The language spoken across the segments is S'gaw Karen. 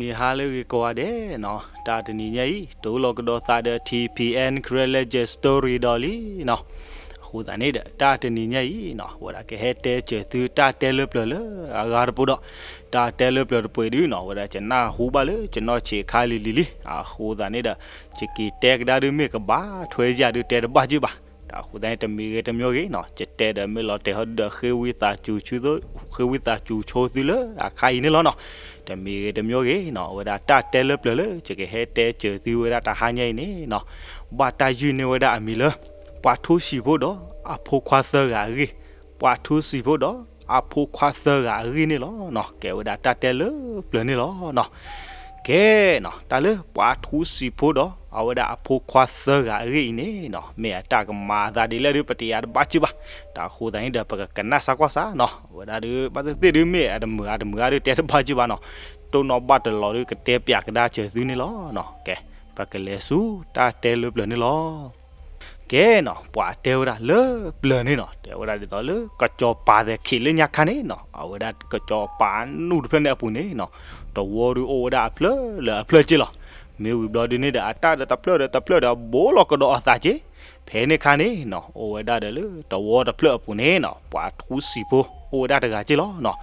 ဂီၤနံၤဟါလၢအဂ့ၤကိးဂၤဒဲးနီၤ, တၢ်တနံၤညါအံၤ တအိၣ်လီၤကဒီးသးဒီး ထံၣ်ဖံၣ်အဲၣ် Karen Legend Story ဒီးလံနီၤ. အဃိသတးန့ၣ်ဒီး တၢ်တနံၤညါအံၤနီၤ ဝဲဒၣ်ကဟဲတဲစၢၤသုတၢ်တဲလၢပျၢၤလၢအဂၤတပူၤဒီး တၢ်တဲလၢပျၢၤတပူၤဒုနီၤ ဝဲဒၣ်ယနၢ်ဟူဘၣ်လၢယနီၢ်ဆံးခါလံၤလံၤလံ. အဃိသတးန့ၣ်ဒီး ယက့ၤတဲကဒါဒုမ့ၢ်ကဘၣ်ထွဲယၤဒုတဲတဘၣ်က့ၢ်ဘၣ်. တၢ်အဃိသတးန့ၣ် တမံၤဂ့ၤတမံၤဂ့ၤနီၤ ယတဲဒီးမ့ၢ်လီၤတဲာ်ဟီဒုဒီး ဃ့ဝံသးစူၤဆိသု, ဃ့ဝံသးစူၤဆိသုလၢအခါအံၤန့ၣ်လီၤနီၤ. တမံၤဂ့ၤတမံၤဂ့ၤနီၤ အဝဲဒၣ်တၢ်တဲလၢပျၢၤလၢ ယကဟဲတဲစၢၤသုဝဲဒၣ်တဟါညါအံၤန့ၣ်နီၤ ဘၣ်တၢ်ယုၢ်န့ၢ်ဝဲဒၣ်အမံၤလၢ ပှၤထူစံာ်ဖိဒီးအဖိခွါသၢဂၤအဂ့ၢ်, ပှၤထူစံာ်ဖိဒီးအဖိခွါသၢဂၤအဂ့ၢ်န့ၣ်လီၤ. ကဲဝဲဒၣ်တၢ်တဲလၢပျၢၤန့ၣ်လီၤ. ကဲနီၤ တၢ်လၢပှၤထူစံာ်ဖိဒီး အဝဲဒၣ်အဖိခွါသၢဂၤအဂ့ၢ်အံၤန့ၣ်နီၤ မ့ၢ်အတၢ်ကမၤအသးဒ်လဲၣ်ဒု ပတယာ်တဘၣ်က့ၢ်ဘၣ်. တၢ်အဃိသတးန့ၣ်ဒီး ပကကနၣ်စၢ်ကွၢ်စၢ်နီၤ အဝဲဒၣ်ဒု ဘၣ်သ့ၣ်သ့ၣ်ဒုမ့ၢ်အတမုာ်အတမုာ်အါဒုတဲတဘၣ်က့ၢ်ဘၣ်နီၤ. တိၢ်နီၣ်ဘၣ်တလီၤဒု ကတဲပၠးကဒါစၢၤသုန့ၣ်လီၤ. ကဲ ပကလဲၤဆူတၢ်တဲလၢပျၢၤန့ၣ်လီၤ. ကဲနီၤ ပှၤတဲဝဲဒၣ်လၢပျၢၤန့ၣ်နီၤ တဲဝဲဒၣ်ဒ်သိးလၢ ကစီၤပၤသဲးခံးလၢညါခါန့ၣ်နီၤ အဝဲဒၣ်ကစီၤပၤနူၢ်တဖျၢၣ်န့ၣ်အပူၤန့ၣ်နီၤ တဝီဒုအိၣ်ဝဲဒၣ်အဖျၢၣ်လၢအဖျၢၣ်က့ၢ်လီၤ. မ့ၢ်ဝံၤဘျီဒုန့ၣ်ဒီး အတၢ်ဒီးတဖျၢၣ်ဒီးတဖျၢၣ်ဒီး ဘိးလီၤကဒီးအသးက့ၢ်. ဖဲန့ၣ်ခါန့ၣ်နီၤ အိၣ်ဝဲဒၣ်ဒီးလၢတဝီတဖျၢၣ်အပူၤန့ၣ်နီၤ ပှၤထူစံာ်ဖိအိၣ်ဝဲဒၣ်တဂၤက့ၢ်လီၤနီၤ.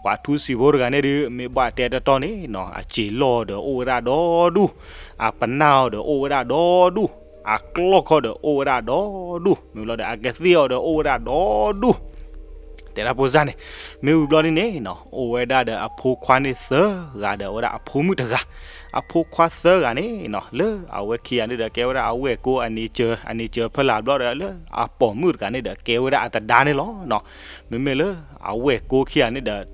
ပှၤထူစံာ်ဖိတဂၤန့ၣ်ဒု မ့ၢ်ဘၣ်တဲတီတီန့ၣ်နီၤ အစံာ်လီၢ်အီၤဒီးအိၣ်ဝဲဒၣ်ဒီဒူၣ်, အပနၢ်အီၤဒီးအိၣ်ဝဲဒၣ်ဒီဒူၣ်, အကျီၢ်ခီဒီးအိၣ်ဝဲဒၣ်ဒီဒူၣ်, မ့ၢ်လီၤဒီးအကသ့ၣ်အီၤဒီးအိၣ်ဝဲဒၣ်ဒီဒူၣ် တဲဒၣ်ဖိစၢ်န့ၣ်, မ့ၢ်ဝံၤဘျီဒ်န့ၣ်နီၤ အိၣ်ဝဲဒၣ်ဒီးအဖိခွါန့ၣ်သၢဂၤဒီးအဝဲဒၣ်အဖိမုၣ်တဂၤ, အဖိခွါသၢဂၤန့ၣ်နီၤ လၢအဝဲခံဂၤန့ၣ်ဒီး ကဲဝဲဒၣ်အဝဲၢ်ကိအနံၤစၢၤ အနံၤစၢၤဖၢလာ်ဘျီဒီး လၢအပိာ်မုၣ်တဂၤန့ၣ်ဒီး ကဲဝဲဒၣ်အသဒါန့ၣ်လီၤနီၤ. မ့မ့ၢ်လၢအဝဲၢ်ကိခံဂၤန့ၣ်ဒီး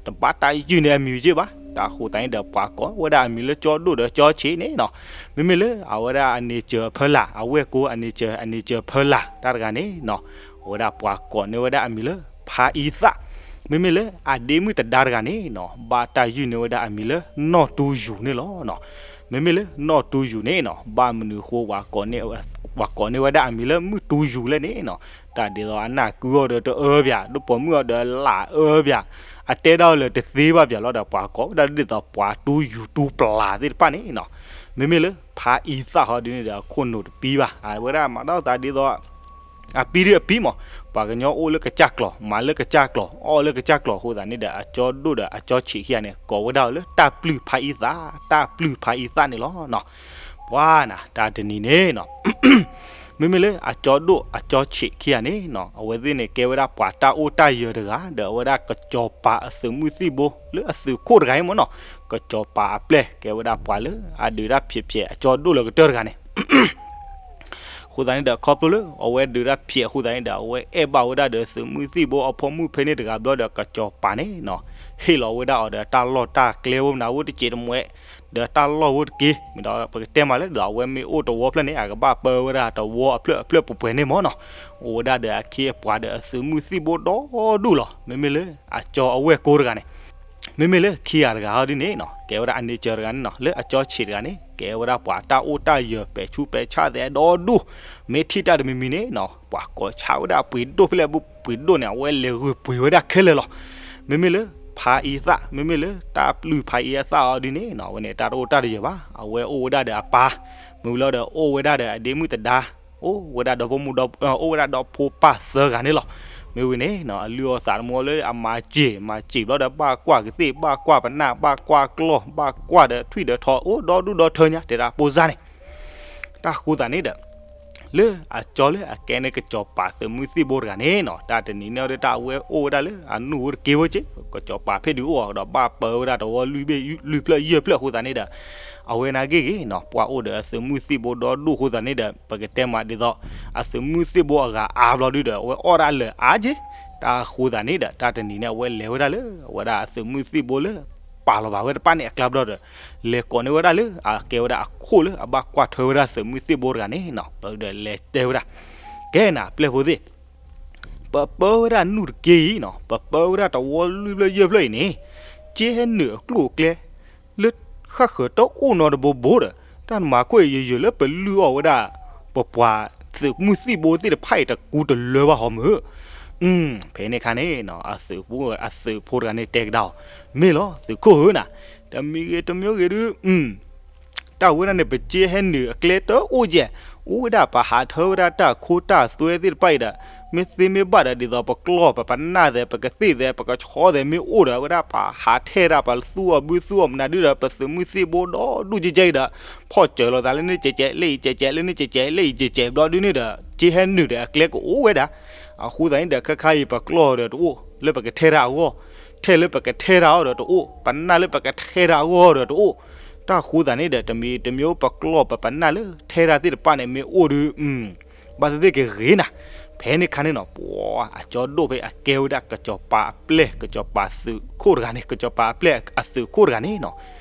တဘၣ်တၢ်ယုၢ်န့ၢ်အမံၤက့ၢ်ဘၣ်. တၢ်အဃိသတးန့ၣ်ဒီး ပှၤကိးဝဲဒၣ်အမံၤလၢကၠီဒိၣ်ဒီးကၠီဆံးန့ၣ်နီၤ. မ့မ့ၢ်လၢအဝဲဒၣ်အနံၤစၢၤအဖၢလာ် အဝဲၢ်ကိအနံၤစၢၤ အနံၤစၢၤဖၢလာ်တၢ်တဂၤန့ၣ်နီၤ အဝဲဒၣ်ပှၤကိးန့ၢ်ဝဲဒၣ်အမံၤလၢ ဖါအံသၣ်. မ့မ့ၢ်လၢအဒ့မုၣ်သဒါတဂၤန့ၣ်နီၤ ဘၣ်တၢ်ယုၢ်န့ၢ်ဝဲဒၣ်အမံၤလၢ နီၢ်တူယူၤန့ၣ်လီၤနီၤ. မ့မ့ၢ်လၢနီၢ်တူယူၤန့ၣ်နီၤ ဘၣ်မနုၤဃိ ပှၤကိးန့ၢ်ဝဲဒၣ်အမံၤလၢ မုၢ်တူယူၤလဲၣ်န့ၣ်နီၤ. တၢ်ဒ်သိးအနၢ်ကုအီၤဒီးတအၢဘၣ်, ဒိၣ်ပိာ်မုၣ်အီၤဒီးလၢအအၢဘၣ်, အတဲဒၣ်အီၤလၢတသ့ဘၣ်ဘၣ်လီၤဒီး ပှၤကိးဝဲဒၣ်ဒ်သိးပှၤတူယူၤတူပျၢ်သ့ၣ်တဖၣ်န့ၣ်နီၤ. မ့မ့ၢ်လၢဖါအံသၣ်ဟီဒ်န့ၣ်ဒီး အခိၣ်နူာ်တပံဘၣ်, အဝဲဒၣ်မၤတၢ်သးဒ်သိး အပံဒ်အပံမး, ပှၤကညီအိၣ်လၢကစၢ်ကျီၤ မၤလၢကစၢ်ကျီၤ အီၣ်လၢကစၢ်ကျီၤအဃိသတးန့ၣ်ဒီး အကၠီဒိၣ်ဒီးအကၠီဆံးခံဂၤန့ၣ် ကိးဝဲဒၣ်အီၤလၢတၢ်ပျုၢ်ဖါအံသၣ်, တၢ်ပျုၢ်ဖါအံသၣ်န့ၣ်လီၤနီၤ. ပှၤနၤ တၢ်တနံၤန့ၣ်နီၤ မ့မ့ၢ်လၢအကၠီဒိၣ်အကၠီဆံးခံဂၤန့ၣ်နီၤ အဝဲသ့ၣ်န့ၣ်ကဲဝဲဒၣ်ပှၤတၢ်အိၣ်တၢ်ယၢၤတဂၤ ဒီးအဝဲဒၣ်ကစီၤပၤအသုးမုၢ်သံၣ်ဘိလၢအသုးခိၣ်တဂၤအံၤမ့ၢ်နီၤ, ကစီၤပၤအပျဲၢ် ကဲဝဲဒၣ်ပှၤလၢအဒုးတၢ်ဖျဲးဖျဲးအကၠီဒိၣ်လၢကတၢၢ်တဂၤန့ၣ် အဃိသတးန့ၣ်ဒီး ခီဖျိလၢအဝဲဒုးတၢ်ဖျဲးအဃိသတးန့ၣ်ဒီး အဝဲအဲၣ်ဘၣ်ဝဲဒၣ်ဒီးသုးမုၢ်သံၣ်ဘိအဖိမုၣ်ဖဲန့ၣ်တဂၤဘျီဒီး ကစီၤပၤန့ၣ်နီၤ ဟ့ၣ်လီၤဝဲဒၣ်အီၤဒီးတၢ်လီၢ်တၢ်ကျဲ ဝဲမနုၤဝဲတစဲးတမှဲး ဒီးတၢ်လီၢ်ဝဲတက့ၢ်. မ့ၢ်ဒီးပကတဲမးလၢ ဒီးအဝဲမ့ၢ်အိၣ်တဝီဖျၢၣ်န့ၣ် အကဘၣ်ပၢဝဲဒၣ်တဝီအဖျၢၣ်အဖျၢၣ်ပှဲၤပှဲၤန့ၣ်မ့ၢ်နီၤ, အိၣ်ဝဲဒၣ်ဒီးအခ့အပှၤဒီးအသုးမုၢ်သံၣ်ဘိဒီဒူၣ်လီၤ. မ့မ့ၢ်လၢအကၠီအဝဲၢ်ကိတဂၤန့ၣ် မ့မ့ၢ်လၢခံဂၤတဂၤဟီဒ်န့ၣ်နီၤ ကဲဝဲဒၣ်အနံၤစၢၤတဂၤန့ၣ်နီၤ လၢအကၠီဆံးတဂၤန့ၣ် ကဲဝဲဒၣ်ပှၤတၢ်အိၣ်တၢ်ယၢၤပဲာ်ဆူးပဲာ်ဆါသဲးဒီဒူၣ်, မ့ၢ်ထံၣ်တၢ်တမံၤမံၤန့ၣ်နီၤ ပှၤကိးဆါဝဲဒၣ်ပှ့ၤဒိၣ်ဖဲလဲၣ် ပှ့ၤဒိၣ်န့ၣ် အဝဲလဲၤဂုာ်ပှ့ၤဝဲဒၣ်ခဲလၢာ်လီၤ. မ့မ့ၢ်လၢဖါအံသၣ် မ့မ့ၢ်လၢတၢ်ပျုၢ်ဖါအံအသၣ်အီၤဒ်န့ၣ်နီၤ အဝဲန့ၣ်တၢ်တအိၣ်တၢ်တယၢၤဘၣ်, အဝဲအိၣ်ဝဲဒၣ်ဒီးအပၢ်, မ့ၢ်ဝံၤလီၤဒီးအိၣ်ဝဲဒၣ်ဒီးအဒ့မုၣ်သဒါ အိၣ်ဝဲဒၣ်ဒီဖိမိၢ်ဒီ အိၣ်ဝဲဒၣ်ဒီဖိပၢ်သၢဂၤန့ၣ်လီၤ. မ့ၢ်ဝံၤန့ၣ်နီၤ အလုၢ်အီၣ်သးသမူလၢအမၤစ့ၤ မၤစ့ၤဘျီဒီး ဘၣ်ကွၢ်ကသ့ၣ် ဘၣ်ကွၢ်ပနၢ် ဘၣ်ကွၢ်ကျီၢ် ဘၣ်ကွၢ်ဒီးထွံၣ်ဒီးထိး အိၣ်ဒီဒူၣ်ဒီထၢညါ တဲဒၣ်ပိစၢ်န့ၣ် တၢ်ဃိသးန့ၣ်ဒီး လၢအကၠီလၢအကဲန့ၣ် ကစီၤပၤသုးမုၢ်သံၣ်ဘိတဂၤန့ၣ်နီၤ တၢ်တနံၤန့ၣ်ဒီးတၢ်အဝဲအိၣ်ဝဲဒၣ်လၢအနူၢ်ဝဲတက့ၢ်ဝဲက့ၢ် ကစီၤပၤဖဲဒုးအိၣ်အီၤဒီး ဘၣ်ပၢဝဲဒၣ်တဝီလွံၢ်ဘ့ၣ်လွံၢ်ဖျၢၣ်ယဲၢ်ဖျၢၣ်အဃိသတးန့ၣ်ဒီး အဝဲနာ်က့ၢ်ဂ့ၤနီၤ ပှၤအိၣ်ဒီးအသုးမုၢ်သံၣ်ဘိဒီဒူၣ်အဃိသတးန့ၣ်ဒီး ပကတဲမးဒ်သိး အသုးမုၢ်သံၣ်ဘိအဂၤအါဘျီဒုဒီး အဝဲအီၣ်ဒၣ်လၢာ်အါက့ၢ်. တၢ်ဃိသးန့ၣ်ဒီး တၢ်တနံၤန့ၣ် အဝဲလဲၤဝဲဒၣ်လၢ အဝဲဒၣ်အသုးမုၢ်သံၣ်ဘိလၢ ပာ်လီၤဘၣ်ဝဲတဖၣ်န့ၣ်အကျါဘျီဒီး လဲၤကိးန့ၢ်ဝဲဒၣ်လၢ အကဲဝဲဒၣ်အခိၣ်လၢအဘၣ်ကွၢ်ထွဲဝဲဒၣ်သုးမုၢ်သံၣ်ဘိတဂၤန့ၣ်နီၤ ဒီးလဲၤတဲဝဲဒၣ် ကဲနၤ ပျဲၢ်ဖိသ့ၣ် ပပၢဝဲဒၣ်နူၢ်တက့ၢ်အံၤနီၤ ပပၢဝဲဒၣ်တဝီလွံၢ်ဖျၢၣ်ယဲၢ်ဖျၢၣ်အံၤန့ၣ် က့ဟဲနုာ်အကျိၣ်အကျဲ လၢဃၣ်ဃၢၤတအိၣ်နီတဘိဘိဒီး တၢ်နမၤခိၣ်အံၤယယၢၤလၢပလုၢ်အီၣ်ဝဲဒၣ် ပပှၤသုးမုၢ်သံၣ်ဘိသ့ၣ်တဖၣ်အံၤတကူတလၢဘၣ်ဟီမုၢ်. ဖဲန့ၣ်အခါန့ၣ် အသုးဖိတဂၤန့ၣ်တဲကဒါအီၤ, မ့ၢ်လီၤ သုးခိၣ်ဧၢနၤ, တမံၤဂ့ၤတမံၤဂ့ၤဒုး တၢ်ဝဲဒၣ်န့ၣ် ပစ့ဟဲနုာ်အကျဲတအိၣ်ယဲၢ်, အိၣ်ဝဲဒၣ်ပဟးထၢဝဲဒၣ်တၢ်ခိတၢ်သွဲသ့ၣ်တဖၣ်အံၤဒီး မ့ၢ်သ့မ့ၢ်ဘၣ်ဒီး ဒ်သိးပကျီၢ်ပပနၢ်သဲး ပကသ့ၣ်သဲး ပကဆီသဲး မ့ၢ်အိၣ်ဒီးဝဲဒၣ် ပဟးထဲဒၣ် ပသူအီၤဘုသူအီၤမနုၤဒုးဒီး ပသုးမုၢ်သံၣ်ဘိဒီဒူၣ်ကဲကဲအံၤဒီး ဖီၣ်စၢၤလိာ်သးလၢန့ၣ်ကဲကဲ လၢအံၤကဲကဲ လၢန့ၣ်ကဲကဲ လၢအံၤကဲကဲ ဘျီဒုးန့ၣ်ဒီး စ့ဟဲနုာ်ဒီးအကျဲကအိၣ်ဝဲဒၣ်. အဃိသတးန့ၣ်ဒီး ခဲခါအံၤ ပကျီၢ်ဒီးတအိၣ်လၢပကထဲတၢ်အဂီၢ်, ထဲလၢပကထဲတၢ်အီၤဒီးတအိၣ်, ပနၢ်လၢပကထဲတၢ်အဂီၢ်ဒီးတအိၣ်. တၢ်ဃိသတးန့ၣ်ဒီး တမံၤတမံၤ ပကျီၢ်ပပနၢ်လၢထဲတၢ်သ့ၣ်တဖၣ်န့ၣ် မ့ၢ်အိၣ်ဒုး ဘၣ်သ့ၣ်သ့ၣ်ကဂ့ၤနၤ. ဖဲန့ၣ်ခါန့ၣ်နီၤ ပှၤအကၠီဒိၣ်ဖဲအကဲဝဲဒၣ် ကစီၤပၤအပျဲၢ် ကစီၤပၤသုးခိၣ်တဂၤန့ၣ် ကစီၤပၤအပျဲၢ်အသုးခိၣ်တဂၤန့ၣ်နီၤ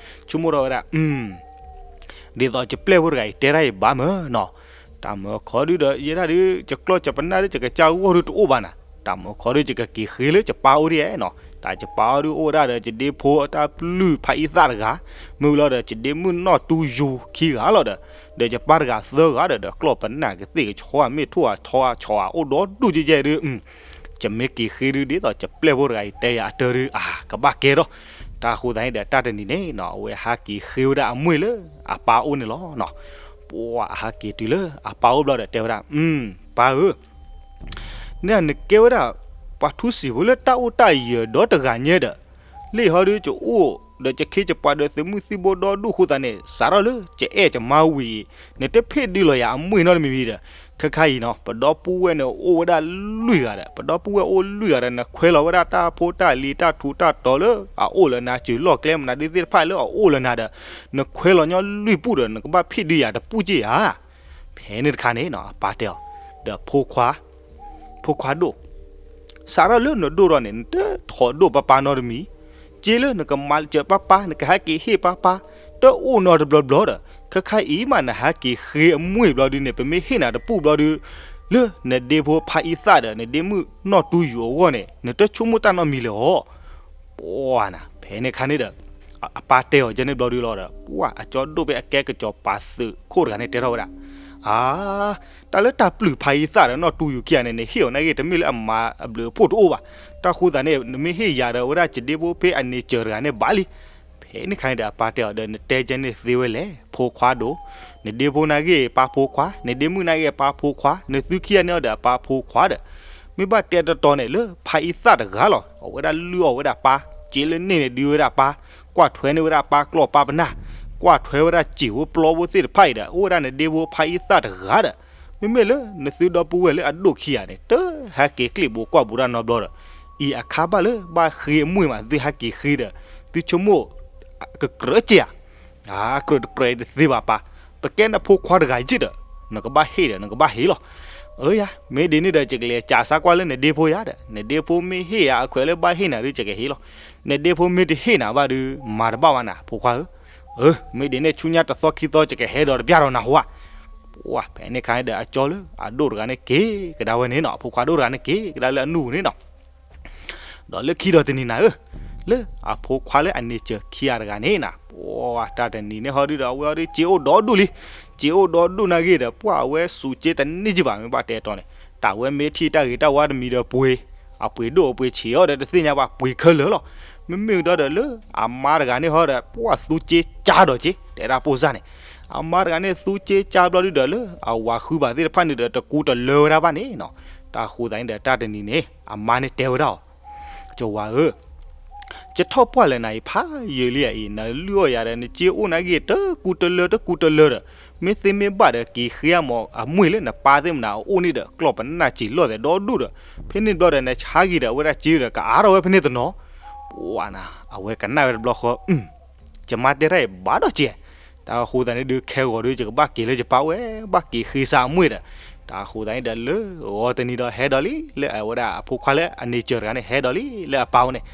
ဆိကမိၣ်ထီၣ်ဝဲဒၣ် ဒ်သိးယပျဲၢ်ဖိတဂၤအံၤတဲတၢ်အံၤဘၣ်မးနီၤ, တၢ်မၢခီဒုဒီး ယဲဒၣ်ဒုး ယကျီၢ်ယပနၢ်ဒုး ယကစၢ်ဂီၢ်ဒုးတအိၣ်ဘၣ်နၤ, တၢ်မၢခီဒုး ယကက့ၤဃ့လၢယပၢ်အိၣ်ဒ်နီၤ, တၢ်ယပၢ်အိၣ်ဒုးအိၣ်ဝဲဒၣ်ဒီး ယဒ့ဖိအတၢ်ပျုၢ်ဖးအံသၣ်တဂၤ, မ့ၢ်ဝံၤလီၤဒီး ယဒ့မုၣ်နီၢ်တူယိၤခံဂၤလီၤဒီး, ဒီးယပၢ်တဂၤသၢဂၤဒီး ဒီးကျီၢ်ပနၢ်ကသ့ၣ်ကဆီမ့ၢ်ထိၣ်အဆီအဆီအအိၣ်ဒီဒူၣ်ကဲကဲဒုး ယမ့ၢ်က့ၤဃ့ဒုး ဒ်သိးယပျဲၢ်ဖိတဂၤအံၤတဲယၤအတၢ်ဒုး အကဘၣ်ကဲထီၣ်. တၢ်ဃိသတးန့ၣ်ဒီး တၢ်တနံၤန့ၣ်နီၤ အဝဲဟးက့ၤဃ့ဝဲဒၣ်အမွေၢ်လၢအပၢ်အိၣ်န့ၣ်လီၤနီၤ. ပှၤအဟးက့ၤတုၤလၢအပၢ်အိၣ်ဘျီဒီးတဲဝဲဒၣ် ပၢ်ဧၢ, န့ၣ်နကဲဝဲဒၣ် ပှၤထူစံာ်ဖိလၢတၢ်အိၣ်တၢ်ယၢၤဒီတဂၤညါဒီး, လၢဟီဒုးယအိၣ်ဒီးယခ့ယပှၤဒီးသုးမုၢ်သံၣ်ဘိဒီဒူၣ်အဃိသတးန့ၣ် စးထီၣ်လၢယအဲၣ်ယမါဝံၤအံၤ နတဖ့ၣ်ဒုးလီၤယၤအမွေၢ်နီတမံၤမံၤဒီး, ခဲခါအံၤနီၤ ပဒီပုၢ်ဝဲၢ်န့ၣ်အိၣ်ဝဲဒၣ်လွံၢ်ဂၤဒီး ပဒီပုၢ်ဝဲၢ်အိၣ်လွံၢ်ဂၤဒီး နခွဲးလီၤဝဲဒၣ်တၢ်ဖိတၢ်လံၤတၢ်ထူးတၢ်တီၤလၢအအိၣ်လၢနၤ စၢၤလီၢ်ကျဲမနုၤဒုးသ့ၣ်တဖၣ်လၢအအိၣ်လၢနၤဒီး, နခွဲးလီၤညီလွံၢ်ပူၣ်ဒီး နကဘၣ်ဖ့ၣ်ဒုးယၤတပူၣ်က့ၢ်ဧါ. ဖဲန့ၣ်တခါန့ၣ်နီၤ အပၢ်တဲအီၤ, ဒီးဖိခွါ ဖိခွါဒိၣ်, စးထီၣ်လၢနဒိၣ်ထီၣ်န့ၣ် နတထီၣ်ဒိၣ်ပၢ်ပၢ်နီတမံၤ, စ့လၢနကမၤစၢၤပၢ်ပၢ် နကဟဲက့ၤဟ့ၣ်ပၢ်ပၢ် တအိၣ်နီတဘျီဘျီဒီး, ခဲခါအံၤမး နဟဲက့ၤဃ့အမွေၢ်ဘျီဒုးန့ၣ် ပမ့ၢ်ဟ့ၣ်နၤတပူၣ်ဘျီဒုး လၢနဒ့ဖိဖးအံသၣ်ဒီး နဒ့မုၣ်နီၢ်တူယိၤအဂီၢ်န့ၣ် နတဆိကမိၣ်တၢ်နီတမံၤလၢၤဧါ. ပှၤနၤ ဖဲန့ၣ်ခါန့ၣ်ဒီး အပၢ်တဲအီၤကဲန့ၣ်ဘျီဒုးလီၤဒီး ပှၤအကၠီဒိၣ်ဖဲအကဲကစီၤပၤသုးခိၣ်တဂၤန့ၣ်တဲထီၣ်ဝဲဒၣ်, အါ, တၢ်လၢတၢ်ပျုၢ်ဖးအံသၣ်ဒီးနီၢ်တူယိၤခံဂၤန့ၣ် နဟ့ၣ်အီၤနာ်က့ တမ့ၢ်လၢအမၤအဘျုးအဖှိၣ်တအိၣ်ဘၣ်. တၢ်ဃိသတးန့ၣ် နမ့ၢ်ဟ့ၣ်ယၤဒီးဝဲဒၣ် ယဒ့ဖိဖဲအန့ၣ်စၢၤတဂၤန့ၣ်ဘၣ်လံ. ဖဲန့ၣ်ခါန့ၣ်ဒီး အပၢ်တဲအီၤဒီး နတဲကဲန့ၣ်သ့ဝဲလဲၣ် ဖိခွါဒိၣ်, နဒ့ဖိနာ်က့ပၢ်ဖိခွါ, နဒ့မုၣ်နာ်က့ပၢ်ဖိခွါ, နသုခံဂၤန့ၣ်အီၤဒီးအပၢ်ဖိခွါဒီး, မ့ၢ်ဘၣ်တဲတတီၤန့ၣ် လၢဖးအံသၣ်တဂၤလီၤ အဝဲဒၣ်လုၢ်အီၣ်ဝဲဒၣ်ပၢ်, စ့လၢန့ၣ်န့ၣ်ဒုးဝဲဒၣ်ပၢ်, ကွၢ်ထွဲန့ၢ်ဝဲဒၣ်ပၢ်ကျီၢ်ပၢ်ပနၢ်, ကွၢ်ထွဲဝဲဒၣ်စံာ်ဖိပျီဖိသ့ၣ်တဖၣ်အံၤဒီး အိၣ်ဝဲဒၣ်နဒ့ဖိဖးအံသၣ်တဂၤဒီး, မ့မ့ၢ်လၢနသုဒီပုၢ်ဝဲၢ်လၢအဒိၣ်ခံဂၤန့ၣ် တဟဲက့ၤကျ့ၣ်ဘိကွၢ်ဘိတၢ်နီတဘျီဒီး, အံၤအခါဘၣ်လၢဘၣ်ဃ့အမွေၢ်မး သုဟဲက့ၤဃ့ဒီး, သုဆိကမိၣ် ကကြၢးက့ၤဧါ. အကြၢးတကြၢးတသ့ဘၣ်ပၢ်, ပကဲနဖိခွါတဂၤယ့ၢ်ဒီး နကဘၣ်ဟ့ၣ်ဒီး နကဘၣ်ဟ့ၣ်လီၤ. အၢယၤ မ့ၢ်ဒ်န့ၣ်ဒီး ယကလဲၤစးစးကွၢ်လၢနဒ့ဖိယၤဒီး နဒ့ဖိမ့ၢ်ဟ့ၣ်ယၤအခွဲးလၢဘၣ်ဟ့ၣ်နၤဒုး ယကဟ့ၣ်လီၤ. နဒ့ဖိမ့ၢ်တဟ့ၣ်နၤဘၣ်ဒုး မၤတဘၣ်ဘၣ်နၤ ဖိခွါဧၢ. အၢ မ့ၢ်ဒ်န့ၣ် ဆူညါတသီခံသီ ယကဟဲဒီးတဘျီဒီးနၤဟူဧါ. ပှၤဖဲန့ၣ်ခါန့ၣ်ဒီး အကၠီလၢအဒိၣ်တဂၤန့ၣ်က့ၤကဒါဝဲန့ၣ်နီၤ, အဖိခွါဒိၣ်တဂၤန့ၣ်က့ၤကဒါလၢအနူၢ်ပူၤန့ၣ်နီၤ. ဒီးလၢခံဒီးတနံၤနၤဧၢ, လၢအဖိခွါလၢအန့ၢ်စၢၤခံဂၤတဂၤန့ၣ်နီၤ, ပှၤတၢ်တနံၤန့ၣ်ဟီဒုဒီး အဝဲဟီဒုစ့အိၣ်ဒီဒူၣ်လံ. စ့အိၣ်ဒီဒူၣ်နာ်ဂ့ၤဒီး ပှၤအဝဲစူးစ့တန့ၢ်ကံဘၣ် မ့ၢ်ဘၣ်တဲတီၤန့ၣ်, တၢ်ဝဲမ့ၢ်ထံၣ်တၢ်ဂ့ၤတၢ်ဝါတမံၤဒီးပှ့ၤ, အပှ့ၤဒိၣ်အပှ့ၤဆံးအီၤဒီးတသ့ၣ်ညါဘၣ် ပှ့ၤခဲလၢာ်လီၤ. မ့မ့ၢ်ဒီးဒီးလၢအမါတဂၤန့ၣ်ဟီဒီး ပှၤသူစ့ကၢ်ဒီးက့ၤ တဲဒၣ်ပိၢ်စၢ်န့ၣ်, အမါတဂၤန့ၣ်သူစ့ကၢ်ဘျီဒုဒီး လၢအဝၤဃုဘၣ်သ့ၣ်တဖၣ်န့ၣ်ဒီး တကူတလၢဝဲဒၣ်ဘၣ်န့ၣ်နီၤ. တၢ်ဃိသတးန့ၣ်ဒီး တၢ်တနံၤန့ၣ် အမါန့ၣ်တဲဝဲဒၣ်အီၤ, ကဝၤဧၢ, ယထီၣ်ပှၢ်လၢနၤအံၤဖးယံာ်လံအံၤ နလုၢ်အီၣ်ယၤဒီး နစ့အိၣ်နာ်ဂ့ၤ တကူတလၢတကူတလၢဒီး, မ့ၢ်သ့မ့ၢ်ဘၣ်ဒီး က့ၤဃ့အမၤအမွေၢ်လၢနပၢ်သ့ၣ်မနၤအအိၣ်န့ၣ်ဒီး ကျီၢ်ပနၢ်စံာ်လီၢ်သဲးဒီဒူၣ်ဒီး, ဖဲန့ၣ်ဘျီဒီး နဆါဂ့ၤဒီး အဝဲဒၣ်စ့ဒီး ကအါထီၣ်ဝဲဖဲန့ၣ်တနီၤ. ပှၤနၤ အဝဲကနၣ်ဝဲတဘျီဃီ ယမါတဲတၢ်အံၤဘၣ်ဒီးကဲ, တၢ်ဃိသတးန့ၣ်ဒုး ခဲဂီၤဒုး ယကဘၣ်က့ၤလၢယပၢ်ဝဲ ဘၣ်က့ၤဃ့စၢ်အမွေၢ်ဒီး, တၢ်ဃိသတးန့ၣ်ဒီး လၢဂီၤတနံၤဒီးဟဲဒီးလံ လၢအဝဲဒၣ်အဖိခွါလၢအန့ၢ်စၢၤတဂၤန့ၣ် ဟဲဒီးလံလၢအပၢ်အိၣ်န့ၣ်,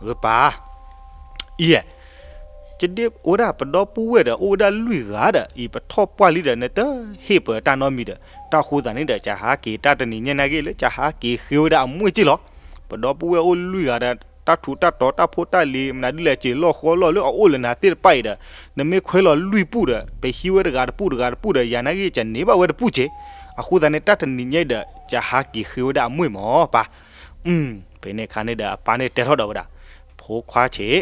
ဧၢပၢ်, အံၤ, ယဒ့ဝဲဒၣ်ပဒီပုၢ်ဝဲၢ်ဒီး အိၣ်ဝဲဒၣ်လွံၢ်ဂၤဒီး အံၤပထီၣ်ပှၢ်လံဒီး နတဟ့ၣ်ပၢၤတၢ်နီတမံၤဒီး, တၢ်ဃိသတးန့ၣ်ဒီး ကဟးက့ၤတၢ်တနံၤညါနာ်ဂ့ၤလၢ ကဟးက့ၤဃ့ဝဲဒၣ်အမွေၢ်က့ၢ်လီၤ. ပဒီပုၢ်ဝဲၢ်အိၣ်လွံၢ်ဂၤဒီး တၢ်ထူးတၢ်တီၤ တၢ်ဖိတၢ်လံၤ မနုၤဒ်လဲၣ် စ့ၤလီၢ်ဃီလီၢ်လၢအအိၣ်လၢနၤသ့ၣ်တဖၣ်အံၤဒီး, နမ့ၢ်ခွဲးလီၤလွံၢ်ပူၣ်ဒီး ပဟံးဝဲတဂၤတပူၣ်တဂၤတပူၣ်ဒီး ယၤနာ်ဂ့ၤ ကန့ၢ်ဘၣ်ဝဲတပူၣ်က့ၢ်. အဃိသတးန့ၣ် တၢ်တနံၤညါအံၤဒီး ကဟးက့ၤဃ့ဝဲဒၣ်အမွေၢ်မၢ်ပၢ်. ဖဲန့ၣ်အခါန့ၣ်ဒီး အပၢ်န့ၣ်တဲထီၣ်ဒီးဝဲဒၣ်, ဖိခွါဆံး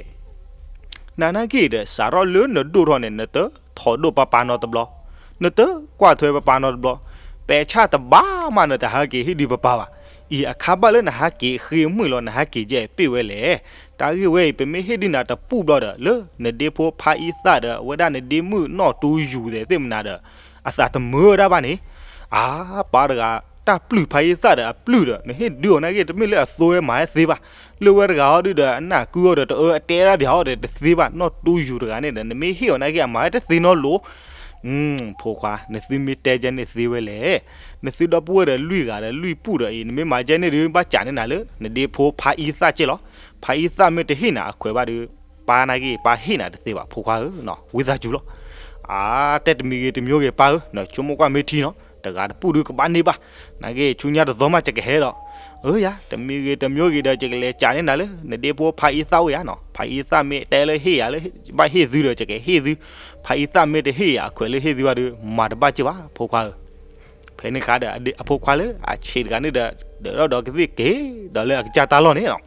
နနာ်က့ဒီး စးထီၣ်လၢနဒိၣ်ထီၣ်န့ၣ် နတထီၣ်ဒိၣ်ပၢ်ပၢ်နီတဘျီ, နတကွၢ်ထွဲပၢ်ပၢ်နီတဘျီ, ပဲာ်ဆၣ်တဘၣ်မး နတဟဲက့ၤဟ့ၣ်ဒုးပၢ်ပၢ်ဘၣ်. အံၤအခါဘၣ်လၢနဟဲက့ၤဃ့အမှံၣ်လီၤ နဟဲက့ၤယဲၢ်ပ့ၢ်ဝဲလဲၣ်. တၢ်ဂ့ၢ်ဝဲအံၤ ပမ့ၢ်ဟ့ၣ်ဒုးနၤတပူၣ်ဘျီဒီး လၢနဒ့ဖိဖါအံသၣ်ဒီး အဝဲဒၣ်နဒ့မုၣ်နီၢ်တူယူၤသ့ၣ်မနၤဒီး အသးတမုာ်ဝဲဒၣ်ဘၣ်န့ၣ်, အါ ပၢ်တဂၤ တၢ်ပျုၢ်ဖါအံသၣ်ဒီးအပျုၢ်ဒီး နဟ့ၣ်ဒုးအီၤနာ်က့ တမ့ၢ်လၢအသိဝဲမၤဝဲသ့ဘၣ်. လၢဝဲတဂၤအီၤဒုဒီး အနၢ်ကုအီၤဒီး တအၢအတဲဒၣ်ပၠးအီၤဒီးတသ့ဘၣ်. နီၢ်တူယူၤတဂၤန့ၣ်ဒီး နမ့ၢ်ဟ့ၣ်အီၤနာ်က့ အမၤဝဲတသ့နီတလိၤ. ဖိခွါ နသုမ့ၢ်တဲကဲန့ၣ်သ့ဝဲလဲၣ်. နသုဒီပုၢ်ဝဲၢ်ဒီးလွံၢ်ဂၤဒီးလွံၢ်ပူၢ်ဒီးအံၤ နမ့ၢ်မၤကဲန့ၣ်ဒုး ဘၣ်စးန့ၢ်နၤလၢ နဒ့ဖိဖါအံသၣ်ကဲလီၤ. ဖါအံသၣ်မ့ၢ်တဟ့ၣ်နၤအခွဲးဘၣ်ဒီး ပၢ်နာ်က့ ပၢ်ဟ့ၣ်နၤတသ့ဘၣ် ဖိခွါဧၢ, ဝံသးစူၤလီၤ. အါ တဲတမံၤဂ့ၤတမံၤဂ့ၤ ပၢ်ဧၢ, နဆိကမိၣ်ကွၢ်မ့ၢ်ထံနီၤ, တဂၤတပူၢ်ဒုးကဘၣ်န့ၢ်ဘၣ်. နာ်က့ ဆူညါတသီမး ယကဟဲဒီး, အၢယၤ တမံၤဂ့ၤတမံၤဂ့ၤဒီး ယကလဲၤစးန့ၢ်နၤလၢ နဒ့ဖိဖါအံသၣ်အိၣ်ယၤနီၤ. ဖါအံသၣ်မ့ၢ်တဲလၢဟ့ၣ်ယၤလၢ ဘၣ်ဟ့ၣ်သုဒီး ယကဟ့ၣ်သု, ဖါအံသၣ်မ့ၢ်တဟ့ၣ်ယၤအခွဲးလၢဟ့ၣ်သုဘၣ်ဒီး မၤတဘၣ်က့ဘၣ် ဖိခွါဧၢ. ဖဲန့ၣ်အခါဒီး အဖိခွါလၢအဆံးတဂၤန့ၣ်ဒီး ဒၢးထီၣ်ဒီးကသ့ၣ်က့ၤဒီးလၢအကစၢ်တၢ်လီၢ်န့ၣ်နီၤ.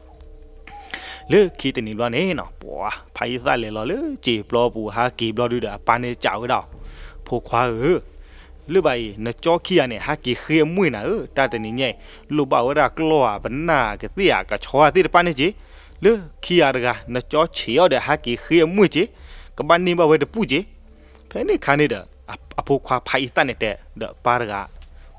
လၢခံတနံၤဘျီန့ၣ်နီၤ, ပှၤဖါအံသၣ်လဲၤလီၤလၢစံာ်ပျီပူၤ ဟဲက့ၤဘျီဒုဒီး အပၢ်န့ၣ်စံးဝဲဒၣ်အီၤ, ဖိခွါဧၢ, လၢဘၣ်အံၤ နကၠီခံဂၤန့ၣ် ဟဲက့ၤဃ့အမှံၣ်နၤဧၢ, တၢ်တနံၤညါအံၤ လိၣ်ဘၣ်ဝဲဒၣ်ကျီၢ်ဧါ ပနၢ်ကသ့ၣ်ဧါ ကဆီဧါသ့ၣ်တဖၣ်န့ၣ်က့ၤ, လၢခံဂၤတဂၤ နကၠီဆံးအီၤဒီး ဟဲက့ၤဃ့အမှံၣ်က့ၤ, ကဘၣ်န့ၢ်ဘၣ်ဝဲတပူၣ်က့ၤ. ဖဲန့ၣ်အခါန့ၣ်ဒီး အဖိခွါဖါအံသၣ်န့ၣ်တဲဒီးပၢ်တဂၤ,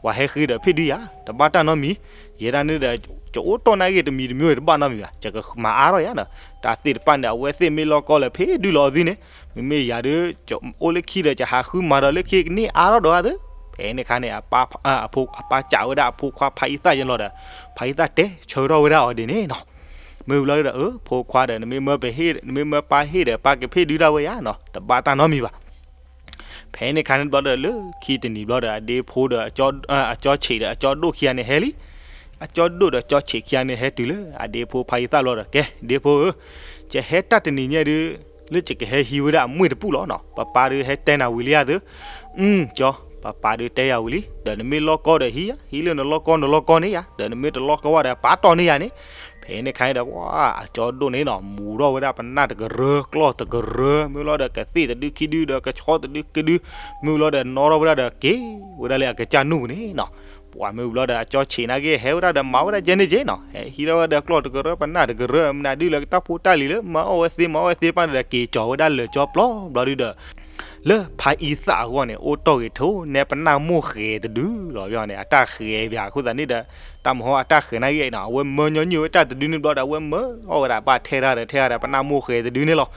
ပှၤဟဲဃ့ဒီးဖ့ၣ်ဒုယၤ တဘၣ်တၢ်နီတမံၤ, ယဲဒၣ်န့ၣ်ဒီး ယအိၣ်တီၢ်နာ်က့ တမံၤတမံၤတဘၣ်နီတမံၤဘၣ်, ယကမၤအါထီၣ်ယၤနီၤ, တၢ်သ့ၣ်တဖၣ်န့ၣ် အဝဲသ့ၣ်မ့ၢ်လီၢ်ကီလၢဖ့ၣ်ဒုလီၤအီၤသုန့ၣ်, မ့မ့ၢ်ယၤဒီး ယအိၣ်လၢခံဒီး ယဟးဃုမၤဒီးလၢခံကန့ၢ်အါထီၣ်ဒီးအီၤသု, ဖဲန့ၣ်အခါန့ၣ် အပၢ်စံးဝဲဒၣ်အဖိခွါဖါအံသၣ်ယဲလီၤဒီး ဖါအံသၣ်တဲဆၢထီၣ်ဝဲဒၣ်အီၤဒ်န့ၣ်နီၤ. မ့ၢ်ဝံၤလီၤဒီး အၢ ဖိခွါဒီး နမ့ၢ်မၢပဟ့ၣ် နမ့ၢ်မၢပၢ်ဟ့ၣ်ဒီး ပၢ်ကဖ့ၣ်ဒုဒၣ်ဝဲယၤနီၤ, တဘၣ်တၢ်နီတမံၤဘၣ်. ဖဲန့ၣ်အခါန့ၣ်ဘျီဒီး လၢခံတနံၤဘျီဒီး အဒ့ဖိဒီး အကၠီဆံးဒီးအကၠီဒိၣ်ခံဂၤန့ၣ်ဟဲလံ, အကၠီဒိၣ်ဒီးကၠီဆံးခံဂၤန့ၣ်ဟဲတုၤလၢအဒ့ဖိဖါအံသၣ်ဘျီဒီး ကဲ ဒ့ဖိဧၢ, ယဟဲတၢ်တနံၤညါဒု လၢယကဟဲဟံးဝဲဒၣ်အမှံၣ်တပူၣ်လီၤနီၤ, ပၢ်ပၢ်ဒုးဟဲတဲနၤဝံၤလံဧါသု, အၢ ကၠီ, ပၢ်ပၢ်ဒုးတဲယၤဝံၤလံ, ဒီးနမ့ၢ်လီၢ်ကီဒီးဟံးယၤ, ဟံးလၢနလီၢ်ကီနလီၢ်ကီန့ၣ်ယၤ, ဒီးနမ့ၢ်တလီၢ်ကီဘၣ်ဒီး ပာ်တီၢ်န့ၢ်ယၤန့ၣ်. ဖဲန့ၣ်အခါဒီး ပှၤအကၠီဒိၣ်န့ၣ်နီၤ မူထီၣ်ဝဲဒၣ်ပနၢ်တကရၢ ကျီၢ်တကရၢ မ့ၢ်လီၤဒီးကသ့ၣ်တဒုခံဒုဒီးကဆီတဒုခံဒု, မ့ၢ်လီၤဒီးနီၣ်ထီၣ်ဝဲဒၣ်ဒီးက့ၤဝဲဒၣ်လၢအကစၢ်နူၢ်ပူၤန့ၣ်နီၤ. ပှၤမ့ၢ်ဝံၤလီၤဒီး အကၠီဆံးနာ်က့ ဟဲဝဲဒၣ်ဒီးမၤဝဲဒၣ်ကဲန့ၣ်က့ၤနီၤ, ဟဲဟံးထီၣ်ဝဲဒီးကျီၢ်တကရၢ ပနၢ်တကရၢ မနုၤဒုလၢတၢ်ဖိတၢ်လံၤလၢမၤအီၣ်ဝဲသ့မၤအီၣ်ဝဲသ့တဖၣ်န့ၣ်ဒီး က့ၤကၠီၤဝဲဒၣ်လၢာ်ကၠီပျီဘျီဒုဒီး လၢဖါအံသၣ်အဂီၢ်န့ၣ် အိၣ်တီၢ်ဂ့ၤထိနဲပနၢ်မိၢ်ဃဲၤတဒုလီၤ. ဘၣ်န့ၣ် အတၢ်ဃဲၤဘၣ်အဃိသတးန့ၣ်ဒီး တၢ်မဟီအတၢ်ဃဲၤနာ်က့နီၤ အဝဲမၢညီနုၢ်ဝဲတၢ်တဒုန့ၣ်ဘျီဒီး အဝဲမၢအီၣ်ဝဲဒၣ် ဘၣ်ထဲတၢ်ဒီးထဲတၢ်ဒီး ပနၢ်မိၢ်ဃဲၤတဒုန့ၣ်လီၤ.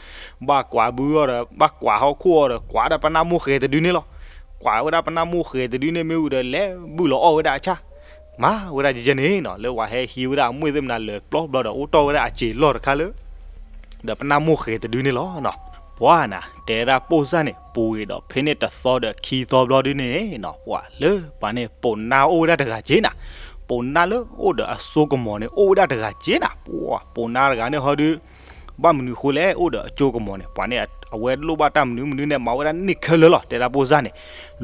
ဘၣ်ကွၢ်ဘုအီၤဒီး ဘၣ်ကွၢ်ဟီၣ်ခိၣ်အီၤဒီး ကွၢ်ဒၣ်ပနၢ်မိၢ်ဃဲၤတဒုန့ၣ်လီၤ. ကွၢ်ဝဲဒၣ်ပနၢ်မိၢ်ဃဲၤတဒုန့ၣ်မ့ၢ်ဝံၤဒီး လဲၤဘုၣ်လီၤအီၣ်ဝဲဒၣ်အဆၣ် မၤဝဲဒၣ်ကဲန့ၣ်နီၤ လၢပှၤဟဲဟံးဝဲဒၣ်အမှံၣ်သ့ၣ်မနၤလၢာ်ပျီဘျီဒီး အိၣ်တီၢ်ဝဲဒၣ်အစ့ၤလီၢ်တခါလၢ ဒီးပနၢ်မိၢ်ဃဲၤတဒုန့ၣ်လီၤနီၤ. ပှၤနၤ တဲဒၣ်ပိၢ်စၢ်န့ၣ် ပူၤဂ့ၤဒီးဖဲန့ၣ်တသီဒီးခံသီဘျီဒုန့ၣ်နီၤ ပှၤလၢပှၤန့ၣ် ပိာ်နါအိၣ်ဝဲဒၣ်တဂၤက့နၤ, ပိာ်နါလၢအိၣ်ဒီးအစိကမီၤန့ၣ် အိၣ်ဝဲဒၣ်တဂၤက့နၤ, ပှၤပိာ်နါတဂၤန့ၣ်ဟီဒု ဘၣ်မနုၤဃိလဲၣ် အိၣ်ဒီးအစိကမီၤန့ၣ် ပှၤန့ၣ် အဝဲလိၣ်ဘၣ်တၢ်မနုၤမနုၤန့ၣ် မၤဝဲဒၣ်န့ၢ်ခဲလၢာ်လီၤ. တဲဒၣ်ပိၢ်စၢ်န့ၣ်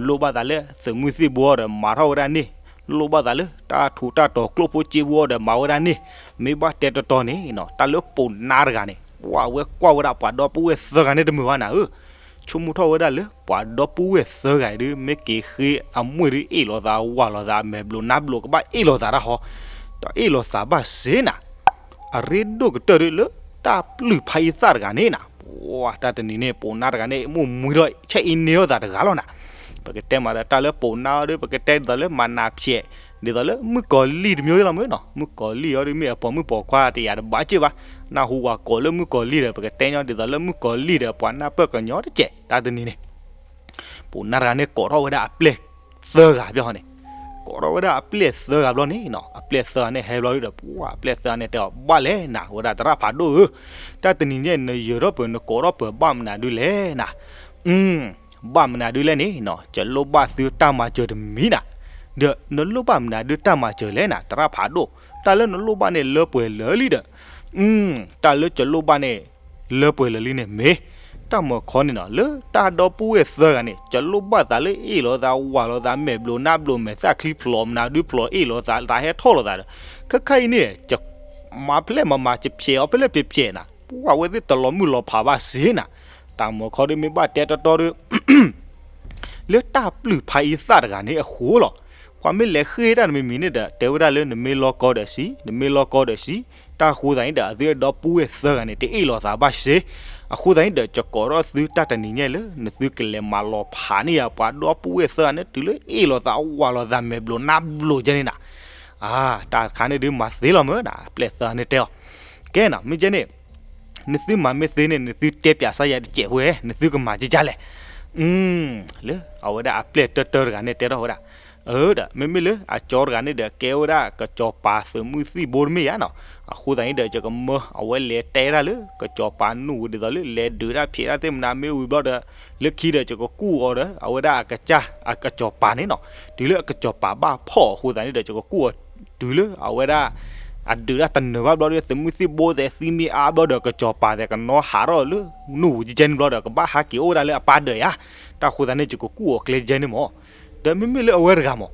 လိၣ်ဘၣ်သးလၢသုးမုၢ်သံၣ်ဘိအီၤဒီး မၤထီၣ်ဝဲဒၣ်န့ၢ်, လိၣ်ဘၣ်သးလၢတၢ်ထူးတၢ်တီၤကျိၣ်ဖိစ့ဖိအီၤဒီး မၤဝဲဒၣ်န့ၢ်, မ့ၢ်ဘၣ်တဲတီတီန့ၣ်နီၤ တၢ်လၢပိာ်နါတဂၤန့ၣ် ပှၤအဝဲကွၢ်ဝဲဒၣ်ပှၤဒီပုၢ်ဝဲၢ်သၢဂၤန့ၣ်တမုာ်ဘၣ်နၤဧၢ ဆိကမိၣ်ထီၣ်ဝဲဒၣ်လၢ ပှၤဒီပုၢ်ဝဲၢ်သၢဂၤအံၤဒု မ့ၢ်က့ၤဃ့အမှံၣ်ဒု အ့ၣ်လိာ်သးဝၤလိာ်သး အမဲာ်ဘျိးနါဘျိး ကဘၣ်အ့ၣ်လိာ်သးတၢ်ဟီ, ဒီးအ့ၣ်လိာ်သးဘၣ်စ့နၤ, အရ့ဒိၣ်ကတၢၢ်ဒုလၢ တၢ်ပျုၢ်ဖါအံသၣ်တဂၤန့ၣ်နၤ, ပှၤတၢ်တနံၤန့ၣ် ပိာ်နါတဂၤန့ၣ် မိၢ်မှံထီၣ် ဆဲအံၤန့ၢ်ထီၣ်သးတဂၤလီၤနၤ. ပကတဲမးဒီး တၢ်လၢပိာ်နါအီၤဒု ပကတဲဒ်သိးလၢမၤနးဖျဲး, ဒ်သိးလၢမုၣ်ကီၤလံၢ်တမံၤလီၤမ့ၢ်နီၤ, မုၣ်ကီၤလံၢ်အီၤဒု မ့ၢ်အပိာ်မုၣ်ပိာ်ခွါတယာ်တဘၣ်စ့ၢ်ဘၣ်, နၢ်ဟူဝၤကိးလၢမုၣ်ကီၤလံၢ်ဒီး ပကတဲညီဒ်သိးလၢမုၣ်ကီၤလံၢ်ဒီး ပှၤနၢ်ပၢၢ်ကညီတကဲး တၢ်တနံၤန့ၣ် ပိာ်နါတဂၤန့ၣ်ကိးထီၣ်ဝဲဒၣ်အပျဲၢ်သၢဂၤဘျီန့ၣ်, ကိးထီၣ်ဝဲဒၣ်အပျဲၢ်သၢဂၤဘျီန့ၣ်နီၤ, အပျဲၢ်သၢဂၤန့ၣ်ဟဲဘျီဒုဒီး ပှၤအပျဲၢ်သၢဂၤန့ၣ်တဲအီၤ ဘၣ်လဲၣ်နၤ ဝဲဒၣ်သရၣ်ဖးဒိၣ်ဧၢ, တၢ်တနံၤညါအံၤ နယၢၤထီၣ်ပှဲၤ နကိးထီၣ်ပှဲၤဘၣ်မနုၤဒုလဲၣ်နၤ, ဘၣ်မနုၤဒုလဲၣ်န့ၣ်နီၤ ယလိၣ်ဘၣ်သုတၢ်မၤစၢၤတမံၤနၤ, ဒီးနလိၣ်ဘၣ်မနုၤဒုတၢ်မၤစၢၤလဲၣ်နၤ သရၣ်ဖးဒိၣ်, တၢ်လၢနလိၣ်ဘၣ်န့ၣ်လၢပှဲၤလၢာ်လံဒီး တၢ်လၢယလိၣ်ဘၣ်န့ၣ် လၢပှဲၤလၢာ်လံန့ၣ်မ့ၢ် တၢ်မၤခီန့ၣ်နီၤ လၢတၢ်ဒီပုၢ်ဝဲၢ်သၢဂၤန့ၣ် ယလိၣ်ဘၣ်သးလၢအ့ၣ်လိာ်သးဝၤလိာ်သး မဲာ်ဘျိးနါဘျိး မဲာ်သၣ်ချံဖျိးမနုၤဒုဖျိး အ့ၣ်လိာ်သး သးဟဲထီၣ်လိာ်သးဒီး ခဲခါအံၤန့ၣ် ယမၤဖျဲၣ်မၤမၤ ယဖျဲးအီၤဖဲလဲၣ်ဖျဲးဖျဲးနၤ ပှၢ်ဝဲသ့ၣ်တလီၤမုၢ်လီၤဖးဘၣ်စ့နၤ, တၢ်မၤခီဒုးမ့ၢ်ဘၣ်တဲတီတီဒီး လၢတၢ်ပျုၢ်ဖးအံသၣ်တဂၤန့ၣ်အဃိလီၤ. ကွၢ်မ့ၢ်လဲၤဃ့တၢ်တမံၤမံၤန့ၣ်ဒီး တဲဝဲဒၣ်လၢနမ့ၢ်လီၤကီဒီးစံး, နမ့ၢ်လီၤကီဒီးစံး, တၢ်အဃိသတးန့ၣ်ဒီး အသုဒီပုၢ်ဝဲၢ်သၢဂၤန့ၣ် တအ့ၣ်လိာ်သးဘၣ်စ့. အဃိသတးန့ၣ်ဒီး ကကိးထီၣ်သုတၢ်တနံၤညါလၢ နသုကလဲၤမၤလီၤဖးန့ၢ်ယၤပှၤဒီပုၢ်ဝဲၢ်သၢဂၤန့ၣ် တုၤလၢအ့ၣ်လိာ်သးဝးလိာ်သးမဲာ်ဘျိးနါဘျိးကဲန့ၣ်နၤ. အါ, တၢ်တခါန့ၣ်ဒုးမၤသ့လီၤမ့ၢ်နၤ, အပျဲၢ်သၢဂၤန့ၣ်တဲအီၤ, ကဲနၤ မ့ၢ်ကဲန့ၣ် နသုမၤမ့ၢ်သ့န့ၣ် နသုတဲပၠးစၢ်ယၤတစဲးဖိ, နသုကမၤကကလဲၣ်. လၢအဝဲဒၣ်အပျဲၢ်တၢတၢတဂၤန့ၣ်တဲထီၣ်ဝဲဒၣ်, အၢဒီး မ့မ့ၢ်လၢအကၠီတဂၤန့ၣ်ဒီး ကဲဝဲဒၣ်ကစီၤပၤသုးမုၢ်သံၣ်ဘိတမ့ၢ်ဧါနီၤ. အဃိသတးန့ၣ်ဒီး ယကမၢအဝဲလဲၤတဲဒၣ်လၢကစီၤပၤနူၢ်ဝံၤဒ်သိးလၢ လဲၤဒုးဒၣ်ဖျဲးဒၣ်သ့ၣ်မနၤမ့ၢ်ဝံၤဘျီဒီး လၢခံဒီး ယကကူၣ်အီၤဒီး အဝဲဒၣ်အကစၢ်အကစီၤပၤန့ၣ်နီၤ. တုၤလၢအကစီၤပၤဘၣ်ဖီၣ်အဃိသတးန့ၣ်ဒီး ယကကူၣ်အီၤ တုၤလၢအဝဲဒၣ် အဒုးဒၣ်တနၢၤဘၣ်ဘျီဒီး သုးမုၢ်သံၣ်ဘိသဲးသံမ့ၢ်အါဘျီဒီး ကစီၤပၤသဲးကနီၤဟးထီၣ်လၢ နူၢ်ဝံၤကဲန့ၣ်ဘျီဒီး ကဘၣ်ဟးက့ၤအိၣ်ဝဲဒၣ်လၢအပၢ်ဒၢးယါ. တၢ်အဃိသတးန့ၣ် ယကကူၣ်အီၤကျဲကဲန့ၣ်မး. ဒီးမ့မ့ၢ်လၢအဝဲတဂၤမး,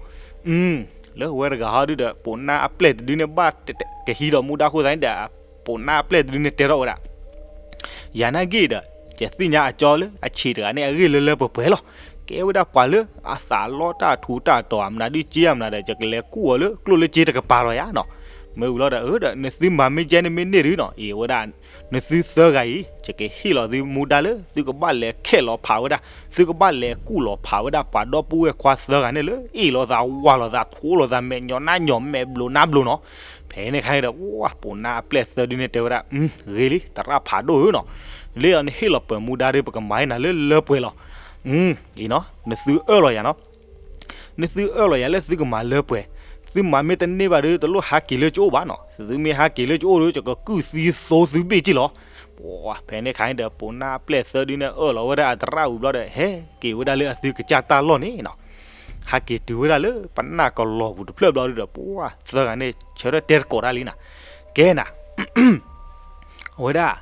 လၢအဝဲတဂၤဟီဒုဒီး ပိာ်နါအပျဲၢ်တဒုန့ၣ် ဘၣ်ကဟံးဒီးမူဒါအဃိသတးန့ၣ်ဒီး ပိာ်နါအပျဲၢ်တဒုန့ၣ်တဲထီၣ်ဝဲဒၣ် ယၤနာ်က့ဒီး ယသ့ၣ်ညါအကၠီလၢအဆံးတဂၤန့ၣ် အဂ့ၢ်လၢလၢပှဲၤပှဲၤလီၤ. ကဲဝဲဒၣ်ပှၤလၢအသးလီတၢ်ထူးတၢ်တီၤ အမနုၤဒုးက့အမနုၤဒီး ယကလဲၤကူၣ်အီၤလၢကျိၣ်လၢစ့တကပၤလီၤယါနီၤ. မ့ၢ်ဝံၤလီၤဒီး အၢဒီး နသုမၤမ့ၢ်ကဲန့ၣ်မ့ၢ်န့ၢ်ဒုနီၤ အံၤဝဲဒၣ် နသုသၢဂၤအံၤ ယကဟ့ၣ်လီၤသုမူဒါလၢ သုကဘၣ်လဲၤခဲလီၤဖးဝဲဒၣ် သုကဘၣ်လဲၤကူၣ်လီၤဖးဝဲဒၣ် ပှၤဒီပုၢ်ဝဲၢ်ခွါသၢဂၤန့ၣ်လၢ အ့ၣ်လိာ်သးဝးလိာ်သး ထိလိာ်သးမဲာ်ညီနါညီ မဲာ်ဘျိးနါဘျိးနီၤ. ဖဲန့ၣ်ခါဒီး ပိာ်နါအပျဲၢ်သၢဒုန့ၣ်တဲဝဲဒၣ် ဂ့ၤလံ သရၣ်ဖးဒိၣ်ဧၢနီၤ. လၢအီၤနဟ့ၣ်လီၤပှဲၤမူဒါဒီး ပကမၤအံၤနၤလၢလၢပှဲၤလီၤ. အံၤနီၤ နသုအၢၣ်လီၤယၤနီၤ နသုအၢၣ်လီၤယၤလၢသုကမၤလၢပှဲၤ, သုမၤမ့ၢ်တန့ၢ်ဘၣ်ဒီး တလိၣ်ဟးက့ၤလၢကအိၣ်ဘၣ်နီၤ. သုမ့ၢ်ဟးက့ၤလၢကအိၣ်ဒီး ယကကုၢ်သံသိသုဘ့ၣ်က့ၢ်လီၤ. ပှၤဖဲန့ၣ်ခါန့ၣ်ဒီး ပိာ်နါအပျဲၢ်သၢဒုန့ၣ် အၢၣ်လီၤဝဲဒၣ်အသရၣ်ဝံၤဘျီဒီး ဟဲက့ၤဝဲဒၣ်လၢအသုကစၢ်တၢ်လီၢ်န့ၣ်နီၤ. ဟးက့ၤတုၤဝဲဒၣ်လၢ ပနၢ်ကလီၤပူၤတဖျၢၣ်ဘျီဒီး ပှၤသၢဂၤန့ၣ် ဆၢထၢၣ်တဲသကိးတၢ်လံနၤ. ကဲနၤ အဝဲဒၣ်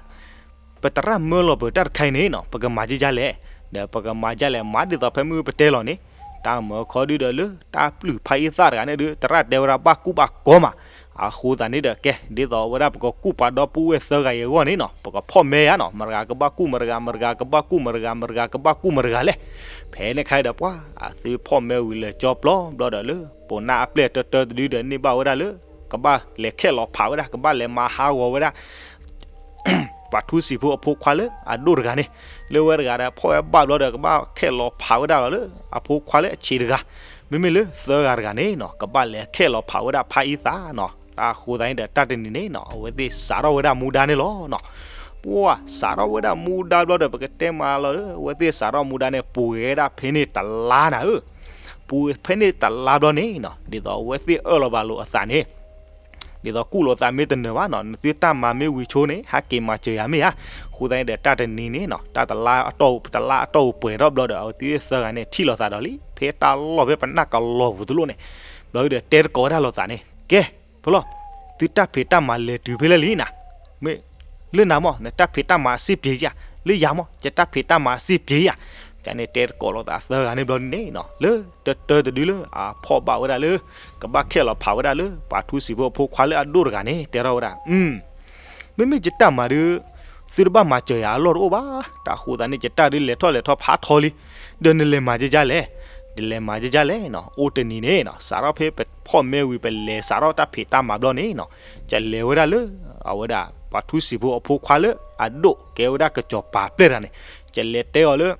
ပသရၣ်မၢလီၤပှၤတၢ်တခါအံၤန့ၣ်နီၤ ပကမၤကကလဲၣ်, ဒီးပကမၤကလဲၣ် မၤဒ်သိးဖဲမုၢ်ပတဲလီၤန့ၣ်, တၢ်မၢခီဒုဒီးလၢတၢ်ပျုၢ်ဖးအံသၣ်တဂၤန့ၣ်ဒုး သရၣ်တဲဝဲဒၣ်ဘၣ်ကူၣ်ဘၣ်ကီမး, အဃိသတးန့ၣ်ဒီး ကဲ ဒ်သိးအဝဲဒၣ်ပကကူၣ်ပှၤဒီပုၢ်ဝဲၢ်သၢဂၤအံၤအဂီၢ်န့ၣ်နီၤ ပကဖီၣ်မဲယါနီၤ မတၤတဂၤကဘၣ်ကူၣ်မတၤတဂၤ မတၤတဂၤကဘၣ်ကူၣ်မတၤတဂၤ မတၤတဂၤကဘၣ်ကူၣ်မတၤတဂၤလဲၣ်. ဖဲန့ၣ်ခါဒီးပှၤ အသုဖီၣ်မဲဝံၤလၢာ်ကၠီပျီဘျီဒီးလၢ ပိာ်နါအပျဲၢ်တၢတၢတဒုဒီးန့ၢ်ဘၣ်ဝဲဒၣ်လၢ ကဘၣ်လဲၤခဲလီၤဖးဝဲဒၣ် ကဘၣ်လဲၤမၤဟးဂီၤဝဲဒၣ် ပှၤထူစံာ်ဖိအဖိခွါလၢအဒိၣ်တဂၤန့ၣ်, လၢဝဲတဂၤဒီးဖီၣ်ဝဲဘၣ်ဘျီဒီး ကဘၣ်ခဲလီၤဖးဝဲဒၣ်လီၤလၢအဖိခွါလၢအဆံးတဂၤ, မ့မ့ၢ်လၢသၢဂၤတဂၤန့ၣ်နီၤ ကဘၣ်လဲၤခဲလီၤဖးဝဲဒၣ်ဖးအံသၣ်နီၤ. တၢ်အဃိသတးန့ၣ်ဒီး တၢ်တနံၤန့ၣ်နီၤ အဝဲသ့ၣ်စးထီၣ်ဝဲဒၣ်မူဒါန့ၣ်လီၤနီၤ. ပှၤစးထီၣ်ဝဲဒၣ်မူဒါဘျီဒီး ပကတဲမးလီၤလၢ အဝဲသ့ၣ်စးထီၣ်မူဒါန့ၣ် ပူၤဂဲၤဒၣ်ဖဲန့ၣ်တလါနၤဧၢ ပူၤဖဲန့ၣ်တလါဘျီန့ၣ်နီၤ ဒ်သိးအဝဲသ့ၣ်အၢၣ်လီၤဘၣ်လိာ်အသးန့ၣ် ဒ်သိးကူၣ်လိာ်သးမ့ၢ်တနၢၤဘၣ်နီၤ နသုတၢ်မၤမ့ၢ်ဝံၤဆိန့ၣ် ဟးက့ၤမၤစၢၤယၤမ့ၢ်ဧါ. အဃိသတးန့ၣ်ဒီး တၢ်တနံၤန့ၣ်နီၤ တၢ်တလါအတီၢ် တလါအတီၢ်ပူၤပှဲၤထီၣ်ဘျီဒီး အဝဲသ့ၣ်သၢဂၤန့ၣ် ထံၣ်လိာ်သးဒီးလံ ဖဲတၢ်လီၢ်ဖဲပနၢ်ကလီၤပူၤတလိၣ်န့ၣ်, ဘျီဒီးတဲသကိးဝဲဒၣ်လိာ်သးန့ၣ် ကဲ ဖိလီၤ သုတၢ်ဖံးတၢ်မၤလဲၤတုၤဖဲလဲၣ်လံနၤ, မ့ၢ် လၢနၤမ့ၢ် နတၢ်ဖံးတၢ်မၤအစ့ပှဲၤဧါ, လၢယၤမ့ၢ် ယတၢ်ဖံးတၢ်မၤအစ့ပှဲၤဧါ. ကန့ၣ်တဲသကိးလိာ်သးသၢဂၤန့ၣ်ဘျီဒ်န့ၣ်နီၤ လၢတၢတၢတဒုလၢအဖီၣ်ဘၣ်ဝဲဒၣ်လၢ ကဘၣ်ခဲလီၤဖးဝဲဒၣ်လၢ ပှၤထူစံာ်ဖိအဖိခွါလၢအဒိၣ်တဂၤန့ၣ် တဲထီၣ်ဝဲဒၣ် မ့မ့ၢ်ယတၢ်မၤဒုး သုတဘၣ်မၤစၢၤယၤအလီၢ်တအိၣ်ဘၣ်. တၢ်အဃိသတးန့ၣ် ယတၢ်ဒုးလဲၤထီၣ်လဲၤထီၣ်ဖးထီလံ, ဒီးနလဲၤမၤကကလဲၣ်, နလဲၤမၤကကလဲၣ်နီၤ အိၣ်တနံၤန့ၣ်နီၤ စးထီၣ်ဖဲပဖီၣ်မဲဝံၤ ပလဲၤစးထီၣ်တၢ်ဖံးတၢ်မၤဘျီန့ၣ်နီၤ ကလဲၤဝဲဒၣ်လၢ အဝဲဒၣ် ပှၤထူစံာ်ဖိအဖိခွါလၢအဒိၣ်ကဲဝဲဒၣ်ကစီၤပၤပျဲၢ်တဂၤန့ၣ် ကလဲၤတဲအီၤလၢ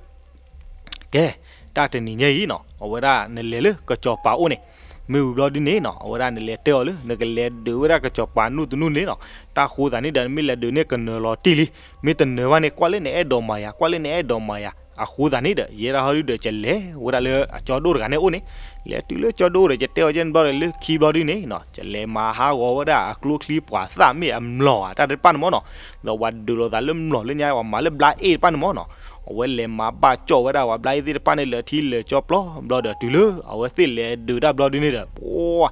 ကဲ တၢ်တနံၤညါအံၤနီၤ အဝဲဒၣ်နလဲၤလၢကစီၤပၤအိၣ်န့ၣ်, မ့ၢ်ဝံၤဘျီဒ်န့ၣ်နီၤ အဝဲဒၣ်နလဲၤတဲအီၤလၢ နကလဲၤဒုးဝဲဒၣ်ကစီၤပၤနူၢ်တနူၢ်န့ၣ်နီၤ, တၢ်အဃိသတးန့ၣ်ဒီး နမ့ၢ်လဲၤဒုးန့ၢ်ကနၢၤလီၤတံၢ်လံ, မ့ၢ်တနၢၤဘၣ်န့ၣ် ကွၢ်လၢနအဲၣ်ဒိးမၤယၤ ကွၢ်လၢနအဲၣ်ဒိးမၤယၤ, အဃိသတးန့ၣ်ဒီး ယဲဒၣ်ဟီဒုဒီး ကလဲၤဝဲဒၣ်လၢအကၠီဒိၣ်တဂၤန့ၣ်အိၣ်န့ၣ်, လဲၤတုၤလၢကၠီဒိၣ်ဒီး ကတဲအီၤကဲန့ၣ်ဘျီဒီး လၢခံဘျီဒ်န့ၣ်နီၤ ကလဲၤမၤဟးဂီၤဝဲဒၣ်အကျိချံပှၤသၣ်မ့ၢ်အမျိာ်ဧါ တၢ်တပၣ်န့ၣ်မ့ၢ်နီၤ, ဒီးပှၤဒုးလိာ်သးလၢမျိာ်လၢညါ ပှၤမၤလၢဘျါအ့ၣ်တပၣ်န့ၣ်မ့ၢ်နီၤ, အဝဲလဲၤမၤဘၣ်ကၠီၣ်ဝဲဒၣ်ပှၤဘျါအ့ၣ်သ့ၣ်တဖၣ်န့ၣ် လၢာ်ထံလၢာ်ကၠီပျီဘျီဒီး တုၤလၢအဝဲသ့ၣ်လဲၤဒုးတၢ်ဘျီဒ်န့ၣ်ဒီး ပှၤ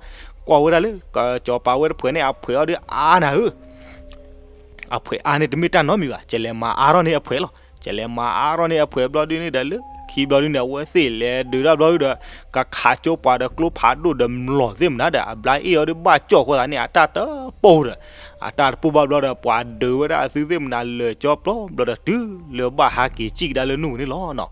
ကွၢ်ဝဲဒၣ်လၢ ကစီၤပၤဝဲတဖှဲးန့ၣ် အဖှဲးအီၤဒီးအါနၤဧၢ, အဖှဲးအါန့ၣ်တမ့ၢ်တၢ်နီတမံၤဘၣ်, ကလဲၤမၤအါထီၣ်န့ၢ်အဖှဲးလီၤ. ကလဲၤမၤအါထီၣ်န့ၢ်အဖှဲးဘျီဒ်န့ၣ်ဒီး လၢခံဘျီဒ်န့ၣ် အဝဲသ့ၣ်လဲၤဒုးတၢ်ဘျီဒ်ဒီး ကခးကၠိပှၤဒီးကျိဖးဒိၣ်ဒီးမျိာ်သ့ၣ်မနုၤဒီး အဘျါအ့ၣ်အီၤဒီးဘၣ်ကၠီၣ်အဃိသတးန့ၣ် အတၢ်တပိၢ်ဒီး အတၢ်တပိၢ်ဘၣ်ဘျီဒီး ပှၤဒုးဝဲဒၣ်အသုသ့ၣ်မနၤလၢာ်ကၠီပျီဘျီဒီး တုၤလၢဘၣ်ဟးက့ၤစံၣ်ကဒါလၢနူၢ်ပူၤန့ၣ်လီၤနီၤ.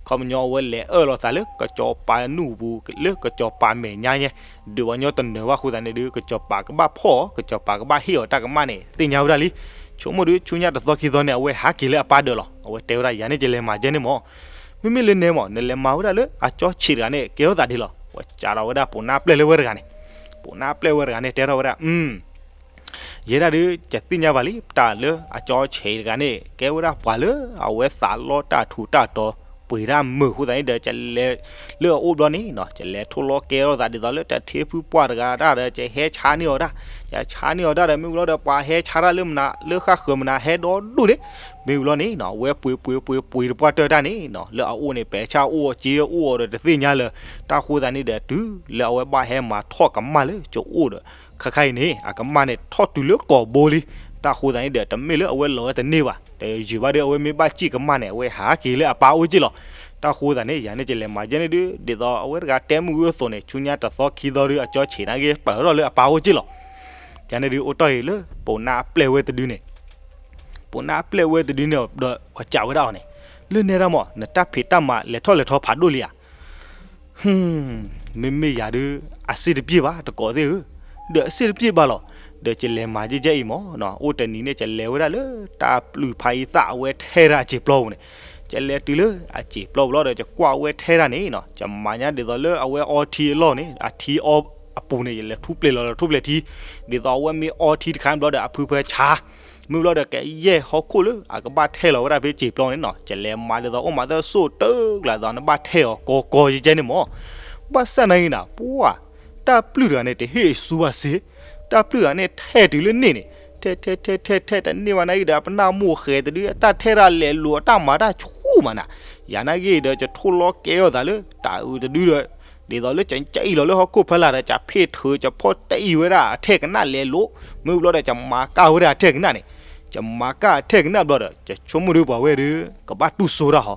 ခီပညီအဝဲလဲၤအၢၣ်လီၤသးလၢကၠီပၤနူၢ်ပူၤ လၢကၠီပၤမဲာ်ညါညါ, ဒုးပှၤညီတနၢၤဘၣ်အဃိသတးန့ၣ်ဒီး ကၠီပၤကဘၣ်ဖီၣ်အီၤ ကၠီပၤကဘၣ်ဟ့ၣ်အီၤတၢ်ကမၣ်န့ၣ် သ့ၣ်ညါဝဲဒၣ်လံ. ဆိကမိၣ်ဒီး ဆူညါတသီခံသီန့ၣ် အဝဲဟးက့ၤလၢအပၢ်ဒၢးလီၤ. အဝဲတဲဝဲဒၣ် ယၤန့ၣ် ယလဲၤမၤကဲန့ၣ်မၢ်, မ့မ့ၢ်လၢနဲမၢ် နလဲၤမၤဝဲဒၣ်လၢအကၠီဆံးတဂၤန့ၣ် ကဲထီၣ်သးဒ်လဲၣ်. အဝဲစံးထီၣ်ဝဲဒၣ်ပိာ်နါပျဲၢ်လၢဝဲတဂၤန့ၣ်, ပိာ်နါပျဲၢ်ဝဲတဂၤန့ၣ် တဲထီၣ်ဝဲဒၣ် ယဲဒၣ်ဒီး ယသ့ၣ်ညါဘၣ်လံ တၢ်လၢအကၠီဆံးတဂၤန့ၣ် ကဲဝဲဒၣ်ပှၤလၢအဝဲသးလီတၢ်ထူးတၢ်တီၤ ပှ့ၤတၢ်မုာ်အဃိသတးန့ၣ်ဒီး ယလဲၤလၢအအိၣ်ဘျီန့ၣ်နီၤ, ယလဲၤထိၣ်လီၤကဲထီၣ်သးဒ်သိးလၢတၢ်ထ့ဖုပှၢ်တဂၤတၢ်ဒီး ယဟဲဆါန့ၢ်အီၤတၢ်, ယဆါန့ၢ်အီၤတၢ်ဒီး မ့ၢ်ဝံၤလီၤဒီး ပှၤဟဲဆါတၢ်လၢမနုၤ လၢဃၣ်ဃၢၤမနုၤ ဟဲဒီဒူၣ်န့ၣ်, မ့ၢ်ဝံၤလီၤန့ၣ်နီၤ အဝဲပှ့ၤပှ့ၤပှ့ၤပှ့ၤတပှၢ်တၢၢ်တၢ်န့ၣ်နီၤ လၢအအိၣ်န့ၣ် ပဲာ်ဆၣ်အိၣ်အီၤ စ့အိၣ်အီၤဒီးတသ့ၣ်ညါလၢၤ, တၢ်ဃိသတးန့ၣ်ဒီး တုၤလၢအဝဲဘၣ်ဟဲမၤထီၣ်ကမၣ်လၢကၠိအိၣ်ဒီး ခါခါအံၤန့ၣ် အကမၣ်န့ၣ်ထီၣ်တုၤလၢကိာ်ဘိလံ, တၢ်ဃိသတးန့ၣ်ဒီး တမ့ၢ်လၢအဝဲလီၤဝဲတန့ၢ်ဘၣ်, တယုၢ်ဘၣ်ဒီး အဝဲမ့ၢ်ဘၣ်စံၣ်ကမၣ်န့ၣ် အဝဲဟးက့ၤလၢအပၢ်အိၣ်က့ၢ်လီၤ. တၢ်ဃိသတးန့ၣ် ယၤန့ၣ် ယလဲၤမၤကဲန့ၣ်ဒီး ဒ်သိးအဝဲတဂၤတဲမုၢ်ဂၢၢ်သိးန့ၣ် ဆူညါတသီခံသီဒီး အကၠီဆံးနာ်က့ ပာ်ထီၣ်လၢအပၢ်အိၣ်က့ၢ်လီၤ. ယၤန့ၣ်ဒီး အိၣ်တီၢ်အံၤလၢ ပိာ်နါအပျဲၢ်ဝဲတဒုန့ၣ် ပိာ်နါအပျဲၢ်ဝဲတဒုန့ၣ်ဒီး အစံးဝဲဒၣ်အီၤန့ၣ်, လၢနဲဒၣ်မၢ် နတၢ်ဖံးတၢ်မၤလဲၤထီၣ်လဲၤထီဖးဒိၣ်လံဧါ. မ့မ့ၢ်ယၤဒီး အစ့ၣ်တပျ့ၢ်ဘၣ် တကိးသ့ၣ်ဧၢ, ဒီးအစ့ၣ်တပျ့ၢ်ဘၣ်လီၤ, ဒီးယလဲၤမၤကဲကဲအံၤမၢ်, အိၣ်တနံၤန့ၣ် ယလဲၤဝဲဒၣ်လၢတၢ်ပျုၢ်ဖးအံသၣ်အဝဲထဲတၢ်အစံာ်ပျီပူၤန့ၣ်, ယလဲၤတုၤလၢအစံာ်ပျီပူၤလီၤဒီး ယကွၢ်ဝဲထဲတၢ်န့ၣ်နီၤ, ယမၤညါဒ်သိးလၢအဝဲအီထံအလီၢ်န့ၣ် အထံအီအပူၤန့ၣ် ယလဲၤထူပျဲၢ်လီၤလီၤထူပျဲၢ်ထံ, ဒ်သိးအဝဲမ့ၢ်အီထံတခါဘျီဒီး အဖုဖၢဆါ မ့ၢ်ဘျီဒီးကယဲၢ်ဟီၣ်ခိၣ်လၢအကဘၣ်ထဲလီၤဝဲဒၣ်ဖဲစံာ်ပျီန့ၣ်နီၤ, ယလဲၤမၤဒ်သိးအိၣ်မးသၢစိၣ်တၢ်ကျါဒ်သိး နဘၣ်ထဲအီၤကီကီယကဲန့ၣ်မၢ်, ဘၣ်ဆၣ်နာ်က့နီၤ ပှၤ တၢ်ပျုၢ်တဂၤန့ၣ် တဟ့ၣ်အဆူဘၣ်စ့, တၢ်ပျုၢ်တဂၤန့ၣ်ထဲတုၤလၢန့ၣ်န့ၣ် ထဲထဲထဲထဲထဲတန့ၢ်ဘၣ်နာ်က့ဒီး အပနၢ်မိၢ်ဃဲတဒု အတၢ်ထဲတၢ်လဲၤလိာ် အတၢ်မၤတၢ်ဆိၣ်မးနၤ, ယၤနာ်က့ဒီး ယထိၣ်လီၤကဲထီၣ်သးလၢတၢ်အုးတဒုဒီး ဒ်သိးလၢယကအံၣ်လီၤလၢဟီၣ်ခိၣ်ဖီလာ်ဒီး ယဖ့ၣ်ထုး ယဖီၣ်တအံၣ်ဝဲဒၣ်အထဲကနၣ်လဲၤလိာ်, မ့ၢ်ဘျီဒီး ယမၤကၢ်ဝဲဒၣ်အထဲကနၣ်န့ၣ်, ယမၤကၢ်အထဲကနၣ်ဘျီဒီး ယဆိကမိၣ်ဒီးပှၤဝဲဒီး ကဘၣ်တူၢ်စိတၢ်ဟီ,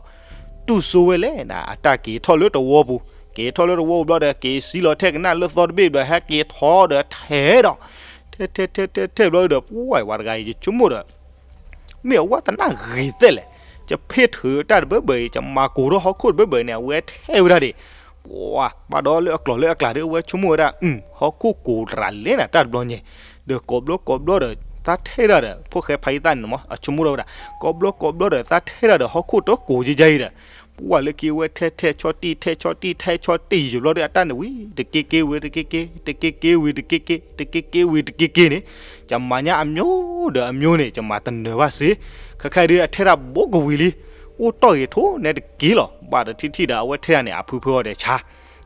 တူၢ်စိဝဲလဲၣ်နၤ အတၢ်က့ၤထီၣ်လၢတဝီပူၤ, က့ၤထီၣ်လၢတဝီပူၤဘျီဒီး က့ၤစံလီၤထဲကနၣ်လၢသီတဘ့ၣ်ဘျီ ဟဲက့ၤထီၣ်ဒီးထဲဒီး ထဲထဲထဲထဲထဲဘျီဒီး ပှၤဝဲတဂၤအံၤ ယဆိကမိၣ်ဒီး မ့ၢ်အဝဲတနၢ်ဂ့ၤသ့လဲၣ်, ယဖ့ၣ်ထုးတၢ်တဘၢဘၢအံၤ ယမၤကိးထီၣ်ဟီၣ်ခိၣ်တဘၢဘၢအံၤန့ၣ် အဝဲထဲဝဲဒၣ်ဒံး, ပှၤ ဘၣ်ဒီးလၢအကျိၤလၢအကျဲဒီး အဝဲဆိကမိၣ်ဝဲဒၣ် အု ဟီၣ်ခိၣ်ကိးတရၤလဲၣ်နၤ တၢ်တဘျီညါ, ဒီးကိးဘျီကိးဘျီဒီး သးထဲဒၣ်ဒီး ဖိၣ်ဃဲဖးယံသၣ်န့ၣ်မၢ် အဆိကမိၣ်ထီၣ်ဝဲဒၣ် ကိးဘျီကိးဘျီဒီး သးထဲဒၣ်ဒီးဟီၣ်ခိၣ်တကိးယဲယဲအံၤဒီး ပှၤလၢခံအဝဲထဲထဲဆီတံၢ် ထဲဆီတံၢ် ထဲဆီတံၢ်ယံာ်ဘျီဒီး အတၢ်န့ၣ်ဝံၤ တက့က့ဝံၤတက့က့ တက့က့ဝံၤတက့က့ တက့က့ဝံၤတက့က့န့ၣ် ယမၤညါအမျိုးဒီးအမျိုးန့ၣ် ယမၤတနၢၤဘၣ်စ့, ခဲခါအံၤဒီး အထဲဒၣ်ဘိကဝံၤလံ, အိၣ်တီၢ်ဂ့ၤထိၣ်နဲတက့လီၤ, ဘၣ်တထံၣ်ထံၣ်ဒီး အဝဲထဲဒၣ်န့ၣ် အဖုဖၢအီၤဒီးဆါ,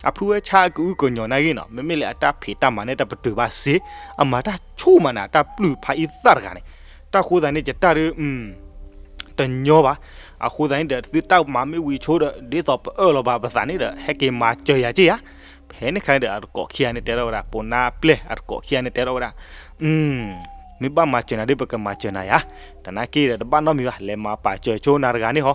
အဖုဝဲဆါအကအုကညီၤနာ်ဂ့ၤနီၤ, မ့မ့ၢ်လၢအတၢ်ဖံးတၢ်မၤန့ၣ် တပတုာ်ဘၣ်စ့, အမၤတၢ်ဆိၣ်မးနၤ တၢ်ပျုၢ်ဖးအံသၣ်တဂၤန့ၣ်, တၢ်ဃိသးန့ၣ် ယတၢ်ဒီး တညီဘၣ်, အဃိသတးန့ၣ်ဒီး သုတၢ်မၤမ့ၢ်ဝံၤဆိဒီး ဒ်သိးပအၢၣ်လီၤဘၣ်ပသးန့ၣ်ဒီး ဟဲက့ၤမၤစၢၤယၤက့ၢ်ယၤ, ဖဲန့ၣ်ခါန့ၣ်ဒီး အတကိးခံဂၤန့ၣ်တဲထီၣ်ဝဲဒၣ် ပိာ်နါပျဲၢ် အတကိးခံဂၤန့ၣ်တဲထီၣ်ဝဲဒၣ်, မ့ၢ်ဘၣ်မၤစၢၤနၤဒီး ပကမၤစၢၤနၤယၤ, တနာ်က့ဒီး တဘၣ်နီတမံၤဘၣ် လဲၤမၤပာ်စၢၤဆိနၤတဂၤန့ၣ်ဟီ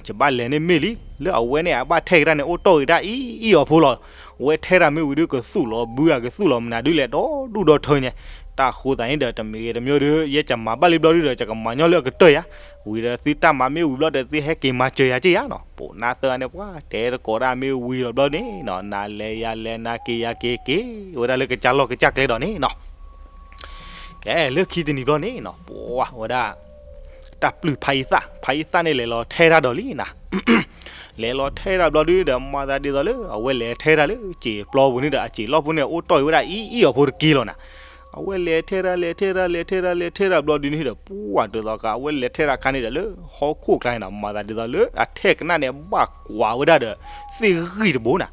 ယဘၣ်လဲၤန့ၣ်မ့ၢ်လံ, လၢအဝဲန့ၣ် အဘၣ်ထဲကဒါန့ၣ် အိၣ်တီၢ်ဂ့ၤဒၣ်အံၤအံၤအီၤဖိလီၤ, ဝဲထဲဒၣ်မ့ၢ်ဝံၤဒီး ကသူၣ်လီၤဘုဧါ ကသူၣ်လီၤမနုၤဒုလဲၣ် ဒီဒူၣ်ဒီထၢညါ, တၢ်ဃိသးန့ၣ်ဒီး တမံၤဂ့ၤတမံၤဒီး ယဲယမၤဘၣ်လံဘျီဒုဒီး ယကမၤညီလၢအကတၢၢ်ယၤ, ဝံၤဒီးသုတၢ်မၤမ့ၢ်ဝံၤဘျီဒီး သုဟဲက့ၤမၤစၢၤယၤက့ၢ်ယၤနီၤ, ပိာ်နါသၢဂၤန့ၣ် ပှၤတဲတကိးဒၣ်မ့ၢ်ဝံၤလီၤဘျီန့ၣ်နီၤ, နၤလဲၤယၤလဲၤ နၤက့ၤယၤက့ၤက့ၤ, ဝဲဒၣ်လၢကစၢ်လီၢ်ကစၢ်ကျဲဒီးန့ၣ်နီၤ ကဲ လၢခံတနံၤဘျီန့ၣ်နီၤ ပှၤဝဲဒၣ် တၢ်ပျုၢ်ဖးအံသၣ်, ဖးအံသၣ်န့ၣ် လဲၤလီၤထဲတၢ်ဒီးလံနၤ, လဲၤလီၤထဲတၢ်ဘျီဒုဒီး မၤသးဒ်သိးလၢ အဝဲလဲၤထဲတၢ်လၢစံာ်ပျီပူၤန့ၣ်ဒီး အစံာ်လီၢ်ဖိန့ၣ် အိၣ်တီၢ်ဝဲဒၣ်အံၤအံၤအီၤဖိတက့ၢ်လီၤနၤ, အဝဲလဲၤထဲတၢ် လဲၤထဲတၢ် လဲၤထဲတၢ် လဲၤထဲတၢ်ဘျီဒုန့ၣ်ဒီး ပှၤဒ်သိးက အဝဲလဲၤထဲတၢ်ခါန့ၣ်ဒီး လၢဟီၣ်ခိၣ်ကျါန့ၣ်ဒီး မၤသးဒ်သိးလၢ အထဲကနၣ်န့ၣ် ဘၣ်ကွၢ်ဝဲဒၣ်ဒီး သ့ၣ်ဂံၢ်တဘိနၤ,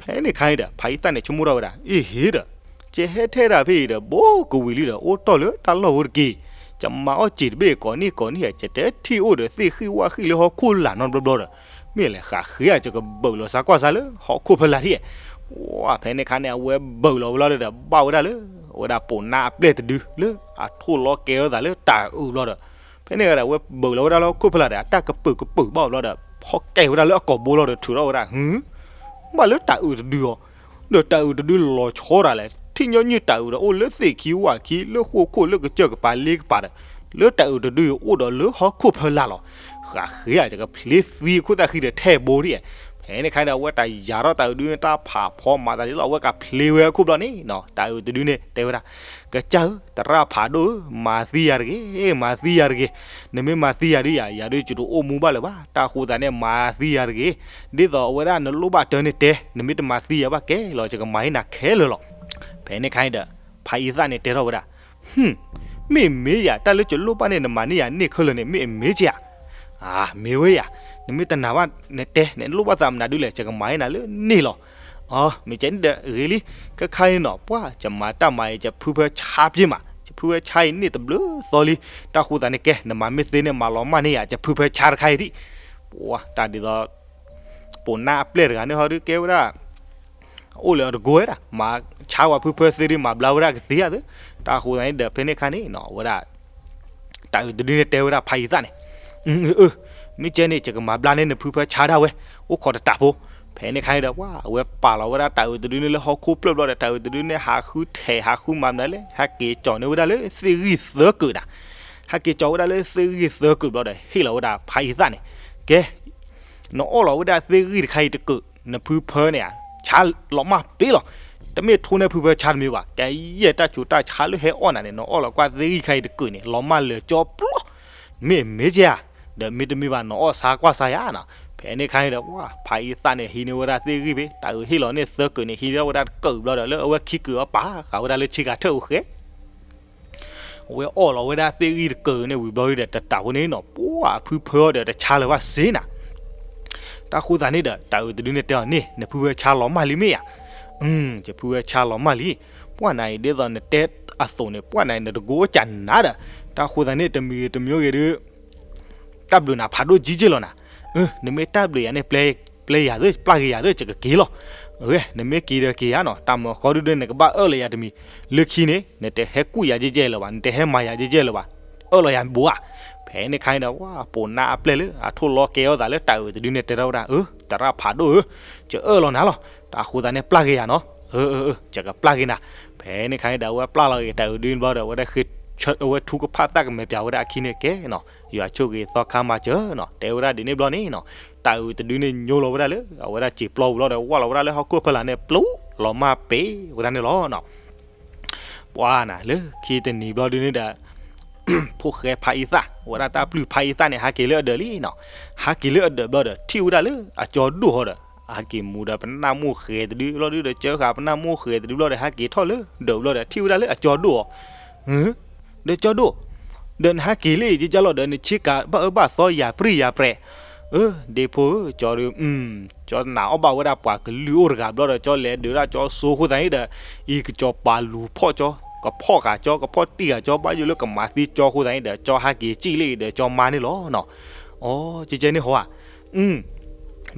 ဖဲန့ၣ်ခါန့ၣ်ဒီး ဖးအံသၣ်န့ၣ် ဆိကမိၣ်ထီၣ်ဝဲဒၣ် အ့ဟ့ဒီး ကဟဲထဲတၢ်ဖဲအံၤဒီး ဘိကဝံၤလံဒီး အိၣ်တီၢ်လၢတၢ်လီၢ်ဖိတက့ၢ်, ယမၤအီၣ်စံာ်တဘ့ၣ်ကိးနံၣ်ကိးနံၣ်ဧါ, ယတထံၣ်အိၣ်ဒီးသ့ၣ်ဃံၣ်ဝၣ်ဃံၣ်လၢဟီၣ်ခိၣ်လာ်နီတဘျီဘျီဒီး, မ့ၢ်လဲၤဃးဃ့ဧါ, ယကဘုးလီၤစါကွၢ်စါလၢဟီၣ်ခိၣ်ဖဲလာ်ထံၣ်ဧါ, ပှၤဖဲန့ၣ်ခါန့ၣ် အဝဲဘုးလီၤဝဲလီၤဒီး ဘၣ်ဝဲဒၣ်လၢ အဝဲဒၣ်ပိာ်နါအပျဲၢ်တဒုလၢ အထိၣ်လီၤကဲထီၣ်သးလၢတၢ်အုးဘျီဒီး, ဖဲန့ၣ်ဒီး အဝဲဘုးလီၤဝဲဒၣ်လၢဟီၣ်ခိၣ်ဖဲလာ်ဒီး အတၢ်ကပုာ်ကပုာ်ဘၣ်ဘျီဒီး ဖီၣ်ကဲဝဲဒၣ်လၢအကိာ်ဘိလီၤဒီး ထုးထီၣ်ဝဲဒၣ် ဟု ဘၣ်လၢတၢ်အုးတဒုအီၤ, ဒီးတၢ်အုးတဒုလီၤဆီတၢ်လဲၣ်, ထံၣ်ညီနုၢ်တၢ်အုးဒီးအိၣ်လၢသ့ၣ်ခံဝၣ်ခံ လၢဃိာ်ခိၣ်လၢကစၢၢ်ကပၤလ့ကပၤဒီး လၢတၢ်အုးတဒုအံၤအိၣ်ဒီးလၢဟီၣ်ခိၣ်ဖီလာ်လီၤ. ဃးဃ့ယၤယကဖျ့သံအခိၣ်သၣ်ဃံဒီးထဲဘိဒံး. ဖဲန့ၣ်ခါဒီး အဝဲတၢ်ယၤထီၣ်တၢ်အုးတဒုန့ၣ် တၢ်ဖးဖီမၤသးဒ်သိး အဝဲကဖျ့ဝဲအခိၣ်ဘျီန့ၣ်နီၤ တၢ်အုးတဒုန့ၣ်တဲဝဲဒၣ်, ကစၢ်ဧၢ, သရၣ်ဖးဒိၣ်ဧၢ, မၤသံယၤတဂ့ၤ, မၤသံယၤတဂ့ၤ. နမ့ၢ်မၤသံယၤဒုးယၤ, ယၤဒုးယတအိၣ်မူဘၣ်လၢၤဘၣ်. တၢ်ဃိသးန့ၣ် မၤသံယၤတဂ့ၤ. ဒ်သိးအဝဲဒၣ်နလိၣ်ဘၣ်တၢ်န့ၣ်တဲ, နမ့ၢ်တမၤသံယၤဘၣ်ကဲလီၤ, ယကမၤဟ့ၣ်နၤခဲလၢာ်လီၤ. ဖဲန့ၣ်ခါအံၤဒီး ဖးအံသၣ်န့ၣ်တဲထီၣ်ဝဲဒၣ်, မ့ၢ်မ့ၢ်ယၤ, တၢ်လၢယလိၣ်ဘၣ်န့ၣ် နမၤန့ၢ်ယၤန့ၢ်ခဲလၢာ်န့ၣ် မ့ၢ်အမ့ၢ်ဧါ. မ့ၢ်ဝဲယၤ, နမ့ၢ်တနာ်ဘၣ် နတဲ, နလိၣ်ဘၣ်သးမနုၤဒုးလဲၣ်, ယကမၤဟ့ၣ်နၤလၢန့ၢ်လီၤ. အမ့ၢ်ကဲန့ၣ်ဒီးဂ့ၤလံ. ခဲခါအံၤနီၤ ပှၢ် ယမၤတၢ်မၤအံၤ ယဖုဖၢဆါပှ့ၤမး, ယဖုဖၢဆါအံၤန့ၢ်တဘျုးသီလံ. တၢ်ဃိသးန့ၣ်ကဲ နမၤမ့ၢ်သ့န့ၣ် မၤလီၤမၢ်န့ၢ်ယၤ ယဖုဖၢဆါတခါအံၤဒံး. ပှၢ် တၢ်ဒ်သိး ပိာ်နါအပျဲၢ်တဂၤန့ၣ်ဟီဒုးကဲဝဲဒၣ် အိၣ်လၢအတကိးဝဲဒၣ် မၤဆါဝဲဖုဖၢသ့ဒုး မၤဘျါဝဲဒၣ်ကသ့ဧါသ့. တၢ်ဃိသးန့ၣ်ဒီး ဖဲန့ၣ်ခါန့ၣ်နီၤ အဝဲဒၣ် တၢ်အုးတဒုန့ၣ်တဲဝဲဒၣ်ဖးအံသၣ်န့ၣ်, မ့ၢ်ကဲန့ၣ် ယကမၤဘျါန့ၢ်နဖုဖၢဆါဒၣ်ဝဲ, အိၣ်ခိးတတးဖိ. ဖဲန့ၣ်ခါန့ၣ်ဒီး ပှၢ် အဝဲပာ်လီၤဝဲဒၣ်တၢ်အုးတဒုန့ၣ်လၢဟီၣ်ခိၣ်ဖျၢၣ်ဘျီဒီး တၢ်အုးတဒုန့ၣ် ဟးဃုထဲး ဟးဃုမၤမနုၤလဲၣ်, ဟဲက့ၤကၠီၤန့ၢ်ဝဲဒၣ်လၢသ့ၣ်ဂံၢ်သၢကုာ်နၤ. ဟဲက့ၤကၠီၤဝဲဒၣ်လၢသ့ၣ်ဂံၢ်သၢကုာ်ဘျီဒီး ဟ့ၣ်လီၤဝဲဒၣ်ဖးအံသၣ်န့ၣ်, ကဲ နအီၣ်လီၤဝဲဒၣ်သ့ၣ်ဂံၢ်တခါအံၤတကုာ်, နဖုဖၢန့ၣ် ဆါလီၤမၢ်ပ့ၤလီၤ. တမ့ၢ်ထိၣ်န့ၢ်ဖုဖၢဆါတမံၤဘၣ်, ကယဲၢ်တၢ်ဆူးတၢ်ဆါလၢဟဲအီၣ်နၤန့ၣ် နအီၣ်လီၤကွၢ်သ့ၣ်ဂံၢ်တခါအံၤတကုာ်န့ၣ် လီၤမၢ်လၢာ်ကၠီပျီ, မ့ၢ်မ့ၢ်ကဲဧါ, ဒီးမ့တမ့ၢ်ဘၣ် နအီၣ်ဆါကွၢ်ဆါယၤနီၤ. ဖဲန့ၣ်ခါန့ၣ်ဒီး ပှၢ် ဖးအံသၣ်န့ၣ် ဟံးန့ၢ်ဝဲဒၣ်သ့ၣ်ဂံၢ်ဖဲ တၢ်အုးဟ့ၣ်လီၤန့ၢ်သၢကုာ်န့ၣ် ဟံးန့ၢ်ဝဲဒၣ်တကုာ်ဘျီဒီး လၢအဝဲခံကုာ်အီၤပာ်ဃာ်ဝဲဒၣ်လၢဆ့ကၤထၢၣ်အိၣ်ဃဲ အဝဲအီၣ်လီၤဝဲဒၣ်သ့ၣ်ဂံၢ်တကုာ်န့ၣ်ဝံၤဘျီဒီး တတးဖိန့ၣ်နီၤ ပှၢ် အဖုဖၢအီၤဒီးတဆါလၢၤဘၣ်စ့နၤ. တၢ်ဃိသးန့ၣ်ဒီး တၢ်အုးတဒုန့ၣ်တဲအီၤန့ၣ် နဖုဖၢဆါလီၤမၢ်လံမ့ၢ်ဧါ. ယဖုဖၢဆါလီၤမၢ်လံ. ပှၢ်နၤအံၤ ဒ်သိးနတဲအသိးန့ၣ် ပှၢ်နၤအံၤ နတကိးအိၣ်ကၢ်နၤဒီး တၢ်ဃိသးန့ၣ် တမံၤတမံၤဂ့ၤဒုး တၢ်ဘျုးနၤဖးဒိၣ်ကံက့ၢ်လီၤနၤ. နမ့ၢ်တၢ်ဘျုးယၤန့ၣ် ပျဲယၤသ့ ပျၢ်က့ၤယၤသ့ ယကက့ၤလီၤ. နမ့ၢ်က့ၤဒီးက့ၤယၤနီၤ တၢ်မၤဃီဒုဒုန့ၣ် နကဘၣ်အၢၣ်လီၤယၤတမံၤ, လၢခံန့ၣ် နတဟဲကူၣ်ယၤကဲကဲလၢၤဘၣ်, နတဟဲမၤယၤကဲကဲလၢၤဘၣ်, အၢၣ်လီၤယၤဘိဧါ. ဖဲန့ၣ်ခါန့ၣ်ဒီး ပှၢ် ပိာ်နါအပျဲၢ်လၢ အထိၣ်လီၤကဲအီၤသးလၢတၢ်အုးတဒုန့ၣ် တဲထီၣ်ဝဲဒၣ်, အၢ သရၣ်ဖးဒိၣ်ဧၢ, ယအၢၣ်လီၤနၤလီၤ. တၢ်ဃိသးန့ၣ် ပျၢ်က့ၤယၤနီၤ. ယကပျၢ်က့ၤနၤ. ဖဲန့ၣ်ခါန့ၣ်ဒီး အဝဲပျၢ်လီၤက့ၤတၢ်အုးတဒုန့ၣ်ဘျီဒီး အဝဲဒၣ်ဃ့ အဝဲထူကဖၣ်သၣ်ကမဲာ်ပၠးဝဲဒၣ်အခံန့ၣ်ကဲနီၤ, ယွၤဆိၣ်ဂ့ၤသီခါမၤစၢၤနီၤ, တဲဝဲဒၣ်ဒ်န့ၣ်ဘျီန့ၣ်နီၤ, တၢ်အုးတဒုန့ၣ် ညိလီၤဝဲဒၣ်လၢ အဝဲဒၣ်စံာ်ပျီပူၤဘျီဒီး ဝၢ်လီၤဝဲဒၣ်လၢဟီၣ်ခိၣ်ဖီလာ်န့ၣ် ပျိလီၤမၢ်ပ့ၤဝဲဒၣ်န့ၣ်လီၤနီၤ. ပှၢ်နၤ လၢခံတနံၤဘျီဒုန့ၣ်ဒီး ဖိၣ်ဃဲဖးအံသၣ် ဝဲဒၣ်တၢ်ပျုၢ်ဖးအံသၣ်န့ၣ် ဟးက့ၤလၢအဒၢးလံနီၤ. ဟးက့ၤလၢအဒၢးဘျီဒီး ထံၣ်ဝဲဒၣ်လၢအကၠီဒိၣ်ဟီဒီး ဟဲက့ၤမူဒီးပနၢ်မိၢ်ဃဲၤတဒုဘျီဒုဒီး ကၢဃာ်ပနၢ်မိၢ်ဃဲၤတဒုဘျီဒီး ဟဲက့ၤထီၣ်လၢဒၢးဘျီဒီး ထံၣ်ဝဲဒၣ်လၢအကၠီဒိၣ်အီၤ, ဒီးကၠီဒိၣ်, ဒီးနဟဲက့ၤလၢအံၤကလီၤဒီး နဆ့ကၤဘၣ်အၢဘၣ်သီယၤပြံယၤပြဲး. ဒ့ဖိဧၢ, ကၠီဒုး ကၠီနာ်အီၣ်ဘၣ်ဝဲဒၣ်ပှၤကလုာ်အိၣ်တဂၤဘျီဒီး ကၠီလဲၤဒုးဒၣ်ကၠီစိဃိသတးန့ၣ်ဒီး အံၤကၠီပာ်လူၤဖီၣ်ကၠီ, ကဖီၣ်ဃာ်ကၠီ, ကဖီၣ်တံၢ်ဃာ်ကၠီ ဘၣ်ယိၣ်လၢကမၤသံကၠီဃိသတးန့ၣ်ဒီး ကၠီဟဲက့ၤစံၣ်လၢအံၤဒီး ကၠီမါန့ၣ်လီၤနီၤ. အိ ကဲကဲန့ၣ်ဟီဧါ.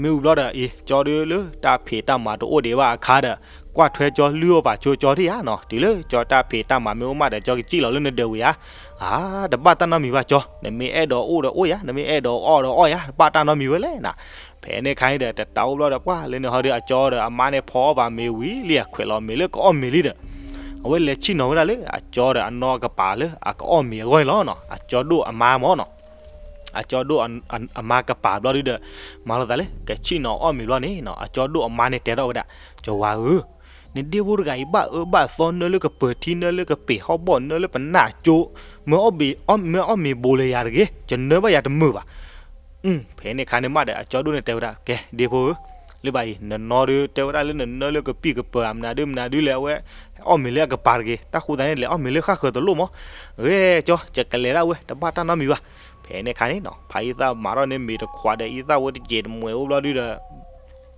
မ့ၢ်ဝံၤဘျီဒီး အံၤ ကၠီဒုးလၢတၢ်ဖံးတၢ်မၤတအိၣ်ဒံးဘၣ်အခါဒီး ကွၢ်ထွဲကၠီလုၢ်အီၣ်ပာ်ဆိကၠီထံၣ်ဧါနီၤ, တုၤလၢကၠီတၢ်ဖံးတၢ်မၤမ့ၢ်အိၣ်မးဒီး ကၠီကစံၣ်လီၤလၢနဒၢးဝံၤဧါ. အါ တဘၣ်တၢ်နီတမံၤဘၣ်ကၠီ, နမ့ၢ်အဲၣ်ဒိးအိၣ်ဒီးအိၣ်ယၤ, နမ့ၢ်အဲၣ်ဒိးအီၣ်ဒီးအီၣ်ယၤ, တဘၣ်တၢ်နီတမံၤဝဲလဲၣ်နၤ. ဖဲန့ၣ်ခါန့ၣ်ဒီး တတးအိၣ်ဘျီဒီး ပှၢ်လၢန့ၣ်ဟီဒီး အကၠီဒီးအမါန့ၣ် ဖီအီၣ်ဘၣ်မ့ၤဝံၤလံ, အခွဲးလီၤမ့ၤလၢကအီၣ်မ့ၤလံဒီး အဝဲလဲၤဆ့ၣ်နီၤဝဲဒၣ်လၢအကၠီဒီးအနီၢ်ကပၤလၢအကအီၣ်မ့ၤအဂီၢ်န့ၣ်လီၤနီၤ. အကၠီဒိၣ်အမါမ့ၢ်နီၤ, အကၠီဒိၣ်အမါကပၤဘျီဒုဒီး မၤလိာ်သးလၢကဆ့ၣ်နီၤအီၣ်မ့ၤဘျီန့ၣ်နီၤ, အကၠီဒိၣ်အမါန့ၣ်တဲထီၣ်ဝဲဒၣ်, ကၠီဝါဧၢ, နဒ့ဖိတဂၤအံၤဘၣ်အၢဘၣ်သီနၢလၢကပၢၤထံ နၢလၢကပ့ၤဟီၣ်ဘီၣ် နၢလၢပနၢ်ကၠိ, မ့ၢ်အီၣ်မ့ၤဘိးလၢယၤတဂ့ၤ, ယနၢဘၣ်ယၤတမုာ်ဘၣ်. ဖဲန့ၣ်ခါန့ၣ်မးဒီး အကၠီဒိၣ်န့ၣ်တဲဝဲဒၣ်, ကဲ ဒ့ဖိဧၢ, လၢဘၣ်အံၤ နနီၢ်ဒုးတဲဝဲဒၣ်လၢနနၢလၢကပံၢ်ကပၢၤ မနုၤဒုမနုၤဒုလဲၣ်, အဝဲအီၣ်မ့ၤလၢအကပၤတဂ့ၤ, တၢ်ဃိသတးန့ၣ် လဲၤအီၣ်မ့ၤလၢဃၣ်ဃၢၤတလိၣ်မး. ဂ့ၤကၠီ, ယကလဲၤဒၣ်ဝဲ တဘၣ်တၢ်နီတမံၤဘၣ်. ဖဲန့ၣ်ခါန့ၣ်နီၤ ဖးအံသၣ်မၤထီၣ်န့ၢ်မ့ၤတခွးဒီး အံသၣ်ဝဲတစဲးတမှဲးအိၣ်ဘျီဒုဒီး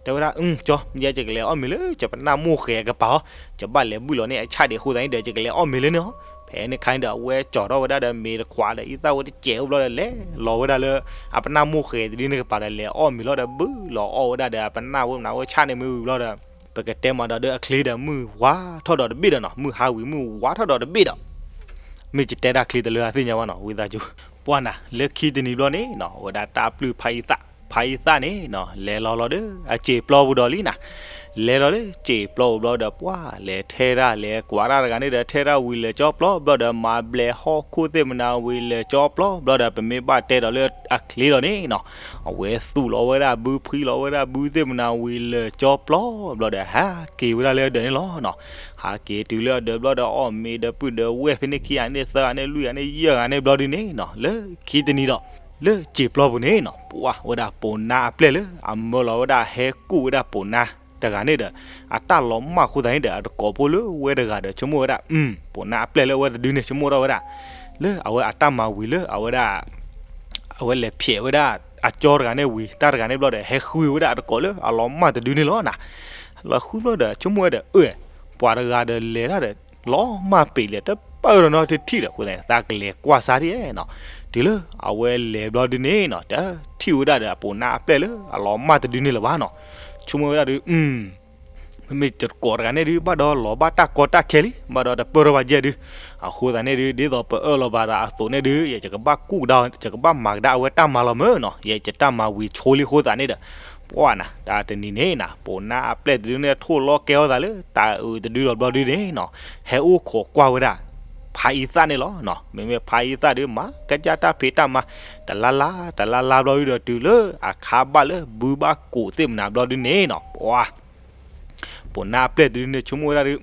တဲဝဲဒၣ်, ကၠီ, ယဲယကလဲၤအီၣ်မ့ၤလၢယပနၢ်မိၢ်ဃဲၤအကပၤအီၤ, ယဘၣ်လဲၤဘုၣ်လီၤန့ၢ်အဆၣ်ဒံးအဃိသတးန့ၣ်ဒီး ယကလဲၤအီၣ်မ့ၤလၢန့ၣ်အီၤ. ဖဲန့ၣ်ခါန့ၣ်ဒီး အဝဲကၠီထီၣ်ဝဲဒၣ်ဒီးမ့ၤတခွးဒီး အံသၣ်ဝဲတစဲးအိၣ်ဘျီဒီး လဲၤလီၤဝဲဒၣ်လၢ အပနၢ်မိၢ်ဃဲၤတဒုန့ၣ်ကပၤဒီး လဲၤအီၣ်မ့ၤလီၤဒီး ဘုၣ်လီၤအီၣ်ဝဲဒၣ်ဒီး အပနၢ်ဝဲမနုၤဝဲဆၣ်န့ၣ်မ့ၢ်ဝံၤဘျီဒီး ပကတဲမၤဒီးဒုးအချ့ဒီး မုၢ်ဝါထီၣ်ဒီးတဘ့ၣ်ဒီးနီၤ, မုၢ်ဟါဝံၤမုၢ်ဝါထီၣ်ဒီးတဘ့ၣ်ဒီး မ့ၢ်ယတဲတၢ်ချ့တလၢအသ့ၣ်ညါဘၣ်နီၤ ဝံသးစူၤ. ပှၢ်နၤ လၢခံတနံၤဘျီန့ၣ်နီၤ ဝဲဒၣ်တၢ်ပျုၢ်ဖးအံသၣ်, ဖးအံသၣ်န့ၣ်နီၤ လဲၤလီၤလီၤဒီး အစ့ပျီပူၤဒီးလံနၤ, လဲၤလီၤလၢစံာ်ပျီပူၤဘျီဒီး ပှၤလဲၤထဲတၢ်လဲၤကွၢ်တၢ်တဂၤန့ၣ်ဒီး ထဲတၢ်ဝံၤလၢာ်ကၠီပျီဘျီဒီး မၤဘျဲးဟီၣ်ခိၣ်သ့ၣ်မနၤဝံၤလၢာ်ကၠီပျီဘျီဒီး ပမ့ၢ်ဘၣ်တဲဒီးလၢအချ့လီၤန့ၣ်နီၤ, အဝဲသူၣ်လီၤဝဲဒၣ်ဘု ဖှံလီၤဝဲဒၣ်ဘုသ့ၣ်မနၤဝံၤလၢာ်ကၠီပျီဘျီဒီး ဟးက့ၤဝဲဒၣ်လၢအဒၢးန့ၣ်လီၤနီၤ. ဟးက့ၤတုၤလၢအဒၢးဘျီဒီး အီၣ်မ့ၤဒီးပုၢ်ဒီးဝဲၢ်ဖဲန့ၣ်ခံဂၤန့ၣ် သၢဂၤန့ၣ် လွံၢ်ဂၤန့ၣ် ယဲၢ်ဂၤန့ၣ်ဘျီဒုန့ၣ်နီၤ, လၢခံတနံၤဒီး လၢစံာ်ပျီပူၤန့ၣ်နီၤ, ပှၤဝဲဒၣ်ပိာ်နါအပျဲၢ်လၢအမၢလီၤဝဲဒၣ် ဟဲကူၣ်ဝဲဒၣ်ပိာ်နါတဂၤန့ၣ်ဒီး အတၢ်လီၤမၢ်အဃိသတးန့ၣ်ဒီး အတကိးဖိလၢဝဲတဂၤဒီး ဆိကမိၣ်ဝဲဒၣ် ပိာ်နါအပျဲၢ်လၢအဝဲတဒုန့ၣ် ဆိကမိၣ်ထီၣ်ဝဲဒၣ် လၢအဝဲအတၢ်မၤဝံၤလၢအဝဲဒၣ် အဝဲလဲၤဖျဲးဝဲဒၣ်အကၠီတဂၤန့ၣ်ဝံၤ တၢ်တဂၤန့ၣ်ဘျီဒီး ဟဲဃုဝဲဒၣ်အတကိးလၢအလီၤမၢ်တဒုန့ၣ်လီၤနီၤ. လီၤဃုဘျီဒီး ဆိကမိၣ်ဝဲဒီး အၢ ပှၤတဂၤဒီးလဲၤတၢ်ဒီး လီၤမၢ်ပ့ၤလဲၣ် တပၢၢ်ဒီးနီတထံၣ်ဒီး အဃိသတးန့ၣ် သးကလဲၤကွၢ်စါဒ်နီၤ. တုၤလၢအဝဲလဲၤဘျီဒုန့ၣ်နီၤ တထံၣ်ဝဲဒၣ်ဒီးအပိာ်နါအပျဲၢ်လၢအလီၤမၢ်တဒုန့ၣ်လၢၤဘၣ်နီၤ. ဆိကမိၣ်ဝဲဒၣ်ဒု မ့မ့ၢ်ယတကိးတဂၤန့ၣ်ဒု ဘၣ်ဒီးလီၤဘၣ်တၢ်ကီတၢ်ခဲလံ ဘၣ်ဒီးတပၢၢ်ထီၣ်ဘၣ်ယဲၢ်ဒု, အဃိသတးန့ၣ်ဒု ဒ်သိးပအၢၣ်လီၤဘၣ်ဒီးအသိးန့ၣ်ဒု ယကဘၣ်ကူၣ်ကဒါ ယကဘၣ်မၤကဒါအဝဲတၢ်မၤလီၤမ့ၢ်နီၤ, ယဲယတၢ်မၤဝံၤဆိလံအဃိသတးန့ၣ်ဒီး ပှၤနီၤ တၢ်တနံၤန့ၣ်နီၤ ပိာ်နါအပျဲၢ်တဒုန့ၣ် ထိၣ်လီၤကဲထီၣ်သးလၢတၤအုးတဒုဒီးဘျီဒုန့ၣ်နီၤ, ဟဲအိၣ်ခိးကွၢ်ဝဲဒၣ် ဖါအံသၣ်န့ၣ်လီၤနီၤ. မ့မ့ၢ်ဖါအံသၣ်ဒု မၤကဒါတၢ်ဖံးတၢ်မၤ တလါလါ တလါလါဘျီဒုဒီး တုၤလၢအခါဘၣ်လၢဘုဘၣ်ကိးသ့ၣ်မနၤဘျီဒုန့ၣ်နီၤ ပှၤ ပိာ်နါအပျဲၢ်တဒုန့ၣ် ဆိကမိၣ်ဝဲဒၣ်ဒု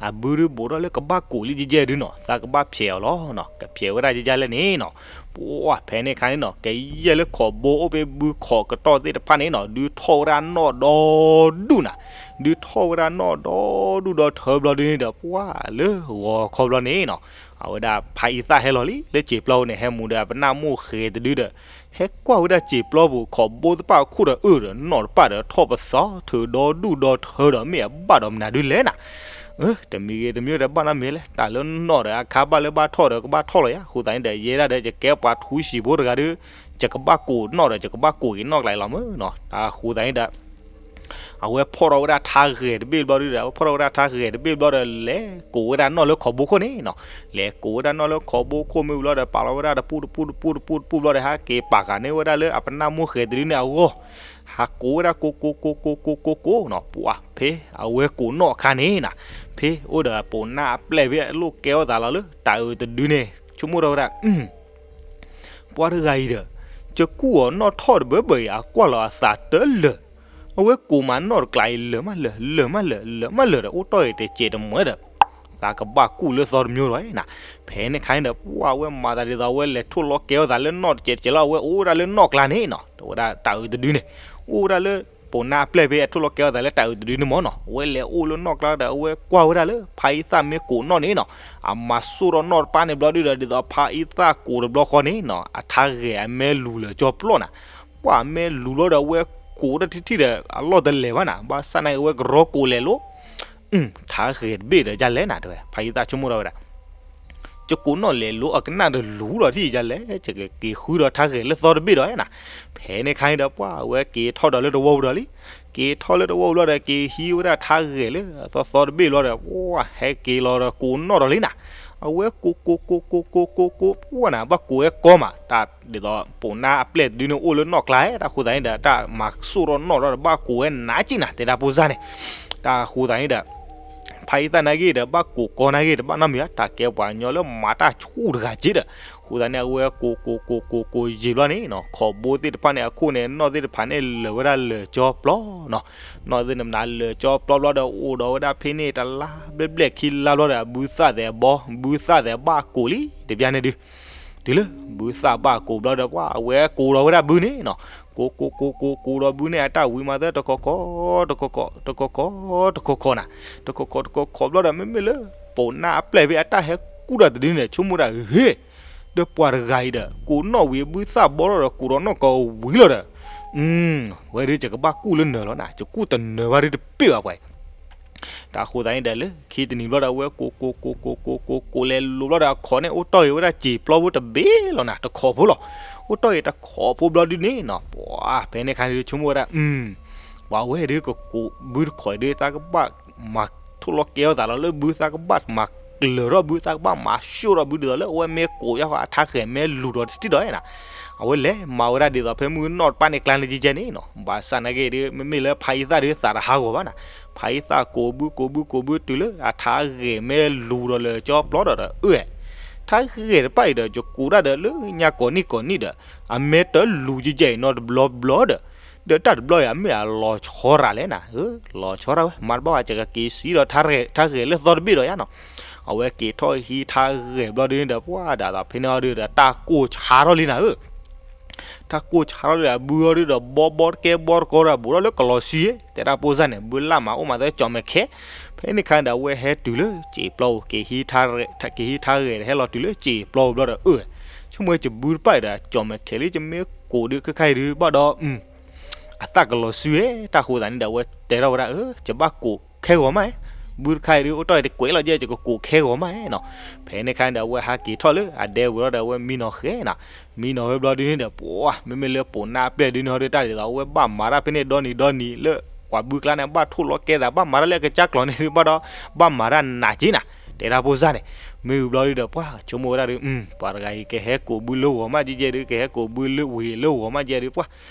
အဘုဒုဘူးထီၣ်လၢကဘၣ်ကိးလံယဲၢ်ဒုနီၤ, သးကဘၣ်ဖျဲးအီၤလီၤနီၤ, ကဖျဲးဝဲဒၣ်ယဲၢ်လဲၣ်န့ၣ်နီၤ, ပှၤဖဲန့ၣ်အခါန့ၣ်နီၤ ကယဲၢ်လၢခိးဘိအိၣ်ဖဲဘုခိးကတီၢ်သ့ၣ်တဖၣ်န့ၣ်နီၤ ဒုးထီၣ်ဝဲဒၣ်နီၣ်ဒီဒူၣ်နၤ, ဒုးထီၣ်ဝဲဒၣ်နီၣ်ဒီဒူၣ်ဒီထၢဘျီဒုန့ၣ်ဒီး ပှၤလၢဂီၤခီဘျီန့ၣ်နီၤ အဝဲဒၣ်ဖါအံသၣ်ဟဲလီၤလံ လၢစံာ်ပျီပူၤန့ၣ် ဟဲမူဒီးအပနၢ်မိၢ်ဃဲၤတဒုဒီး ဟဲကွၢ်ဝဲဒၣ်စံာ်ပျီပူၤ ခိးဘိသ့ၣ်တဖၣ်အခိၣ်ဒီးအၢၣ်ဒီးနီၣ်တဖၣ်ဒီး ထီၣ်ပသီထုးဒီဒူၣ်ဒီထၢဒီး မ့ၢ်အဘၣ်ဒီးမနုၤဒုလဲၣ်နၤ, တမံၤဂ့ၤတမံၤဒီးဘၣ်နီတမံၤလဲၣ်, တၢ်လၢနီၣ်ဒီးအခါဘၣ်လၢဘၣ်ထီၣ်ဒီးကဘၣ်ထီၣ်လီၤယါ, အဃိသတးန့ၣ်ဒီး ယဲဒၣ်ဒီး ယကဲပှၤထူဆံးဖိတဂၤဒီး ယကဘၣ်ကိးနီၣ်ဒီး ယကဘၣ်ကိးက့ၤနီၣ်ကျါလီၤမ့ၢ်နီၤ, အဃိသတးန့ၣ်ဒီး အဝဲဖီၣ်ထီၣ်ဝဲဒၣ်ထါဂဲၤတဘ့ၣ်ဘျီဒုဒီး အဝဲဖီၣ်ထီၣ်ဝဲဒၣ်ထါဂဲၤတဘ့ၣ်ဘျီဒီး လဲၤကိးဝဲဒၣ်နီၣ်လၢခိးဘိခိၣ်န့ၣ်နီၤ, လဲၤကိးဝဲဒၣ်နီၣ်လၢခိးဘိခိၣ်မ့ၢ်ဝံၤလီၤဒီး ပာ်လီၤဝဲဒၣ်တပူၣ်တပူၣ်တပူၣ်တပူၣ်တပူၣ်ဘျီဒီး ဟဲက့ၤပာ်ဃာ်န့ၢ်ဝဲဒၣ်လၢအပနၢ်မိၢ်ဃဲၤတဒုန့ၣ်အဂီၢ်, ဟးကိးဝဲဒၣ်ကိးကိးကိးကိးကိးကိးနီၤ, ပှၤဖဲအဝဲကိးနီၣ်အခါန့ၣ်နၤ, ဖဲအိၣ်ဒီးပိာ်နါအပျဲၢ်ဖဲအလိၣ်ကဲထီၣ်သးလီၤလၢတၤအုးတဒုန့ၣ် ဆိကမိၣ်ထီၣ်ဝဲဒၣ် ပှၤတဂၤအံၤဒီး ယကူၣ်အီၤနီၣ်ထီၣ်တဘၢဘၢအံၤ အကွၢ်လီၤအသးတလၢာ်, အဝဲကိးမးနီၣ်တကျါအံၤ လၢာ်မးလၢာ် လၢာ်မးလၢာ် လၢာ်မးလၢာ်ဒီး အိၣ်တီၢ်အံၤတစဲးတမှဲဒီး သးကဘၣ်ကူၣ်လၢသီတမံၤဒီးနၤ, ဖဲန့ၣ်ခါန့ၣ်ဒီး ပှၤအဝဲမၤသးဒ်သိးအဝဲလဲၤထိၣ်လီၤကဲထီၣ်သးလၢနီၣ်တစဲးတစဲးလီၤ အဝဲအိၣ်ဝဲဒၣ်လၢနီၣ်ကျါန့ၣ်နီၤ, ဒီးဝဲဒၣ်တၤအုးတဒုန့ၣ် အိၣ်ဝဲဒၣ်လၢ ပိာ်နါအပျဲၢ်ဖဲအထိၣ်လီၤကဲထီၣ်သးလၢတၤအုးတဒုန့ၣ်မ့ၢ်နီၤ, အဝဲလဲၤအိၣ်လၢနီၣ်ကျါဒီး အဝဲကွၢ်ဝဲဒၣ်လၢဖါအံသၣ်မ့ၢ်ကိးနီၣ်န့ၣ်နီၤ, အမၤစိၣ်ထီၣ်နီၣ်တပၣ်န့ၣ်ဘျီဒုဒီး ဒ်သိးဖါအံသၣ်ကိးတဘျီဃီန့ၣ်နီၤ အထါဂဲၤအမဲလူၤလၢာ်ကၠီပျီနၤ, ပှၤအမဲလူၤဘျီဒီး အဝဲကိးတၢ်ထံထံဒီး အလီၢ်တလဲၤဘၣ်နၤ, ဘၣ်ဆၣ်နာ်က့အဝဲကရီကိးလဲၤလိၤ ထါဂဲၤတဘ့ၣ်ဒီးယလဲၣ်နၤ တဲဝဲ ဖါအံသၣ်ဆိကမိၣ်ထီၣ်ဝဲဒၣ် ယကိးနီၣ်လဲၤလိၤအကနၣ်တလူၤဒီးထံၣ်ယလဲၣ် ယကက့ၤဃုဒီးထါဂဲၤလၢသီတဘ့ၣ်ဒီးနၤ, ဖဲန့ၣ်ခါန့ၣ်ဒီး ပှၤအဝဲက့ၤထီၣ်ဒီးလၢတဝီပူၤဒီးလံ, က့ၤထီၣ်လၢတဝီပူၤလီၤဒီး က့ၤဟံးဝဲဒၣ်ထါဂဲၤလၢအသီသီတဘ့ၣ်လီၤဒီး ပှၤဟဲက့ၤလီၤဒီးကိးနီၣ်ဒီးလံနၤ, အဝဲကိးကိးကိးကိးကိးကိးကိး ပှၤနၤ ဘၣ်ကိးဝဲကီမး တၢ်ဒ်သိး ပိာ်နါအပျဲၢ်တဒုန့ၣ်အိၣ်လၢနီၣ်ကျါ တၢ်ဃိသတးန့ၣ်ဒီး တၢ်မၤစိၣ်ထီၣ်နီၣ်ထီၣ်ဒီး ဘၣ်ကိးဝဲနးက့နၤ တဲတၢ်ဖိစၢ်န့ၣ်, တၢ်ဃိသတးန့ၣ်ဒီး ဖါအံသၣ်နာ်က့ဒီး ဘၣ်ကိးကီနာ်က့ဒီး ဘၣ်နီတမံၤဧါ, တၢ်ကဲပှၤကညီလၢမၤတၢ်ဆူၣ်တဂၤက့ဒီး, ဃိသတးန့ၣ် အဝဲကိးကိးကိးကိးကိးယံာ်ဘျီန့ၣ်နီၤ ခိးဘိသ့ၣ်တဖၣ်န့ၣ် အခိၣ်န့ၣ် နီၣ်သ့ၣ်တဖၣ်န့ၣ် လၢာ်ဝဲဒၣ်လၢာ်ကၠီပျီနီၤ, နီၣ်သ့ၣ်တဖၣ်န့ၣ် လၢာ်ကၠီပျီဘျီဒီး အိၣ်ဒီးဝဲဒၣ်ဖဲန့ၣ် တလါဘျဲၣ်ဘျဲၣ်ခံလါဘျီဒီး ဘုသၣ်သဲးဘီ ဘုသၣ်သဲးဘၣ်ကိးလံ တဘျီန့ၣ်ဒုး တုၤလၢ ဘုသၣ်ဘၣ်ကိးဘျီဒီး ပှၤအဝဲကိးဒီးဝဲဒၣ်ဘုန့ၣ်နီၤ, ကိးကိးကိးကိးကိးဒီးဘုန့ၣ် အတၢ်ဝံမၤသၢတခီခီ တခီခီ တခီခီ တခီခီနၤ, တခီခီတခီခီဘျီဒီး မ့မ့ၢ်လၢ ပိာ်နါအပျဲၢ်ဖဲအတၢ်ဟဲကူၣ်တၢ်တဒုန့ၣ် ဆိကမိၣ်ဒၣ်ဂ့ၤ ဒီးပှၤတဂၤအံၤဒီး ကိးနီၣ်ဝံၤဘုသၣ်ဘီထီၣ်ဒီး ကိးဒီးနီၣ်ကီးဝံၤလီၤဒီး, ဝဲဒုး ယကဘၣ်ကူၣ်လၢနၢၤလီၤနၤ, ယကူၣ်တနၢၤဘၣ်ဒုးတပ့ၢ်ဘၣ်ပှၤအံၤ တၢ်ဃိသတးန့ၣ်ဒီး လၢခံတနံၤဘျီဒီး အဝဲကိးကိးကိးကိးကိးကိးကိးလဲၤလိၤဘျီဒီး အခီၣ်န့ၣ် အိၣ်တီၢ်ဂ့ၤဝဲဒၣ်စံာ်ပျီဖိတဘ့ၣ်လီၤနၤ, တခီၣ်ဖိလီၤ. အိၣ်တီၢ်ဂ့ၤတခီၣ်ဖိဘျီဒုးန့ၣ်နီၤ, ပှၤဖဲန့ၣ်ခါန့ၣ်ဒုး ဆိကမိၣ်ဝဲဒၣ် ပှၤဝဲဒုးကကိးဘုတခီၣ်အံၤဒုး သးကဘၣ်မၤထိၣ်လီၤကဲထီၣ်သးလီၤလၢဘု သးကဘၣ်မၤကျၢၤထီၣ်ဘု သးကဘၣ်မၤဆှိၣ်ထီၣ်ဘု ဒ်သိးလၢအဝဲမ့ၢ်ကိးယါဃီ အထါဃဲၤမ့ၢ်လူၤဒီးတထံၣ်ဒီးနၤ, အဝဲလဲၤမၤဝဲဒၣ်ဒ်သိးဖဲမုၢ်နီၢ်တပၣ်န့ၣ်ကျါန့ၣ်ကဲကဲန့ၣ်နီၤ, ဘၣ်ဆၣ်နာ်က့ဒီး မ့မ့ၢ်လၢဖးယံသၣ်ဒီးသးတဟးဂီၤဘၣ်နၤ, ဖးယံသၣ်ကိးဘုကိးဘုကိးဘုတုၤလၢအထါဂဲၤမဲလူၤဒီးလၢကၠီပျီဒီးအၢၣ်, ထါဂဲၤတပၣ်အံၤဒီး ယကိးတၢ်ဒီးလၢညါကိးနံၣ်ကိးနံၣ်ဒီး အမဲတလူၤကဲကဲအံၤနီတဘျီဘျီဒီး, ဒီးတၢ်တဘျီအံၤ အမ့ၢ်အလီၤဆီရၤလဲၣ်နၤ, လီၤဆီရၤဝဲ မၤတဘၣ်ဝဲ ယကက့ၤစံးဒီး ထါဂဲၤလၢသီတဘ့ၣ်ဒီးယါနီၤ, အဝဲက့ၤထီၣ်ဟံးထါဂဲၤဘျီဒုန့ၣ်ဒီး ပှၤဒ်သိးဖဲန့ၣ်အီၤဒုဒီး တၢ်ကိၢ်ဆါထီၣ်လံနၤဧၢ တၢ်ကိၢ်ဆါထီၣ်လံအဘုအီၤဒုဒီး ဘီဘီတကဲဘီတကီဒီး ဘူးထီၣ်လၢကလီၤဆံ, တဲတၢ်ပိၢ်စၢ်န့ၣ် ဘုလၢ်မၤအိၣ်မးသၢကၠီမဲာ်ခဲ, ဖဲန့ၣ်ခါဒီး အဝဲဟဲတုၤလၢစံာ်ပျီပူၤ က့ၤဟံးထါဂဲၤ ဟဲလီၤတုၤလၢစံာ်ပျီပူၤဘျီဒီး အၢၣ်, ဆိကမိၣ်ယဘုတပၣ်အံၤဒီး ကၠီမဲာ်ခဲလံ ယမ့ၢ်ကိးဒုခဲခါအံၤဒု ဘၣ်ဒီး အသၣ်ကလီၤဆံဝဲ, တၢ်ဃိသးန့ၣ်ဒီး အဝဲတဲထီၣ်ဝဲဒၣ် ယဘၣ်ကိးခဲဂီၤမး, ဘုတခါအံၤဒု အိၣ်တ့ၢ်တကွဲးလီၤကဲ ယကကိးခဲဂီၤမးနီၤ, ဖဲန့ၣ်ခါန့ၣ်ဒီး အဝဲဟးက့ၤထီၣ်လၢအဒဲဝံၤလီၤဒီး အဝဲမံနီၤဃဲနီၤ, မံနီၤဝဲဘျီဒုန့ၣ်ဒီး ပှၤ မ့မ့ၢ်လၢပိာ်နါအပျဲၢ်ဒုန့ၣ်ဟီဒု တၢ်ဒ်သိး အဝဲဘၣ်မၤတၢ်ဖဲန့ၣ်ဒီနံၤဒီနံၤလၢ ပှၤဘုကျါန့ၣ် ဘၣ်ထိၣ်လီၤကဲသး ဘၣ်မၤတၢ်လၢအကစၢ်ကျီၤန့ၣ်ဒု ဘၣ်ဒီး ဘၣ်မၤတၢ်နးက့နၤ, တဲတၢ်ပိၢ်စၢ်န့ၣ်, မ့ၢ်ဝံၤဘျီဒုဒီး ပှၤဆိကမိၣ်ဝဲဒၣ်ဒု ပှၤတဂၤအံၤ ကဟဲကိးဘုလၢဂီၤမးကဲကဲဒု ကဟဲကိးဘုလၢဝံၤလၢဂီၤမးကဲဒု ပှၤ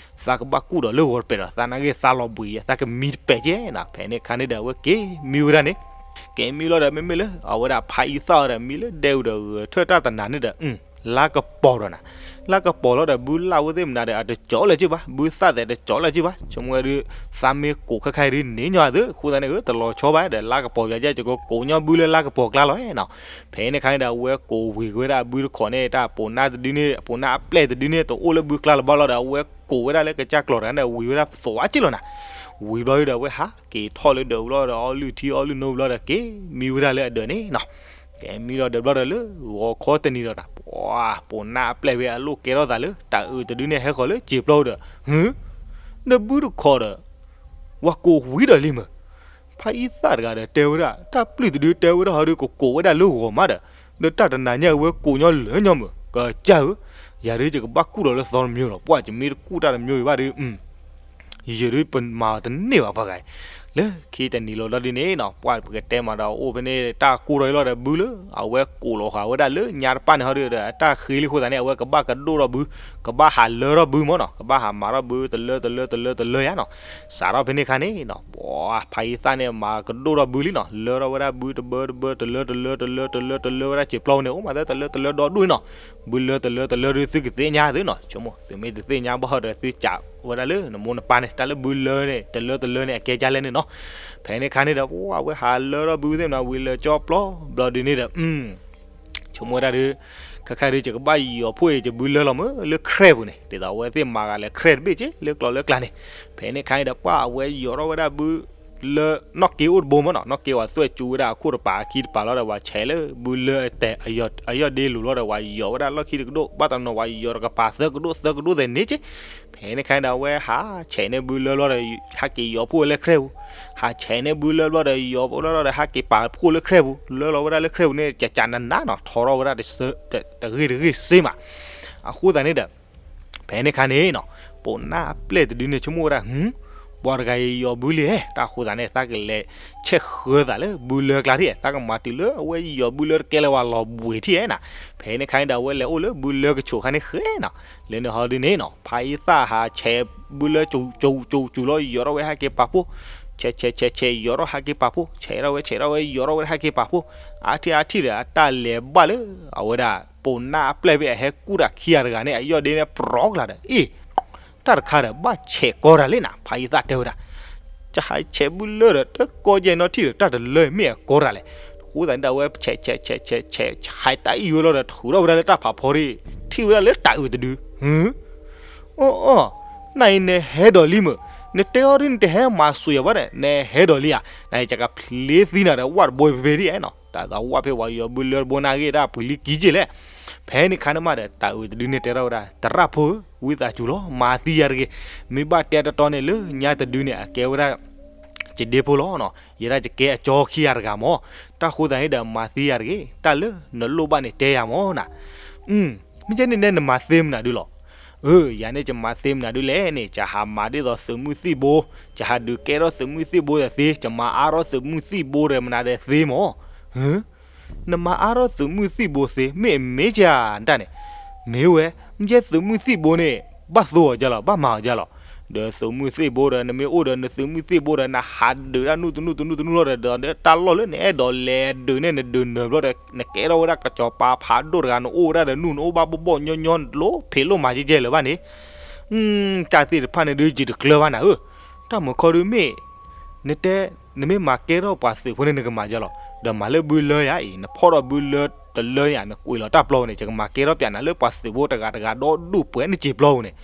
သးကဘၣ်ကူၣ်ဒီးလၢဂီၤတပဲာ်ဒီး သးနာ်က့သးလီၤဘှံး သးကမံတပဲာ်ကဲနီၤ, ဖဲန့ၣ်ခါန့ၣ်ဒီး အဝဲက့ၤမံဝဲဒၣ်န့ၣ်, က့ၤမံလီၤဒီး မ့မ့ၢ်လၢ အဝဲဒၣ်ဖးယံသၣ်အီၤဒီး မံလၢဒဲဝံၤဒီး ဂဲၤထၢၣ်တၢ်တနၤန့ၣ်ဒီး လါကပီၤဒီးနၤ, လါကပီၤလီၤဒီး ဘုလၢ်ဝဲသ့ၣ်မနုၤဒီး အတကၠီလၢၤက့ဘၣ်, ဘုသၣ်သဲးတကၠီလၢၤက့ဘၣ်, ဆိကမိၣ်ဝဲဒု သးမ့ၢ်ကိးခဲခါအံၤဒု န့ၢ်ညီအသး အဃိသတးန့ၣ် အၢ တလီၤဆီဘၣ်ဒီး လါကပီၤပၠးကဲ ယကကိးညီဘုလၢလါကပီၤကျါလီၤနီၤ, ဖဲန့ၣ်ခါန့ၣ်ဒီး အဝဲကိးဝံၤဝဲဒၣ်ဘုတခီန့ၣ် တၢ်ပိာ်နါတဒုန့ၣ် အပိာ်နါအပျဲၢ်တဒုန့ၣ် တအိၣ်လၢဘုကျါလၢၤဘၣ်လီၤဒီး အဝဲကိးဝဲဒၣ်လၢကစၢ်ကျီၤတဂၤန့ၣ် ဝံၤဝဲဒၣ်သဝီက့လီၤနၤ, ဝံၤဘျီဒုဒီး အဝဲဟးက့ၤထီၣ်လၢဒၢးဝံၤလီၤဒီး အီလုၢ်ထံအီလုၢ်နိဘျီဒီး က့ၤမံဝဲဒၣ်လၢအဒၢးန့ၣ်နီၤ, က့ၤမံလီၤဒၢးဘျီဒီးလၢ ဂီၤခီတနံၤဒီးနၤ ပှၤ ပိာ်နါအပျဲၢ်ဖဲအလိၣ်ကဲထီၣ်သးလၢ တၢ်အုးတဒုန့ၣ် ဟဲဃီၤလၢစံာ်ပျီပူၤဒီး ဟု ဒီးဘုတခီဒီး ပှၤကိးဝံၤဒီးလံမၢ်, ဖးယံသၣ်တဂၤဒီး တဲဝဲဒၣ် တၢ်ပျုၢ်တဒုတဲဝဲဒၣ်ဟီဒု ကကိးဝဲဒၣ်လၢဂီၤမးဒီး ဒီးတၢ်တနၤညါအဝဲကိးညီလၢာ်ညီမၢ်, ကစၢ်ဧၢ, ယၤဒု ယကဘၣ်ကူၣ်ဒီးလၢသီတမံၤလီၤ, ပှၤ ယမ့ၢ်တကူၣ်တၢ်တမံၤအံၤဘၣ်ဒု ယၤဒုပမၤအီၤတန့ၢ်ဘၣ်ပှၤဂၤအံၤ, လၢခံတနံၤလီၤဒီးဒ်န့ၣ်နီၤ ပှၤပကတဲမးဒီး အိၣ်ဖဲန့ၣ် တၢ်ကူၣ်ထီၣ်အံၤလီၤဒီး ဘုလၢအဝဲကိးလီၤဃာ်ဝဲဒၣ်လၢညါတပၣ်န့ၣ်ဟီဒုဒီး အတၢ်ဃ့လံအဃိသတးန့ၣ် အဝဲကဘၣ်ကဒိၣ်ထီၣ်ဘု, ကဘၣ်ဟးလၢထီၣ်ဘုမၢ်နီၤ, ကဘၣ်ဟးမၤထီၣ်ဘု တလၢတလၢတလၢတလၢယါနီၤ, စးထီၣ်ဖဲန့ၣ်ခါန့ၣ်နီၤ ပှၤ ဖးယံသၣ်န့ၣ် မၤကဒိၣ်ထီၣ်ဘုလံနီၤ, လၢထီၣ်ဝဲဒၣ်ဘုတဘၢတဘၢ တလၢတလၢတလၢတလၢတလၢဝဲဒၣ်စံာ်ပျီပူၤန့ၣ် အိၣ်မးသၢတလၢတလၢဒီဒူၣ်နီၤ, ဘုလၢတလၢတလၢဒု သုကသ့ၣ်ညါသုနီၤ, ဆိကမိၣ် သုမ့ၢ်တသ့ၣ်ညါဘၣ်ဒီး သုကးဝဲဒၣ်လၢနမိၢ်နပၢ်န့ၣ် တၢ်လၢဘုလၢန့ၣ် တလၢတလၢန့ၣ် အကဲဒ်လဲၣ်န့ၣ်နီၤ, ဖဲန့ၣ်ခါန့ၣ်ဒီး ပှၤ အဝဲဟးလၢထီၣ်ဘုသ့ၣ်မနုၤ ဝံၤလၢကၠီပျီ ဘျီဒုန့ၣ်ဒီး ဆိကမိၣ်ဝဲဒၣ်ဒု ခဲခါဒု ယကဘၣ်ယီၤဖှိၣ်အံၤ ယဘုလၢလီၤမၢ် လၢ crate ပူၤန့ၣ် ဒ်သိးအဝဲသ့ၣ်မၤဂၤလဲၤ crate တဘ့ၣ်က့ လၢကျီလၢကျါန့ၣ်, ဖဲန့ၣ်ခါန့ၣ်ဒီး ပှၤ အဝဲယီၤထီၣ်ဝဲဒၣ်ဘု လၢနီၣ်က့အိၣ်တဘိမၢ်နီၤ, နီၣ်က့ဝဲသွဲၣ်စူၤဝဲဒၣ်အခိၣ်တပၤအခံတပၤလီၤဒီး ပှၤဆဲးလၢဘုလၢအတဲာ် အယီၢ်ဒ့လိၤလီၤဒီး ပှၤယီၤဝဲဒၣ်လီၢ်ခံတကဒိၣ် ဘၣ်တနီၤ ပှၤယီၤတကပၤသၢကဒိၣ်သၢကဒိၣ်သဲးန့ၣ်က့, ဖဲန့ၣ်ခါန့ၣ်ဒီး အဝဲဟးဆဲးန့ၢ်ဘုလၢဘျီဒီး ဟးက့ၤယီၤဖှိၣ်ဝဲလၢ crate ပူၤ, ဟးဆဲးန့ၢ်ဘုလၢဘျီဒီး ယီၤဖှိၣ်လၢဘျီဒီး ဟးက့ၤပာ်ဖှိၣ်လၢ crate ပူၤ လၢလီၤဝဲဒၣ်လၢ crate ပူၤန့ၣ် ကကနနနီၤ ထီထီၣ်ဝဲဒၣ် တဂ့ၢ်တဂ့ၢ်စ့မး, အဃိသတးန့ၣ်ဒီး ဖဲန့ၣ်ခါန့ၣ်နီၤ ပိာ်နါအပျဲၢ်တဒုန့ၣ် ဆိကမိၣ်ဝဲဒၣ် ဟု ပှၤတဂၤအံၤယီၤဘုလံဧါ, တၢ်ဃိသးန့ၣ် သးကလဲၤဆဲးဃၢသးလၢဘုလၢကျါထံၣ်, သးကမၤတုၤလၢအဝဲယီၤဘုလၢတကဲလၢၤဝဲလီၤဘှံးထံၣ်ဧါနၤ, ဖဲန့ၣ်ခါန့ၣ်ဒီး အဝဲလဲၤအိၣ်လၢဘုလၢကဆိးခါန့ၣ်ဃဲနီၤ, လၢန့ၣ်ဟီဒုန့ၣ်နီၤ ဖးယံသၣ်ဟးဆဲးဘုလၢ စူၤစူၤစူၤလီၤ ယီၤထီၣ်ဝဲဟဲက့ၤပာ်ဖှိၣ်, ဆဲးဆဲးဆဲးဆဲး ယီၤထီၣ်ဟဲက့ၤပာ်ဖှိၣ်, ဆဲးထီၣ်ဝဲဆဲးထီၣ်ဝဲ ယီၤထီၣ်ဝဲဟဲက့ၤပာ်ဖှိၣ်, အါထံၣ်အါထံၣ်ဒီး အတၢ်လဲၤဘၣ်လၢ အဝဲဒၣ် ပိာ်နါအပျဲၢ်ဖဲအဟဲကူၣ်တၢ်ခံဂၤတဂၤန့ၣ် အယီၢ်ဒ့န့ၣ် ပြီကျါဒီး အ့ၣ် တၢ်တခါဒီး ဘၣ်ဆဲးကီတၢ်လံနၤ, ဖးယံသၣ်တဲဝဲဒၣ် ယဟးဆဲးဘုလၢဒီး တကီယဲၢ်နီထံၣ်ဒီး တၢ်တလၢမ့ၢ်အကီတၢ်လဲၣ်, အဃိသတးန့ၣ်ဒီး အဝဲဆဲးဆဲးဆဲးဆဲးဆဲး ဟးတၢ်အံၣ်ဝဲလီၤဒီး ထုးထီၣ်ဝဲဒၣ်လၢတၢ်ဖးဖီရံၣ် ထံၣ်ဝဲဒၣ်လၢတၢ်အုးတဒု, ဟု အီၣ်အီၣ်, နၤအံၤနဟဲဒီးလံမၢ်, နတဲအီၤဒ်နတဟဲမၤ စူၤ ယၤဘၣ်န့ၣ် နဟဲဒီးလံဧါ, နအံၤ ယကဖျ့သံနၤဒီး ဝၣ်တဘိဖဲဖဲဒ်အံၤနီၤ, တၢ်သးဝၣ်ဖဲပှၤယီၤဘုလၢတဘိနာ်ဂ့ၢ် တၢ်ပှ့ၤလံကံက့လဲၣ်, ဖဲန့ၣ်ခါန့ၣ်မးဒီး တၢ်အုးတဒုန့ၣ်တဲထီၣ်ဝဲဒၣ် သရၣ်ဖိဧၢ ဝံသးစူၤလီၤ မၤသံယၤတဂ့ၤ, မ့ၢ်ဘၣ်တဲတီတီန့ၣ် လၢညါတဒုန့ၣ် အကဲဝဲဒၣ် ယဒ့ဖိလီၤနီၤ, ယဲဒၣ်ယကဲအကၠီခံဂၤတဂၤမၢ်, တၢ်ဃိသတးန့ၣ်ဒီး မၤသံယၤတဂ့ၤ, တၢ်လၢနလိၣ်ဘၣ်န့ၣ်တဲယၤမၢ်နၤ, မ့ၢ်ကဲန့ၣ်နဲ နမၤသ့မနုၤဒုလီၤ, အၢ ယၤန့ၣ် ယမၤသ့မနုၤဒုလဲၣ်န့ၣ် ယဟးမၤဒ်သိးသုးမုၢ်သံၣ်ဘိ, ယဟးဒုးကဲထီၣ်သုးမုၢ်သံၣ်ဘိဒီးသ့, ယမၤအါထီၣ်သုးမုၢ်သံၣ်ဘိဒီးမနုၤဒီးသ့မၢ်, နမၤအါထီၣ်သုးမုၢ်သံၣ်ဘိသ့ မ့ၢ်အမ့ၢ်ကနတၢ်န့ၣ်, မ့ၢ်ဝဲ မ့ၢ်ကဲသုးမုၢ်သံၣ်ဘိန့ၣ် ဘၣ်သိအီၤကလီၤ ဘၣ်မၤအီၤကလီၤ. ဒီးသုးမုၢ်သံၣ်ဘိဒီး နမ့ၢ်အိၣ်ဒီးနသုးမုၢ်သံၣ်ဘိဒီး နဟးဒုးတၢ်နူၢ်တနူၢ်တနူၢ်တနူၢ်လီၤဒီး ဒီးတၢ်လီၢ်လၢနအဲၣ်ဒိးလဲၤဒုးန့ၣ် နဒုးနၢၤဘျီဒီး နကဲထီၣ်ဝဲဒၣ်ကစီၤပၤဖးဒိၣ်တဂၤ နအိၣ်ဝဲဒၣ်ဒီးနူၢ် နအိၣ်ဘၣ်ဘီၣ်ဘီၣ်ညီညီ နတလိၣ်ဖံးလိၣ်မၤကဲကဲလၢၤဘၣ်န့ၣ် တၢ်သ့ၣ်တဖၣ်န့ၣ်ဒုးယံာ်တကျၢၤဘၣ်နၤဧၢ. တၢ်မုာ်ခီဒုးမ့ၢ် နတဲ နမ့ၢ်မၤကဲထီၣ်ပှၤသုးဖိန့ၣ် နကမၤကလီၤ. ဒီးမၤလၢဘုလၢယၤအံၤ နဖီၣ်ထီၣ်ဘုလၢတလၢန့ၣ် နကွံာ်လီၤတၢ်ပျီပူၤန့ၣ် ယကမၤကဲထီၣ်ပျးနၤလၢပှၤသုးဖိတဂၤတဂၤဒီဒူၣ်ပှဲၤနစ့ပျီပူၤန့ၣ်.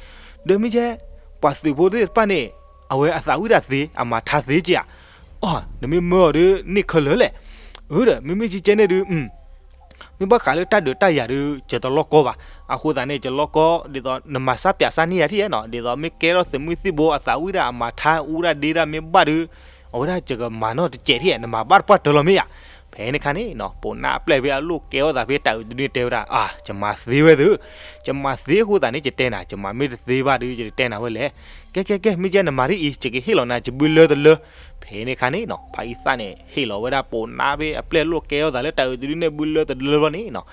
ဒီးမ့ၢ်ကဲ ပှၤသုးဖိသ့ၣ်တဖၣ်န့ၣ် အဝဲအသးဝံၣ်ဒၣ်သ့ အမၤထါသ့က့ဧါ. အိ နမ့ၢ်မၢအီၤဒုးန့ၣ်ခဲလၢာ်လဲၣ်. အၢဒီး မ့မ့ၢ်ကဲကဲန့ၣ်ဒုး မ့ၢ်ဘၣ်ဃးလၢတၢ်ဒုးတၢ်ယၤဒုး ယတလီၢ်ကီဘၣ်. အဃိသတးန့ၣ် ယလီၢ်ကီ ဒ်သိးနမၤစၢ်ပၠးစၢ်န့ၢ်ယၤထံၣ်နီၤ, ဒ်သိးမ့ၢ်ကဲထီၣ်သုးမုၢ်သံၣ်ဘိ အသးဝံၣ်ဒၣ်အမၤထါအူဒၣ်ဒ့ဒၣ်မ့ၢ်ဘၣ်ဒုး အဝဲဒၣ်ယကမၤနီၣ်တစဲးထံၣ် နမၤဘၣ်တပှၢ်တၢၢ်လီၤမ့ၢ်ဧါ. ဖဲန့ၣ်ခါန့ၣ်နီၤ ပိာ်နါအပျဲၢ်ဖဲအလိၣ်ကဲထီၣ်သးဖဲတၢ်အုးတဒုန့ၣ်တဲဝဲဒၣ် အၢ ယမၤသ့ဝဲသုး, ယမၤသ့အဃိသတးန့ၣ် ယတဲနၤ, ယမၤမ့ၢ်တသ့ဘၣ်ဒုး ယတတဲနၤဝဲလဲၣ်. ကဲကဲကဲ မ့ၢ်ကဲနမၤဒ်အံၤ ယကဟ့ၣ်လီၤနၤ ယဘုလၢတလၢ. ဖဲန့ၣ်ခါန့ၣ်နီၤ ဖးအံသၣ်န့ၣ် ဟ့ၣ်လီၤဝဲဒၣ်ပိာ်နါဖဲအပျဲၢ်လိၣ်ကဲထီၣ်သးလၢတၢ်အုးတဒုန့ၣ် ဘုလၢတလၢဘျီန့ၣ်နီၤ,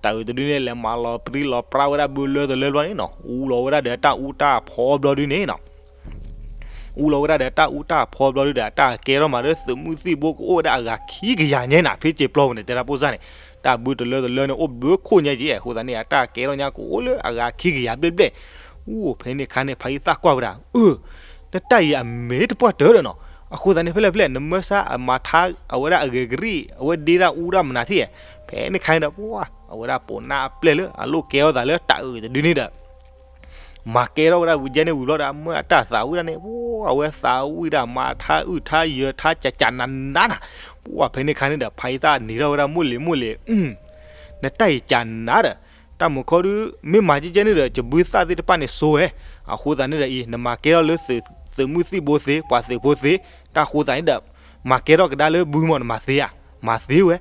တၢ်အုးတဒုန့ၣ် လဲၤမၤလီၤပြံလီၤပြါဝဲဒၣ်ဘုလၢတလၢဘျီန့ၣ်နီၤ အူလီၤဝဲဒၣ်ဒီးတၢ်အူတၢ်ဖီဘျီဒုန့ၣ်နီၤ အူလီၤဝဲဒၣ်ဒီးတၢ်အူတၢ်ဖီဘျီဒုဒီး အတၢ်ကဲထီၣ်မးလၢသုးမုၢ်သံၣ်ဘိကအိၣ်ဝဲဒၣ်အဂၤခံကယၤညါနၤ ဖဲစ့ပျီပူၤန့ၣ် တဲဒၣ်ပိၢ်စၢ်န့ၣ်, တၢ်ဘုတလၢတလၢန့ၣ် အိၣ်ဘျုးခိၣ်ညါက့ အဃိသတးန့ၣ် အတၢ်ကဲထီၣ်ညါကအိၣ်လၢအဂၤခံကယၤဘျဲၣ်ဘျဲၣ်. အိ ဖဲန့ၣ်ခါန့ၣ် ဖးအံသၣ်ကွၢ်ဝဲဒၣ် အၢ နတၢ်အံၤအမ့ၢ်တပှၢ်တၢၢ်ဒီးနီၤ, အဃိသတးန့ၣ် ဖဲလဲၣ်ဖဲလဲၣ် နမၢဆါအမၤထါအဝဲဒၣ်အဂ့ၤကရံၣ် အဝဲဒ့ဒၣ်အူဒၣ်မနုၤထံၣ်, ဖဲန့ၣ်ခါန့ၣ်ဒီး ပှၤ အဝဲဒၣ်ပိာ်နါအပျဲၢ်လၢအလိၣ်ကဲထီၣ်သးလၢတၢ်အုးတဒုန့ၣ်ဒီး မၤကဲထီၣ်ဝဲဒၣ်ဝံၤကဲန့ၣ်ဝံၤဘျီဒီး အမၢအတၢ်သးဝံၣ်ဒၣ်န့ၣ် အဝဲသးဝံၣ်ဒၣ်မၤထါအုၣ်ထါယၢၤထါကၠးကၠးနးနးနၤ, ပှၤ ဖဲန့ၣ်ခါန့ၣ်ဒီး ဖးအံသၣ်နံၤထီၣ်ဝဲဒၣ်မိၢ်လံၤမိၢ်လံၤ, နတၢ်အံၤကၠးနးဒီး တၢ်မုာ်ခီဒုး မ့ၢ်မၤကဲကဲန့ၣ်ဒီး ယဘုသၣ်သ့ၣ်တဖၣ်န့ၣ်စိဝဲ, အဃိသတးန့ၣ်ဒီးအံၤ နမၤကဲထီၣ်လၢသုးမုၢ်သံၣ်ဘိသ့ ပှၤသုးဖိသ့, တၢ်ဃိသတးန့ၣ်ဒီး မၤကဲထီၣ်ကဒါလၢဘုမး နမၤသ့ဧါ, မၤသ့ဝဲ,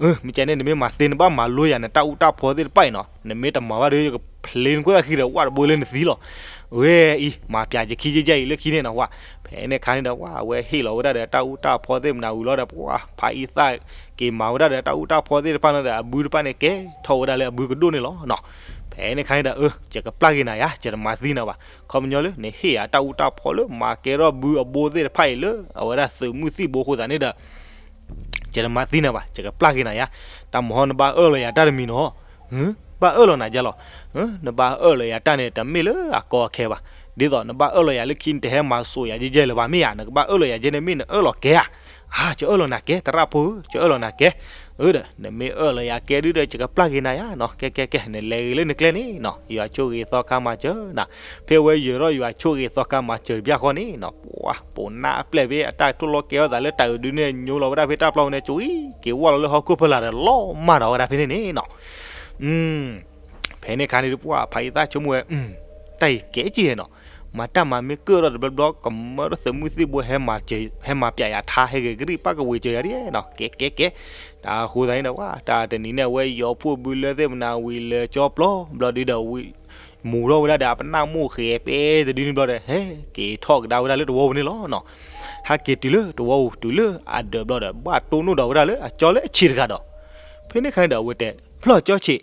အၢ မ့ၢ်ကဲန့ၣ် နမ့ၢ်မၤသ့ နဘၣ်မၤလိယၤ နတၢ်အူတၢ်ဖီသ့ၣ်တဖၣ်အံၤနီၤ, နမ့ၢ်တမၤဘၣ်ဒီး ယကဖျ့နကွၢ်သးဃံဒီး ဝၣ်တဘိလၢနသံလီၤ, ဝဲအံၤ မၤပၠးယခံကဲကဲအံၤလၢခံန့ၣ်နီၤ ဝဲ ဖဲန့ၣ်ခါန့ၣ်ဒီး ဝဲ အဝဲဟ့ၣ်လီၤဝဲဒၣ်ဒီးတၢ်အူတၢ်ဖီသ့ၣ်မနုၤဝံၤလီၤဒီး ပှၤ ဖးအံသၣ်က့ၤမၤဝဲဒၣ်ဒီးတၢ်အူတၢ်ဖီသ့ၣ်တဖၣ်န့ၣ်ဒီး အဘုတဖၣ်န့ၣ်ကဲထီၣ်ဝဲဒၣ်လၢအဘုကဒိၣ်န့ၣ်လီၤနီၤ, ဖဲန့ၣ်ခါန့ၣ်ဒီး အၢ ယကပျၢ်က့ၤနၤယါ ယတမၤသံနၤဘၣ်, ခီပညီလၢ နဟ့ၣ်ယၤတၢ်အူတၢ်ဖီလၢမၤကဲထီၣ်ဘုအဘိသ့ၣ်တဖၣ်အံၤလၢ အဝဲဒၣ်သုးမုၢ်သံၣ်ဘိအဃိသတးန့ၣ်ဒီး ယတမၤသံနၤဘၣ်, ယကပျၢ်က့ၤနၤယါ, တၢ်မုာ်ဟီ နဘၣ်အၢၣ်လီၤယၤတၢ်တမံၤနီၤ, ဘၣ်အၢၣ်လီၤနၤယါလီၤ, နဘၣ်အၢၣ်လီၤယၤတၢ်န့ၣ် တမ့ၢ်လၢအကီအခဲဘၣ်, ဒ်သိးနဘၣ်အၢၣ်လီၤယၤလၢခံ နတဟဲမၤစိာ်ယၤယဲၢ်ယဲၢ်လၢၤဘၣ် မ့ၢ်ဧါ, နကဘၣ်အၢၣ်လီၤယၤကဲန့ၣ် မ့ၢ်နအၢၣ်လီၤကဲဧါ, ဧါ ယအၢၣ်လီၤနၤကဲ သရၣ်ဖိဧၢ ယအၢၣ်လီၤနၤကဲ, အၢဒီး နမ့ၢ်အၢၣ်လီၤယၤကဲဒုဒီး ယကပျၢ်က့ၤနၤယါနီၤ, ကဲကဲကဲ နလဲၤဂ့ၤလၢနကျဲန့ၣ်နီၤ, ယွၤဆိၣ်ဂ့ၤသီခါမၤစၢၤနၤ, ဖဲအဝဲယၢၤထီၣ်ယွၤဆိၣ်ဂ့ၤသီခါမၤစၢၤတဘျီဃီန့ၣ်နီၤ, ပှၤ ပိာ်နါအပျဲၢ်ဖဲအတၢ်တိၢ်လီၤကဲထီၣ်သးလၢတၢ်အုးဒုန့ၣ် ညိလီၤဝဲဒၣ်ဖဲတၢ်ပျီပူၤန့ၣ် ကၠိအံၤက့ၤဝီလီၤလၢဟီၣ်ခိၣ်ဖီလာ်ဒီး လီၤမၢ်ဒီးဝဲဒၣ်ဖဲန့ၣ်န့ၣ်နီၤ ဖဲန့ၣ်ခါန့ၣ် ပှၤဖးအံသၣ်ဆိကမိၣ်ဝဲ, တၢ်အံၤကဲကဲနီၤ, မၤတၢ်မၤမ့ၢ်ကၢၣ်ထီၣ်တဘျီဘျီ ကမၢဒီးသုးမုၢ်သံၣ်ဘိ ဟဲမၤပၠးယၤထါ ဟဲဂ့ၤကရံၣ် ပၣ်ကဝံၤစၢၤယၤဒ်နီၤ, ကဲကဲကဲ, တၢ်အဃိသတးန့ၣ်ဒီး ပှၤ တၢ်တနံၤန့ၣ် အဝဲယီၤဖှိၣ်ဘုလၢသ့ၣ်မနၤဝံၤ လဲၤကၠီပျီဘျီဒုဒီး မူၤထီၣ်ဝဲဒၣ်ဒီး အပနၢ်မိၢ်ဃဲၤပဲတဒုန့ၣ်ဘျီဒီး ဟဲက့ၤထီၣ်ကဒါဝဲဒၣ်လၢတဝီပူၤန့ၣ်လီၤနီၤ, ဟဲက့ၤတုၤလၢတဝီပူၤ တုၤလၢအဒၢးဘျီဒီး ဘၣ်တိၢ်နီၣ်ဒီးဝဲဒၣ်လၢအကၠီလၢအဆံးတဂၤဒီး, ဖဲန့ၣ်ခါန့ၣ်ဒီး အဝဲတဲ ဖျီၣ်ကၠီဆံး,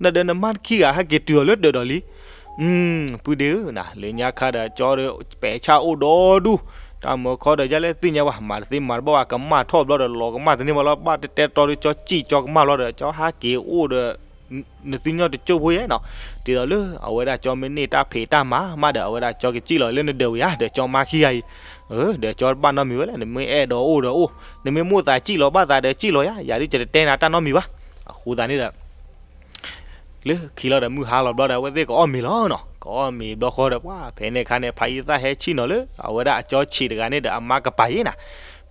နဒီးနမါခံဂၤ ဟဲက့ၤတုၤအီၤလၢဒၢးဒီးလံ ပုၢ်ဒ့ဧၢ, လၢညါခါဒီးကၠီဒီး ပဲာ်ဆၣ်အိၣ်ဒီဒူၣ်, တၢ်မုာ်ခီဒီး ယလဲၣ်သ့ၣ်ညါဝဲ မၤတသ့မၤတဘၣ်ဝဲ ကမၣ်ထီၣ်ဘျီဒီး လီၤကမၣ်တန့ၢ်ဘၣ်လီၤ, ဘၣ်တဲတဲတီဒီး ကၠီစံၣ်ကၠီကမၣ်လီၤဒီး ကၠီဟဲက့ၤအိၣ်ဒီး နသုညီတကၠိၢ်ဖိယဲနီၤ, ဒ်သိးလၢအဝဲဒၣ်ကၠီမ့ၢ်န့ၢ်တၢ်ဖံးတၢ်မၤမးဒီး အဝဲဒၣ်ကၠီကစံၣ်လီၤလၢနဒၢးဝံၤဧါ, ဒီးကၠီမါခံဂၤအံၤ, ဒီးကၠီတဘၣ်နီတမံၤဝဲလဲၣ်, နမ့ၢ်အဲၣ်ဒိးအိၣ်ဒီးအိၣ်, နမ့ၢ်မိၣ်သးစံၣ်လီၤဘၣ်သးဒီးစံၣ်လီၤယါ, ယၤဒုးယတတဲနၤတၢ်နီတမံၤဘၣ်, အဃိသတးန့ၣ်ဒီး လၢခံလီၤဒီး မုၢ်ဟါလီၤဘျီဒီး အဝဲသ့ၣ်ကအီၣ်မ့ၤလီၤနီၤ, ကအီၣ်မ့ၤဘျီဃီဒီး ပှၤ ဖဲန့ၣ်ခါန့ၣ် ဖးအံသၣ်ဟဲဆံၣ်နီၤလၢ အဝဲဒၣ်အကၠီဆံးတဂၤန့ၣ်ဒီး အမါကပၤယဲနီၤ,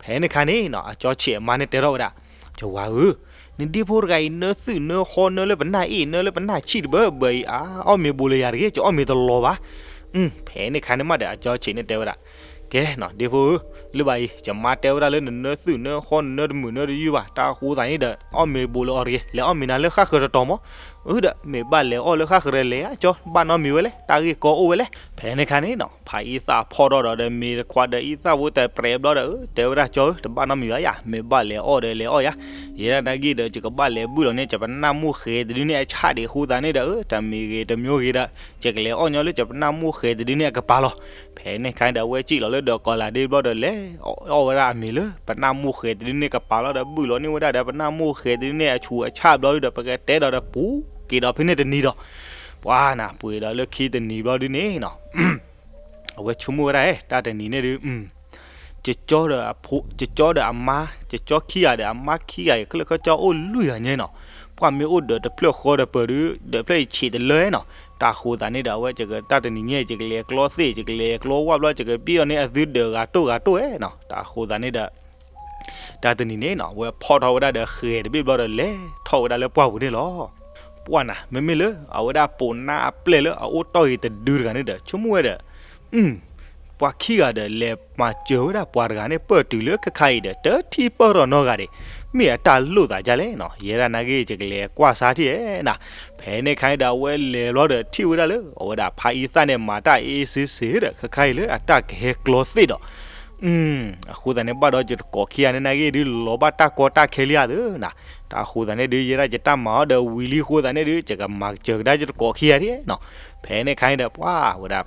ဖဲန့ၣ်ခါန့ၣ်နီၤ အကၠီဆံးအမါန့ၣ်တဲထီၣ်ဝဲဒၣ်, ယဝၤဧၢ, နဒ့ဖိတဂၤအံၤ နၢသုၣ်နၢဃီ နၢလၢပနၢ်အ့ၣ် နၢလၢပနၢ်ဆံၣ်တဘၢဘၢအံၤ အါ အီၣ်မ့ၤဘူးလၢယၤတဂ့ၤ, ယအီၣ်မ့ၤတလီၤဘၣ်, ဖဲန့ၣ်ခါန့ၣ်မးဒီး အကၠီဆံးန့ၣ်တဲဝဲဒၣ်, ကဲနီၤ ဒ့ဖိဧၢ, လၢဘၣ်အံၤ ယမါတဲဝဲဒၣ်လၢနနၢသုၣ်နၢဃီ နနၢတမုာ်နၢတယုၢ်ဘၣ်, တၢ်ဃိသးန့ၣ်ဒီး အီၣ်မ့ၤဘူးလၢအီၤတဂ့ၤ, လဲၤအီၣ်မ့ၤနၤလၢဃၣ်ဃၢၤတတီၤမး, အၢ ဒီးမ့ၢ်ဘၣ်လဲၤအီၣ်လၢဃၣ်ဃရဲလဲၣ်ဧါ ကၠီ ဘၣ်နီတမံၤဝဲလဲၣ် တၢ်ဂ့ၢ်ကီအိၣ်ဝဲလဲၣ်. ဖဲန့ၣ်ခါန့ၣ်နီၤ ဖါအံသၣ်ဖီၣ်ထီၣ်ဒီး ဒီးမ့ၤတခွါဒီးအံသၣ်ဖိတဲပြဲးဘျီဒီး အၢ တဲဝဲဒၣ် ကၠီဧၢ တဘၣ်နီတမံၤဘၣ်ယၤ မ့ၢ်ဘၣ်လဲၤအီၣ်ဒီးလဲၤအီၣ်ယၤ, ယဲဒၣ်နာ်က့ဒီး ယကဘၣ်လဲၤဘုၣ်လီၤန့ၢ် ယပနၢ်မိၢ်ဃဲတဒုန့ၣ်အဆၣ်ဒံးအဃိသတးန့ၣ်ဒီး အၢ တမံၤဂ့ၤတမံၤဂ့ၤဒီး ယကလဲၤအီၣ်ညီလၢ ယပနၢ်မိၢ်ဃဲတဒုန့ၣ်အကပၤလီၤ. ဖဲန့ၣ်ခါန့ၣ်ဒီး အဝဲစံၣ်လီၤလၢဒီးကီးလးဒ့ဘျီဒီး လဲၤအီၣ်ဝဲဒၣ်အမ့ၤလၢ ပနၢ်မိၢ်ဃဲတဒုန့ၣ်ကပၤလီၤဒီး ဘုၣ်လီၤန့ၢ်ဝဲဒၣ်ဒီး ပနၢ်မိၢ်ဃဲတဒုန့ၣ်အဆူးအဆၣ်ဘျီဒီး ပကတဲဒီးဒီးပူၤက့ၤဒီးဖဲန့ၣ်တနံၤဒီး ပှၤနၤ ပှ့ၤဒီးလၢခံတနံၤဘျီဒုန့ၣ်နီၤ အဝဲဆိကမိၣ်ဝဲဒၣ် တၢ်တနံၤန့ၣ်ဒု ကၠီဒီးအဖိ ကၠီဒီးအမါ ကၠီခံဂၤဒီးအမါခံဂၤအံၤ ခဲလၢာ်ခဲဆ့အိၣ်လွံၢ်ဂၤညါနီၤ, ပှၤမ့ၢ်အိၣ်ဒီးတဖျၢၣ်ဃီဒီးပၢၤဒု ဒီးဖျၢၣ်အံၤဆံးတလၢနီၤ, တၢ်ဃိသးန့ၣ်ဒီး အဝဲတၢ်တနံၤညါ ယကလဲၤကျီသ့ၣ် ယကလဲၤကျီဝၣ်ဘျီ ယကပ့ၢ်ဒီးန့ၢ်အသုဒၢးဂၤတိၢ်ဂၤတိၢ်ဧဲနီၤ, တၢ်ဃိသးန့ၣ်ဒီး တၢ်တနံၤန့ၣ်နီၤ အဝဲဖီၣ်ထီၣ်ဝဲဒၣ်ဒီးဃဲၤတဘ့ၣ်ဘျီဒီး လဲၤထီၣ်ဝဲဒၣ်လၢပှၢ်ပူၤန့ၣ်လီၤ. ပှၢ်နၤ မ့မ့ၢ်လၢအဝဲဒၣ်ပိာ်နါအပျဲၢ်လၢအအိၣ်တီၢ်ဂ့ၤတဒုတဂၤန့ၣ်ဒီး ဆိကမိၣ်ဝဲဒီး ပှၤခံဂၤဒီး လဲၤမၤစၢၤဝဲဒၣ်ပှၤတဂၤန့ၣ် ပၢၢ်တုၤလၢခဲခါအံၤဒီး တထံၣ်ပၢၢ်ထီၣ်နီတဂၤဒံး, မ့ၢ်အတၢ်လိၣ်သးဒ်လဲၣ်နီၤ, ယဲဒၣ်နာ်က့ ယကလဲၤကွၢ်ဆါထံၣ်ဧဲနၤ. ဖဲန့ၣ်ခါအံၤဒီး အဝဲလဲၤဘျီဒီးထံၣ်ဝဲဒၣ်လၢ အဝဲဒၣ်ဖါအံသၣ်န့ၣ် မၤတၢ်အ့စ့စ့ဒီး ခဲခါအံၤလၢအတၢ်ကဟဲကျီသ့ၣ်ဒီး အဃိသတးန့ၣ် ဘၣ်ဒီးယတကိးခံဂၤန့ၣ်နာ်က့ဒု လီၤဘၣ်တၢ်ကီတၢ်ခဲလံဧါသ့နၤ, တၢ်ဃိသတးန့ၣ်ဒု ယဲဒၣ်ယတၢ်မၤအီၤဒီးဝံၤလံအဃိသတးန့ၣ်ဒု ယကမၤစၢၤကဒါယတကိးခံဂၤဒ်နီၤ. ဖဲန့ၣ်ခါအံၤဒီး ပှၢ်ဝဲဒၣ်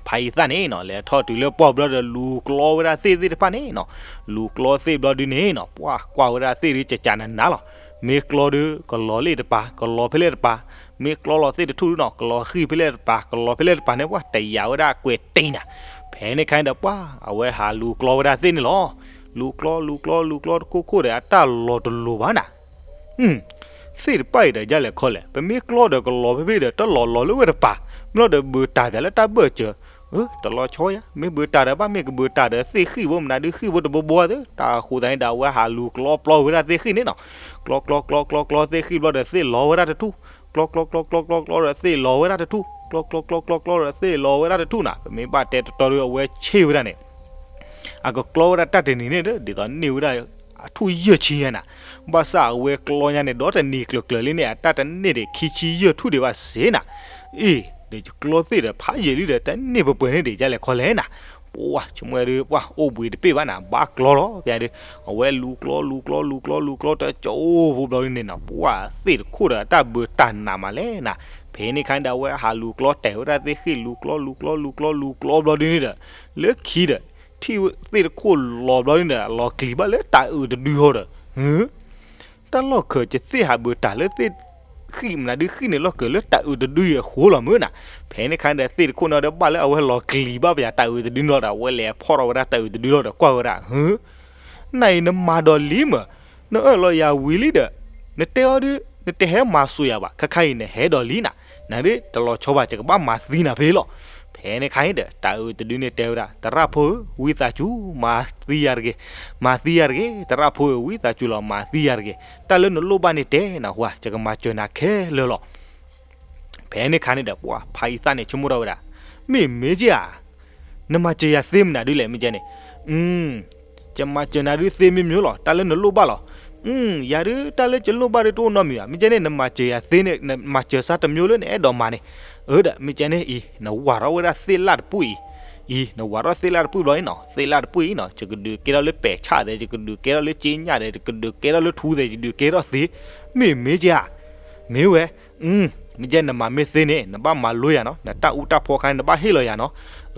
ဖါအံသၣ်န့ၣ်နီၤ လဲၤထီၣ်တုၤလၢပှၢ်ပူၤဘျီဒီး လူၤကျီဝဲဒၣ်သ့ၣ်သ့ၣ်တဖၣ်န့ၣ်နီၤ, လူၤကျီသ့ၣ်ဘျီဒုန့ၣ်နီၤ ပှၢ်ကွၢ်ဝဲဒၣ်သ့ၣ်ဒု ကကးနးနးလီၤ. မ့ၢ်ကျီဒု ကလီၤလ့ၣ်တပၤ ကလီၤဖဲလဲၣ်တပၤ, မ့ၢ်ကျီလီၤသ့ၣ်တထူၣ်ဒုနီၤ ကလီၤဃံၢ်ဖဲလဲၣ်တပၤ ကလီၤဖဲလဲၣ်တပၤန့ၣ် ပှၢ်တယာ်ဝဲဒၣ်ကွဲးတံၢ်နၤ. ဖဲန့ၣ်ခါအံၤဒီး ပှၢ်အဝဲဟးလူၤကျီဝဲဒၣ်သ့ၣ်န့ၣ်လီၤ. လူၤကျီ လူၤကျီ လူၤကျီတခိၣ်ခိၣ်ဒီး အတၢ်လီၤတလိၤဘၣ်နၤ သ့ၣ်တဖၣ်အံၤဒီး ဒ်လဲၣ်ခီလဲၣ်, ပမ့ၢ်ကျီဒီးကလီၤဖဲဖဲဒီး တလီၤလီၤလၢဝဲတပၤ, မ့ၢ်လီၤဒီးဘၢတၢ်ပၠးလၢတၢ်ဘၢၣ်စၢၤ, တလီၤဆီယၤ, မ့ၢ်ဘၢတၢ်ဒီး ဘၣ်မ့ၢ်ကဘၢတၢ်ဒီး သ့ၣ်ဃံၣ်ဖိမနုၤဒု ဃံၣ်ဖိတဘိဘိသ့, တၢ်ဃိသတးန့ၣ်ဒီး အဝဲဟးလူၤကျီပျီဝဲဒၣ်သ့ၣ်ဃံၣ်န့ၣ်နီၤ, ကျီ ကျီ ကျီ ကျီ ကျီသ့ၣ်ဃံၣ်ဘျီဒီး သ့ၣ်လီၤဝဲဒၣ်တထူၣ်, ကျီ ကျီ ကျီ ကျီ ကျီ ကျီဒီး သ့ၣ်လီၤဝဲဒၣ်တထူၣ်, ကျီ ကျီ ကျီ ကျီ ကျီဒီး သ့ၣ်လီၤဝဲဒၣ်တထူၣ်နၤ, ပမ့ၢ်ဘၣ်တဲတတီဒီး အဝဲဆ့ၣ်ဝဲဒၣ်န့ၣ် အကကျီဝဲဒၣ်တၢ်တနံၤန့ၣ်ဒီး ဒ်သိးန့ၢ်ဝဲဒၣ် အထူၣ်ယဲၢ်ဆံညါနၤ, ဘၣ်ဆၣ်အဝဲကျီညါန့ၣ် ဒီတနံၤကျၢၤကျၢၤလံန့ၣ် အတၢ်တန့ၢ်ဒံးခံဆံယဲၢ်ထူၣ်ဒံးဘၣ်စ့နၤ, အ့ၣ် ဒီးယကျီသ့ၣ်ဒီး ဖးယံာ်လံဒီး တန့ၢ်ပှဲၤပှဲၤန့ၣ်ဒံး ဒ်လဲၣ်ခီလဲၣ်နၤ, ပှၢ်ဆိကမိၣ်ဝဲဒု ပှၢ်အိၣ်ဘှံးတပ့ၢ်ဘၣ်နၤ ဘၣ်ကျီလီၤ ပၠးဒု, အဝဲလူၤကျီ လူၤကျီ လူၤကျီ လူၤကျီ လူၤကျီ တကၠိဖိဘျီဒုန့ၣ်နီၤ, ပှၢ်သ့ၣ်တခိၣ်ဒီး အတၢ်ဘၢတၢ်နးမးလဲၣ်နၤ, ဖဲန့ၣ်ခါန့ၣ်ဒီး အဝဲဟးလူၤကျီတဲာ်ဝဲဒၣ်သ့ၣ်ဃံၣ် လူၤကျီ လူၤကျီ လူၤကျီ လူၤကျီဘျီဒုန့ၣ်ဒီး လၢခံဒီး ထံၣ်သ့ၣ်တခိၣ်လီၤဘျီဒုန့ၣ်ဒီး လီၤကျံၤဘၣ်လၢတၢ်အုးတဒုဟီဒီး ဟ တၢ်လီၢ်ခၢး ယသ့ၣ်ဟးဘၢတၢ်လၢသ့ၣ်ဃံၣ်မနုၤဒုဃံၣ်န့ၣ် လီၢ်ခၢးလၢတၢ်အုးတဒုအံၤအဃိလီၤမုၢ်နၤ, ဖဲန့ၣ်ခါန့ၣ်ဒီး သ့ၣ်တခိၣ်န့ၣ်ဒီး ဘၣ်လၢအဝဲလီၤကျံၤဘၣ်ပၠးတၢ်အုးတဒုန့ၣ်လီၤဒီး အဝဲလဲၤဖီၣ်ထီၣ်ဝဲဒၣ်တၢ်အုးတဒုလီၤဒီး ကွၢ်ဝဲဒၣ် ဟ နအံၤနမၤဒီးလံမး, နအၢၣ်လီၤယၤဝံၤလံဒီး နတဲအီၤဒု နတဟဲမၤစိာ်ယၤဘၣ်, ခဲခါအံၤနဟဲဒီးလံနၤ, နဒုတလီၤဆီဘၣ် ယကဘၣ်မၤသံနၤဖဲလီၤ. ဖဲန့ၣ်ခါအံၤဒီး တၢ်အုးတဒုန့ၣ်တဲဝဲဒၣ် သရၣ်ဖိဧၢ ဝံသးစူၤ မၤသံယၤတဂ့ၤ, မၤသံယၤတဂ့ၤ, သရၣ်ဖိဧၢ ဝံသးစူၤလီၤ မၤသံယၤတဂ့ၤ, တၢ်လၢနလိၣ်ဘၣ်န့ၣ်တဲနၤဟူဧါ, ယကမၤစၢၤနၤခဲလၢာ်လီၤ. ဖဲန့ၣ်ခါန့ၣ်ဒီး ပှၢ်ဖါအံသၣ်န့ၣ် ဆိကမိၣ်ထီၣ်ဝဲဒၣ်, မ့ၢ်မ့ၢ်က့ဧါ, နမၤစၢၤယၤသ့မနုၤဒုလဲၣ် မ့ၢ်ကဲန့ၣ်, ယမၤစၢၤနၤဒုသ့မ့ၢ်မ့ၢ်လီၤ, တၢ်လၢနလိၣ်ဘၣ်လီၤ. ယၤဒု တၢ်လၢယလိၣ်ဘၣ်ဒုတအိၣ်နီတမံၤဘၣ်, မ့ၢ်ကဲန့ၣ် နမၤစၢၤယၤသ့န့ၣ် နမၤစၢၤစၢ်တမံၤလၢနအဲၣ်ဒိးမၤန့ၣ်, အၢဒီး မ့ၢ်ကဲန့ၣ်အံၤ နဝၤထီၣ်ဝဲဒၣ်သ့ၣ်လၣ်တပူၤအံၤ, အံၤ နဝၤထီၣ်သ့ၣ်လၣ်တပူၤဘျီန့ၣ်နီၤ, သ့ၣ်လၣ်တပူၤအံၤနီၤ ယကဒုးကဲထီၣ်လၢပဲာ်ဆၣ်သဲး, ယကဒုးကဲထီၣ်လၢက့ညၣ်သဲး, ယကဒုးကဲထီၣ်လၢထူသဲး, ယဒုးကဲထီၣ်သ့, မ့ၢ်မ့ၢ်က့ဧါ, မ့ၢ်ဝဲ မ့ၢ်ကဲနမၤမ့ၢ်သ့န့ၣ် နဘၣ်မၤလိယၤနီၤ, နတၢ်အူတၢ်ဖီခါန့ၣ် နဘၣ်ဟ့ၣ်လီၤယၤနီၤ,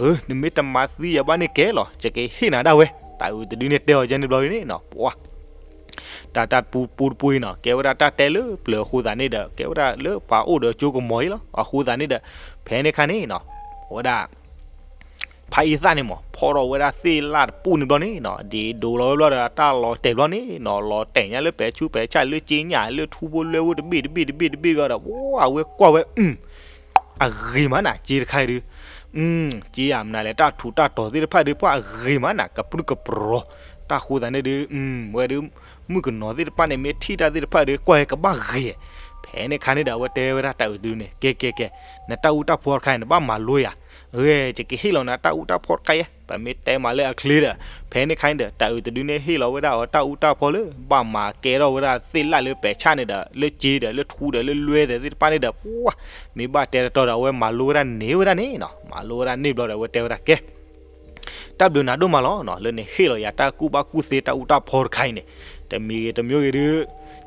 အၢ နမ့ၢ်တမၤသံယၤဘၣ်န့ၣ်ကဲလီၤ, ယကဟ့ၣ်နၤဒၣ်ဝဲ, တၢ်အုးတဒုန့ၣ်တဲအီၤယဲန့ၣ်ဘျီန့ၣ်နီၤ, ပှၢ် တၢ်တၢ်ပူပူတပူအံၤနီၤ ကဲဝဲဒၣ်တၢ်တဲလၢပျၢၤအဃိသတးန့ၣ်ဒီး ကဲဝဲဒၣ်လၢပှၤအိၣ်ဒီးကၠိကမီၤအံၤလီၤ, အဃိသတးန့ၣ်ဒီး ဖဲန့ၣ်ခါန့ၣ်နီၤ အဝဲဒၣ် ဖါအံသၣ်န့ၣ်မး ဖီၣ်ထီၣ်ဝဲဒၣ်သ့ၣ်လၣ်တပူၤန့ၣ်ဘျီန့ၣ်နီၤ, ဒ်ဒိးလီၤဝဲဘျီဒီး တၢ်လီၤတဲာ်ဘျီန့ၣ်နီၤ, လီၤတဲာ်ညါလၢပဲာ်ဆူးပဲာ်ဆၣ် လၢက့ညၣ် လၢထူဖိလၢဖိတဘ့ၣ်တဘ့ၣ်တဘ့ၣ်တဘ့ၣ်ဘျီဒီး ပှၢ်ဝဲကွၢ်ဝဲ အဂ့ၤမးနၤ က့တခါအံၤဒု က့ယၤမနုၤလဲၣ် တၢ်ထူးတၢ်တီၤသ့ၣ်တဖၣ်ဒု ပှၢ်အဂ့ၤမးနၤ ကပြုၢ်ကပြီၤ, တၢ်ဃိသတးန့ၣ်ဒု ဝဲဒု မုၣ်ကနီၤသ့ၣ်တဖၣ်န့ၣ် မ့ၢ်ထံၣ်တၢ်သ့ၣ်တဖၣ်ဒု ကွၢ်ဟဲကဘၣ်ဂ့ၤ, ဖဲန့ၣ်ခါန့ၣ်ဒီး အဝဲတဲဝဲဒၣ်တၢ်အုးတဒုန့ၣ် ကဲကဲကဲ, နတၢ်အူတၢ်ဖီတခါအံၤ နဘၣ်မၤလိယၤ, အဂ့ၤ ယကဟ့ၣ်လီၤနၤတၢ်အူတၢ်ဖီတခါယဲ ပမ့ၢ်တဲမးလၢအချ့ဒီး ဖဲန့ၣ်ခါန့ၣ်ဒီး တၤအုးတဒုန့ၣ်ဟ့ၣ်လီၤဝဲဒၣ်အီၤတၢ်အူတၢ်ဖီလၢ ဘၣ်မၤကဲထီၣ်ဝဲဒၣ်သ့ၣ်လၣ်လၢပဲာ်ဆၣ်န့ၣ်ဒီး လၢစ့ဒီး လၢထူဒီး လၢလွဲၢ်ဒီးသ့ၣ်တဖၣ်န့ၣ်ဒီး ပှၤ မ့ၢ်ဘၣ်တဲတတီၤဒီး အဝဲမၤလိဝဲဒၣ်န့ၢ်ဝဲဒၣ်န့ၣ်နီၤ. မၤလိဝဲဒၣ်န့ၢ်ဘျီဒီး အဝဲတဲဝဲဒၣ် ကဲ တၢ်ဘျုးနၤဒိၣ်မးလီၤနီၤ လၢနဟ့ၣ်လီၤယၤတၢ်ကူၣ်ဘၣ်ကူၣ်သ့တၢ်အူတၢ်ဖီတခါအံၤန့ၣ်, တမံၤဂ့ၤတမံၤဂ့ၤဒုး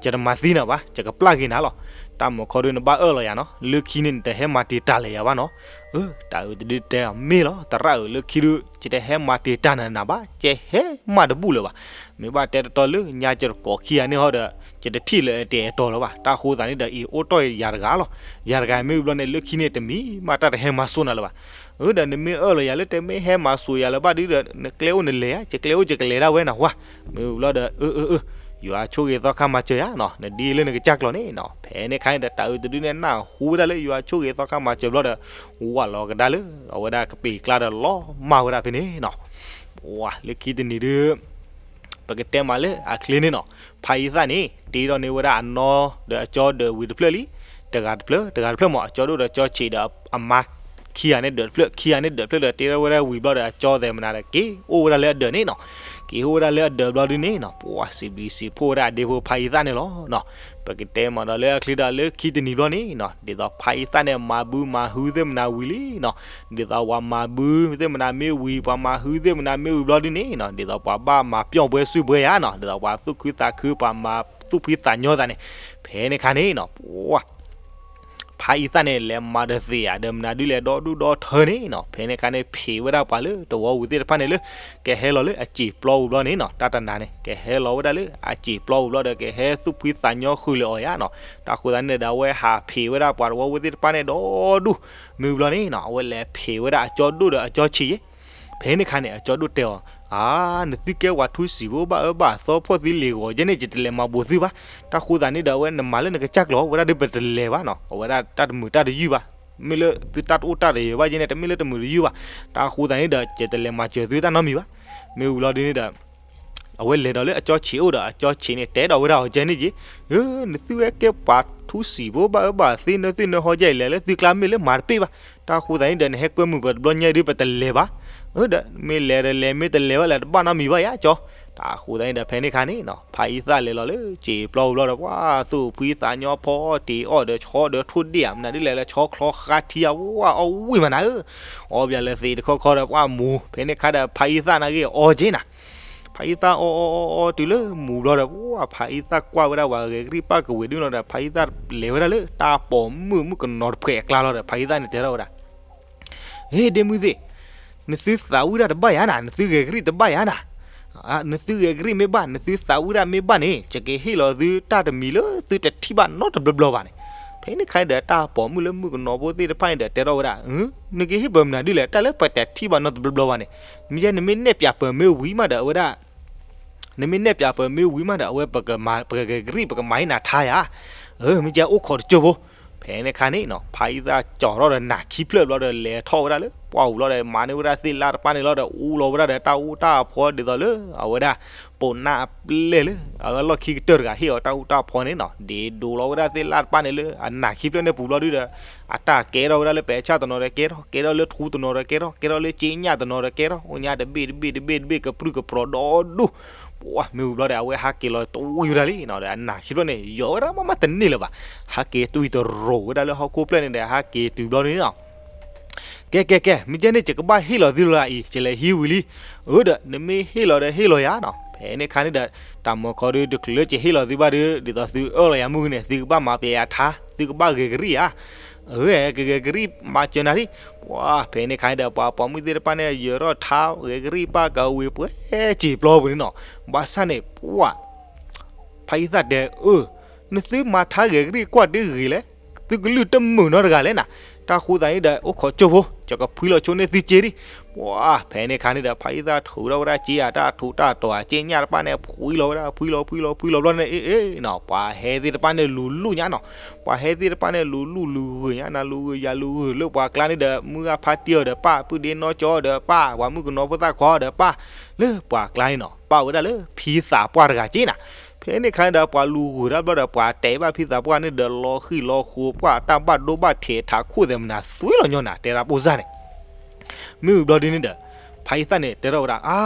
ယတမၤသံနၤဘၣ်, ယကပျၢ်က့ၤနၤလီၤ. တၢ်မၤခီဒုးနဘၣ်အၢၣ်လီၤယၤနီၤ, လၢခံန့ၣ်နတဟဲမၤတံာ်တာ်လၢယၤဘၣ်နီၤ. အၢ တၤအုးတဒုတဲအီၤ မ့ၢ်လီၤ သရၣ်ဧၢ, လၢခံဒုး ယတဟဲမၤတံာ်တာ်နၤဘၣ်, ယဟဲမၤတဘူၣ်လၢၤဘၣ်. မ့ၢ်ဘၣ်တဲတတီၤလၢညါ ယတကိးခံဂၤန့ၣ်ဟီဒီး ယတထံၣ်လၢအတဲာ်အတီၤလၢၤဘၣ်. တၢ်ဃိသတးန့ၣ်ဒီး အံၤအိၣ်တီၢ်ယၤတဂၤလီၤ. ယၤတဂၤမ့ၢ်ဝံၤဘျီန့ၣ် လၢခံန့ၣ်တမံၤမးတၢ်တဟဲမၤစိၤနၤလၢၤဘၣ်. အၢ ဒီးနမ့ၢ်အၢၣ်လီၤယၤလၢတမ့ၢ်ဟဲမၤစိၤယၤလၢၤဘၣ်ဒုးဒီး နကျဲအိၣ်နလဲၤဧါ, ယကျဲအိၣ်ယကလဲၤဒၣ်ဝဲနၤဝါ. မ့ၢ်ဝံၤဘျီဒီး အၢ အၢ အၢ ယွၤဆိၣ်ဂ့ၤသီခါမၤစၢၤယၤနီၤ, နဒ်လၢနကစၢ်ကျိာ်န့ၣ်နီၤ. ဖဲန့ၣ်ခါန့ၣ်ဒီး တၤအုးတဒုန့ၣ် နၢ်ဟူဝဲဒၣ်လၢယွၤဆိၣ်ဂ့ၤသီခါမၤစၢၤဘျီဒီး ဝၢ်လီၤကဒါလၢ အဝဲဒၣ်ကပ့ၤကျါဒီးလီၤမၢ်ဝဲဒၣ်ဖဲန့ၣ်နီၤ. ပှၤလၢခံတနံၤဒုး ပကတဲမးလၢအချ့န့ၣ်နီၤ, ဖါအံသၣ်န့ၣ် တ့ထီၣ်န့ၢ်ဝဲဒၣ်အနီၢ်ဒီးအကၠီဒီးဝံၤတဖျၢၣ်လံ. တဂၤတဖျၢၣ် တဂၤတဖျၢၣ်မး အကၠီဒိၣ်ဒီးကၠီဆံးဒီးအမါ ခံဂၤန့ၣ်ဒၢးတဖျၢၣ် ခံဂၤန့ၣ်ဒၢးတဖျၢၣ်ဒီး တ့ထီၣ်ဝဲဒၣ်ဝံၤဘျီဒီး အကၠီသဲးမနၤဒီး က့ၤအိၣ်ဝဲဒၣ်လၢအဒၢးန့ၣ်နီၤ. က့ၤအိၣ်ဝဲဒၣ်လၢအဒၢးဘျီဒုန့ၣ်နီၤ, ပှၤစံးဘျုးစံးဖှိၣ်ဝဲဒၣ်အဒ့ဖိဖါအံသၣ်န့ၣ်လီၤနီၤ. ပကတဲမးဒီးလၢအချ့ဒီးလၢခံတနံၤဘျီန့ၣ်နီၤ, ဒ်သိးဖါအံသၣ်န့ၣ် မၤဘုမၤဟုသ့ၣ်မနၤဝံၤလံနီၤ. ဒ်သိးပှၤမၤဘုသ့ၣ်မနၤမ့ၢ်ဝံၤ ပှၤမၤဟုသ့ၣ်မနၤမ့ၢ်ဝံၤဘျီဒုန့ၣ်နီၤ, ဒ်သိးပှၤဘၣ်မၤပျီၣ်ဘှဲစုဘှဲယၤနီၤ, ဒ်သိးပှၤသူၣ်ခုသးခု ပှၤမၤသူၣ်ဖှံသးညီသးန့ၣ်, ဖဲန့ၣ်ခါန့ၣ်နီၤ ပှၤ ဖါအံသၣ်န့ၣ် လဲၤမၤဒီးသ့ၣ်ဧါ ဒီးမနုၤဒုလဲၣ် ဒီဒူၣ်ဒီထၢန့ၣ်နီၤ, ဖဲန့ၣ်ခါန့ၣ် ဖံးဝဲဒၣ်ပှၤလၢတဝီဝံၤသ့ၣ်တဖၣ်န့ၣ်လၢ ကဟဲလီၤလၢအစံာ်ပျီပူၤဘျီန့ၣ်နီၤ, တၢ်တနၤန့ၣ် ကဟဲလီၤဝဲဒၣ်လၢအစံာ်ပျီပူၤဘျီဒီး ကဟဲသူၣ်ဖှံသးညီဃုာ်လၢအီၤယါနီၤ, တၢ်ဃိသတးန့ၣ်ဒီး အဝဲဟးဖံးဝဲဒၣ်ပှၤတဝီဝံၤသ့ၣ်တဖၣ်န့ၣ်ဒီဒူၣ်, မ့ၢ်ဘျီန့ၣ်နီၤ အဝဲလဲၤဖံးဝဲဒၣ်အကၠီဒိၣ်ဒီးအကၠီဆံးယဲ ဖဲန့ၣ်ခါန့ၣ် အကၠီဒိၣ်တဲအီၤ, အါ, နသုကဲပှၤထူစံာ်ဖိဘၣ်အၢဘၣ်သီ ဖှီၣ်သံလ့ၤဂီၤကဲန့ၣ် ယတလဲၤမၤဘိးသုဘၣ်, တၢ်ဃိသတးန့ၣ်ဒီး အဝဲနမၤလၢနကစၢ်ကျိာ် ဝဲဒၣ်ဒုးပတလဲၤဘၣ်နီၤ, အဝဲဒၣ်တၢ်တမုာ်တၢ်တယုၢ်ဘၣ်, မ့ၢ်လၢသုတၢ်တအိၣ်တၢ်တယၢၤဘၣ်ကဲန့ၣ် တမ့ၢ်လၢတမုာ်တယုၢ်ဘၣ်, တၢ်ဃိသတးန့ၣ်ဒီး ယတလဲၤမၤစၢၤသုတၢ်နီတမံၤဘၣ်, မ့ၢ်ဝံၤလီၤဒုန့ၣ်ဒီး အဝဲလဲၤဒီးလၢအကၠီဆံးအိၣ်ဒီး အကၠီဆံးန့ၣ် တဲဒီးဝဲဒၣ်အီၤကဲန့ၣ်က့, နသုဝဲကဲပှၤထူစံာ်ဖိဘၣ်အၢဘၣ်သီ နသုနဟီကဲအံၤလဲၤလၢသုကျါမ့ၢ်လၢမၤတပ့ၢ်ဘၣ်, တၢ်ဃိသတးန့ၣ်ဒီး နဟဲကွဲမုာ်ပတဘျီညါဒုးပတလဲၤဘၣ်, ဒီးမ့ၢ်လဲၤဒီးလဲၤ မ့ၢ်တလဲၤဘၣ်လဲၤတဘၣ်နီတမံၤဘၣ်ယါကၠီ, တၢ်ဃိသတးန့ၣ်ဒီး ဖဲန့ၣ်ခါန့ၣ်နီၤ ဖါအံသၣ်လဲၤလီၤလၢစံာ်ပျီပူၤဘျီဒီး ပှၤသူၣ်ဖှံသးညီဖီတ့ၢ်အီၣ်ဒီးဆီဒီးထိၣ်ဒ့ၣ်ဧါ မနုၤဒ်လဲၣ်လၢဆီချီဃါထံဧါ ဝါအီၣ်ဝံၣ်မနၤဧၢ, အီၣ်ဘၣ်လၢသ့ၣ်တခီခီဒီးပှၤမူၤ, ဖဲန့ၣ်ခါဒီး ဖါအံသၣ်နာ်က့အီက့နၤ ဖါအံသၣ်အီအီအီအီတုၤလၢမူၤဘျီဒီး ပှၤဖါအံသၣ်ကွၢ်ဝဲဒၣ်ပှၤဂဲၤကရံၣ်ပၢ်ကဝ့ၤဒုလီၤဒီး ဖါအံသၣ်လဲၤဝဲဒၣ်လၢတၢ်ပိာ်မုၣ်မုၣ်ကနီၤတဖှဲးအကျါလီၤဒီး ဖါအံသၣ်န့ၣ်တဲထီၣ်ဝဲဒၣ်, ဟ့ ဒ့မုၢ်သ့ၣ်, နသုသးဝံၣ်ဒၣ်တဘၣ်ယါနၤ, နသုဂဲၤကရံၣ်တဘၣ်ယါနၤ, နသုဂဲၤကရံၣ်မ့ၢ်ဘၣ် နသုသးဝံၣ်ဒၣ်မ့ၢ်ဘၣ်န့ၣ် ယကဟ့ၣ်လီၤသုတၢ်တမံၤလၢသုတထံၣ်ဘၣ်နီတဘျီဘျီဘၣ်န့ၣ်, ဖဲန့ၣ်ခါဒီး တၢ်ပိာ်မုၣ်လၢမုၣ်ကနီၤဖိသ့ၣ်တဖၣ်န့ၣ်ဒီး တဲထီၣ်ဝဲဒၣ်, နကဟ့ၣ်ပမနုၤဒ်လဲၣ် တၢ်လၢပတထံၣ်ဘၣ်နီတဘျီဘျီဘၣ်န့ၣ်, မ့ၢ်ယဲနမ့ၢ်နဲၣ်ပၠးပမ့ၢ်ဝံၤမးဒီး အဝဲဒၣ် နမ့ၢ်နဲၣ်ပၠးပမ့ၢ်ဝံၤမးဒီး အဝဲပကမၤ ပကဂဲၤကရံၣ် ပကမၤဟ့ၣ်နၤထါယါ, မ့ၢ်ကဲအိၣ်ခိးတစိၢ်ဖိ, ဖဲန့ၣ်ခါန့ၣ်နီၤ ဖါအံသၣ်ကၠီထီၣ်ဒီးနးခံဖျၢၣ်ဘျီဒီး လဲၤထီၣ်ဝဲဒၣ်လၢပှၢ်ပူၤလီၤဒီး မၤန့ၢ်ဝဲဒၣ်သ့ၣ်လၣ်တဖၣ်န့ၣ်လီၤဒီး အူလီၤဝဲဒၣ်ဒီးတၢ်အူတၢ်အဖီဒ်သိးလၢ အဝဲဒၣ် ပိာ်နၢ်အပျဲၢ်လၢ အဝဲလီၢ်ခံကတၢၢ်တဂၤဟ့ၣ်အီၤတၢ်အူတၢ်အဖီန့ၣ်နီၤ ဒ့ဒိးလီၤဝဲဒၣ်သ့ၣ်လၣ်တဖၣ်န့ၣ်လၢအနးခံဖျၢၣ်န့ၣ်ပူၤဘျီဒုဒီး အတၢ်ကဲထီၣ်ဝဲဒၣ်လၢပဲာ်ဆၣ်တနီၤဒီးကဲထီၣ် ကဲထီၣ်လၢထူတနီၤဒီးကဲထီၣ် ကဲထီၣ်လၢစ့ညၣ်တနီၤဒီးကဲထီၣ် ကဲထီၣ်လၢစ့ညၣ်တဘ့ၣ်တဘ့ၣ်တဘ့ၣ်တဘ့ၣ် ကပြုၢ်ကပြီၤဒီဒူၣ်, ပှၤမ့ၢ်ဝံၤဘျီဒီး အဝဲဟးက့ၤလီၤတဝံၤဝဲဒၣ်လံနီၤ ဒီးအနးခံဖျၢၣ်န့ၣ် ယိးဝဲဒၣ်မးမးတန့ၢ်လၢၤဘၣ်, ဟးက့ၤတွံၢ်တရိးဝဲဒၣ်လၢဟီၣ်ခိၣ်ဖျၢၣ်န့ၣ်ဒီး ဟးက့ၤတုၤဘျီန့ၣ်နီၤ ကဲ ကဲ ကဲ မ့ၢ်ကဲန့ၣ် ယကဘၣ်ဟ့ၣ်လီၤသုလီၤအံၤ ယလဲၤဟံးဝံၤလံ, အၢဒီး နမ့ၢ်ဟ့ၣ်လီၤဒီးဟ့ၣ်လီၤယၤနီၤ ဖဲန့ၣ်ခါန့ၣ်ဒီး တၢ်မၤခီဒု တချုးလၢယဟ့ၣ်လီၤသုဘၣ်ဒီး ဒ်သိးသုအၢၣ်လီၤယၤမုၢ်ဂ့ၤန့ၣ် သုကဘၣ်မၤပျဲယၤထါ သုကဘၣ်ဂဲၤကရံၣ်ဧါ, အၢ ကဂဲၤကရံၣ်မၤစၢၤနၤဒံး, ပှၤ ဖဲန့ၣ်ခါန့ၣ်ဒီး ပှၤပိာ်မုၣ်သ့ၣ်တဖၣ်န့ၣ် ယၢၤထီၣ်ထါ ဂဲၤကရံၣ်ပၢ်ကဝ့ၤပှဲၤစံာ်ပျီပူၤန့ၣ်နီၤ, ဘၣ်ဆၣ်န့ၣ် ပှၤ ဖါအံသၣ်တဲ အၢ နသုမၤထါဂဲၤကရံၣ်ကွၢ်တဂ့ၤလဲၣ်, သုကလုၢ်တမုာ်နီတဂၤလဲၣ်နၤ, တၢ်ဃိသးန့ၣ်ဒီး အိၣ်ခိးကၠိဖိ ယကဖှံလီၤဆိန့ၢ်သုစ့ဒံး, ပှၤဖဲန့ၣ်ခါန့ၣ်ဒီး ဖါအံသၣ်ထုးထီၣ်ဝဲဒၣ်စ့ဧါ တၢ်ထူးတၢ်တီၤဧါ စ့ညၣ်တဖၣ်န့ၣ် ဖှံလီၤဝဲဒၣ် ဖှံလီၤ ဖှံလီၤ ဖှံလီၤဘျီန့ၣ် အ့ အ့နီၤ ပှၤဟဲသ့ၣ်တဖၣ်န့ၣ်လူၤလူၤညါနီၤ, ပှၤဟဲသ့ၣ်တဖၣ်န့ၣ် လူၤလူၤလူၤဂုာ်ညါနၤ လူၤဂုာ်ယၤလူၤဂုာ်လၢပှၤကျါန့ၣ်ဒီး မုၢ်ဂၢ်ဖါတံၢ်အီၤဒီးပၢ် ပုၢ်ဒ့နီၢ်ကၠီအီၤဒီးပၢ် ပှၤမုၣ်ကနီၤဖိသၣ်ခွါအီၤဒီးပၢ်, လၢပှၤကျါန့ၣ်နီၤ ပၢ်ဝဲဒၣ်လၢဖံသးပှၢ်တဂၤက့နၤ, ဖဲန့ၣ်ခါန့ၣ်ဒီး ပှၤလူၤဂုာ်တၢ်ဘျီဒီး ပှၤတဲဘၣ်ဖံသးပှၢ်န့ၣ်ဒီး လီၤဃံၣ်လီၤဃိး ပှၤတၢ်ဘၣ်ဒိဘၣ်ထံးထးခိၣ်သဲးမနၤ သွံလီၤညီနၤ တဲဒၣ်ပိၢ်စၢ်န့ၣ်, မ့ၢ်ဝံၤဘျီဒ်န့ၣ်ဒီး ဖးအံသၣ်န့ၣ် တဲထီၣ်ဝဲဒၣ်, အါ,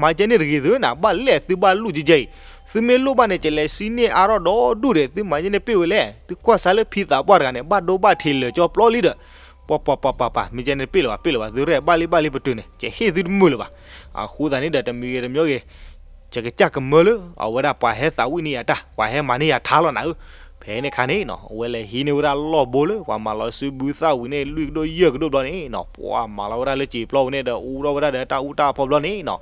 မၤကဲန့ၣ်တဂ့ၤသုနၤ, ဘၣ်လဲၣ်သုဘၣ်လူၢ်ကဲကဲအံၤ, သုမ့ၢ်လိၣ်ဘၣ်န့ၣ် ကလဲၤစံၣ်န့ၢ်အါထီၣ်ဒီဒူၣ်ဒီး သုမၤကဲန့ၣ်ပ့ၢ်ဝဲလဲၣ်, သုကွၢ်စါလၢဖံသးပှၢ်တဂၤန့ၣ် ဘၣ်ဒိဘၣ်ထံးလၢာ်ကၠီပျီလံဒီး, ပှၤပှၤပှၤပှၤပှၤ မ့ၢ်ကဲန့ၣ်တပ့ၢ်လၢၤဘၣ် ပ့ၢ်လၢၤဘၣ် သုရဲၣ်ဘၣ်လံဘၣ်လံပတုာ်န့ၣ် ကဟ့ၣ်သုတမုာ်လၢၤဘၣ်. အဃိသတးန့ၣ်ဒီး တမံၤဂ့ၤတမံၤဂ့ၤ ကကစၢ်ကမၢလၢ အဝဲဒၣ်ပှၤဟဲသးဝံၣ်န့ၢ်ယၤတၢ် ပှၤဟဲမၤန့ၢ်ယၤထါလီၤနၤဧၢ. ဖဲန့ၣ်ခါန့ၣ်နီၤ အဝဲလဲၤဟံးန့ၢ်ဝဲဒၣ်လီၢ်ဘိလၢ ပှၤမၤလီၤစုဘုသၣ်ဝံၤန့ၣ် လွံၢ်ကဒိၣ်ယဲၢ်ကဒိၣ်ဘျီန့ၣ်နီၤ ပှၤမၤလီၤဝဲဒၣ်လၢစံာ်ပျီပူၤန့ၣ်ဒီး အူထီၣ်ဝဲဒၣ်ဒီးတၢ်အူတၢ်အဖီဘျီန့ၣ်နီၤ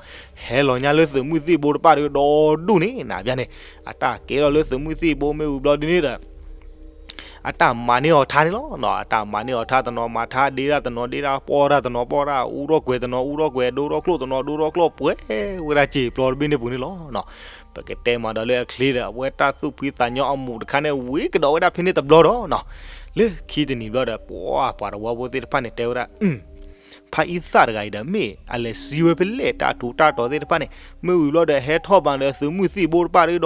ဟဲလီၤညါလၢသုးမုၢ်သံၣ်ဘိတဖၣ်ဒီးဒီဒူၣ်န့ၣ် နၤဘၣ်န့ၣ် အတၢ်ကဲထီၣ်လၢသုးမုၢ်သံၣ်ဘိမ့ၢ်ဝံၤဘျီဒုန့ၣ်ဒီး အတၢ်မၤန့ၢ်အီၤထါန့ၣ်လီၤ. အတၢ်မၤန့ၢ်အီၤထါတနီၤ မၤထါဒ့တၢ်တနီၤ ဒ့တၢ်ပီၢ်တၢ်တနီၤ ပီၢ်တၢ်အူထီၣ်ကွဲၤတနီၤ အူထီၣ်ကွဲၤ ဒိထီၣ်ကျိၣ်တနီၤ ဒိထီၣ်ကျိၣ်ပှဲၤဝဲဒၣ်စံာ်ပျီတဘ့ၣ်န့ၣ်ပူၤန့ၣ်လီၤ. ပကတဲမၤဒီးလၢအချ့ဒီး အဝဲတၢ်သူၣ်ဖှံသးညီအမူးတခါန့ၣ် ဝံၤကဒီးဝဲဒၣ်ဖဲန့ၣ်တဘျီဒီးနီၤ လၢခံတနံၤဘျီဒီး ပှၤပှၤတဝီဖိသ့ၣ်တဖၣ်န့ၣ် တဲဝဲဒၣ် ဖးအံသၣ်တဂၤအံၤဒီး မ့ၢ်အလဲၤစံးဝဲဖဲလဲၣ် တၢ်ထူးတၢ်တီၤသ့ၣ်တဖၣ်န့ၣ် မ့ၢ်ဝံၤဘျီဒီး ဟဲထီၣ်ဘၣ်ဒီးသုးမုၢ်သံၣ်ဘိတဖၣ်ဒီး ဒီ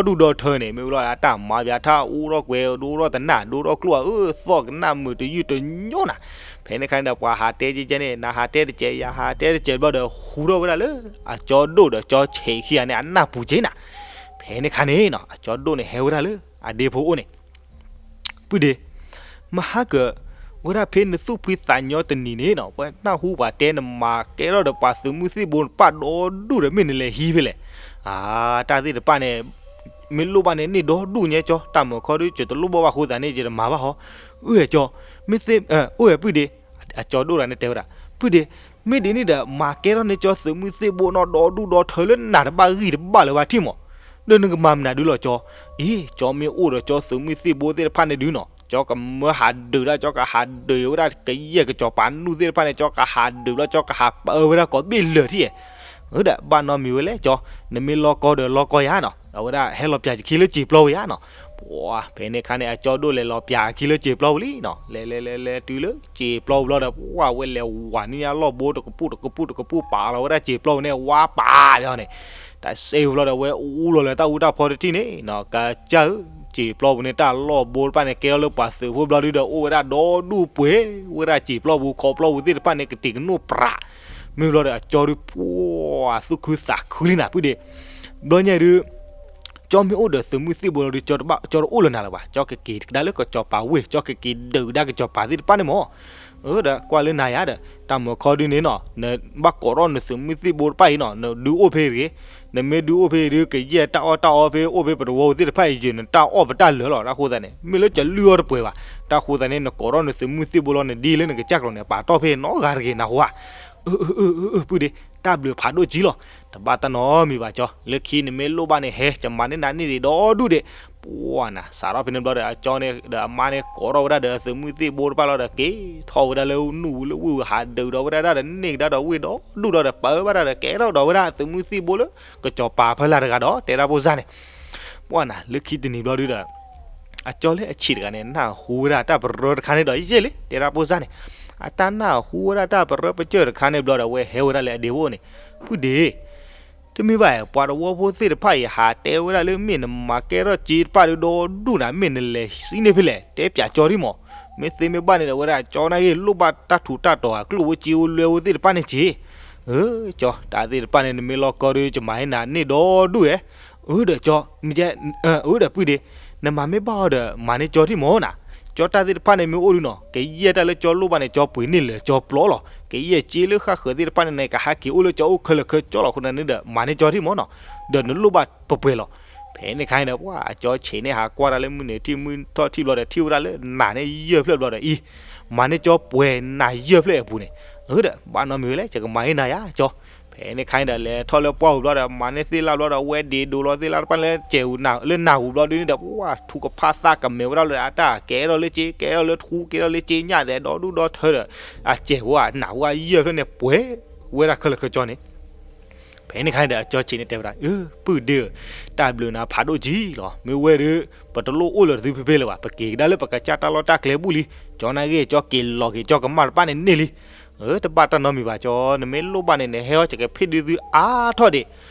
ဒူၣ်ဒီထၢန့ၣ် မ့ၢ်ဝံၤဘျီဒီး အတၢ်မၤပၠးထါအူထီၣ်ကွဲၤ ဒိထီၣ်တနၢ် ဒိထီၣ်ကျိၣ်အအၢ သီၣ်ကနၣ်မုာ်တယုၢ်တညိနၤ. ဖဲန့ၣ်ခါန့ၣ်ဒီး ပှၤဟးတဲကဲကဲန့ၣ် နဟးတဲတစဲး ယဟးတဲတစဲးဘျီဒီး ဟူထီၣ်ဝဲဒၣ်လၢ အကၠီဒိၣ်ဒီးကၠီဆံးခံဂၤန့ၣ် အနၢ်ပူၤက့နၤ. ဖဲန့ၣ်ခါန့ၣ်နီၤ အကၠီဒိၣ်န့ၣ်ဟဲဝဲဒၣ်လၢ အဒ့ဖိအိၣ်န့ၣ် ပုၢ်ဒ့, မဟါကၢၤ ဝဲဒၣ်ဖဲနသူၣ်ဖှံသးညီတနံၤန့ၣ်နီၤ ပှၤနၢ်ဟူပှၤတဲနမၤကဲထီၣ်ဒီးပှၤသုးမုၢ်သံၣ်ဘိတဖၣ်ဒီဒူၣ်ဒီး မ့ၢ်နလဲၤဟံးဖဲလဲၣ်. အါ, တၢ်သ့ၣ်တဖၣ်န့ၣ် မ့ၢ်လိၣ်ဘၣ်န့ၣ် န့ၢ်ဒီဒူၣ်ညါကၠီ, တၢ်မုာ်ခီဒုး ယတလိၣ်ဘၣ်ဘၣ်အဃိသတးန့ၣ် ယတမၤဘၣ်ဟီ. အိၣ်ဧါကၠီ, မ့ၢ်သ့, အိၣ်ဧါပုၢ်ဒ့, အကၠီဒိၣ်တဂၤန့ၣ်တဲဝဲဒၣ်, ပုၢ်ဒ့, မ့ၢ်ဒ်န့ၣ်ဒီး မၤကဲထီၣ်န့ၢ်ကၠီသုးမုၢ်သံၣ်ဘိနီၤ ဒီဒူၣ်ဒီထၢလၢနၤတဘၣ်ဂံၢ်တဘၣ်လၢၤဘၣ်ထံၣ်မး, ဒီးနကမၤမနုၤဒုလီၤကၠီ. အံၤ ကၠီမ့ၢ်အိၣ်ဒီးကၠီသုးမုၢ်သံၣ်ဘိသ့ၣ်တဖၣ်န့ၣ်ဒုနီၤ ကၠီကမၢဟးဒုးဒၣ် ကၠီကဟးဒုးဝဲဒၣ်ကယဲၢ်ကစီၤပၤနူၢ်သ့ၣ်တဖၣ်န့ၣ် ကၠီကဟးဒုးဘျီ ကၠီကဟးပၢဝဲဒၣ်ကိးဘ့ၣ်လၢာ်ထံၣ်ဧါ. ဒီးဘၣ်နီတမံၤဝဲလဲၣ်ကၠီ, နမ့ၢ်လီၤကီဒီးလီၤကီယၤနီၤ, အဝဲဒၣ်ဟဲလီၤပၠးယခံလၢစံာ်ပျီဝဲယၤနီၤ. ပှၤ ဖဲန့ၣ်ခါန့ၣ် အကၠီဒိၣ်လဲၤလီၤပၠးအခံလၢစံာ်ပျီဝဲလံနီၤ, လဲၤလဲၤလဲၤလဲၤတုၤလၢစံာ်ပျီဝဲဘျီဒီး ပှၤဝဲလဲၤဝၤန့ၢ်ညါလီၢ်ဘိတကပူၣ်တကပူၣ်တကပူၣ် ပာ်လီၤဝဲဒၣ်စံာ်ပျီဝဲန့ၣ် ဝါပာ်လီၤန့ၣ်, တၢ်စဲဝဲဘျီဒီး ဝဲအူလီၤလၢတၢ်အူတၢ်ဖီတထံၣ်န့ၣ်နီၤ, ကစၢ်ဧၢ, စံာ်ပျီပူၤန့ၣ် တၢ်လီၢ်ဘိတဖၣ်န့ၣ် ကဲထီၣ်လၢပှၤသုးဖိဘျီဒုဒီး အိၣ်ဝဲဒၣ်ဒီဒူၣ်ပှဲၤဝဲဒၣ်စံာ်ပျီပူၤ ခီပျီပူၤသ့ၣ်တဖၣ်န့ၣ် ကတံာ်ကနိၣ်ပြး, မ့ၢ်ဘျီဒီး အကၠီဒုး ပှၤသူၣ်ခုသးခုလံနၤ ပုၢ်ဒ့, ဘျီညါဒုး ကၠီမ့ၢ်အိၣ်ဒီးသုးမုၢ်သံၣ်ဘိလီၤဒုး ကၠီတဘၣ် ကၠီတအိၣ်လၢၤနၤလၢၤဘၣ်, ကၠီကက့ၤကဒါလၢကစီၤပၤဝ့ၢ် ကၠီကက့ၤဒုးကဒါကစီၤပၤသ့ၣ်တဖၣ်န့ၣ်မး. အၢ ဒီးကွၢ်လၢနၤယၤဒီး တၢ်မုာ်ခီဒုန့ၣ်နီၤ နဘၣ်ကိးထီၣ်နသုးမုၢ်သံၣ်ဘိတဖၣ်အံၤနီၤ နဒုးအိၣ်ဖဲအံၤတဂ့ၤ, နမ့ၢ်ဒုးအိၣ်ဖဲအံၤဒုး ကယဲၢ်တၢ်အီၣ်တၢ်အီဖဲအိၣ်ဖဲပတဝီပူၤသ့ၣ်တဖၣ်အံၤယုာ် နတၢ်အီၣ်ပတၢ်လၢာ်လီၤ. တၢ်ဃိသတးန့ၣ် မ့ၢ်လၢကလုၢ်အီၣ်တပှဲၤဘၣ်, တၢ်ဃိသတးန့ၣ် နကိးထီၣ်နသုးမုၢ်သံၣ်ဘိလီၤ နဒ်လၢနကစၢ်ကျိၤန့ၣ် ပာ်တီၢ်ဖဲနီတဂၤတဂ့ၤ နၢ်ဟူဧါ. အၢ အၢ အၢ အၢ ပုၢ်ဒ့, တၢ်ဘျုးဖးဒိၣ်ကံလီၤ. တဘၣ်တၢ်နီတမံၤဘၣ်ကၠီ, လၢခံနမ့ၢ်လိၣ်ဘၣ်န့ၣ် ဟဲကမၤန့ၢ်နၤန့ၢ်ဒံးဒီဒူၣ်ဒံး. ပှၤနၤ စးထီၣ်ဖဲန့ၣ်ဘျီဒီး အကၠီန့ၣ်ဒီးအမါန့ၣ် ကိးထီၣ်ဝဲဒၣ်ဒီးသုးမုၢ်သံၣ်ဘိတဖၣ်လီၤဒီး က့ၤထီၣ်ဝဲဒၣ်လၢနူၢ်ဝံၤလၢဝ့ၢ်ဝံၤ ဟးဒုးဒီးဝဲဒၣ်ဒီး န့ၢ်ကဒါဒီးဝ့ၢ်ဒီဒူၣ်ဒီး ပၢဘၣ်ဒၣ်ဒီး ကဲထီၣ်ဒီးဝဲဒၣ်သုးမုၢ်သံၣ်ဘိလၢ ကစီၤပၤဖီလာ်တဂၤဒီး တဲဒၣ်ဖိစၢ်န့ၣ် ပှၤနၤ လၢခံတနံၤဘျီဒုဒီး အကၠီလၢအဆံးတဂၤန့ၣ် နၢ်ဟူဝဲဒၣ်တၢ်ပရၢတခါန့ၣ်ဒီး ယဲၢ်လံ တဲဒၣ်ဖိစၢ်န့ၣ်, အတၢ်နၢ်ဟူဝဲဒၣ်တၢ်ပရၢပစၢၢ်တခါန့ၣ်ဘျီဒီး အဝဲဟဲဝဲဒၣ်လၢအဒ့ဖိန့ၣ်, ပုၢ်ဒ့, တမ့ၢ်ဘၣ် ပှၤတဝီဖိသ့ၣ်တဖၣ်အံၤ ဟးတဲဝဲဒၣ်လၢ မ့ၢ်နမၤကဲထီၣ်စ့တဖၣ်ဒီးဒီဒူၣ်နၤ မ့ၢ်နလဲၤစံၣ်န့ၢ်ဖဲလဲၣ် တဲပၠးကၠီဒံးမး, မ့ၢ်သ့မ့ၢ်ဘၣ်န့ၣ်ဒီး ဝဲဒၣ်ကၠီနာ်က့ၤ လိၣ်ဘၣ်တၢ်ထူးတၢ်တီၤ အကျိၣ်ဖိစ့ဖိလွဲဖိသ့ၣ်တဖၣ်န့ၣ်က့ၤ, အၢ ကၠီ တၢ်သ့ၣ်တဖၣ်န့ၣ် နမ့ၢ်လီၤကီဒီး ယမၤဟ့ၣ်နၤန့ၢ်ဒီဒူၣ်ဧါ. အၢ ဒီးကၠီ, မ့ၢ်ကဲ, အၢ ဒီးပုၢ်ဒ့, နမၤမ့ၢ်ဘၣ်အီၤဒီး မၤန့ၢ်ကၠီထံၣ်မးနၤ, ကၠီတၢ်သ့ၣ်တဖၣ်န့ၣ်မ့ၢ်အိၣ်ဒုနီၤ ကယဲၢ်တၢ်လၢကၠီလိၣ်ဘၣ်န့ၣ် ကၠီပှ့ၤန့ၢ်လၢာ်ကၠီပျီလီၤ, ကယဲၢ်စ့လၢဃၣ်ဃၢၤသ့ၣ်တဖၣ်န့ၣ် ကဟးက့ၤအိၣ်လၢကၠီအိၣ်ခဲလၢာ်ခဲဆ့လီၤ အဃိန့ၣ်ဒီး မၤန့ၢ်ကၠီထံၣ်မးနီၤ, ဒီးနလိၣ်ဘၣ်ပှဲၤပှဲၤလီၤ. ဖဲန့ၣ်ခါန့ၣ်ဒီး ပှၤအကၠီဆံးန့ၣ် ဟးကွၢ်တၢ်လၢမုၢ်နုာ်ထံၣ်မုၢ်ထီၣ်ထံၣ်ဘျီဒီး ထံၣ်ဝဲဒၣ်လၢနၤန့ၣ် ယဲၢ်ဖျၢၣ်ဘျီဒီးအံၤ, မၤန့ၢ်ကၠီပှဲၤနၤယဲၢ်ဖျၢၣ်အပူၤန့ၣ်, အၢ ဒီး ဘၣ်နီတမံၤဝဲလဲၣ် ယကမၤဟ့ၣ်နၤယၤကၠီ. ဖဲန့ၣ်ခါန့ၣ်ဒီး လဲၤထီၣ်လၢပှၢ်ပူၤဘျီဒီး မၤန့ၢ်သ့ၣ်လၣ်ဘျီဒီး ဝဲဒ့ဒိလီၤသ့ၣ်လၣ်တဖၣ်လၢစဲးဝူၤ လၢနၢ်ဟူဘျီဒုန့ၣ်ဒီး ပှၤထူကဖၣ်သၣ်ကမဲာ်ဝဲဒၣ်လၢအတၢ်ကဲထီၣ်လၢစ့ ကဲထီၣ်လၢထူ ကဲထီၣ်လၢစ့ညၣ်သဲး ဒီဒူၣ်ဒီထၢဒီး အစဲးဖိဧါ နၢ်ဟူဧါ ယဲၢ်ဖျၢၣ်န့ၣ် ပှဲၤဝဲဒၣ်ခဲလၢာ်ခဲဆ့န့ၣ် ဖဲန့ၣ်ခါန့ၣ်ဒီး အကၠီဆံးန့ၣ်တဲဝဲဒၣ်, အၢ ပုၢ်ဒ့ဧၢ, တၢ်ဘျုးနၤဖးဒိၣ်ကံလီၤ. မ့ၢ်ဝဲဒီး ပတလိၣ်အိၣ်လၢသုဖဲဖဲလၢၤဘၣ်. ပက့ၤကဒါလၢပကစၢ်တၢ်လီၢ်တၢ်ကျဲဘူၣ်လံ. ကၠီနာ်က့ၤ ကၠီက့ၤလီၤက့ၤကၠီကမၢ်တဖၣ်န့ၣ်န့ၢ်လံ. အၢ တဘၣ်တၢ်နီတမံၤဘၣ်ကၠီ, နမ့ၢ်လိၣ်ဘၣ်န့ၣ် နဟဲအီၤ ယကဖ့ၣ်ဒုးသုအါထီၣ်ဒံး.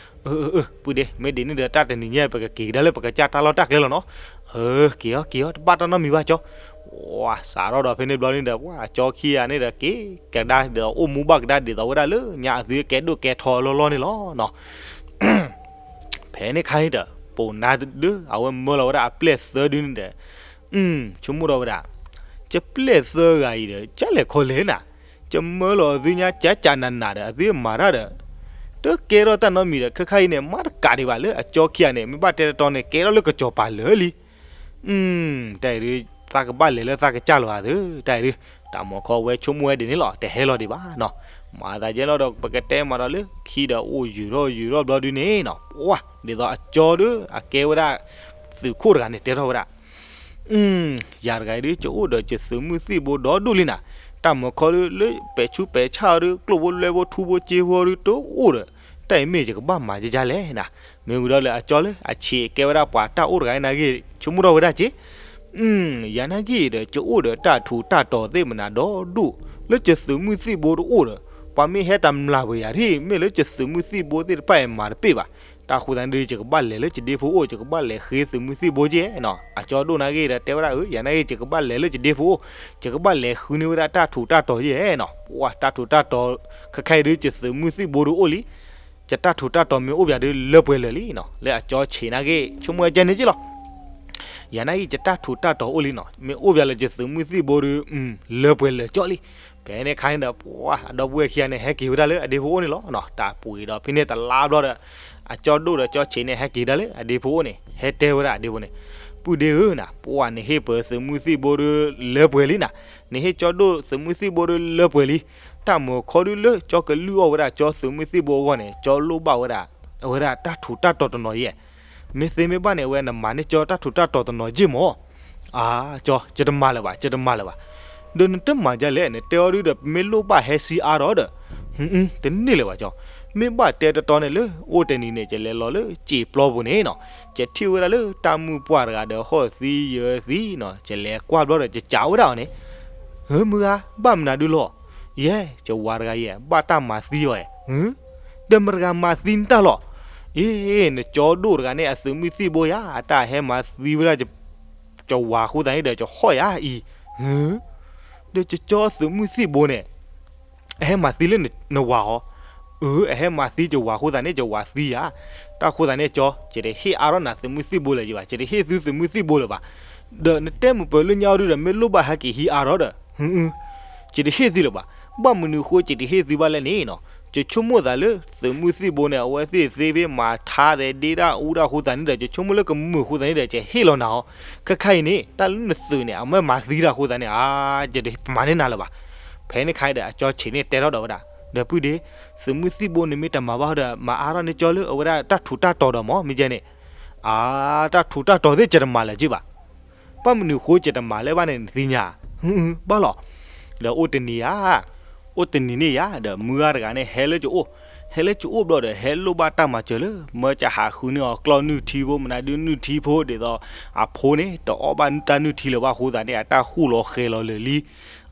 အၢ အၢ အၢ ပုၢ်ဒ့, မ့ၢ်ဒ်န့ၣ်ဒီး တၢ်တနံၤညါ ပကက့ၤကဒါလၢပကစၢ်တၢ်လီၢ်တၢ်ကျဲလီၤနီၤ. အၢ က့ၤအီၤ က့ၤအီၤ တဘၣ်တၢ်နီတမံၤဘၣ်ကၠီ. ပှၤစးထီၣ်ဒီးဖဲန့ၣ်ဘျီန့ၣ်ဒီး ပှၤအကၠီခံဂၤန့ၣ်ဒီး က့ၤကဒါဒ်သိးအိၣ်မူဘၣ်ကဒါဒ်သိးဝဲဒၣ်လၢညါအသုကဲဒိၣ်ကဲထီအလီၢ်လီၢ်န့ၣ်လီၤနီၤ. ဖဲန့ၣ်ခါန့ၣ်ဒီး ပိာ်နါဒုး အဝဲမၢလီၤဝဲဒၣ်အပျဲၢ်သၢဒုန့ၣ်ဒီး ဆိကမိၣ်ထီၣ်ဝဲဒၣ် ယပျဲၢ်သၢဂၤအံၤဒီး ကလဲၤခီလဲၣ်နၤ, ယမၢလီၤအသုညါကကနးနးဒီး အသုမၤတၢ်ဒီး တကဲထီၣ်တၢ်နီတမံၤဒီး ခဲခါအံၤန့ၣ် မၤတကးဒံးဘၣ်လၢအကၠီခံဂၤန့ၣ် မ့ၢ်ဘၣ်တဲတတီန့ၣ် ကဲထီၣ်လၢကစီၤပၤလၢာ်လံ. တၢ်အံၤဒုး သးကဘၣ်လဲၤလၢသးကစၢ်လီၤဧါသၢ, တၢ်အံၤဒုး တၢ်မီၤခီဝဲဆိကမိၣ်ဝဲဒ်န့ၣ်လီၤ, တဟဲလီၤဒံးဘၣ်နီၤ. မၤသးယဲလီၤဒီး ပကတဲမးဒီးလၢခံဒီးအိၣ်ယုာ်ထီၣ်ယုာ်ထီၣ်ဘျီဒုန့ၣ်နီၤ, ပှၤဒ်သိးအကၠီဒုး အကဲဝဲဒၣ် သုးခိၣ်တဂၤန့ၣ်တဲထီၣ်ဝဲဒၣ် ယၤတဂၤအံၤဒုး ယအိၣ်ဒီးယသုးမုၢ်သံၣ်ဘိဒီဒူၣ်လံနၤ, တၢ်မီၤခီဒုး လၢပဲာ်ဆူးပဲာ်ဆၣ်အီၤဒုး ကျိၣ်ဖိလွဲဖိထူဖိစ့ဖိအီၤဒုး တအိၣ်ဒီး တၢ်အံၤမ့ၢ်ယကဘၣ်မၤယဲယဲလဲၣ်နၤ. မ့ၢ်ဝံၤဒီးလၢအကၠီလၢအဆံးကဲဝဲဒၣ်ပှၤတၢ်အိၣ်တဂၤအံၤနာ်က့ ဆိကမိၣ်ထီၣ်ဝဲဒၣ်က့ ယၤနာ်က့ဒီး ယအိၣ်ဒီးတၢ်ထူးတၢ်တီၤသ့ၣ်မနၤဒီဒူၣ် လၢယသုးမုၢ်သံၣ်ဘိတအိၣ်ဒီး ပှၤမ့ၢ်ဟဲတမျးပှဲၤယၤဒ် မ့ၢ်လၢယသုးမုၢ်သံၣ်ဘိသ့ၣ်တဖၣ်အံၤမၤတပ့ၢ်ဘၣ်. တၢ်ဃိသတးန့ၣ်ဒီး ယကဘၣ်လဲၤလၢယဒ့ဖိအိၣ် ယကဘၣ်လဲၤဃ့သုးမုၢ်သံၣ်ဘိကဲနီၤ. အကၠီဒိၣ်နာ်က့ဒီး တဲဝဲဒၣ်အၢ ယၤနာ်က့ ယကဘၣ်လဲၤလၢယဒ့ဖိအိၣ် ယကဘၣ်လဲၤဃုန့ၢ်ဝဲဒၣ်တၢ်ထူးတၢ်တီၤယဲနီၤ. ပှၤတၢ်ထူးတၢ်တီၤ ခဲခါအံၤဒုး ယသုးမုၢ်သံၣ်ဘိဒုးအိၣ်လံ ယတၢ်ထူးတၢ်တီၤမ့ၢ်အိၣ်ပၠးဒုးလၢပှဲၤလၢာ်လံနီၤ. လၢအကၠီဆံးနာ်က့ ဆိကမိၣ်ဝဲကဲန့ၣ်က့လီၤ. ယၤနာ်က့ ယတၢ်ထူးတၢ်တီၤအိၣ်လံနီၤ, မ့ၢ်အိၣ်ပၠးလၢယသုးမုၢ်သံၣ်ဘိဒုး လၢပှဲၤလၢာ်ကၠီလံ. ဖဲန့ၣ်ခါန့ၣ်ဒီး ပှၤအဒီပုၢ်ဝဲၢ်ခံဂၤန့ၣ် ဟဲက့ၤဝဲဒၣ်လၢအဒ့ဖိအိၣ်န့ၣ်လီၤ. တၢ်ပှ့ၤဒီးဖဲန့ၣ်တလါဘျီဒီး အကၠီဒိၣ်ဒီးကၠီဆံးန့ၣ် ဟဲက့ၤဒၣ်လၢအဒ့ဖိအိၣ်န့ၣ် ဟဲတဲဝဲဒၣ်အဒ့ဖိန့ၣ်, ပုၢ်ဒ့ဧၢနၤ, ပှၤနဟ့ၣ်ပၢၤသုးမုၢ်သံၣ်ဘိဒုးလၢပှဲၤလံနၤ, နဟ့ၣ်ကၠီဒိၣ်သုးမုၢ်သံၣ်ဘိဒုးလၢပှဲၤလံ. တၢ်မီၤခီဒုးလၢကၠီကလုၢ်အီၣ်ဝဲဒၣ်ကၠီသုးမုၢ်သံၣ်ဘိအဂီၢ်န့ၣ် ကၠီလိၣ်ဘၣ်ဝဲဒၣ် အဝဲဒၣ်တၢ်ထူးတၢ်တီၤတနီၤယဲၢ် မ့ၢ်သ့မ့ၢ်ဘၣ်န့ၣ် အဝဲနမၤန့ၢ်ကၠီတၢ်ထူးတၢ်တီၤတနီၤယဲၢ်မၢ်. အၢ ကၠီ ယတမၤလၢၤဘၣ် ယတမၤလၢၤဘၣ်. ဒီးနတမၤဒ်လဲၣ် နတဲအီၤဒုးဒီး ပမ့ၢ်လိၣ်ဘၣ်ဟဲစံးအါထီၣ်ဒီး တန့ၢ်လၢၤဘၣ်ကၠီ. မ့ၢ်ဘၣ်တဲတတီန့ၣ်လၢ အိၣ်တနံၤန့ၣ် ယလဲၤလီၤလၢစံာ်ပျီပူၤန့ၣ်နီၤ, ယထံၣ်ဝဲဒၣ်လၢတၢ်မုၣ်ပှၢ်တဂၤဒီးဟီၣ်သံယၢၤသံနီၤ, ယလဲၤကွၢ်ဘျီဒီး ယကးဝဲဒၣ်အီၤန့ၣ် ဧၢ မုၢ်ဂၤ ဘၣ်မနုၤဒုလီၤ. ယဲ ယဝၤတဂၤယဲ ဘၣ်တၢ်မၤသံအီၤဧါ. ဒီးမတၤတဂၤမၤသံနတၢ်လီၤ. အ့ နကၠီဒိၣ်တဂၤန့ၣ် အသုးမုၢ်သံၣ်ဘိယၤ အတၢ်ဟဲမၤသံဝဲဒၣ် ယဝၤအဃိသတးန့ၣ်ဒီး ယဟီၣ်ယၤအံၤ. ဒီးယကၠီသုးမုၢ်သံၣ်ဘိန့ၣ် အဟဲမၤသံလၢနဝၤဟီ. အၢ အဟဲမၤသံယဝၤအဃိသတးန့ၣ် ယဝၤသံယၤ. တၢ်ဃိသတးန့ၣ်ကၠီ ယတဟ့ၣ်အါထီၣ်နၤသုးမုၢ်သံၣ်ဘိလၢၤဘၣ်, ယတဟ့ၣ်သုသုးမုၢ်သံၣ်ဘိလၢၤဘၣ်. ဒီးနတဲမုၢ်ပၢၤလၢညါအီၤဒုးဒီး မ့ၢ်လိၣ်ဘၣ်ဟဲက့ၤဟံးအါထီၣ်ဒီး ယတဟ့ၣ်သုလၢၤဘၣ်. ဘၣ်မနုၤဃိယတဟ့ၣ်သုဘၣ်လဲၣ်န့ၣ်နီၤ, ယဆိကမိၣ်သးလၢ သုးမုၢ်သံၣ်ဘိန့ၣ် အဝဲသ့ၣ်သ့ဖဲမၤထါသဲးဒ့တၢ်အူတၢ်ဃိသတးန့ၣ်ဒီး ယဆိကမိၣ်လၢကမုာ်ဃိသတးန့ၣ်ဒီး ယဟ့ၣ်လီၤနၤအီၤ. ခဲခါအံၤန့ၣ် တၢ်လၢနသုးန့ၣ် အမ့ၢ်မၤသံတၢ်ဃိသတးန့ၣ် အါ ယတမၤန့ၢ်နၤလၢၤဘၣ်. ဖဲန့ၣ်ခါအံၤဒီး အကၠီဆံးန့ၣ်တဲထီၣ်ဒီးဝဲဒၣ်, ဒီးပုၢ်ဒ့, သုးမုၢ်သံၣ်ဘိန့ၣ်မ့ၢ်တမၤဘၣ်ဒီး မၤအါထီၣ်န့ၢ်ကၠီလၢအဝဲဒၣ်တၢ်ထူးတၢ်တီၤဒီးမၢ် မ့ၢ်ကဲန့ၣ်, အါ တၢ်ထူးတၢ်တီၤသ့ၣ် ယတမၤလၢၤဘၣ်. ဘၣ်မနုၤဃိယတမၤလၢၤဘၣ်န့ၣ် နသ့ၣ်ညါ, ဘၣ်လီၤ. ဒီးအိၣ်တနံၤဧါ, အိၣ်တနံၤန့ၣ်ယၤ ဒီးမုၢ်ဂၤတဂၤန့ၣ် ဟဲလၢယအိၣ်, ဟဲလၢယအိၣ်ဘျီဒီး ဟဲလိၣ်ဘၣ်တၢ်မၤစၢၤလၢ မၢယကဟးဃုန့ၢ်အီၤကျီၢ်နုၢ်ထံဖိ မနုၤဒုးနုၢ်ထံဖိ ဒ်သိး အဖိန့ၣ် တအီၣ်ဘၣ်တၢ်နုၢ်ထံလၢၤဘၣ်အဃိသတးန့ၣ် အတၢ်ဃူလီၤဃဲၤလီၤလၢာ်လံ.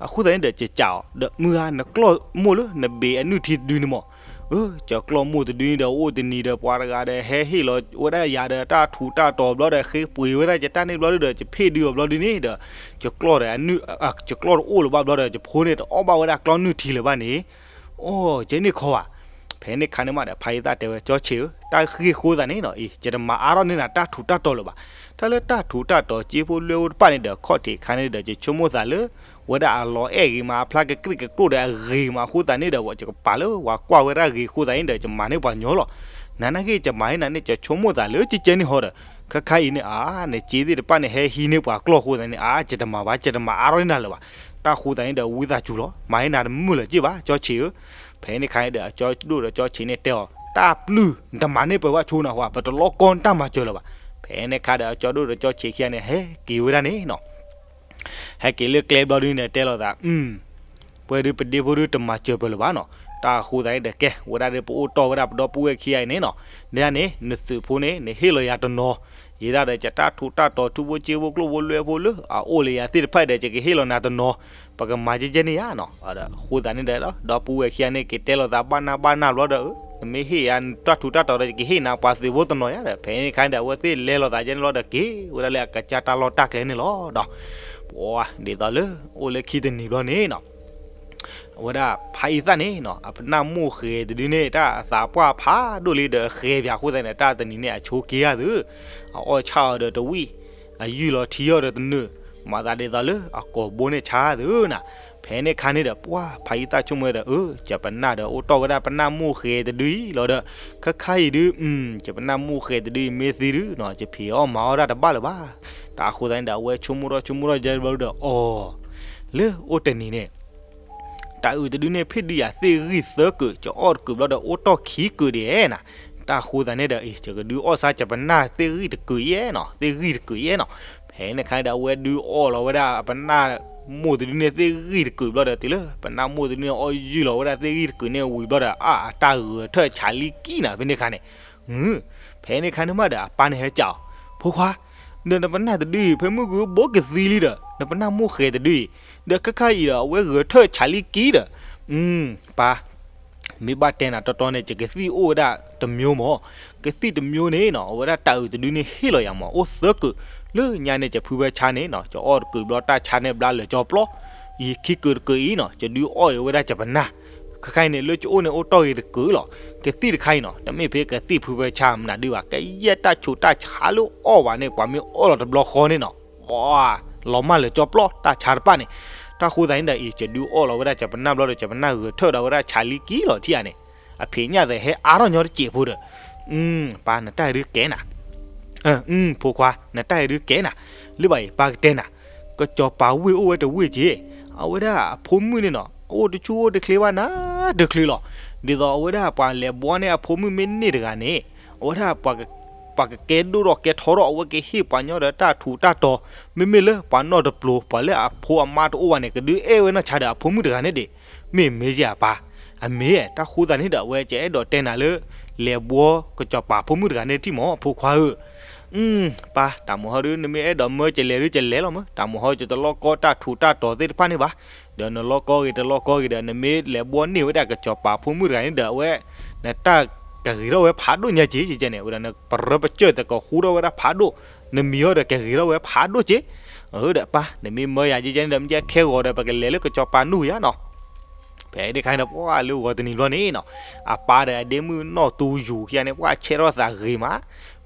အဃိသတးန့ၣ်ဒီး ယကးအီၤ ဒီးမုၢ်ဂၤ နကျီၢ်မိၢ်လၢနဘ့ၣ်အနုၢ်ထံတဒုန့ၣ်မၢ်. အၢ ယကျီၢ်မိၢ်တဒုန့ၣ်ဒီး အိၣ်တနံၤဒီး ပှၤတဂၤဒီး ဟဲဟ့ၣ်လီၤဝဲဒၣ်ယၤဒီး တၢ်ထူးတၢ်တီၤဘျီဒီး ဃ့ပှ့ၤဝဲဒၣ်ယတၢ်န့ၣ်ဘျီဒီး ယဖ့ၣ်ဒုအီၤဘျီဒုန့ၣ်ဒီး ယကျီၢ်ဒီး ယကျီၢ်တအိၣ်လၢၤဘၣ်ဘျီဒီး ယဖိန့ၣ် တအီၣ်ဘၣ်ဝဲဒၣ်ကျီၢ်နုၢ်ထံလၢၤဘၣ်န့ၣ်, အိ ကဲန့ၣ်ခီဧါ. ဖဲန့ၣ်ခါန့ၣ်မးဒီး ဖးယံာ်သၣ်တဲဝဲ ကၠီဆံးဧၢ, တၢ်ဂ့ၢ်ဃိသတးန့ၣ်နီၤ အံၤ ယတမၤအါထီၣ်န့ၢ်နၤတၢ်ထူးတၢ်တီၤလၢၤဘၣ်. တၢ်လၢတၢ်ထူးတၢ်တီၤ စ့ဖိလွဲဖိတဖၣ်န့ၣ်ဒီး ခီၣ်ထံးခါန့ၣ်ဒီး ယဆိကမိၣ်သးလၢ ဝဲဒၣ်အလီၤအဲၣ်ဂ့ၤမး အဖျါကကြံၣ်ကကြိၣ်ဒီးအဂ့ၤမးအဃိသတးန့ၣ်ဒီး ယကပာ်လၢပှၤကွၢ်ဝဲဒၣ်ဂ့ၤအဃိသတးန့ၣ်ဒီး ယမၤန့ၢ်ပှၤညီလီၤ. နနာ်က့ ယမၤန့ၢ်နၤန့ၣ် ယဆိကမိၣ်သးလၢကကဲန့ၣ်ဟီဒီး ခဲခါအံၤန့ၣ် အါ နစ့သ့ၣ်တဖၣ်န့ၣ် ဟဲဟံးန့ၢ်ပှၤကျီၢ်အဃိသတးန့ၣ် အါ ယတမၤဘၣ် ယတမၤအါထီၣ်န့ၢ်နၤလၢၤဘၣ်. တၢ်ဃိသတးန့ၣ်ဒီး ဝံသးစူၤလီၤ မၤန့ၢ်နၤတမုာ်လၢၤက့ၢ်ဘၣ် ကၠီဆံးဧၢ. ဖဲန့ၣ်ခါန့ၣ်ဒီး အကၠီဒိၣ်ဒီးကၠီဆံးန့ၣ်တဲအီၤ တၢ်ပျုၢ် နတမၤန့ၢ်ပှၤဘၣ်ဆိနၤဟီ ပတလီၤကီနတၢ်မၤစၢၤလၢၤဘၣ်. ဖဲန့ၣ်ခါဒီး အကၠီဒိၣ်ဒီးကၠီဆံးခံဂၤန့ၣ် ဟဲက့ၤဝဲဒၣ်န့ၣ်နီၤ ဟဲက့ၤလၢကျဲဘျီဒုန့ၣ် တဲလိာ်သး ပှဲၤဒုးပဒ့ဖိဒုးတမၤစၢၤပၢၤလၢၤဘၣ်နီၤ. တၢ်အဃိသတးန့ၣ်ဒီး ကဲ ဝဲဒၣ်ဒီးပအိၣ်တီၢ်ဝဲဒၣ်ပဒီပုၢ်ဝဲၢ်ခံဂၤအံၤန့ၣ်နီၤ, ဒ်န့ၣ် နသုးဖိန့ၣ် နဟ့ၣ်လီၤယၤတနီၤ, ယဲဒၣ်ဒီးယတၢ်ထူးတၢ်တီၤထူဖိစ့ဖိကျိၣ်ဖိလွဲဖိလၢအအိၣ်လၢယၤသ့ၣ်တဖၣ်ဒီး ယကဟ့ၣ်လီၤနၤတနီၤ, ပကမၤကဲကဲန့ၣ်ယါနီၤ. အဃိသတးန့ၣ်ဒီး ဒီပုၢ်ဝဲၢ်ခံဂၤန့ၣ် က့ၤတဲလိာ်သးဘၣ်နၢ်ဘၣ်နၢ်ဘျီဒီး နမ့ၢ်ဟ့ၣ်ယၤတၢ်ထူးတၢ်တီၤဒီး ယကဟ့ၣ်နၤပှၤသုးဖိတနီၤယါဒီး ဖဲန့ၣ်ခါန့ၣ်ဒီး အဝဲသ့ၣ်လဲလိာ်သးကဲန့ၣ်လီၤဒီး က့ၤဝဲဒၣ်လၢအကစၢ်တၢ်လီၢ်တၢ်ကျဲန့ၣ်လီၤဒီး ပှၤဒ်သိးလၢအိၣ်လၢခံတနံၤဘျီန့ၣ်နီၤ, အဝဲဒၣ်ဖးအံသၣ်န့ၣ်နီၤ အပနၢ်မိၢ်ဃဲၤတဒုန့ၣ် တၢ်အသးပှၢ်ဖးဒိၣ်လံဒီးအဃဲၤပၠးအဃိသတးန့ၣ် တၢ်တနံၤန့ၣ်အဆိက့ၤဧါသု, အအီၣ်ဆၣ်အီၤဒီးတဝံၣ်, အယုၢ်လီၤထံအီၤဒီးတနုာ်, မၤသးဒ်သိးလၢအကိာ်ဘိန့ၣ်ဆါသုနၤ. ဖဲန့ၣ်ခါန့ၣ်ဒီး ပှၤဖးအံသၣ်ဆိကမိၣ်ဒီး အၢ ယပနၢ်ဒီးအိၣ်တီၢ်ဝဲဒၣ်ပနၢ်မိၢ်ဃဲၤတဒုအံၤလီၤဒီး ခါခါအံၤဒု ယပနၢ်မိၢ်ဃဲၤတဒုအံၤမ့ၢ်သံဒုနီၤ ယဖံးအီၣ်မၤအီၣ်တၢ်တဘၣ်လၢၤဘၣ်. တၢ်အဃိသတးန့ၣ်ဒီး အဝဲဆိကမိၣ်ထီၣ်ဆိကမိၣ်ထီၣ်ယဲၢ်ဘျီဒီး အီၤ လၢအိၣ်တနံၤန့ၣ် တၢ်အုးတဒုန့ၣ် ဖ့ၣ်ဒုယၤသ့ၣ်ဂံၢ်သၢကုာ်, ယအီၣ်တကုာ်ဘျီဒီးအိၣ်တီၢ်ခံကုာ်ဒံးဧါနၤ. တၢ်အဃိသတးန့ၣ်ဒီး အ့ ယကဒုးအီၣ်ဆါယပနၢ်သ့ၣ်ဂံၢ်တကုာ်ယဲနီၤ, သ့ၣ်ဂံၢ်တကုာ်ယဲနီၤ. ဖဲန့ၣ်ခါန့ၣ်ဒီး အဝဲဒုးအီၣ်လီၤဝဲဒၣ်အပနၢ်မိၢ်တဒုန့ၣ်သ့ၣ်ဂံၢ်တကုာ်ဘျီဒီး တုၤလၢပနၢ်မိၢ်တဒုန့ၣ် အီၣ်ယုၢ်လီၤဝဲဒၣ်သ့ၣ်ဂံၢ်တကုာ်န့ၣ်ဝံၤဘျီဒီး အါ အတၢ်ဂဲၤထၢၣ်ဆးလံကံနၤ ဖဲန့ၣ်ခါန့ၣ် ဖဲန့ၣ်ခါန့ၣ်မးဒီး အပၢ်န့ၣ်ဟဲကးအီၤ, ဖိခွါ, ဒီးနပနၢ်တဒုအံၤ ဖဲမုၢ်ဂုၢ်ဘိကသံလံဒီး နပနၢ်မိၢ်ဃဲၤတဒုအံၤ, ဒီးခါခါအံၤဒီး အဝဲဂဲၤထၢၣ်ဆးလံကံဒီး, အၢ ပၢ်, မ့ၢ်ဘၣ်တဲနၤတီတီန့ၣ် ယကသံၣ်အိၣ်ဝဲဒၣ်တမျိုးမး, ကသံၣ်တမျိုးန့ၣ်နီၤ အဝဲဒၣ်တၢ်အုးတဒုန့ၣ်ဟ့ၣ်လီၤယၤမး အိၣ်သၢကုာ်, လၢညါန့ၣ် ယဖုဖဲဆါန့ၣ်နီၤ ယအီၣ်တကုာ်ဘျီတၢ်ဆါန့ၣ်ဘျါလၢာ်ကၠီပျီ, ယခံကုာ်တကုာ်အံၤနီၤ ယဒုးအီၣ်အံၤဝဲဒၣ်ယပနၢ် ခဲခါအံၤန့ၣ် လၢယအိၣ်န့ၣ်အိၣ်တီၢ်ဂ့ၤတကုာ်လီၤ. ကသံၣ်တခါအံၤနီၤ တမ့ၢ်ဖဲကသံၣ်ဖုဖဲဆါမနုၤဒုဘၣ် ကယဲၢ်တၢ်ဆူးတၢ်ဆါလၢအီၣ်ဘၣ်န့ၣ် ပှၤမ့ၢ်အီၣ်လီၤတဘျီဃီန့ၣ်နီၤ, လီၤမၢ်လၢာ်ကၠီပျီတၢ်ဆါတဖၣ်န့ၣ်. တၢ်ဃိသတးန့ၣ်ဒီးအံၤ ယဒုးအီၣ်လီၤဝဲဒၣ်ယပနၢ်ဘျီဒီး ယပနၢ်ဂဲၤထၢၣ်ဒီးဝဲဒၣ်ဆးလံကံလီၤထံဧါန့ၣ်, အဖံးညၣ်သ့ၣ်ဟဲအါထီၣ်ညီတစဲးဖိဒီး, အၢ ပၢ် နတၢ်အံၤဒုးကဲနၤ အၢ အၢ ဖိခွါ နတၢ်အံၤဒုးကဲနၤ, လၢဘၣ်အံၤ ပၢ်ကတဲနၤ, ကစီၤပၤဝ့ၢ်အိၣ်ဝဲတဝ့ၢ်က့ၤ, အဝဲဒၣ်အဖိမုၣ်န့ၣ်နီၤ အအိၣ်တဆူၣ်အိၣ်တချ့ဘၣ်နၤတချုးလီၤ. ဒ်သိးအဝဲဒၣ်ပှၤလဲၤဘှီန့ၢ်အဖိမုၣ်မ့ၢ်န့ၢ်တဂၤန့ၣ်, အဝဲဒၣ် ပှၤကကဲဒိၣ်ထီၣ်ကဲထီထီၣ် အဝဲကဟ့ၣ်ပှၤညီဒီးတၢ်ထူးတၢ်တီၤ, မ့မ့ၢ်လၢပှၤနီၢ်တပျိၤ ပှၤလၢအဖိအမါတအိၣ်ဘၣ်န့ၣ် ကဒုးအဲၣ်ဝဲနီၢ်ဆါဒီးအဖိမုၣ်တဂၤန့ၣ်ဒံး, မ့ၢ်မ့ၢ်ယၤပၢ်, အမ့ၢ် တၢ်ဃိသတးန့ၣ်ဒီး အဝဲကအဲၣ်ဒိးတဲနၤလၢ လဲၤဘှီကစီၤပၤဖိမုၣ်တဂၤန့ၣ်တထံၣ်မး ဖိခွါဧၢ, အၢ ပၢ် တၢ်မုၢ်ဟီဒု နမ့ၢ်အဲၣ်ဒိးမၢကလဲၤဒုကလဲၤလီၤမး, တၢ်မုၢ်ဟီယတလီၢ်ကီတၢ်ထူးတၢ်တီၤသ့ၣ်တဖၣ်န့ၣ်ဘၣ်, ဒီးနလီၢ်ကီဂ့ၤတလီၢ်ကီဂ့ၤဒီး နမ့ၢ်လဲၤဘှီန့ၢ်ဝဲဒၣ်ကစီၤပၤဖိမုၣ်တဂၤန့ၣ်ဒီး အဝဲ နတၢ်ကဂ့ၤထီၣ်ဝဲဖးဒိၣ်ညါက့ၤ, ယဲန့ၣ် ဝဲဒၣ်နပရၢပစၢၢ်သကိးဃူထီၣ်ဝဲဒၣ်ဖးဒိၣ်, နမံၤဟီဒီးကဂ့ၤထီၣ်ဝဲဖးဒိၣ်က့ၤ, အၢဒီးပၢ် နမ့ၢ်မၢယၤယဲန့ၣ်ဒီး မ့ၢ်ယဲခဲဂီၤဒီး ပကလဲၤလၢကစီၤပၤနူၢ်ယၤနီၤ. ဖဲန့ၣ်ခါန့ၣ်ဒီး ပှၤလၢဂီၤတနံၤဘျီန့ၣ်နီၤ, အပၢ်ဒီးအဒ့မုၣ်နီၢ်တူယူၤခံဂၤန့ၣ် ပှၤဆဲးထီၣ်သးဂ့ၤမး,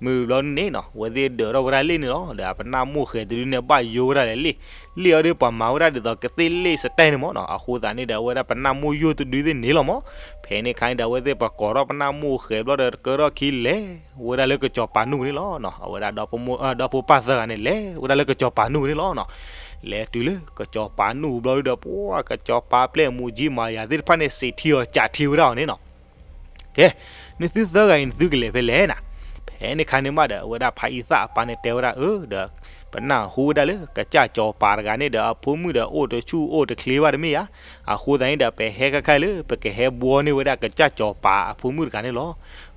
မုၢ်ဘျီန့ၣ်နီၤ အဝဲသ့ၣ်ဒၢးထီၣ်ဝဲဒၣ်လ့ၣ်န့ၣ်လီၤ. ဒီးအပနၢ်မိၢ်ဃဲၤတဒုန့ၣ် ဘၣ်ယိၣ်ဝဲဒၣ်လဲာ်လ့ၣ်, လ့ၣ်အီၤဒီးပှၤမၤဝဲဒၣ်ဒ်သိးကသ့ၣ်လ့ၣ်စတဲန့ၣ်မးနီၤ. အဃိသတးန့ၣ်ဒီး အဝဲဒၣ်ပနၢ်မိၢ်ယိၣ်တဒုသ့ၣ်န့ၣ်လီၤမး. ဖဲန့ၣ်ခါန့ၣ်ဒီး အဝဲသ့ၣ်ပကိးထီၣ်ပနၢ်မိၢ်ဃဲၤဘျီဒီး တကၢထီၣ်ခံလဲၤဝဲဒၣ်လၢကစီၤပၤနူၢ်ပူၤန့ၣ်လီၤနီၤ. အဝဲဒၣ်ဒီဖိ ဒီဖိပၢ်သၢဂၤန့ၣ် လဲၤဝဲဒၣ်လၢကစီၤပၤနူၢ်ပူၤန့ၣ်လီၤနီၤ. လဲၤတုၤလၢကစီၤပၤနူၢ်ပူၤဘျီဒီး ပှၤကစီၤပၤပျဲၢ်မူးကၠံမၤယၤသ့ၣ်တဖၣ်န့ၣ် စံးထံအီၤကးထံဝဲဒၣ်အီၤန့ၣ်နီၤ. ကဲ, နသုသၢဂၤအံၤ နသုကလဲၤဖဲလဲၣ်နၤ. ဖဲန့ၣ်ခါန့ၣ်မးဒီး အဝဲဒၣ်ဖးအံသၣ်အပၢ်န့ၣ်တဲဝဲဒၣ် အၢ ဒီး ပနၢ်ဟူဝဲဒၣ်လၢကစၢ်စီၤပၤတဂၤန့ၣ်ဒီး အဖိမုၣ်ဒီးအိၣ်တဆူၣ်အိၣ်တချ့ဘၣ်တမ့ၢ်ဧါ. အဃိသတးန့ၣ်ဒီး ပဟဲခဲခါလၢ ပကဟဲဘှီန့ၢ်ဝဲဒၣ်ကစၢ်စီၤပၤအဖိမုၣ်တဂၤန့ၣ်လီၤ.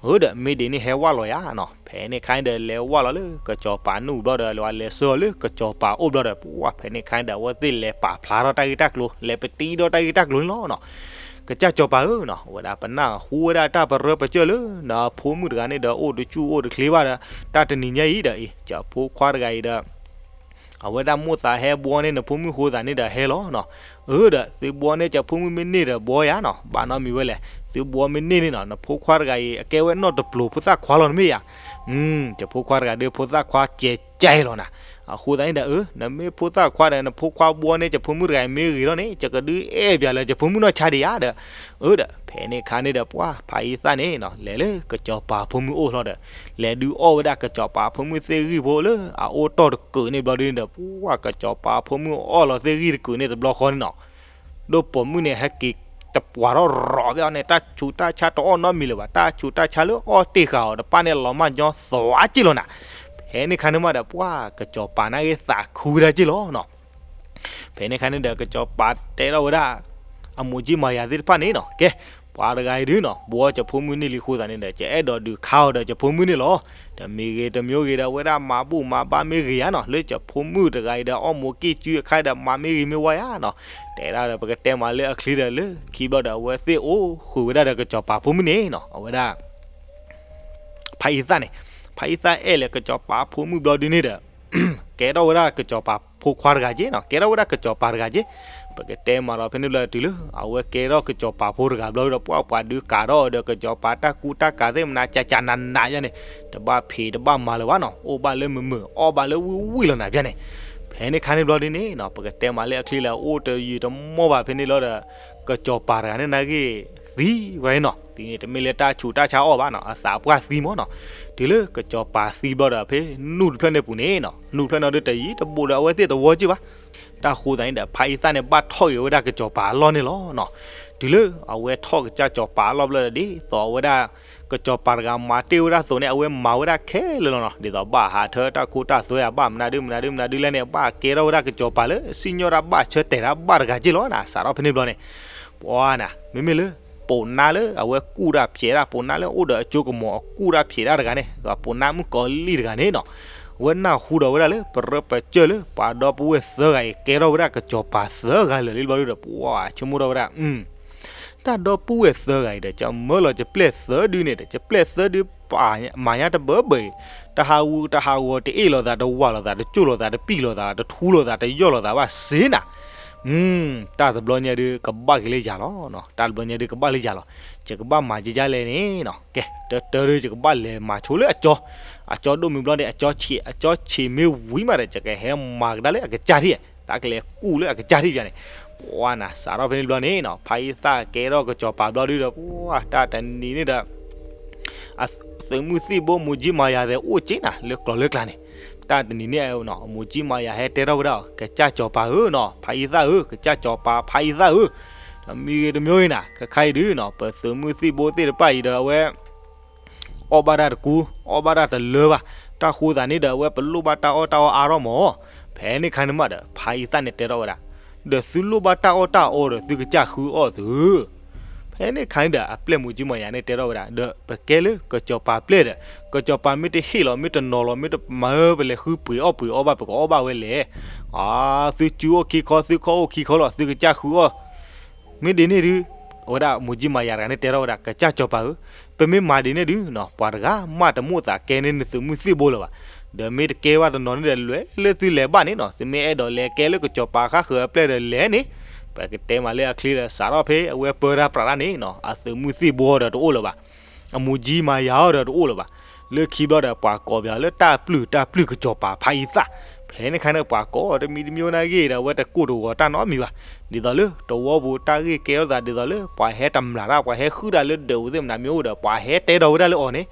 အၢ ဒီးမ့ၢ်ဒ်န့ၣ်ဟဲဝၢ်လီၤယၤနီၤ. ဖဲန့ၣ်ခါန့ၣ်ဒီး လဲၤဝၢ်လီၤလၢကစီၤပၤနူၢ်ဘျီဒီး လဲၤဝဲလဲၤဆှၢအီၤလၢကစီၤပၤအိၣ်ဘျီဒီး ပှၤဖဲန့ၣ်ခါန့ၣ်ဒီး အဝဲသ့ၣ်လဲၤပာ်ဖျါထီၣ်တၢ်ဂ့ၢ်တၢ်ကျိၤ လဲၤပတံထီၣ်တၢ်ဂ့ၢ်တၢ်ကျိၤန့ၣ်လီၤနီၤ. ကစၢ်စီၤပၤဧၢနီၤ, အဝဲဒၣ်ပနၢ်ဟူဝဲဒၣ်တၢ်ပရၢပစၢၢ်လၢ နဖိမုၣ်တဂၤန့ၣ်ဒီး အိၣ်တဆူၣ်အိၣ်တချ့ဘၣ်ဒီး တၢ်တနံၤညါအံၤဒီး အံၤ ကဖိခွါတဂၤအံၤဒီး အဝဲဒၣ်မိၣ်သးဟဲဘှီန့ၢ်နဖိမုၣ်အဃိသတးန့ၣ်ဒီးဟဲလီၤနီၤ. အၢ ဒီးသုဘှီန့ၢ်ကဖိမုၣ်မ့ၢ်န့ၢ်ဒီးဘှီယၤနီၤ, ဘၣ်နီတမံၤဝဲလဲၣ်, သုဘှီမ့ၢ်န့ၢ်န့ၣ်နီၤ နဖိခွါတဂၤအံၤ အကဲဝဲနီၢ်တပျိၤဖိသၣ်ခွါလီၤတမ့ၢ်ဧါ. ကဖိခွါတဂၤဒီးဖိသၣ်ခွါကဲကဲလီၤနၤ. အဃိသတးန့ၣ်ဒီး အၢ နမ့ၢ်ဖိသၣ်ခွါဒီး နဖိခွါဘှီန့ၢ်ကဖိမုၣ်တဂၤအံၤမ့ၢ်ဂ့ၤထီၣ်န့ၣ် ယကဒုးအဲၣ်ပၠးလၢကဖိမုၣ်နီၢ်ဆါဒံးဧါဒီး အၢ ဒီး ဖဲန့ၣ်ခါန့ၣ်ဒီး ပှၤဖးအံသၣ်န့ၣ်နီၤ လဲၤလၢကစီၤပၤဖိမုၣ်အိၣ်လီၤဒီး လဲၤဒုးအီၣ်ဝဲဒၣ်ကစီၤပၤဖိမုၣ်သ့ၣ်ဂံၢ်ဖိလၢအအိၣ်တီၢ်တကုာ်န့ၣ်ဘျီဒုန့ၣ်ဒီး ပှၤကစီၤပၤဖိမုၣ်အီၣ်လီၤသ့ၣ်ဂံၢ်တကုာ်န့ၣ်တဘျီဃီန့ၣ်နီၤ ဒိၣ်ပိာ်မုၣ်န့ၣ်ဟဲက့ၤတပှၤထီၣ်ရီၤဘၣ်အီၤန့ၣ် တၢ်ဆူးတၢ်ဆါတအီၣ်နီတမံၤလၢၤဘၣ်, တၢ်ဆူးတၢ်ဆါလၢအီၣ်တ့ၢ်ဃာ်အီၤတပၣ်န့ၣ် လီၤမၢ်ညီသွါက့ၢ်လီၤနၤ. ဖဲန့ၣ်ခါန့ၣ်မးဒီး ပှၤကစီၤပၤန့ၣ်ဂ့ၤသးခုဝဲဒၣ်က့ၢ်လီၤနီၤ. ဖဲန့ၣ်ခါန့ၣ်ဒီး ကစီၤပၤတဲထီၣ်ဝဲဒၣ် အမူးကၠံမၤယၤသ့ၣ်တဖၣ်န့ၣ်နီၤ, ကဲ ပှၤတဂၤအံၤဒုနီၤ ဘှီကဖိမုၣ်န့ၢ်လံအဃိသတးန့ၣ်ဒီး ကအဲၣ်ဒိးဒုးခါအီၤဒီးကဖိမုၣ်န့ၣ်လီၤ. ဒီးမ့ၢ်ဂ့ၤတမ့ၢ်ဂ့ၤဒီး အဝဲဒၣ်မၤဘူၣ်မၤဘါမ့ၢ်ဂ့ၤယါနီၤ, လၢကဖိမုၣ်တဂၤအံၤဒီး အီၣ်မူးကၠံစုအခါဒီး မၤမ့ၢ်ဂ့ၤမ့ၢ်ဝါယါနီၤ, တဲဒၣ်ဒီး ပကတဲမးလၢအချံဒီး လၢခံဘျီဒီး အဝဲသ့ၣ်အိၣ်ဃုာ်ဝဲဒၣ်ဒီးကစီၤပၤဖိမုၣ်န့ၣ်နီၤ, အဝဲဒၣ် ဖးအံသၣ်န့ၣ်, ဖးအံသၣ်အဲၣ်လၢကစီၤပၤဖိမုၣ်ဘျီဒုန့ၣ်ဒီး ကဲထီၣ်ဝဲဒၣ်ကစီၤပၤ ဖိခွါတဂၤက့နီၤ, ကဲထီၣ်ဝဲဒၣ်ကစီၤပၤတဂၤက့. ပကတဲမးဒီးဖဲန့ၣ်ဘျီတုၤလၢ အဝဲကဲထီၣ်ကစီၤပၤဖိတဂၤဘျီဒီး ပှၤပှၤဒုးကးထီၣ်အီၤဒီး ကစီၤပၤတၢ်ကူတၢ်ကၤသ့ၣ်မနၤကကနးနးယါန့ၣ်, တဘၣ်ဖံးတဘၣ်မၤလၢၤဘၣ်နီၤ, အိၣ်ဘၣ်လၢမုာ်မုာ် အီၣ်ဘၣ်လၢဝံၣ်ဝံၣ်လီၤနၤဘၣ်န့ၣ်. ဖဲန့ၣ်ခါန့ၣ်ဘျီဒ်န့ၣ်နီၤ ပကတဲမးလၢအချ့လၢအအိၣ်တယံာ်တမီၢ်ဘၣ်ဖဲန့ၣ်လီၤဒီး ကစီၤပၤတဂၤန့ၣ်နာ်က့ သံဝဲနီၤ, သံန့ၣ်တမ့ၢ်လၢတၢ်ဆူးတၢ်ဆါအီၣ်ဘၣ်နီၤ, အသးပှၢ်သံမးနီၤ. တုၤလၢကစီၤပၤသံဘျီဒီး ဖဲနူၢ်တဖျၢၣ်န့ၣ်ပူၤန့ၣ်နီၤ, နူၢ်တဖျၢၣ်န့ၣ်ဒီးတယံာ်တဘူးဒီးအဝဲသ့ၣ်တဝီက့ၢ်ဘၣ်. တၢ်ဃိသးန့ၣ်ဒီး ဖါအံသၣ်န့ၣ် ဘၣ်ထီၣ်က့ၤဝဲဒၣ်ကစီၤပၤအလီၢ်န့ၣ်လီၤနီၤ. တုၤလၢအဝဲထီၣ်ကစၢ်စီၤပၤအလီၢ်ဘျီဒီး ဒ်သိးအဝဲဒၣ် ကစီၤပၤတဂၤမၤတ့ၢ်ဝဲဒၣ်သိးန့ၣ် အဝဲမၤဝဲဒၣ်ခဲလၢာ်လီၤနီၤ, ဒ်သိးဘၣ်ဟးထၢတၢ်ခိတၢ်သွဲဧါ, ဘၣ်မနုၤဒုမနုၤဒုမနုၤဒုလဲၣ်န့ၣ် ဘၣ်ကဲထီၣ်ဝဲဒၣ်ကစီၤပၤလၢ စံၣ်ညီၣ်တၢ်ဘၣ်ဆၢတဲာ်တၢ်ဘၣ်တဂၤက့ၢ်လီၤနၤ, စးထီၣ်ဖဲန့ၣ်ဘျီန့ၣ် ပှၤနၤ မ့မ့ၢ်လၢ ပိာ်နါလၢအဝဲကူၣ်တၢ်ဖျဲးတၢ်, ပိာ်နါလၢအိၣ်ဒီးအစိကမီၤအကူၣ်တၢ်ဖျဲးတၢ်တဂၤန့ၣ်, ပိာ်နါမုၣ်ကီၤလံၢ်တဂၤန့ၣ်နီၤ, အဝဲနၢ်ဟူဒီးဝဲဒၣ်လၢ ပရၢပစၢၢ်လၢ ပှၤဒီပုၢ်ဝဲၢ်သၢဂၤအံၤ ကဲထီၣ်ဝဲဒၣ်ကစီၤပၤသၢဂၤလၢာ်လံဘျီဒီး ပှၤဆိကမိၣ်ထီၣ်ဝဲဒၣ် တၢ်ဒီပုၢ်ဝဲၢ်သၢဂၤအံၤဒီး ကမၢလီၤကပျဲၢ်သၢဒုန့ၣ်ဒီး ကပျဲၢ်သၢဒု မၤညါတဘၢဘၢအံၤ, တဟးဂူာ်တဟးဂီၤ တအ့ၣ်လိာ်သး တဝးလိာ်သး တကၠိၢ်လိာ်သး တပံာ်လိာ်သး တထူလိာ်သး တယီၢ်လိာ်သးဘၣ်စ့နၤ, တၢ်တဘျီညါဒုးကဘၣ်က့ၤလၢယၤလီၤ, တၢ်တဘျီညါဒုးကဘၣ်လၢယၤလီၤ, ယကဘၣ်မၤကကလဲၣ်န့ၣ်နီၤ, ကဲ တၢတၢဒုး ယကဘၣ်လဲၤမၤဆိလၢအကၠီ, အကၠီဒိၣ်မုၢ်ဘျီန့ၣ် အကၠီဆံး အကၠီဆံးမ့ၢ်ဝံၤမးဒီး ယကဟဲမၤကဒါလၢအကစၢ်ထံၣ်, တၢ်ကလဲၤကူၣ်လၢအကစၢ်ထံၣ်ပျီန့ၣ်, ပှၤနၤ စးထီၣ်ဖဲန့ၣ်ဘျီန့ၣ်နီၤ ဖါအံသၣ်ကဲထီၣ်ကစီၤပၤဘျီဒုဒီး ပှၤတၢ်တနံၤန့ၣ်ဒီး အသုးမုၢ်သံၣ်ဘိ မိၢ်ကၠံမၤယၤသဲးအိၣ်က့နၤ လၢကျီၤလၢကျါန့ၣ်, တၢ်တနံၤန့ၣ်နီၤ မိၢ်ကၠံမၤယၤဟဲတဲထီၣ်ဝဲဒၣ်အီၤ ကစၢ်စီၤပၤဧၢနီၤ ဖါအံသၣ်ဧၢ, ကစၢ်စီၤပၤဖါအံသၣ်ဧၢ, တမံၤဂ့ၤတမံၤဂ့ၤနၤ ခဲခါအံၤဒုနီၤ ပသုးမုၢ်သံၣ်ဘိသ့ၣ်တဖၣ်အံၤဒီးအဝဲ အီၣ်ဘၣ်တၢ်တကူ, အီၣ်ဘၣ်တၢ်တလၢဘၣ်, တၢ်ဃိသးန့ၣ်ဒီး အဝဲပလိၣ်ဘၣ်တၢ်အီၣ်တၢ်အီအါထီၣ်မး, ဖဲန့ၣ်ခါန့ၣ်မးဒီး ဖါအံသၣ်န့ၣ်တဲထီၣ်ဝဲဒၣ်, ဒီးသုလိၣ်ဘၣ်တၢ်အီၣ်တၢ်အီဒီး သုကစၢ်ဃုအီၣ်သု, ဖဲန့ၣ်ခါန့ၣ်ဒီး အပျဲၢ်မိၢ်ကၠံမၤယၤန့ၣ်တဲထီၣ်ဝဲဒၣ် ဒီးပကဲလၢကစီၤပၤပျဲၢ်ဒီး ကစီၤပၤမ့ၢ်တဟ့ၣ်လီၤ မ့ၢ်တနီၤလီၤ မ့ၢ်တမၤပလဲၤဃုပှ့ၤအီၣ်ပှ့ၤအီဘၣ် ပကအီၣ်ဘၣ်ဝဲလဲၣ်, သုစုအိၣ်ခံခီ သုခီၣ်အိၣ်ခံခီလီၤ သုကစၢ်ဃုအီၣ် မ့ၢ်ဒ်န့ၣ်ဒုး, အဝဲဒၣ်မိၢ်ကၠံမၤယၤတဂၤန့ၣ်တဲထီၣ်ဝဲဒၣ် ကစၢ်စီၤပၤဧၢ, ပမ့ၢ်မၤဒ်န့ၣ်ဒုးနီၤ ပှၤတဂၤမးတမိၣ်သးကဲန့ၢ်နသုးမုၢ်သံၣ်ဘိလၢၤဘၣ်, ဒီးမ့ၢ်တကဲဘၣ်တနီၤန့ၣ်ဒီး လဲၤလၢသုလဲၤဘၣ်န့ၣ်နီၤ သုမ့ၢ်အဲၣ်ဒိးလဲၤကဲလၢကစီၤပၤဃၣ်ဃၢၤအပျဲၢ်ဒီးလဲၤန့ၣ်, ပကတဲမးလၢအချ့ဒီး စးထီၣ်ဖဲအဝဲပၢတၢ်ပြးတၢ်န့ၣ်နီၤ အသုးမုၢ်သံၣ်ဘိဒီးတအိၣ်လၢၤဘၣ် အမိၢ်ကၠံမၤယၤအီၤဒီးတအိၣ်လၢၤဘၣ်, လၢခံဘျီဒီးပှၤကိးပှၤလၢတၢ်ပျုၢ်တၢ်ပျုၢ်ကစီၤပၤဖးယံသၣ်, ဖဲန့ၣ်ခါန့ၣ်ပှၤကိးတမံၤတမံၤနာ်ဂ့ၤဒီး အဝဲတကိၢ်တဂီၤတၢ်နီတမံၤဘၣ်, ဒ်သိးလၢတဝီပူၤတၢ်ဂ့ၢ်ကဲထီၣ်သး ဒ်သိးလၢပှၤဟဲတမျးတၢ် ပှၤဟဲဃုတၢ်လၢဒၢးပူၤသ့ၣ်မနၤမ့ၢ်အိၣ်ဒီး ပှၤဟဲတဲဒီးဝဲဒၣ်လၢအီၤန့ၣ်,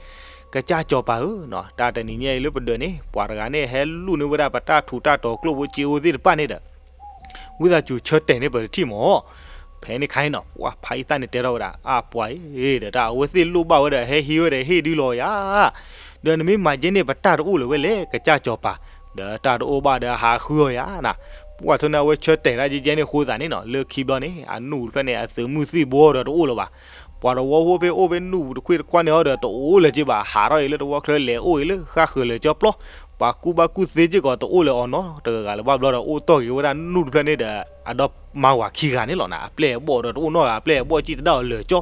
ကစၢ်စီၤပၤဧၢ, တၢ်တနံၤညါအံၤလၢပဒၢးန့ၣ် ပှၤတဂၤန့ၣ်ဟဲလူၢ်န့ၢ်ဝဲဒၣ်ပတၢ်ထူးတၢ်တီၤကျိၣ်ဖိစ့ဖိသ့ၣ်တဖၣ်န့ၣ်ဒီး ဝံသးစူၤဆၢတဲာ်န့ၢ်ပတထံၣ်မး, ဖဲန့ၣ်ခါန့ၣ်နီၤ ပှၤဖးယံသၣ်န့ၣ်တဲထီၣ်ဝဲဒၣ် အပှၤအံၤဒီး တၢ်အဝဲသ့ၣ်လိၣ်ဘၣ်ဝဲဒီး ဟဲဟံးဝဲဒီးဟ့ၣ်ဒုလီၤယၤ, ဒီးနမ့ၢ်မၤယဲန့ၣ် ပတၢ်တအိၣ်လၢၤဝဲလဲၣ် ကစၢ်စီၤပၤ, ဒီးတၢ်တအိၣ်ဘၣ်ဒီးဟးဃုအီၤယၤနၤ, ပှၤထိၣ်န့ၣ်အဝဲဆၢတဲာ်တၢ်ယဲယဲန့ၣ်အဃိသးန့ၣ်နီၤ လၢခံဘျီန့ၣ် အနူၢ်တဖျၢၣ်န့ၣ် အသုးမုၢ်သံၣ်ဘိဒီးတအိၣ်လၢၤဘၣ် ပှၤတဝီဖိဖဲအိၣ်ဖဲနူၢ်ပူၤတခွ့ၣ်တခွါန့ၣ်အီၤဒီး တအိၣ်လၢၤက့ဘၣ် ဟးထီၣ်အံၤလၢတဝီချၢလဲၤအိၣ်အံၤလၢဃၣ်ဃၢၤလၢာ်ကၠီပျီ, ပှၤကူၣ်ဘၣ်ကူၣ်သ့စ့ၢ်ကီးတအိၣ်လၢၤအီၤနီတဂၤဂၤလၢၤဘၣ်ဘျီဒီး အိၣ်တီၢ်က့ၤဝဲဒၣ်နူၢ်တဖျၢၣ်န့ၣ်ဒီး အဒီမါဝၤခံဂၤန့ၣ်လီၤနၤ အပျဲၢ်အဘီၣ်ဒီးတအိၣ်နီတဂၤ အပျဲၢ်အဘီၣ်စံၣ်တဒၣ်အီၤလၢာ်ကၠီ,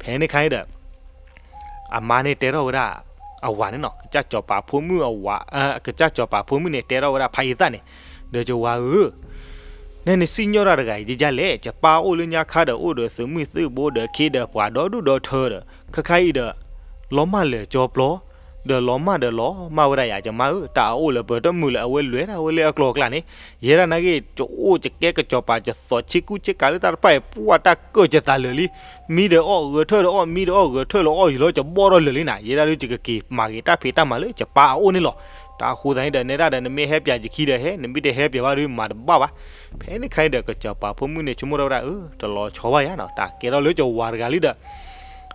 ဖဲန့ၣ်ခါန့ၣ်ဒီး အမါန့ၣ်တဲထီၣ်ဝဲဒၣ် အဝၤန့ၣ်နီၤ ကစၢ်စီၤပၤဖိမုၣ်အဝၤ, ကစၢ်စီၤပၤဖိမုၣ်န့ၣ်တဲထီၣ်ဝဲဒၣ်ဖးယံသၣ်န့ၣ်, ဒီးယဝၤဧၢ, နဲန့ၣ်စံၣ်ညီၣ်တၢ်တဂၤအံၤယဲယလဲၣ် ယပၢ်အိၣ်လၢညါခါဒီးအိၣ်ဒီးသုးမုၢ်သံၣ်ဘိဒီးခ့ဒီးပှၤဒီဒူၣ်ဒီထၢဒီး ခဲခါအံၤဒီး လီၤမၢ်လၢာ်ကၠီပျီ, ဒီးလီၤမၢ်ဒီးလီၤမၢ်ဝဲဒၣ်ယၤ ယမါဧၢ, တၢ်အအိၣ်လၢပတမုာ်လၢၤ အဝဲလဲၤအကျိၤအကျဲန့ၣ်, ယဲဒၣ်နာ်က့ ယအိၣ်ယကဲကစီၤပၤ ယသိးဆ့ကူဆ့ကၤလၢတၢ်တဖၣ်အံၤ ပှၢ်တၢ်ကၢၢ်ယသးလၢာ်လံ, မံဒီးအီၣ်ဂဲၤထၢၣ်ဒီးအီၣ် မံဒီးအီၣ်ဂဲၤထၢၣ်လီၤအီၣ်ယံၤလီၤ ယဘီၣ်ထီၣ်လၢာ်လံနၤ, ယဲဒၣ်ဒုးယကက့ၤမၤဂ့ၤတၢ်ဖံးတၢ်မၤလၢယပၢ်အအိၣ်န့ၣ်လီၤ. တၢ်အဃိသတးန့ၣ်ဒီး နဲဒၣ်ဒီးနမ့ၢ်ဟဲပၠးယခံဒီးဟဲ နမ့ၢ်တဟဲပၠးဘၣ်ဒုးမၤတဘၣ်ဘၣ်. ဖဲန့ၣ်ခါအံၤဒီး ကစီၤပၤဖိမုၣ်န့ၣ် ဆိကမိၣ်ထီၣ်ဝဲဒၣ် အၢ တလီၤဆီဘၣ်ယၤနီၤ, တၢ်ကဲထီၣ်လၢယဝၤတဂၤလံဒီး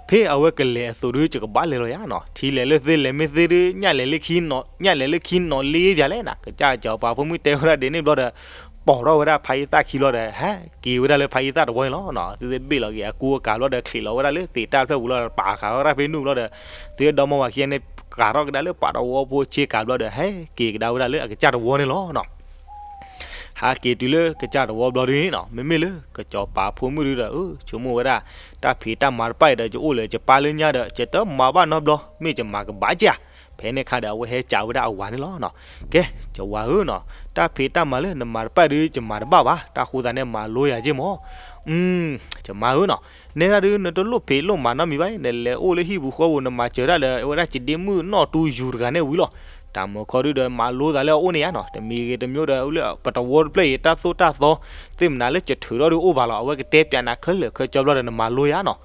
ဖဲအဝဲကလဲၤအသိးဒုး ယကဘၣ်လဲၤလီၤယၤနီၤ, ထံလဲၤလၢသ့လဲၤမ့ၢ်သ့ဒုး ညၣ်လဲၤလၢခံနီၤ ညၣ်လဲၤလၢခံနီၤလ့ပၠးလဲၣ်နၤ, ကစၢ်စီၤပၤဖိမုၣ်တဲဝဲဒၣ်ဒ်န့ၣ်ဘျီဒီး ပိာ်ထီၣ်ဝဲဒၣ်ဖးယံသၣ်ခံဘျီဒီး ဟဲက့ၤဝဲဒၣ်လၢဖးယံသၣ်တဝီန့ၣ်လီၤ. သုသ့ၣ်ဘ့ၣ်လီၤက့ၤအကူအကၤဘျီဒီး ချံးလီၤဝဲဒၣ်လၢသ့ၣ်တၢ်ဖျၢၣ်ပူၤလီၤဒီး ပာ်ဃာ်ဝဲဒၣ်ဖဲနုာ်ဘျီဒီး သုဒီမါဝၤခံဂၤန့ၣ် ဃာ်ထီၣ်ကဒါလၢပှၤတဝီဖိဆ့ကၤဘျီဒီး ဟဲက့ၤကဒါဝဲဒၣ်လၢအကစၢ်တဝီန့ၣ်လီၤနီၤ. ဟဲက့ၤတုၤလၢကစၢ်တဝီဘျီဒုးန့ၣ်နီၤ, မ့မ့ၢ်လၢကစီၤပၤဖိမုၣ်ဒုးဒီး ဆိကမိၣ်ဝဲဒၣ် တၢ်ဖံးတၢ်မၤတဖၣ်အံၤဒီး ယအိၣ်လၢယပၢ်လၢညါဒီး ယတမၤဘၣ်နီတဘျီ, မ့ၢ်ယမၤကဘၣ်ဧါ. ဖဲန့ၣ်အခါဒီး အဝဲဟဲစံးဝဲဒၣ်အဝၤန့ၣ်လီၤနီၤ. ကဲ, ယဝၤဧၢနီၤ, တၢ်ဖံးတၢ်မၤလၢနမၤတဖၣ်ဒုး ယမၤတဘၣ်ဘၣ်, တၢ်ဃိသးန့ၣ် မၤလိယၤက့မၢ်. အၢ, ယမၤဧၢနီၤ, နဲဒၣ်ဒုး နတလိၣ်ဖံးလိၣ်မၤနီတမံၤဘၣ်, နလဲၤအိၣ်လၢဟံၣ်ပူၤဃီပူၤ နမၤစၢၤဒၣ်ဒီး အဝဲဒၣ်ကဒ့မုၣ်နီၢ်တူယူၤတဂၤန့ၣ်ဝံၤလီၤ. တၢ်မုၢ်ခီဒုးဒီး မၤလိသးလၢအအိၣ်န့ၣ်ဧါနီၤ, တမံၤဂ့ၤတမံၤဒီး လၢပတဝီတဖျၢၣ်အံၤ တၢ်သိၣ်တၢ်သီ သ့ၣ်မနုၤလၢကထုးထီၣ်ဒုးအိၣ်ဘၣ်လီၤ, အဝဲကတဲပၠးနၤခဲလၢာ်ခဲဆ့ဘျီဒီး နမၤလိယၤနီၤ.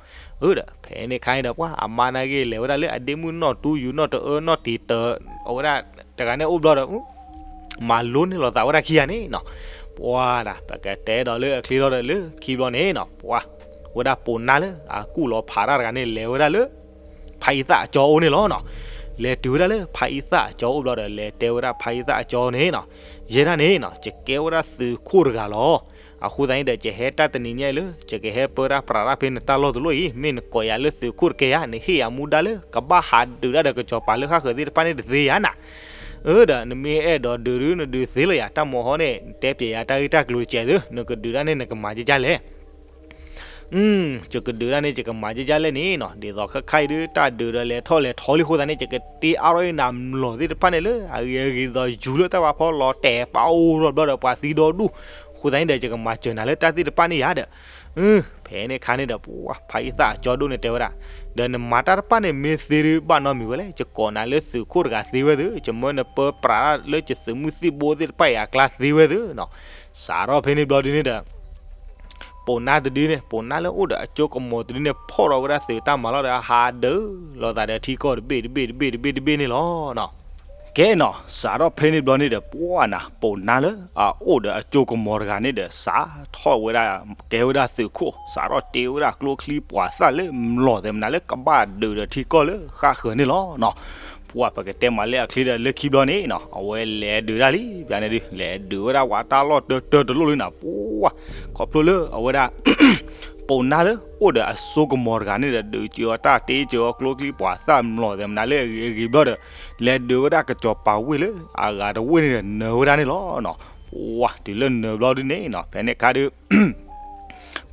အၢဒီး ဖဲန့ၣ်အခါန့ၣ်ဒီး ပှၤအမါနာ်က့ လဲၤဝဲဒၣ်လၢအဒ့မုၣ်နီၢ်တူယူၤနီၢ်တအၢနီၢ်တံၤတၢ အဝဲဒၣ်တဂၤန့ၣ်အိၣ်ဘျီဒီး မၤလိန့ၢ်လိာ်သးဝဲဒၣ်ခံဂၤန့ၣ်နီၤ. ပှၤဒၣ် ပကတဲဒီးလၢအချ့ထီၣ်ဒီးလၢခံဘျီန့ၣ်နီၤ, ပှၤ ဝဲဒၣ်ပိာ်နါလၢအကူၣ်လီၤဖးတၢ်တဂၤန့ၣ် လဲၤဝဲဒၣ်လၢ ဖါအံသၣ်အကၠီအိၣ်န့ၣ်လီၤနီၤ. လဲၤတုၤဝဲဒၣ်လၢဖါအံသၣ်အကၠီအိၣ်ဘျီဒီး လဲၤတဲဝဲဒၣ်ဖါအံသၣ်အကၠီန့ၣ်နီၤ, ယဲဒၣ်န့ၣ်နီၤ ယကဲဝဲဒၣ်သုးခိၣ်တဂၤလီၤ. အဃိသတးန့ၣ်ဒီး ယဟဲတၢ်တနံၤညါအံၤလၢ ယကဟဲပၢတၢ်ပြးတၢ်ဖဲနတၢ်လီၢ်တလီၢ်အံၤ, မ့ၢ်နကိးယၤလၢသုးခိၣ်တကဲယၤ, နဟ့ၣ်ယၤမူဒါလၢ ကဘၣ်ဟးဒုးတၢ်ဒီးကစီၤပၤလၢဃၣ်ဃၢၤသ့ၣ်တဖၣ်န့ၣ်တသ့ယၤနၤ. အၢဒီး နမ့ၢ်အဲၣ်ဒိးဒုးဒုး နဒုးသ့လီၤယၤ, တၢ်မၤဟီန့ၣ် နတဲပၠးယၤတၢ်ဂ့ၢ်တၢ်ကျိၤတစဲးသု, နကဒုးတၢ်န့ၣ် နကမၤကကလဲၣ်. ယကဒုးတၢ်န့ၣ် ယကမၤကကလဲၣ်န့ၣ်နီၤ, ဒ်သိးခဲခါအံၤဒုး တၢ်ဒုးဒီးလဲၤထီၣ်လဲၤထီလံအဃိသတးန့ၣ် ယကတ့အါထီၣ်အံၤနၤ မျိာ်သ့ၣ်တဖၣ်န့ၣ်လၢ အဂ့ၤအဂ့ၤဒ်သိးယူၤလၢတၢ်ဘၣ်ဖီလီၤတဲာ်ပာ်အိၣ်ထီၣ်ဘျီဒီး ပှၤသံဒီဒူၣ်, အဃိသတးန့ၣ်ဒီး ယကမၤစၢၤနၤလၢတၢ်သ့ၣ်တဖၣ်န့ၣ်ယၤဒီး ဖဲန့ၣ်အခါန့ၣ်ဒီး ပှၤဖါအံသၣ်အကၠီဒိၣ်န့ၣ်တဲဝဲဒၣ်, ဒီးနမၤတၢ်တဖၣ်န့ၣ်မ့ၢ်သ့ဒုး ဘၣ်နီတမံၤဝဲလဲၣ်, ယကိးနၤလၢသုးခိၣ်တဂၤသ့ဝဲသု, ယမၢနပၢပြးလၢယသုးမုၢ်သံၣ်ဘိသ့ၣ်တဖၣ်အံၤအကျါသ့ဝဲသုနီၤ. စးထီၣ်ဖဲန့ၣ်ဘျီဒုးန့ၣ်ဒီး ပိာ်နါတဒုန့ၣ် ပိာ်နါလၢအိၣ်ဒီးအကၠိကမီၤတဒုန့ၣ် ဖီၣ်ထီၣ်ဝဲဒၣ်သုးတၢ်မၤလီၢ်ဒီး ဟးဒုးလိာ်သးဒီးထံကီၢ်တဘ့ၣ်တဘ့ၣ်တဘ့ၣ်တဘ့ၣ်တဘ့ၣ်န့ၣ်လီၤနီၤ. ကဲနီၤ, စးထီၣ်ဖဲန့ၣ်ဘျီန့ၣ်ဒီး ပှၤနၤ ပိာ်နါလၢအအိၣ်ဒီးအကၠိကမီၤတဂၤန့ၣ်ဒီး စးထီၣ်ဝဲဒၣ် ကဲဝဲဒၣ်သုးခိၣ်, စးထီၣ်တ့ဝဲဒၣ်ကျိချံမျိာ်သၣ်လၢမျိာ်သ့ၣ်မနုၤလၢကဘၣ်ဒုးဒီးထံကီၢ်လၢဃၣ်ဃၢၤန့ၣ်လီၤနီၤ. ပှၤပကတဲမးလၢအချ့ဒီးလၢခံဘျီန့ၣ်နီၤ, အဝဲလဲၤဒုးဒၣ်လံ, ပှၤန့ၣ်ဒုး လဲၤဒုးဝဲဒၣ်ဝဲတၢ်လီၢ်တၢတၢတလိၣ်လံနၤ, ပှၤ ခီဖျိလၢအဝဲဒၣ် ပိာ်နါလၢအိၣ်ဒီးအစိကမီၤတဂၤန့ၣ်ဒီး ဒုးစၢၤအီၤတၢ်တ့စၢၤအီၤကျိချံမျိာ်သၣ်မျိာ်သ့ၣ်မနုၤလၢအဂ့ၤအဂ့ၤဘျီဒီး လဲၤဒုးဝဲဒၣ်ကစီၤပၤဝ့ၢ်လၢအဂၤတဝ့ၢ်န့ၣ်ဒီး နၢၤဝဲဒၣ်န့ၣ်လီၤနီၤ. ပှၤတုၤလၢနၢၤဘျီဒုးန့ၣ်နီၤ, ဖဲန့ၣ်အခါဒုး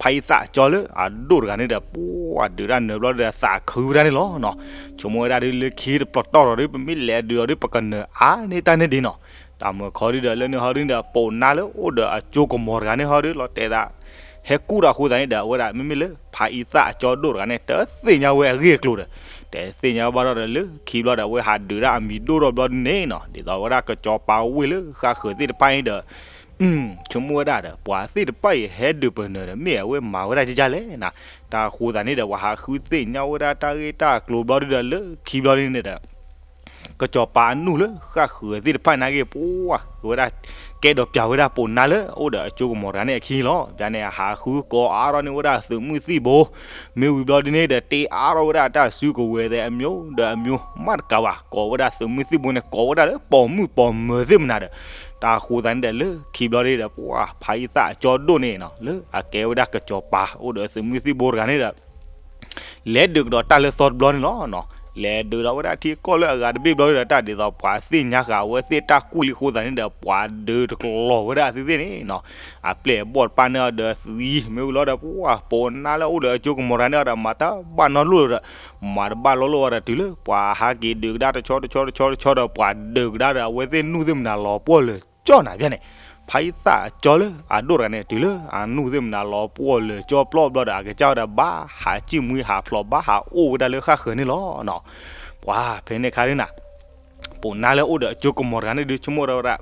ဖါအံသၣ်အကၠီလၢအဒိၣ်တဂၤန့ၣ်ဒီး ပှၤဒုးဒၣ်နၢၤဘျီဒီးသးခုဝဲဒၣ်န့ၣ်လီၤနီၤ. ဆိကမိၣ်ဝဲဒၣ်ဒုးလၢခံတပျီၤတီၢ်ထီၣ်ဒုး ပမ့ၢ်လဲၤဒုးအီၤဒုး ပကနၢၤအါန့ၢ်တၢ်န့ၣ်ဒ်နီၤ. တၢ်မုၢ်ခီဒုးဒီး လၢန့ၣ်ဟီဒုးဒီး ပိာ်နါလၢအိၣ်ဒီးအကၠိကမီၤတဂၤန့ၣ်ဟီဒုး လီၤတဲာ်သး ဟဲကူၣ်ထီၣ်အဃိသတးန့ၣ်ဒီး အဝဲဒၣ်မ့မ့ၢ်လၢ ဖါအံသၣ်အကၠီဒိၣ်တဂၤန့ၣ် တသ့ၣ်ညါဝဲအဂ့ၢ်အကျိၤဒီး တသ့ၣ်ညါဘၣ်ထီၣ်ဒီး လၢခံဘျီဒီး အဝဲဟးဒုးဒၣ်အမံၤဒိၣ်ထီၣ်ဘျီဒုးန့ၣ်နီၤ, ဒ်သိးဝဲဒၣ်ကစီၤပၤဝ့ၢ်လၢဃၣ်ဃၢၤသ့ၣ်တဖၣ်န့ၣ်ဒီး ဆိကမိၣ်ဝဲဒၣ်ဒီး ပှၤသ့ၣ်တဖၣ်အံၤဟဲဒုးပနၢၤဒီး မ့ၢ်အဝဲမၤဝဲဒၣ်ကကလဲၣ်နၤ. တၢ်ဃိသတးန့ၣ်ဒီး ပှၤဟးဃုသ့ၣ်ညါဝဲဒၣ်တၢ်ဂ့ၢ်တၢ်ကျိၤဘျီဒုးဒီး လၢခံဘျီဒုးန့ၣ်ဒီး ကစီၤပၤအနူၢ်လၢဃၣ်ဃၢၤသ့ၣ်တဖၣ်နာ်က့ ပှၤဝဲဒၣ် ကဲဒီးပျးဝဲဒၣ်ပိာ်နါလၢအိၣ်ဒီးအကၠိကမီၤတဂၤန့ၣ်အခံလီၤ. ပျးန့ၣ် အဟးဃုကိးအါထီၣ်န့ၢ်ဝဲဒၣ်သုးမုၢ်သံၣ်ဘိ, မ့ၢ်ဝံၤဘျီဒုးန့ၣ်ဒီး တ့အါထီၣ်ဝဲဒၣ်တၢ်စုကဝဲၤသဲးအမျိုးဒီးအမျိုး မ့ၢ်တကးဘၣ် ကိးဝဲဒၣ်သုးမုၢ်သံၣ်ဘိန့ၣ် ကိးဝဲဒၣ်လၢပိာ်မုၣ်ပိာ်မၢၤသ့ၣ်မနုၤဒီး တၢ်ဃိသတးန့ၣ်ဒီး လၢခံဘျီဒုးဒီး ပှၤဖါအံသၣ်အကၠီဒိၣ်န့ၣ်နီၤ လၢအကဲဝဲဒၣ်ကစီၤပၤအိၣ်ဒီးသုးမုၢ်သံၣ်ဘိတဂၤန့ၣ်ဒီး လဲၤဒုးကဒီးတၢ်လၢသီတဘျီန့ၣ်လီၤနီၤ. လဲၤဒုးဒီးဝဲဒၣ်ထံကီၢ်လၢအဂၤတဘ့ၣ်ဘျီဒီး တၢ်ဒ်သိးပှၤသ့ၣ်ညါဃာ်အဝဲသ့ၣ်တၢ်ကူၣ်လံအဃိသတးန့ၣ်ဒီး ပှၤဒုးတကျီၤဝဲဒၣ်အဝဲသ့ၣ်န့ၣ်နီၤ. အပျဲၢ်အဘီၣ်တဖၣ်န့ၣ်ဒီးသံ မ့ၢ်ဝံၤလီၤဒီး ပှၤ ပိာ်နါလၢအိၣ်ဒီးအကၠိကမီၤတဂၤန့ၣ်ဒီး မၤတၢ်ဘၣ်နီတလိၣ်ဒီး မၤတဘၣ်လီၤလိၣ်ဝဲဒီးတုၤလၢ ပှၤဟးက့ၤဒုးကဒါတဆီတဆီတဆီတဆီဒီး ပှၤဒုးကဒါဒီး အဝဲသ့ၣ်နူၢ်သ့ၣ်မနုၤလီၤပှီၢ်လၢာ်ကၠီၣ်နၤဘၣ်န့ၣ် ဖါအံသၣ်အကၠီလၢအဒိၣ်တဂၤန့ၣ် တုၤလၢအနူၢ်သ့ၣ်မနုၤလီၤပှီၢ်လၢာ်ကၠီပျီဘျီဒီး အကစၢ်ဝဲဒီးဘၣ်ဟးစံၣ်မှံဟးဖျိးဘၣ်ဟးအိၣ်ဝဲဒၣ်လၢဃၣ်ဃၢၤန့ၣ်လီၤနီၤ. ပှၤဖဲန့ၣ်အခါဒုးနၤ ပိာ်နါလၢအိၣ်ဒီးအကၠိကမီၤတဂၤန့ၣ်ဒုး ဆိကမိၣ်ဝဲဒၣ်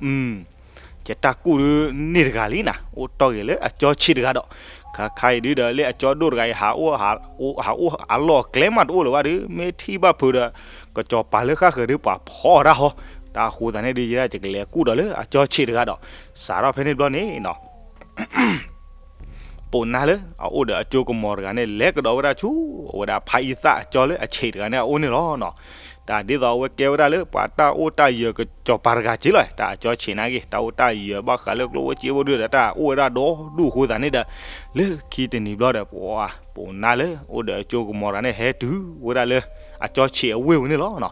ယတၢ်ကူၣ်ဒုးန့ၢ်တဂၤလံနၤ အိၣ်တီၢ်ဂ့ၤလၢအကၠီဆံးတဂၤဒီး ခါခါအံၤဒုးဒီး လၢအကၠီဒိၣ်တဂၤအံၤ ဟးအိၣ်အလီၢ်အကျဲမးတအိၣ်လၢၤဘၣ်ဒီး မ့ၢ်ထံၣ်ဘၣ်ဖုးဒီး ကစီၤပၤလၢဃၣ်ဃၢၤဒုးပှၤဖီအီၤတၢ်ဟီ, တၢ်အဃိသတးန့ၣ်ဒုး ယဲဒၣ်ယကလဲၤကူၣ်ဒီးလၢအကၠီဆံးတဂၤဒီး စးထီၣ်ဖဲန့ၣ်ဘျီန့ၣ်နီၤ ပိာ်နါလၢအအိၣ်ဒီးအကၠိကမီၤတဂၤန့ၣ် လဲၤကဒီးဝဲဒၣ်ဆူ အဝဲဒၣ်ဖါအံသၣ်အကၠီလၢအဆံးတဂၤန့ၣ်အအိၣ်န့ၣ်လီၤနီၤ. တၢ်ဒ်သိးအဝဲကဲဝဲဒၣ်လၢပှၤတၢ်အိၣ်တၢ်ယၢၤကစီၤပၤတဂၤက့လီၤ, တၢ်အကၠီဆံးနာ်က့ တၢ်အိၣ်တၢ်ယၢၤဘၣ်ဃးလၢကျိၣ်ဝဲစ့ဝဲဒုးဒီး တၢ်အိၣ်ဝဲဒၣ်ဒီဒူၣ်အဃိသတးန့ၣ်ဒီး လၢခံတနံၤဘျီဒီး ပှၤ ပိာ်နါလၢအိၣ်ဒီးအကၠိကမီၤတဂၤန့ၣ် ဟဲတုၤဝဲဒၣ်လၢအကၠီဆံးအဝ့ၢ်ဝဲန့ၣ်လီၤနီၤ.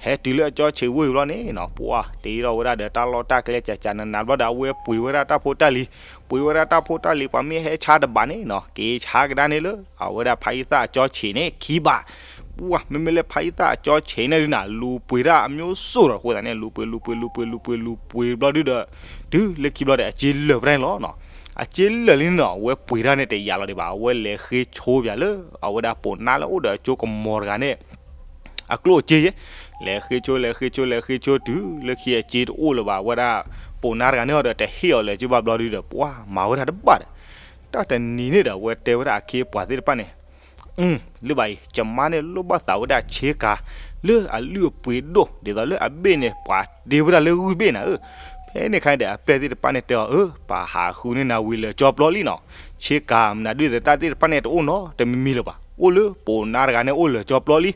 ဟဲတုၤလၢအကၠီဆံးဝ့ၢ်ဘျီန့ၣ်နီၤ ပှၤတ့ထီၣ်ဝဲဒၣ်ဒီးတၢ်လီၢ်တၢ်ကျဲကၠးကၠးနးနးဘျီဒီး အဝဲပှ့ၤဝဲဒၣ်တၢ်ဖိတၢ်လံၤ, ပှ့ၤဝဲဒၣ်တၢ်ဖိတၢ်လံၤ ပှၤမ့ၢ်ဟဲဆါတဘးန့ၣ်နီၤ က့ၤဆါကဒါန့ၣ်လၢ အဝဲဒၣ်ဖါအံသၣ်အကၠီဆံးန့ၣ်ခံဘး, ပှၢ် မ့မ့ၢ်လၢဖးအံသၣ်အကၠီဆဲးန့ၣ်ဒုးနၤ လူၤပှ့ၤတၢ်အမျိုးစုံဒီး အဃိသတးန့ၣ် လူၤပှ့ၤ လူၤပှ့ၤ လူၤပှ့ၤ လူၤပှ့ၤ လူၤပှ့ၤဘျီဒုဒီး တုၤလၢခံဘျီဒီး အစ့လၢာ်ပတၢ်န့ၣ်လီၤနီၤ. အစ့လၢာ်လံန့ၣ်နီၤ အဝဲပှ့ၤတၢ်န့ၣ်တယာ်လီၤဒံးဘၣ် အဝဲလဲၤဃ့ဆိပၠးလၢ အဝဲဒၣ်ပိာ်နါလၢအိၣ်ဒီးအကၠိကမီၤတဂၤန့ၣ် အကျိၣ်အစ့ယဲ, လဲၤဃ့ဆိ လဲၤဃ့ဆိ လဲၤဃ့ဆိတုၤ လၢခံအစ့တအိၣ်လၢၤဘၣ် အဝဲဒၣ် ပိာ်နါတဂၤန့ၣ်အီၤဒီး တဟ့ၣ်အီၤလၢၤက့ဘၣ်ဘျီဒုဒီး ပှၢ်မၤဝဲဒၣ်တဘၣ်ဒီး တၢ်တနံၤန့ၣ်ဒီး အဝဲတဲဝဲဒၣ်အခ့အပှၤသ့ၣ်တဖၣ်န့ၣ် အၢ လၢၤဘၣ်အံၤ ယမါန့ၣ်လိၣ်ဘၣ်သးဝဲဒၣ်ဆ့ကၤ လၢအလုၢ်အပှ့ၤဒိၣ် ဒ်သိးလၢအဘ့ၣ်န့ၣ် ပှၤတ့ဝဲဒၣ်လၢဂုၢ်ဘ့ၣ်နၤဧၢ. ဖဲန့ၣ်ခါန့ၣ်ဒီး အပျဲၢ်သ့ၣ်တဖၣ်န့ၣ်တဲအီၤ အၢ ပာ်ဟးဃုန့ၢ်နၤဝံၤလၢာ်ကၠီပျီလံနီၤ. ဆ့ကၤမနုၤဒုးသတးသ့ၣ်တဖၣ်န့ၣ် တအိၣ်နီတမံၤမံၤလၢၤဘၣ် အိၣ်လၢပိာ်နါတဂၤန့ၣ်အိၣ်လၢာ်ကၠီပျီလံ.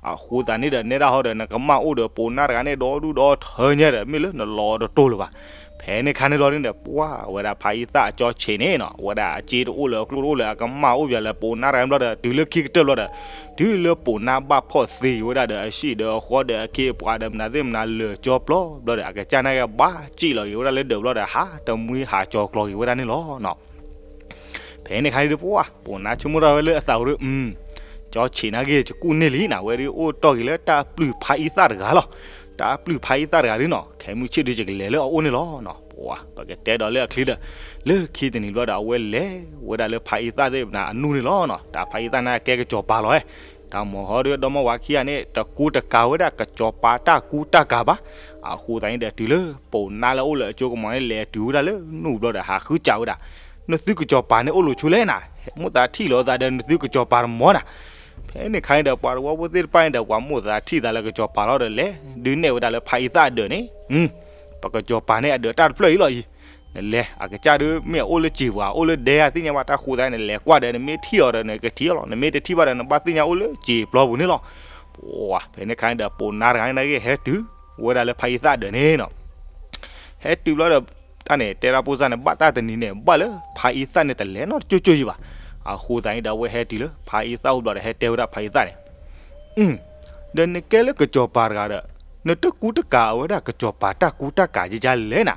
အဃိသတးန့ၣ်ဒီး နဲဒၣ်ဟီဒီး နကမၢ်အိၣ်ဒီးပိာ်နါတဂၤန့ၣ်ဒီဒူၣ်ဒီထၢညါဒီး မ့ၢ်လၢနလီၤတတိၢ်လၢၤဘၣ်. ဖဲန့ၣ်ခါန့ၣ်လီၤန့ၣ်ဒီး ပှၢ်ဝဲဒၣ်ဖးအံသၣ်အကၠီဆဲးန့ၣ်နီၤ အဝဲဒၣ်အစ့တအိၣ်လၢၤ အကျိၣ်တအိၣ်လၢၤ အကမၢ်အိၣ်ပၠးလၢပိာ်နါတဂၤဘျီဒီး တုၤလၢခံကတၢၢ်ဘျီဒီး တုၤလၢပိာ်နါဘၣ်ဖီၣ်သ့က့ၤဝဲဒၣ်ဒီး အဟံၣ်ဒီးအဃီဒီးအခ့အပှၤဒီး မနုၤသ့ၣ်မနုၤလၢာ်ကၠီပျီဘျီဒီး အကစၢ်န့ၣ်ကဘၣ်စံၣ်လီၤက့ၤဝဲဒၣ်လၢဒၢးဘျီဒီး ဟးတမှံဟးကၠီၤကျီၤက့ၤဝဲဒၣ်န့ၣ်လီၤနီၤ. ဖဲန့ၣ်ခါန့ၣ်ဒီး ပှၢ်ပိာ်နါဆိကမိၣ်ထီၣ်ဝဲလၢအသးဝဲဒီး အၢ ကၠီဆဲးန့ၣ်ဂ့ၤ ယကူၣ်န့ၢ်လံနၤ အဝဲဒၣ်အိၣ်တီၢ်က့ၤလၢတၢ်ပျုၢ်ဖးအံသၣ်တဂၤလီၤ. တၢ်ပျုၢ်ဖးအံသၣ်တဂၤဒုးနီၤ ခဲမုၢ်ဆ့ၣ်ဒုး ယကလဲၤလၢအအိၣ်န့ၣ်လီၤနီၤ. ပှၢ် ပကတဲဒီးလၢအချံဒီး လၢခံတနံၤဘျီဒီး အဝဲလဲၤဝဲဒၣ်လၢဖးအံသၣ်သ့ၣ်မနၤအနူၢ်န့ၣ်လီၤနီၤ. တၢ်ဖးအံသၣ်န့ၣ်ကဲကစီၤပၤလီၤဧဲ, တၢ်မၤဟီဒီး ဒီမါဝၤခံဂၤန့ၣ် တကူတကၤဝဲဒၣ်ကစီၤပၤတၢ်ကူတၢ်ကၤဘၣ်. အဃိသတးန့ၣ်ဒီး တုၤလၢပိာ်နါလၢအိၣ်လၢအကၠိကမီၤန့ၣ် လဲၤတုၤဝဲဒၣ်လၢနူၢ်ဘျီဒီး ဟးဃုစးဝဲဒၣ်, နသုကစီၤပၤန့ၣ်အိၣ်လီၤဆူလဲၣ်နၤ, မိၣ်သးထံၣ်လိာ်သးဒီးနသုကစီၤပၤတမီၤနၤ. ဖဲန့ၣ်ခါန့ၣ်ဒီး ပှၤတဝီဖိသ့ၣ်တဖၣ်န့ၣ်ဒီး ပှၤမိၣ်သးထံၣ်သးလၢကစီၤပၤလီၤဒီး လဲၤဒုးနဲၣ်ဝဲဒၣ်လၢဖးအံသၣ်အဒၢးန့ၣ်, ပကစီၤပၤန့ၣ်အဒၢးတၢ်တဖျၢၣ်အံၤလီၤအံၤ, နလဲၤ အကစၢ်ဒုးမ့ၢ်အအိၣ်လၢစံာ်ပူၤ အိၣ်လၢဒဲဧါ သ့ၣ်ညါဘၣ် တၢ်ဃိသတးန့ၣ် နလဲၤကွၢ်ဒီး နမ့ၢ်ထံၣ်အီၤဒီး နကထံၣ်အီၤလီၤ, နမ့ၢ်တထံၣ်ဘၣ်ဒီး နဘၣ်သ့ၣ်ညါအိၣ်လၢစံာ်ပျီပူၤန့ၣ်လီၤ. ပှၢ် ဖဲန့ၣ်ခါန့ၣ်ဒီး ပိာ်နါတဂၤန့ၣ်ဂ့ၤ ဟဲတုၤဝဲဒၣ်လၢဖးအံသၣ်အဒၢးန့ၣ်နီၤ. ဟဲတုၤဘျီဒီး တၢ်န့ၣ် တဲဒၣ်ဖိစၢ်န့ၣ် ဘၣ်တၢ်တနံၤန့ၣ် ဘၣ်လၢဖးအံသၣ်န့ၣ် တလဲၤနီတကၠိကၠိယံၤဘၣ်. အဃိသတးန့ၣ်ဒီး အဝဲဟဲတုၤလၢဖးအံသၣ်အိၣ်ဘျီဒီး ဟဲတဲဝဲဒၣ်ဖးအံသၣ်န့ၣ်, ဒီးနကဲလၢကစီၤပၤတဂၤဒီး နတကူတကၤဝဲဒၣ်ကစီၤပၤတၢ်ကူတၢ်ကၤကကလဲၣ်နၤ.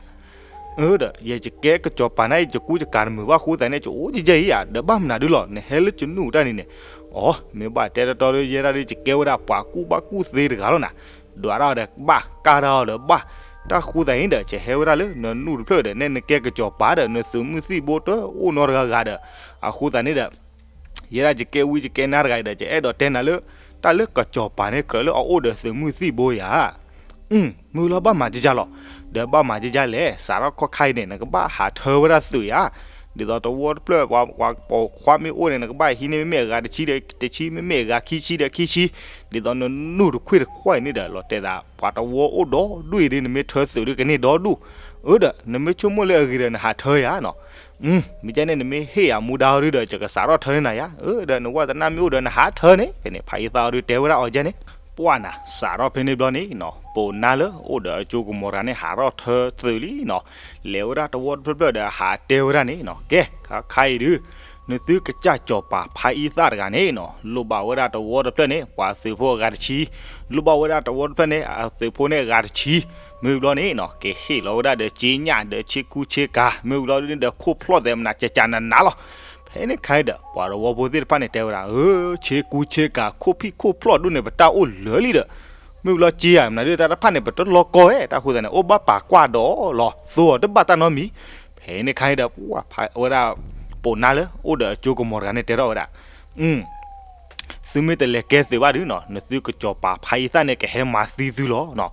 အၢ ဒီး ယဲယကဲကစီၤပၤန့ၣ် ယကူယကၤတမုာ်ဘၣ်အဃိသတးန့ၣ် ယအိၣ်ယဲယဲအံၤဧါ, ဒီးဘၣ်မနုၤဒုလီၤ နဟဲလၢယနူၢ်တၢ်န့ၣ်န့ၣ်. အိ မ့ၢ်ဘၣ်တဲတီတီဒီး ယဲဒၣ်ဒီး ယကဲဝဲဒၣ်ပှၤကူၣ်ဘၣ်ကူၣ်သ့တဂၤလီၤနၤ. ဒွးတၢ်အီၤဒီးဘၣ် ကၢ်တၢ်အီၤဒီးဘၣ်. တၢ်ဃိသတးန့ၣ်ဒီး ယဟဲဝဲဒၣ်လၢနနူၢ်တဖျၢၣ်ဒီး နဲနကဲကစီၤပၤဒီး နသုးမုၢ်သံၣ်ဘိတအိၣ်နီတဂၤဂၤဒီး အဃိသတးန့ၣ်ဒီး ယဲဒၣ်ယကဲဝံယကဲနါတဂၤအံၤဒီး ယအဲၣ်ဒိးတဲနၤလၢ တၢ်လၢကစီၤပၤန့ၣ် ကြၢးလၢအအိၣ်ဒီးသုးမုၢ်သံၣ်ဘိယၤ. မုၢ်လီၤဘၣ်မၤကကလဲၣ်, ဒီးဘၣ်မၤကကလဲၣ်, စးထီၣ်ခီခါအံၤန့ၣ် နကဘၣ်ဟးထၢဝဲဒၣ်သုးယၤ. ဒ်သိးတဝီတဖျၢၣ် ပှၤပိာ်ခွါမ့ၢ်အိၣ်န့ၣ် နကဘၣ်ဟံးန့ၢ်မ့မ့ၢ်အဂၤတဆံဒီးတဆံ မ့မ့ၢ်အဂၤခံဆံဒီးခံဆံ. ဒ်သိးနနူၢ်တခွ့ၣ်တခွါအံၤန့ၣ်ဒီး လီၤတဲာ်သး ပှၤတဝီအိၣ်ဒီဒူၣ်အံၤဒီး နမ့ၢ်ထၢသုးဒီးကန့ၢ်ဒီဒူၣ်. အၢ ဒီး နမ့ၢ်ဆိကမိၣ်လၢအဂ့ၤဒီး နဟးထၢယၤနီၤ. မ့ၢ်ကဲန့ၣ် နမ့ၢ်ဟ့ၣ်ယၤမူဒါအီၤဒုဒီး ယကစးထီၣ်ထၢန့ၢ်နၤယၤ. အၢ ဒီး နဝဲတနၢ်မ့ၢ်အိၣ်ဒီး နဟးထၢန့ၣ်. ဖဲန့ၣ် ဖးအံသၣ်အီၤဒုတဲဝဲဒၣ်အီၤကဲန့ၣ်. ပှၢ်နၤ စးထီၣ်ဖဲန့ၣ်ဘျီန့ၣ်နီၤ ပိာ်နါလၢအိၣ်ဒီးအကၠိကမီၤတဂၤန့ၣ် ဟးထီၣ်ထၢသုးလံနီၤ. လဲၤဝဲဒၣ်တဝီတဖျၢၣ်ဖျၢၣ်ဒီး ဟးတဲဝဲဒၣ်န့ၣ်နီၤ ကဲ ခါခါအံၤဒု နသုကစၢ်စီၤပၤဖးအံသၣ်တဂၤန့ၣ်နီၤ လိၣ်ဘၣ်ဝဲဒၣ်တဝီတဖျၢၣ်န့ၣ် ပှၤသုးဖိအဂၤတဆံ, လိၣ်ဘၣ်ဝဲဒၣ်တဝီတဖျၢၣ်န့ၣ် အသုးဖိန့ၣ်အဂၤတဆံ. မ့ၢ်ဘျီန့ၣ်နီၤ ကဟ့ၣ်လီၤဝဲဒၣ်ဒီးစ့ညၣ်ဒီးဆ့ကူဆ့ကၤ မ့ၢ်ဘျီဒုန့ၣ်ဒီး ခိၣ်ဖျီၣ်သဲးမနၤကကနးနးလီၤ. ဖဲန့ၣ်ခါအံၤဒီး ပှၤတဝီဖိသ့ၣ်တဖၣ်န့ၣ်တဲဝဲဒၣ် အၢ ဆ့ကူဆ့ကၤ ခိၣ်ဖံးခိၣ်ဖျီၣ်ဒိၣ်န့ၣ် ပတၢ်အိၣ်လၢာ်လံဒီး မ့ၢ်ဘျီစ့ဧါ မနုၤဒု တၢ်တဖၣ်န့ၣ် ပတလီၤကီဝဲ တၢ်ဃိသတးန့ၣ် အိၣ်ဘၣ်ပာ်ကွၢ်ဒီးလီၤ သိအီၤတဘၣ်တၢ်နီတမံၤ. ဖဲန့ၣ်ခါအံၤဒီး ပှၢ်ဝဲဒၣ် ပိာ်နါလၢအိၣ်ဒီးအကၠိကမီၤတဂၤန့ၣ် တဲထီၣ်ဝဲဒၣ် သုမ့ၢ်တလဲၤကဲသုးဘၣ်ဒုနီၤ နသုကစီၤပၤဖးအံသၣ်န့ၣ် ကဟဲမၤသံသုလီၤနီၤ.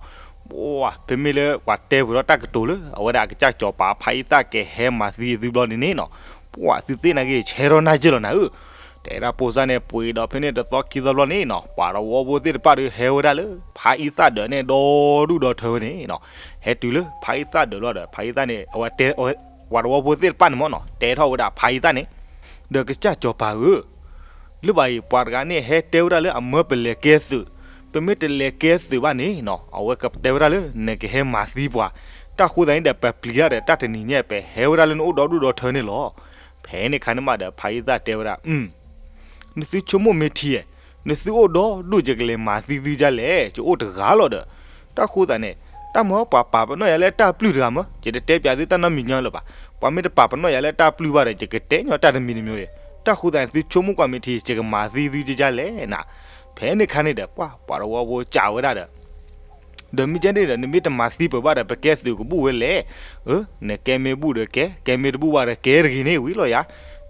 ပှၢ် ဖဲမ့ၢ်လၢပှၤတဲဝဲဒီးတၢ်ကတိၤလၢ အဝဲဒၣ်အကစၢ်စီၤပၤဖးအံသၣ်ကဟဲမၤသံသုဘျီန့ၣ်န့ၣ်နီၤ, ပှၢ် သုသ့ၣ်နာ်က့ ဆဲထီၣ်နၢ်က့ၢ်လီၤနၤဧၢ. တဲဒၣ်ပိစၢ်န့ၣ် ပှ့ၤဒီးဖဲန့ၣ်တသီခံသီဘျီန့ၣ်နီၤ ပှၤတဝီဖိသ့ၣ်တဖၣ်ဒီးဟဲဝဲဒၣ်လၢ ဖးအံသၣ်ဒၢးန့ၣ်ဒီဒူၣ်ဒီထၢဝဲန့ၣ်နီၤ, ဟဲတုၤလၢဖးအံသၣ်ဒၢးဘျီဒီး ဖးအံသၣ်န့ၣ် အဝဲတဲ ပှၤတဝီဖိသ့ၣ်တဖၣ်န့ၣ်မ့ၢ်နီၤ တဲထီၣ်ဝဲဒၣ်ဖးအံသၣ်န့ၣ်, ဒီးကစၢ်စီၤပၤဧၢ, လၢဘၣ်အံၤ ပှၤတဂၤန့ၣ် ဟဲတဲဝဲဒၣ်လၢအမၢပလဲၤကဲသုး, ပမ့ၢ်တလဲၤကဲသုးဘၣ်န့ၣ်နီၤ အဝဲကတဲဝဲဒၣ်လၢ နကဟဲမၤသံပှၤ, တၢ်ဃိသတးန့ၣ်ဒီး ပပျံၤတၢ်ဒီးတၢ်တနံၤညါ ပဟဲဝဲဒၣ်လၢနအိၣ်ဒီဒူၣ်ဒီထၢန့ၣ်လီၤ. ဖဲန့ၣ်ခါန့ၣ်မးဒီး ဖးအံသၣ်တဲဝဲဒၣ် အု နသုဆိကမိၣ်မ့ၢ်ထံဧါ, နသုအိၣ်ဒီဒူၣ် ယကလဲၤမၤသံသုဒ်လဲၣ်, ယအိၣ်တဂၤလီၤဒီး, တၢ်ဃိသတးန့ၣ် တၢ်မ့ၢ်ပှၤပာ်ပနီၣ်ယၤလၢတၢ်ပျုၢ်တဂၤမ့ၢ် ယတတဲပၠးသုတၢ်နီတမံၤညီလၢၤဘၣ်, ပှၤမ့ၢ်တပာ်ပနီၣ်ယၤလၢတၢ်ပျုၢ်ဘၣ်ဒီး ယကတဲညီတၢ်တမံၤတမံၤအံၤ, တၢ်ဃိသတးန့ၣ် သုဆိကမိၣ်ကွၢ်မ့ၢ်ထံ ယကမၤသံသုဒ်လဲၣ်နၤ. ဖဲန့ၣ်ခါန့ၣ်ဒီး ပှၤ ပှၤတဝီဖိစံးဝဲဒၣ်ဒီး ဒီးမ့ၢ်ကဲန့ၣ်ဒီး နမ့ၢ်တမၤသံပၢၢ်ဘၣ်ဒီး ပကဲသုးကဘူၣ်ဝဲလဲၣ်. အၢ နကဲမ့ၢ်ဘူၣ်ဒီးကဲ, ကဲမ့ၢ်တဘူၣ်ဘၣ်ဒီးကဲတဂ့ၤန့ၣ်ဝံၤလီၤယၤ.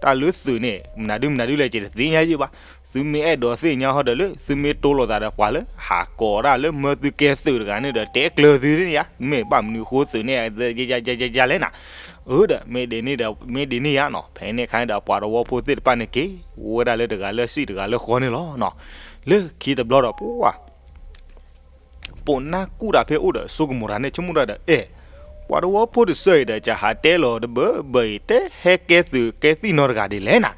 တၢ်လၢသုးန့ၣ် မနုၤဒုမနုၤဒုလဲၣ် ယတသ့ၣ်ညါယဲဘၣ်. သုမ့ၢ်အဲၣ်ဒိးသ့ၣ်ညါဟီဒီးလၢ သုမ့ၢ်တိလိာ်သးဒီးပှၤလၢ ဟးကိးတၢ်လၢမၢသုကဲသုးတဂၤန့ၣ်ဒီး တဲကျၢၤသုန့ၣ်ယၤ, မ့ၢ်ဘၣ်မနုၤဃိသုးန့ၣ် ယၤယၤလဲၣ်နၤ. အၢ ဒီးမ့ၢ်ဒ်န့ၣ်ဒီး မ့ၢ်ဒ်န့ၣ်ယၤနီၤ. ဖဲန့ၣ်ခါန့ၣ်ဒီး ပှၤတဝီဖိသ့ၣ်တဖၣ်န့ၣ်က့ၤ ဝဲဒၣ်လၢတဂၤလၢစံၣ်တဂၤလၢဃီန့ၣ်လီၤနီၤ. လၢခံတဘျီဒီး ပှၤ ပိာ်နါကူၣ်တၢ်ဖဲအိၣ်ဒီး ဆိကမိၣ်တၢ်န့ၣ် ဆိကမိၣ်တၢ်ဒီး အဲၣ်, ပှၤတဝီဖိတစၢအံၤဒီး ကဟးတဲလီၤတဘၢဘၢအံၤ တဲဟဲကဲသုးကဲသံၣ်နီတဂၤဒ်လဲၣ်နၤ.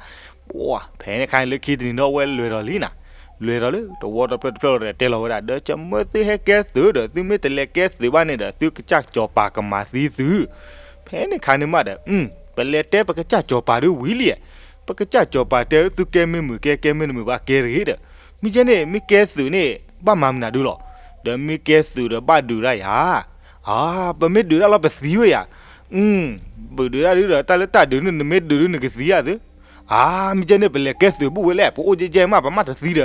ပှၤ ဖဲန့ၣ်ခါန့ၣ် လၢခံတနံၤဒီး အဝဲလဲၤဒီးလံနၤ, လဲၤဒီးလၢတဝီတဖျၢၣ်တဖျၢၣ်ဒီး တဲလီၤဝဲဒၣ် ဒီးကမၢသုဟဲကဲသုးဒီး သုမ့ၢ်တလဲၤကဲသုးဘၣ်န့ၣ်ဒီး သုကစၢ်စီၤပၤကမၤသံသု. ဖဲန့ၣ်ခါန့ၣ်မးဒီး ပလဲၤတဲပကစၢ်စီၤပၤဒ်ဝံၤလံ, ပကစၢ်စီၤပၤတဲသုကဲမ့ၢ်မုာ်ကဲ ကဲမ့ၢ်တမုာ်ဘၣ်ကဲတဂ့ၤဒီး, မ့ၢ်ကဲန့ၣ် မ့ၢ်ကဲသုးန့ၣ် ဘၣ်မၤမနုၤဒုလီၤ. ဒီးမ့ၢ်ကဲသုးဒီးဘၣ်ဒုးဒၣ်ယၤ, အၢ ပမ့ၢ်ဒုးဒၣ်လီၤပသံဝဲယၤ, ပဒုးဒၣ်ဒုဒီး တၢ်လၢတၢ်ဒုးန့ၣ် နမ့ၢ်ဒုးဒု နကသံဧါသု. အၢ မ့ၢ်ကဲန့ၣ် ပလဲၤကဲသုးဘူၣ်ဝဲလဲၣ်, ပအိၣ်ကဲကဲမး ပမ့ၢ်တသံဒီး,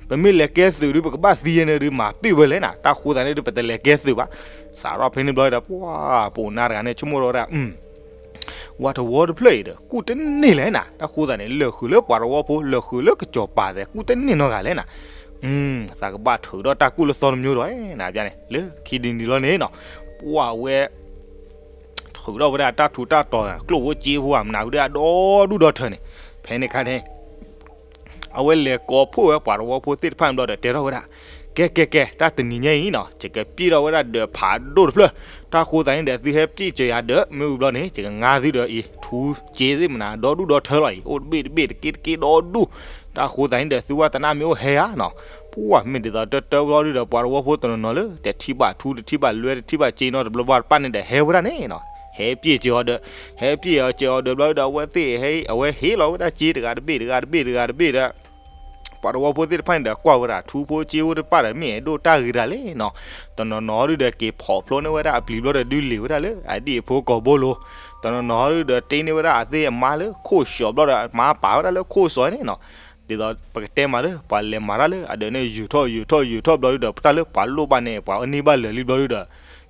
ပမ့ၢ်လဲၤကဲသုးဒု ပကဘၣ်သံယဲန့ၣ်ဒု မၤပ့ၢ်ဝဲလဲၣ်နၤ, တၢ်ဃိသတးန့ၣ်ဒု ပတလဲၤကဲသုးဘၣ်. စးထီၣ်ဖဲန့ၣ်ဘျီဒီး ပှၤ ပိာ်နါတဂၤန့ၣ် ဆိကမိၣ်ထီၣ်ဝဲဒၣ် ဝၤတဝီတဖျၢၣ်အံၤဒီး ကူၣ်တန့ၢ်လဲၣ်နၤ, တၢ်ဃိသတးန့ၣ် လၢာ်ဃုာ်လၢပှၤတဝီဖိ လၢာ်ဃုာ်လၢကစီၤပၤသဲး ကူၣ်တန့ၢ်နီတဂၤလဲၣ်နၤ. သးကဘၣ်ထုးထီၣ်တၢ်ကူၣ်လၢသီတမျိုးဒီးနၤ, န့ၣ် လၢခံတနံၤလီၤန့ၣ်နီၤ, ပှၤဝဲ ထုးထီၣ်ဝဲဒၣ်တၢ်ထူးတၢ်တီၤ ကျိၣ်ဖိစ့ဖိဧါ မနုၤဒုဒီဒူၣ်ဒီထၢန့ၣ်, ဖဲန့ၣ်ခါန့ၣ် အဝဲလဲၤကိးဖှိၣ်ဝဲပှၤတဝီဖိသ့ၣ်တဖၣ်ဘျီဒီး တဲထီၣ်ဝဲဒၣ်, ကဲကဲကဲ တၢ်တနံၤညါအံၤနီၤ ယကပျ့ၢ်ထီၣ်ဝဲဒၣ်ဒီးဖးဒိၣ်တဖျၢၣ်, တၢ်ဃိသတးန့ၣ်ဒီး သုဟဲပျ့ၢ်စၢၤယၤဒီး မ့ၢ်ဝံၤဘျီန့ၣ် ယကငါသုဒီးအံၤ ထူစ့သ့ၣ်မနုၤ ဒီဒူၣ်ဒီထၢလီၤအံၤ အိၣ်တဘ့ၣ်တဘ့ၣ်တက့တက့ဒီဒူၣ်, တၢ်ဃိသတးန့ၣ်ဒီး သုဝဲတနၢ်မ့ၢ်အိၣ်ဟဲဧါ, ပှၤမ့ၢ်ဒ်သိးတၢတၢဘျီဒုဒီး ပှၤတဝီဖိတနီၤနီၤလၢ တထံၣ်ဘၣ်ထူတထံၣ်ဘၣ်လွဲတထံၣ်ဘၣ်စ့နီတဘျီဘၣ်တဖၣ်န့ၣ်ဒီး ဟဲဝဲဒၣ်န့ၣ်နီၤ, ဟဲပျ့ၢ်စၢၤအီၤဒီး, ဟဲပျ့ၢ်အီၤစၢၤအီၤဒီးဘျီဒုဒီး အဝဲသ့ၣ် အဝဲဟ့ၣ်လီၤဝဲဒၣ်စ့တဂၤတဘ့ၣ်တဂၤတဘ့ၣ်တဂၤတဘ့ၣ်ဒီး ပှၤတဝီဖိသ့ၣ်တဖၣ်န့ၣ်ဒီး ကွၢ်ဝဲဒၣ်ထူဖိစ့ဖိတဖၣ်ဒီး မ့ၢ်အဲၣ်ဒိးတၢ်ဂ့ၤတၢ်လဲၣ်နီၤ, တနီၤနီၤဒုဒီး က့ၤဖီၣ်ဖျိန့ၢ်ဝဲဒၣ်အပျံၤဘျီဒီး ဒုးလ့ၤဝဲဒၣ်လၢအဒံၣ်အဖိကိာ်ဘိလိၤ, တနီၤနီၤဒုဒီး တ့န့ၢ်ဝဲဒၣ်အသ့ၣ်အမါလၢခိၣ်စီၤဘျီဒီး မၤပာ်ဝဲဒၣ်လၢခိၣ်စီၤန့ၣ်နီၤ, ဒ်သိးပကတဲမးလၢ ပှၤလဲၤမၤတၢ်လၢအဒၢးန့ၣ် ယူာ်ထီၣ်ယူာ်ထီၣ်ယူာ်ထီၣ်ဘျီဒုဒီး ပတၢ်လၢပှၤလိၣ်ဘၣ်န့ၣ် ပှၤအန့ၢ်ဘၣ်လၢာ်လံဘျီဒုဒီး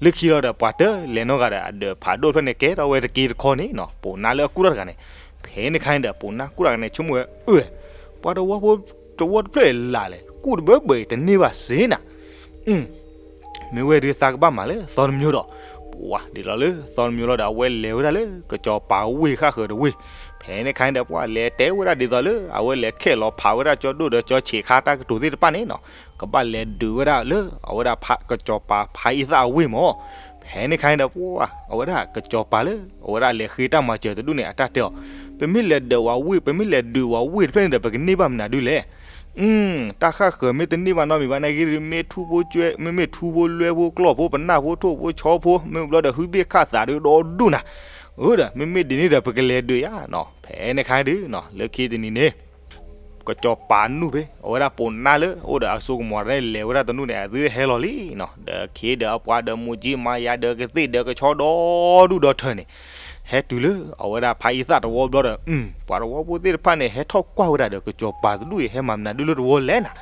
လၢခံလီၤဒီး ပှၤတလဲၤနီတဂၤဒီး အဒၢးဖးဒိၣ်တဖျၢၣ်န့ၣ် ကဲထီၣ်ဝဲတက့တခီန့ၣ်နီၤ, ပိာ်နါလၢအကူၣ်ထီၣ်တဂၤန့ၣ်, ဖဲန့ၣ်ခါန့ၣ်ဒီး ပိာ်နါကူၣ်ထီၣ်တဂၤန့ၣ် ဆိကမိၣ်ဝဲ အၢ ပှၤတဝီဖိ တဝီတဖျၢၣ်အံၤလၢ်လဲၣ် ကူၣ်တဘၢဘၢအံၤတန့ၢ်ဘၣ်စ့နၤ မ့ၢ်ဝဲဒုးသးကဘၣ်မၤလၢသီတမျိုးဒီး, ပှၤဒ်သိးလၢသီတမျိုးလီၤဒီး အဝဲလဲၤဝဲဒၣ်လၢကစီၤပၤဝ့ၢ်ဃၣ်ဃၢၤတဝ့ၢ်, ဖဲန့ၣ်ခါန့ၣ်ဒီး ပှၤလဲၤတဲဝဲဒၣ်ဒ်သိးလၢ အဝဲလဲၤခဲၣ်လီၤဖးဝဲဒၣ်ကၠီဒိၣ်ဒီးကၠီဆံးခါတၢ်ကတိၤသ့ၣ်တဖၣ်န့ၣ်နီၤ, ကဘၣ်လဲၤဒုးဝဲဒၣ်လၢ အဝဲဒၣ်ကစီၤပၤဖးအံသၣ်အဝ့ၢ်မၢ်, ဖဲန့ၣ်ခါန့ၣ်ဒီး ပှၤ အဝဲဒၣ်ကစီၤပၤလၢ အဝဲဒၣ်လဲၤဃ့တၢ်မၤစၢၤတဒူၣ်န့ၣ် အတၢ်တဲအီၤ, ပမ့ၢ်လဲၤဒုးဝဲဝ့ၢ် ပမ့ၢ်လဲၤဒုးဝဲဝ့ၢ်တဖျၢၣ်န့ၣ်ဒီး ပကန့ၢ်ဘၣ်မနုၤဒုလဲၣ် တၢ်ဃၣ်ဃၢၤမ့ၢ်တန့ၢ်ဘၣ်နီတမံၤဘၣ်နာ်က့ မ့ၢ်ထူဖိကၠွဲ မ့မ့ၢ်ထူဖိလွဲဖိကျီၢ်ဖိ ပနၢ်ဖိထိၣ်ဖိဆီဖိ မ့ၢ်ဘျီဒီး ဟုဘ့ၣ်ခၣ်သးဒုဒီဒူၣ်နၤ, အၢဒီး မ့မ့ၢ်ဒ်န့ၣ်ဒီး ပကလဲၤဒုးယါနီၤ, ဖဲန့ၣ်ခါဒုး လၢခံတနံၤန့ၣ် ကစီၤပၤနူၢ်ဖဲ အဝဲဒၣ်ပိာ်နါလၢ အိၣ်ဒီးအစိကမီၤတၢ်န့ၣ် လဲၤဝဲဒၣ်တနူၣ်န့ၣ် အသုဟဲလီၤလံနီၤ, ဒီးခ့ဒီးအပှၤဒီးမိၢ်ကၠံမၤယၤဒီးကသ့ၣ်ဒီးကဆီဒီဒူၣ်ဒီထၢန့ၣ် ဟဲတုၤလၢအဝဲဒၣ်ဖးအံသၣ်တဝီဘျီဒီး ပှၤတဝီဖိသ့ၣ်တဖၣ်န့ၣ် ဟဲထီၣ်ကွၢ်ဝဲဒၣ်ဒီး ကစီၤပၤတဒူၣ်အံၤ ဟဲမၤမနုၤဒုလၢတဝီလဲၣ်နၤ,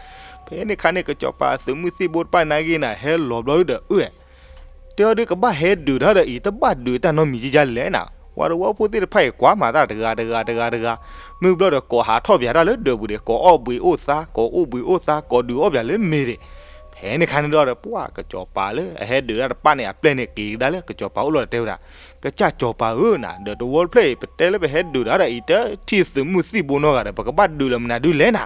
ဖဲန့ၣ်ခါန့ၣ် ကစီၤပၤသုးမုၢ်သံၣ်ဘိတဖၣ်နာ်က့နၤ ဟဲလီၤဘျီဒုဒီး အၢ တဲအီၤဒုးကဘၣ်ဟဲဒုးတၢ်ဒီးအံၤ တဘၣ်ဒုးတၢ်နီတမံၤကယါလဲၣ်နၤ, ပှၤတဝီဖိသ့ၣ်တဖၣ်အံၤ ကွၢ်မၤတၢ်တဂၤတဂၤတဂၤတဂၤ, မ့ၢ်ဘျီဒီးကိးဟးထီၣ်ပၠးတၢ်လၢဒၢးပူၤန့ၣ် ကိးအီၣ်ဘှံးအိၣ်သါ ကိးအိၣ်ဘှံးအိၣ်သါ ကိးဒုးအီၣ်ပၠးလၢမ့ၤဒၣ်, ဖဲန့ၣ်ခါန့ၣ်ဒီး ပှၤကစီၤပၤလၢအဟဲဒုးတၢ်တဖၣ်န့ၣ် အပျဲၢ်န့ၣ်က့ၤကဒါလၢကစီၤပၤအိၣ်လီၤဒီးတဲဝဲဒၣ်, ကစၢ်စီၤပၤဧၢနၤ ဒီးတဝီတဖျၢၣ်အံၤ ပတဲလၢပဟဲဒုးတၢ်ဒီးအံၤ တထံၣ်သုးမုၢ်သံၣ်ဘိနီတဂၤဒီး ပကဘၣ်ဒုးလၢမနုၤဒုလဲၣ်နၤ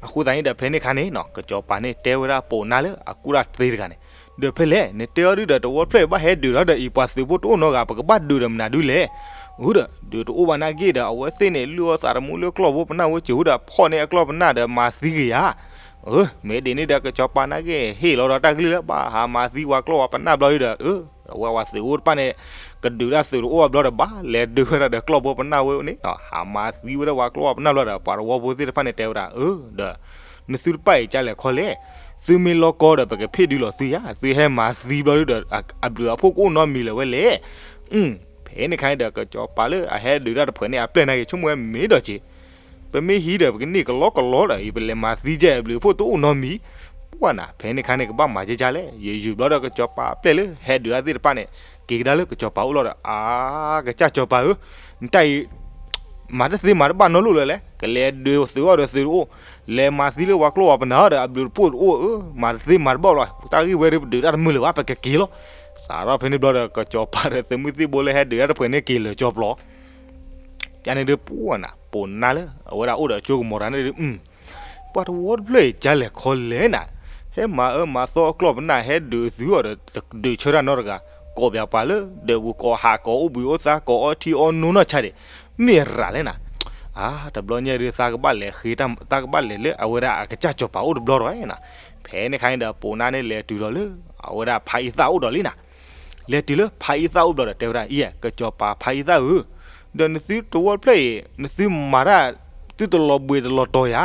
အဃိသတးန့ၣ်ဒီး ဖဲန့ၣ်ခါန့ၣ်နီၤ ကစီၤပၤန့ၣ်တဲဝဲဒၣ်ပိာ်နါလၢအကူၣ်တၢ်သ့တဂၤန့ၣ်, ဒီးဖဲလဲၣ် နတဲအီၤဒုဒီး တဝီတဖျၢၣ်အံၤ ဘၣ်ဟဲဒုးတၢ်ဒီးအံၤ ပှၤသုးဖိတအိၣ်နီတဂၤ ပကဘၣ်ဒုးဒီးမနုၤဒုလဲၣ်, အၢဒီး ဒုးတအိၣ်ဘၣ်နာ်က့ဒီး အဝဲသ့ၣ်န့ၣ် လုၢ်အီၣ်သးတမူလၢကျီၢ်ဖိပနၢ်ဝဲစ့ၢ်ဝဲဒီး ဖီၣ်န့ၢ်အကျီၢ်ပနၢ်ဒီးမၤသံက့ၤယၤ အၢ မ့ၢ်ဒ်န့ၣ်ဒီး ကစီၤပၤနာ်က့ ဟ့ၣ်လီၤဒီးတၢ်ကလုၢ်လၢ ဘၣ်ဟးမၤသံဝဲကျီၢ်ဝဲပနၢ်ဘျီဒုဒီး အၢ အဝဲပှၤသုးဖိတဖၣ်န့ၣ် ကဒုးတၢ်သုးတအိၣ်ဘၣ်ဘျီဒီး ဘၣ်လဲၤဒုးဝဲဒၣ်ဒီးကျီၢ်ဖိပနၢ်ဝဲန့ၣ်နီၤ, ဟးမၤသံဝဲဒၣ်ပှၤကျီၢ်ပနၢ်ဘျီဒီး ပှၤတဝီဖိသ့ၣ်တဖၣ်န့ၣ်တဲဝဲဒၣ် အၢ ဒီး နသုတဖၣ်အံၤကလဲၣ်ခီလဲၣ်, သုမ့ၢ်လီၤကီဒီး ပကဖ့ၣ်ဒုးလီၤသုယၤ, သုဟဲမၤသံဘျီဒုဒီး အဘျုးအဖှိၣ်ကအိၣ်နီတမံၤလၢၤဝဲလဲၣ်. ဖဲန့ၣ်ခါန့ၣ်ဒီး ကစီၤပၤလၢအဟဲဒုးတၢ်တဖုန့ၣ် အပျဲၢ်နာ်က့ ဆိကမိၣ်ဝဲမ့ၢ်ဒီးက့ၤ ပမ့ၢ်ဟံးဒီး ပကန့ၢ်ကလီကလီဒီး ယပလဲၤမၤသံကဲအဘျုးအဖှိၣ်တအိၣ်နီတမံၤ. ပှၢ်နၤ ဖဲန့ၣ်ခါန့ၣ် ကဘၣ်မၤကဲကဲလဲၣ်. ယယုၢ်ဘျီဒီး ကစီၤပၤအပျဲၢ်လၢဟဲဒုးအသ့ၣ်တဖၣ်န့ၣ် က့ၤကဒါလၢကစီၤပၤအိၣ်လီၤဒီး အါ ကစၢ်စီၤပၤဧၢ, နတၢ်အံၤ မၤတသ့မၤတဘၣ်နီတလိၣ်လၢၤလဲၣ်. ကလဲၤဒုးသုးအီၣ်ဒီးသုးတအိၣ်, လဲၤမၤသံလၢပှၤကျိပှၤပနၢ်အီၤဒီး အဘျုးတဖှိၣ်တအိၣ်ဧၢ, မၤတသ့မၤတဘၣ်လီၤ. တၢ်ဂ့ၢ်ဝဲဒၣ် ပဒုးတၢ်တမုာ်လၢၤဘၣ်, ပကက့ၤလီၤ. စးထီၣ်ဖဲန့ၣ်ဘျီဒီး ကစီၤပၤဒီးသုးမုၢ်သံၣ်ဘိလၢဟဲဒုးတၢ်တဖုန့ၣ် က့ၤလၢာ်ကၠီပျီ ပျၢ်န့ၣ်ဒီး ပှၢ်နၤ ပိာ်နါလၢအဝဲဒၣ်အိၣ်ဒီးကၠိကမီၤတၢ်န့ၣ်ဒီး ပှၤတဝီတဖျၢၣ်အံၤ ကလဲၤခီလဲၣ်နၤ, ဟဲမၤအၢမၤသီအကျီၢ်ပနၢ် ဟဲဒုးသုးအီၣ်ဒီး တဒုးဆၢတၢ်နီတဂၤ, ကိးပၠးပှၤလၢ ဒီးပူၤကိးဟးကိးအိၣ်ဘှံးအိၣ်သါ ကိးအီထံအီနိနီၢ်ဆါဒံး, မ့ၢ်ရၤလဲၣ်နၤ. အါ တဘျီညါဒီး သးကဘၣ်လဲၤဃ့ သးကဘၣ်လဲၤလၢအဝဲဒၣ်အကစၢ်စီၤပၤအိၣ်တဘျီဒီးနၤ. ဖဲန့ၣ်ခါန့ၣ်ဒီး ပိာ်နါန့ၣ်လဲၤတုၤဒီးလၢ အဝဲဒၣ်ဖါအံသၣ်အိၣ်ဒီးလံနၤ. လဲၤတုၤလၢဖါအံသၣ်အိၣ်ဘျီဒီး တဲဝဲဒၣ် အံၤ ကစီၤပၤဖါအံသၣ်ဧၢ, ဒီးနသုတဝီတဖျၢၣ်အံၤ နသုမၤတၢ် သုတလီၤဘှံးတလီၤတီၤယ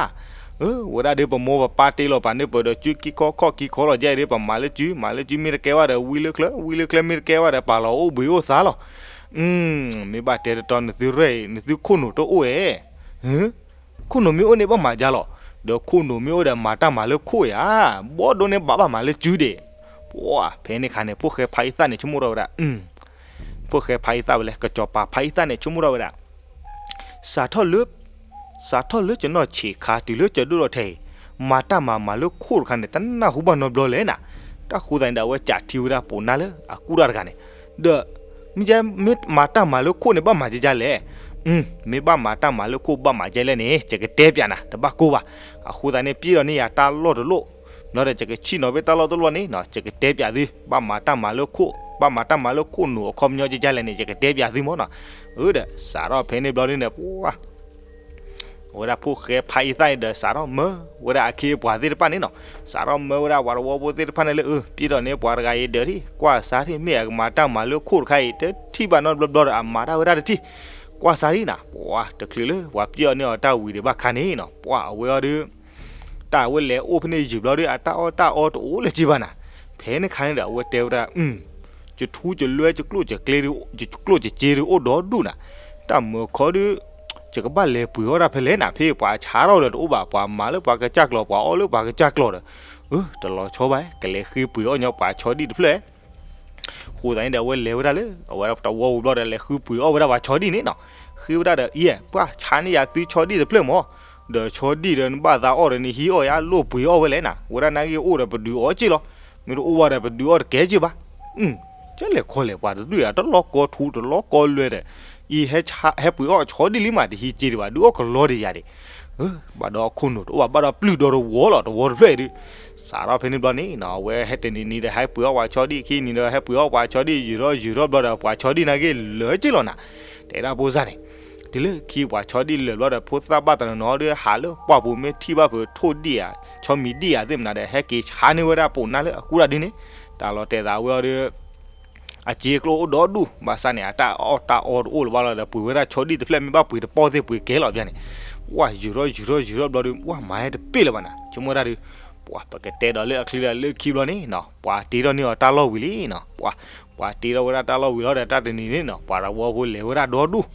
ၤ, ဝဲဒၣ်ဒီး ပမိၢ်ပပၢ်တ့လီၤပာ်န့ၢ်ပှၤဒီး စုကံခီခီၣ်ကံခီလီၤ ယဲအံၤဒီး ပမၤလၢစု မၤလၢစုမ့ၢ်တကဲဘၣ်ဒီး ဝံလၢချၢ ဝံလၢချၢမ့ၢ်တကဲဘၣ်ဒီး ပာ်လီၤအိၣ်ဘှံးအိၣ်သါလီၤ. မ့ၢ်ဘၣ်တဲတတီ နသုရဲၣ်အံၤ နသုခိၣ်နူာ်တအိၣ်ဧဲ ခိၣ်နူာ်မ့ၢ်အိၣ်န့ၣ် ဘၣ်မၤကဲလီၤ. ဒီးခိၣ်နူာ်မ့ၢ်အိၣ်ဒီး မၤတၢ်မၤလၢခိၣ်ယၤ, ဘီဒိန့ၣ် ဘၣ်ဘၣ်မၤလၢစုဒံး. ပှၢ် ဖဲန့ၣ်ခါန့ၣ် ဖိၣ်ဃဲဖါအံသၣ်န့ၣ် ဆိကမိၣ်ထီၣ်ဝဲဒၣ်, ဖိၣ်ဃဲဖါအံသၣ်ဝဲလဲၣ် ကစီၤပၤဖါအံသၣ်န့ၣ် ဆိကမိၣ်ထီၣ်ဝဲဒၣ် စးထီၣ်လၢ စးထီၣ်လၢကနီၢ်ဆံးခါ တုၤလၢကဒိၣ်ထီၣ်ထဲအံၤ မၤတၢ်မၤမၤလၢခိၣ်တခါန့ၣ် တနၢ်ဟူဘၣ်နီတဘျီလဲၣ်နၤ. တၢ်ဃိသးန့ၣ်ဒီး အဝဲကးထံဝဲဒၣ်ပိာ်နါလၢအကူၣ်တၢ်တဂၤန့ၣ်, ဒီး မ့ၢ်မ့ၢ်မၤတၢ်မၤလၢခိၣ်န့ၣ် ဘၣ်မၤကဲကဲလဲၣ်. မ့ၢ်ဘၣ်မၤတၢ်မၤလၢခိၣ် ဘၣ်မၤကဲလဲၣ်န့ၣ် ယကတဲပၠးနၤ တဘၣ်ကိၢ်ဘၣ်. အဃိသတးန့ၣ် ပျဲဒီးန့ၢ်ယၤတၢ်လီၢ်တလီၢ်, ဘျီဒီးယကဆ့ၣ်နီၤဘၣ်တၢ်လီၢ်တလီၢ်န့ၣ် ယကတဲပၠးသု, ဘၣ်မၤတၢ်မၤလၢခိၣ် ဘၣ်မၤတၢ်မၤလၢခိၣ်နူာ်အခီပညီကဲကဲလဲၣ်န့ၣ် ယကတဲပၠးသုမ့ၢ်နီၤ. အၢဒီး စးထီၣ်ဖဲန့ၣ်ဘျီဒ်န့ၣ် ပှၢ် အဝဲဒၣ်ဖိၣ်ဃဲဖါအံသၣ်အံၤဒီး စးထီၣ်မၢဝဲဒၣ်အခ့အပှၤသ့ၣ်တဖၣ်န့ၣ်နီၤ, စးထီၣ်မၢဝဲဒၣ်ပှၤတဝီဖိသ့ၣ်တဖၣ်န့ၣ်လၢ အၢ ပျဲဒီးန့ၢ်ပှၤတဂၤအံၤဒီး ကွၢ်စးထံၣ် မ့ၢ်အကမၤတၢ်မၤလၢခိၣ်တခါအံၤ တထံၣ်ဘၣ်နီတဘျီဘျီဒီး အမၤတၢ်ဝဲဒၣ်တထံၣ်, ကွၢ်စးထံၣ်နၤ, ပှၢ်တချုးလၢပှၤပျဲအီၤန့ၢ်အီၤတၢ်ဝံၤဒံးဘၣ်ခါန့ၣ်နီၤ ပှၢ်အဝဲအီၤဒီး တၢ်အဝဲလဲၤအိၣ်ဖဲန့ၣ်ယုၢ်ဘျီဒီး အတၢ်အီၣ်တၢ်အီတအိၣ်လၢၤဘၣ်နၤ. ဖဲန့ၣ်ခါန့ၣ်ဒီး အဝဲတဲဝဲဒၣ် ယထူယလွဲယကျိၣ်ယကျဲ ယကျိၣ်ယစ့ဒီးအိၣ်ဒီဒူၣ်နၤ, တၢ်မုာ်ခီဒီး ယကဘၣ်လဲၤပှ့ၤအီၣ်တၢ်ဖဲလဲၣ်နၤ, ဖဲပှၤဆါထီၣ်ဒီးတအိၣ်ဘၣ်, ပှၤမၤလၢပှၤကစၢ်ကျီၤ ပှၤအီၣ်လၢပှၤကစၢ်ကျီၤဒီး, အၢ တလီၤဆီဘၣ်, ကလဲၤဃ့ပှ့ၤအီၣ်ညီပှၤဆီဒံၣ်တဖျၢၣ်. အဃိသတးန့ၣ်ဒီး အဝဲလဲၤဝဲဒၣ်လၢ အဝဲဒၣ်တဝီပူၤဘျီဒီး လဲၤဃုပှ့ၤအီၣ်ဝဲဒၣ်ပှၤဆီဒံၣ်န့ၣ်နီၤ, ဃ့ဝဲဒၣ်ဒီး အံၤ ပှၢ်ဆါန့ၢ်ယၤသုဆီဒံၣ်တဖျၢၣ်မး, ဒီးဆီဒံၣ်ဒီးနဘၣ်သးအီၣ်ဒီးနဟံးအီၣ်ယၤလိၣ်ပှ့ၤအီၣ်ဝဲလဲၣ်နၤ, ဝဲဒၣ်နာ်က့အိၣ်ဒီးပဒုးအီၣ်က့ၢ်လီၤ, မ့ၢ်တအိၣ်ဘၣ်ဒီးပဒုးအီၣ်တကဲက့ၢ်ဘၣ်. ကဲလဲၣ်ခီလဲၣ် ပှၤတဒူၣ်ဧါ တလီၢ်ကီထူတလီၢ်ကီလွဲဒီး, အံၤ ဟဲပှ့ၤအီၣ်ဆီဒံၣ်လံမး တဟံးက့ၢ်ဒံးဘၣ် ဒုးအီၣ်ကလီဒံးယၤဒံး, ဘၣ်ဒီးခိၣ်နူာ်တအိၣ်ဘၣ် ဘၣ်ဒီးပျုၢ်ဒီးတဝီလီၤ တဝီတဖျၢၣ်အံၤဒုး, စးထီၣ်ဖဲန့ၣ်ဘျီန့ၣ်နီၤ အဝဲဟဲတနံၤနံၤဒီး ဟဲပှ့ၤအီၣ်ပှၤဆီဒံၣ် ခံနံၤဒီး ဟဲပှ့ၤအီၣ်ပှၤဆီဒံၣ် ယုၢ်ထီၣ်ယုၢ်ထီၣ်ဘျီဒီး ပှၤဆီဒံၣ်နာ်က့လၢာ်က့ၢ်လီၤနၤ, တဲဒၣ်ဖိစၢ်န့ၣ်, တုၤလၢခံပှၤဆီဒံၣ်လၢာ်ဘျီဒီး ဖိသၣ်ဘၣ်တနီၤနီၤဒီး ဟးလၢပှၢ်ပူၤမ့ၢ်ထံၣ်ဘၣ်ဖုးထိၣ်ဒံၣ်ဧါ ဆီမံၤဒံၣ်ဧါသ့ၣ်မနုၤဒီး ဟဲက့ၤဆါန့ၢ်ဝဲဒၣ်ပိာ်နါလၢအကူၣ်တၢ်ဒ်န့ၣ်, တၢ်လီၤတဲာ်သးဝဲအီၤဒီး အစ့ကျိၣ်အိၣ်ဒီဒူၣ် ဘၣ်ဆၣ်န့ၣ် အတၢ်အီၣ်တၢ်အီတအိၣ်လၢၤဘၣ်လီၤဒီး ပှ့ၤဝဲဒၣ်ဆီဒံၣ်တဖျၢၣ် မ့ၢ်ဘၣ်ပှ့ၤတပီၢ်သ့ၣ်ပှ့ၤကဲလီၤပျၢ်န့ၣ်, ပှၢ်ယုၢ်ထီၣ်ယုၢ်ထီၣ်ယုၢ်ထီၣ်ဘျီဒီး ပှၢ်မၤဟဲတပ့ၢ်လၢၤဘၣ်နၤ ဆိကမိၣ်ဝဲဒၣ်ဒီး, ပှၢ်ပကတဲဒီးလၢအချံဒီးလၢခံဘျီန့ၣ်နီၤ ပှၤတ့ထီၣ်န့ၢ်အီၤတၢ်လီၢ်ဝံၤလံနီၤ, ပှၤ ပှၤတ့ထီၣ်ဝဲဒၣ်တၢ်လီၢ်ဝံၤလီၤဒီး တၢ်တနံၤန့ၣ်နီၤ ပှၤတဝီဖိလဲၤဝဲဒၣ်ဒီဒူၣ်,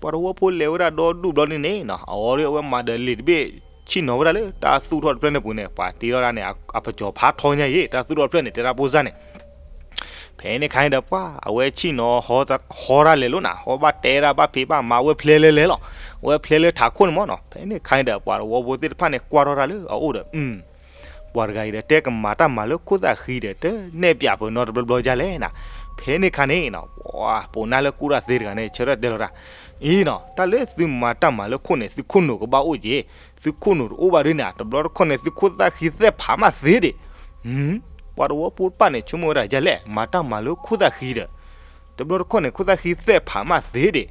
ပှၤတဝီဖိလဲၤဝဲဒၣ်ဒီဒူၣ်ဘျီန့ၣ်န့ၣ်နီၤ အဝဲဒီးအဝဲမၤဒီးလံာ်တဘ့ၣ် ဆ့ၣ်နီၤဝဲဒၣ်လၢတၢ်သူၣ်ထီၣ်တဖျၢၣ်န့ၣ်ပူၤန့ၣ် ပှၤတ့ထီၣ်ဒၣ်န့ၣ် အပစီၤဖးထီညါအံၤ တၢ်သူၣ်ထီၣ်တဖျၢၣ်န့ၣ် တဲဒၣ်ဖိစၢ်န့ၣ် ဖဲန့ၣ်ခါန့ၣ်ဒီး ပှၢ်အဝဲဆ့ၣ်နီၤ ဟီတၢ်လဲၤလိာ်နၤ ဟီဘၣ်တဲဒၣ်ဘၣ်ဖံးဘၣ်မၤဝဲဖျဲလဲၤလဲၤလီၤ, ဝဲဖျဲလၢထးခိၣ်န့ၣ်မးနီၤ ဖဲန့ၣ်ခါန့ၣ်ဒီး ပှၤတဝီဖိသ့ၣ်တဖၣ်န့ၣ် ကွၢ်ထီၣ်တၢ်လၢအအိၣ်ဒီး ပှၤတဂၤအံၤဒီး တဲကမၤတၢ်မၤလၢခိၣ်သၣ်ဃံဒီး တနဲၣ်ပၠးပနီတဘျီဘျီဒ်လဲၣ်နၤ, ဖဲန့ၣ်ခါန့ၣ်နီၤ ပှၤပိာ်နါလၢကူၣ်တၢ်သ့တဂၤန့ၣ် ဆၢထၢၣ်တဲလီၤတၢ်, အံၤနီၤ တၢ်လၢသုမၤတၢ်မၤလၢခိၣ်န့ၣ် သုခိၣ်နူာ်ကဘၣ်အိၣ်က့ၤ, သုခိၣ်နူာ်တအိၣ်ဘၣ်ဒ်န့ၣ် တဘျီတခီၣ်န့ၣ် သုခိၣ်သၣ်ဃံသဲၣ်ဖးမးသ့ဒံး ပှၤတဝီဖိတဖၣ်န့ၣ် ဆိကမိၣ်ဝဲဒၣ်ဒ်လဲၣ် မၤတၢ်မၤလၢခိၣ်သၣ်ဃံဒီး တဘျီတခီၣ်န့ၣ် ခိၣ်သၣ်ဃံသဲၣ်ဖးမးသ့ဒံး,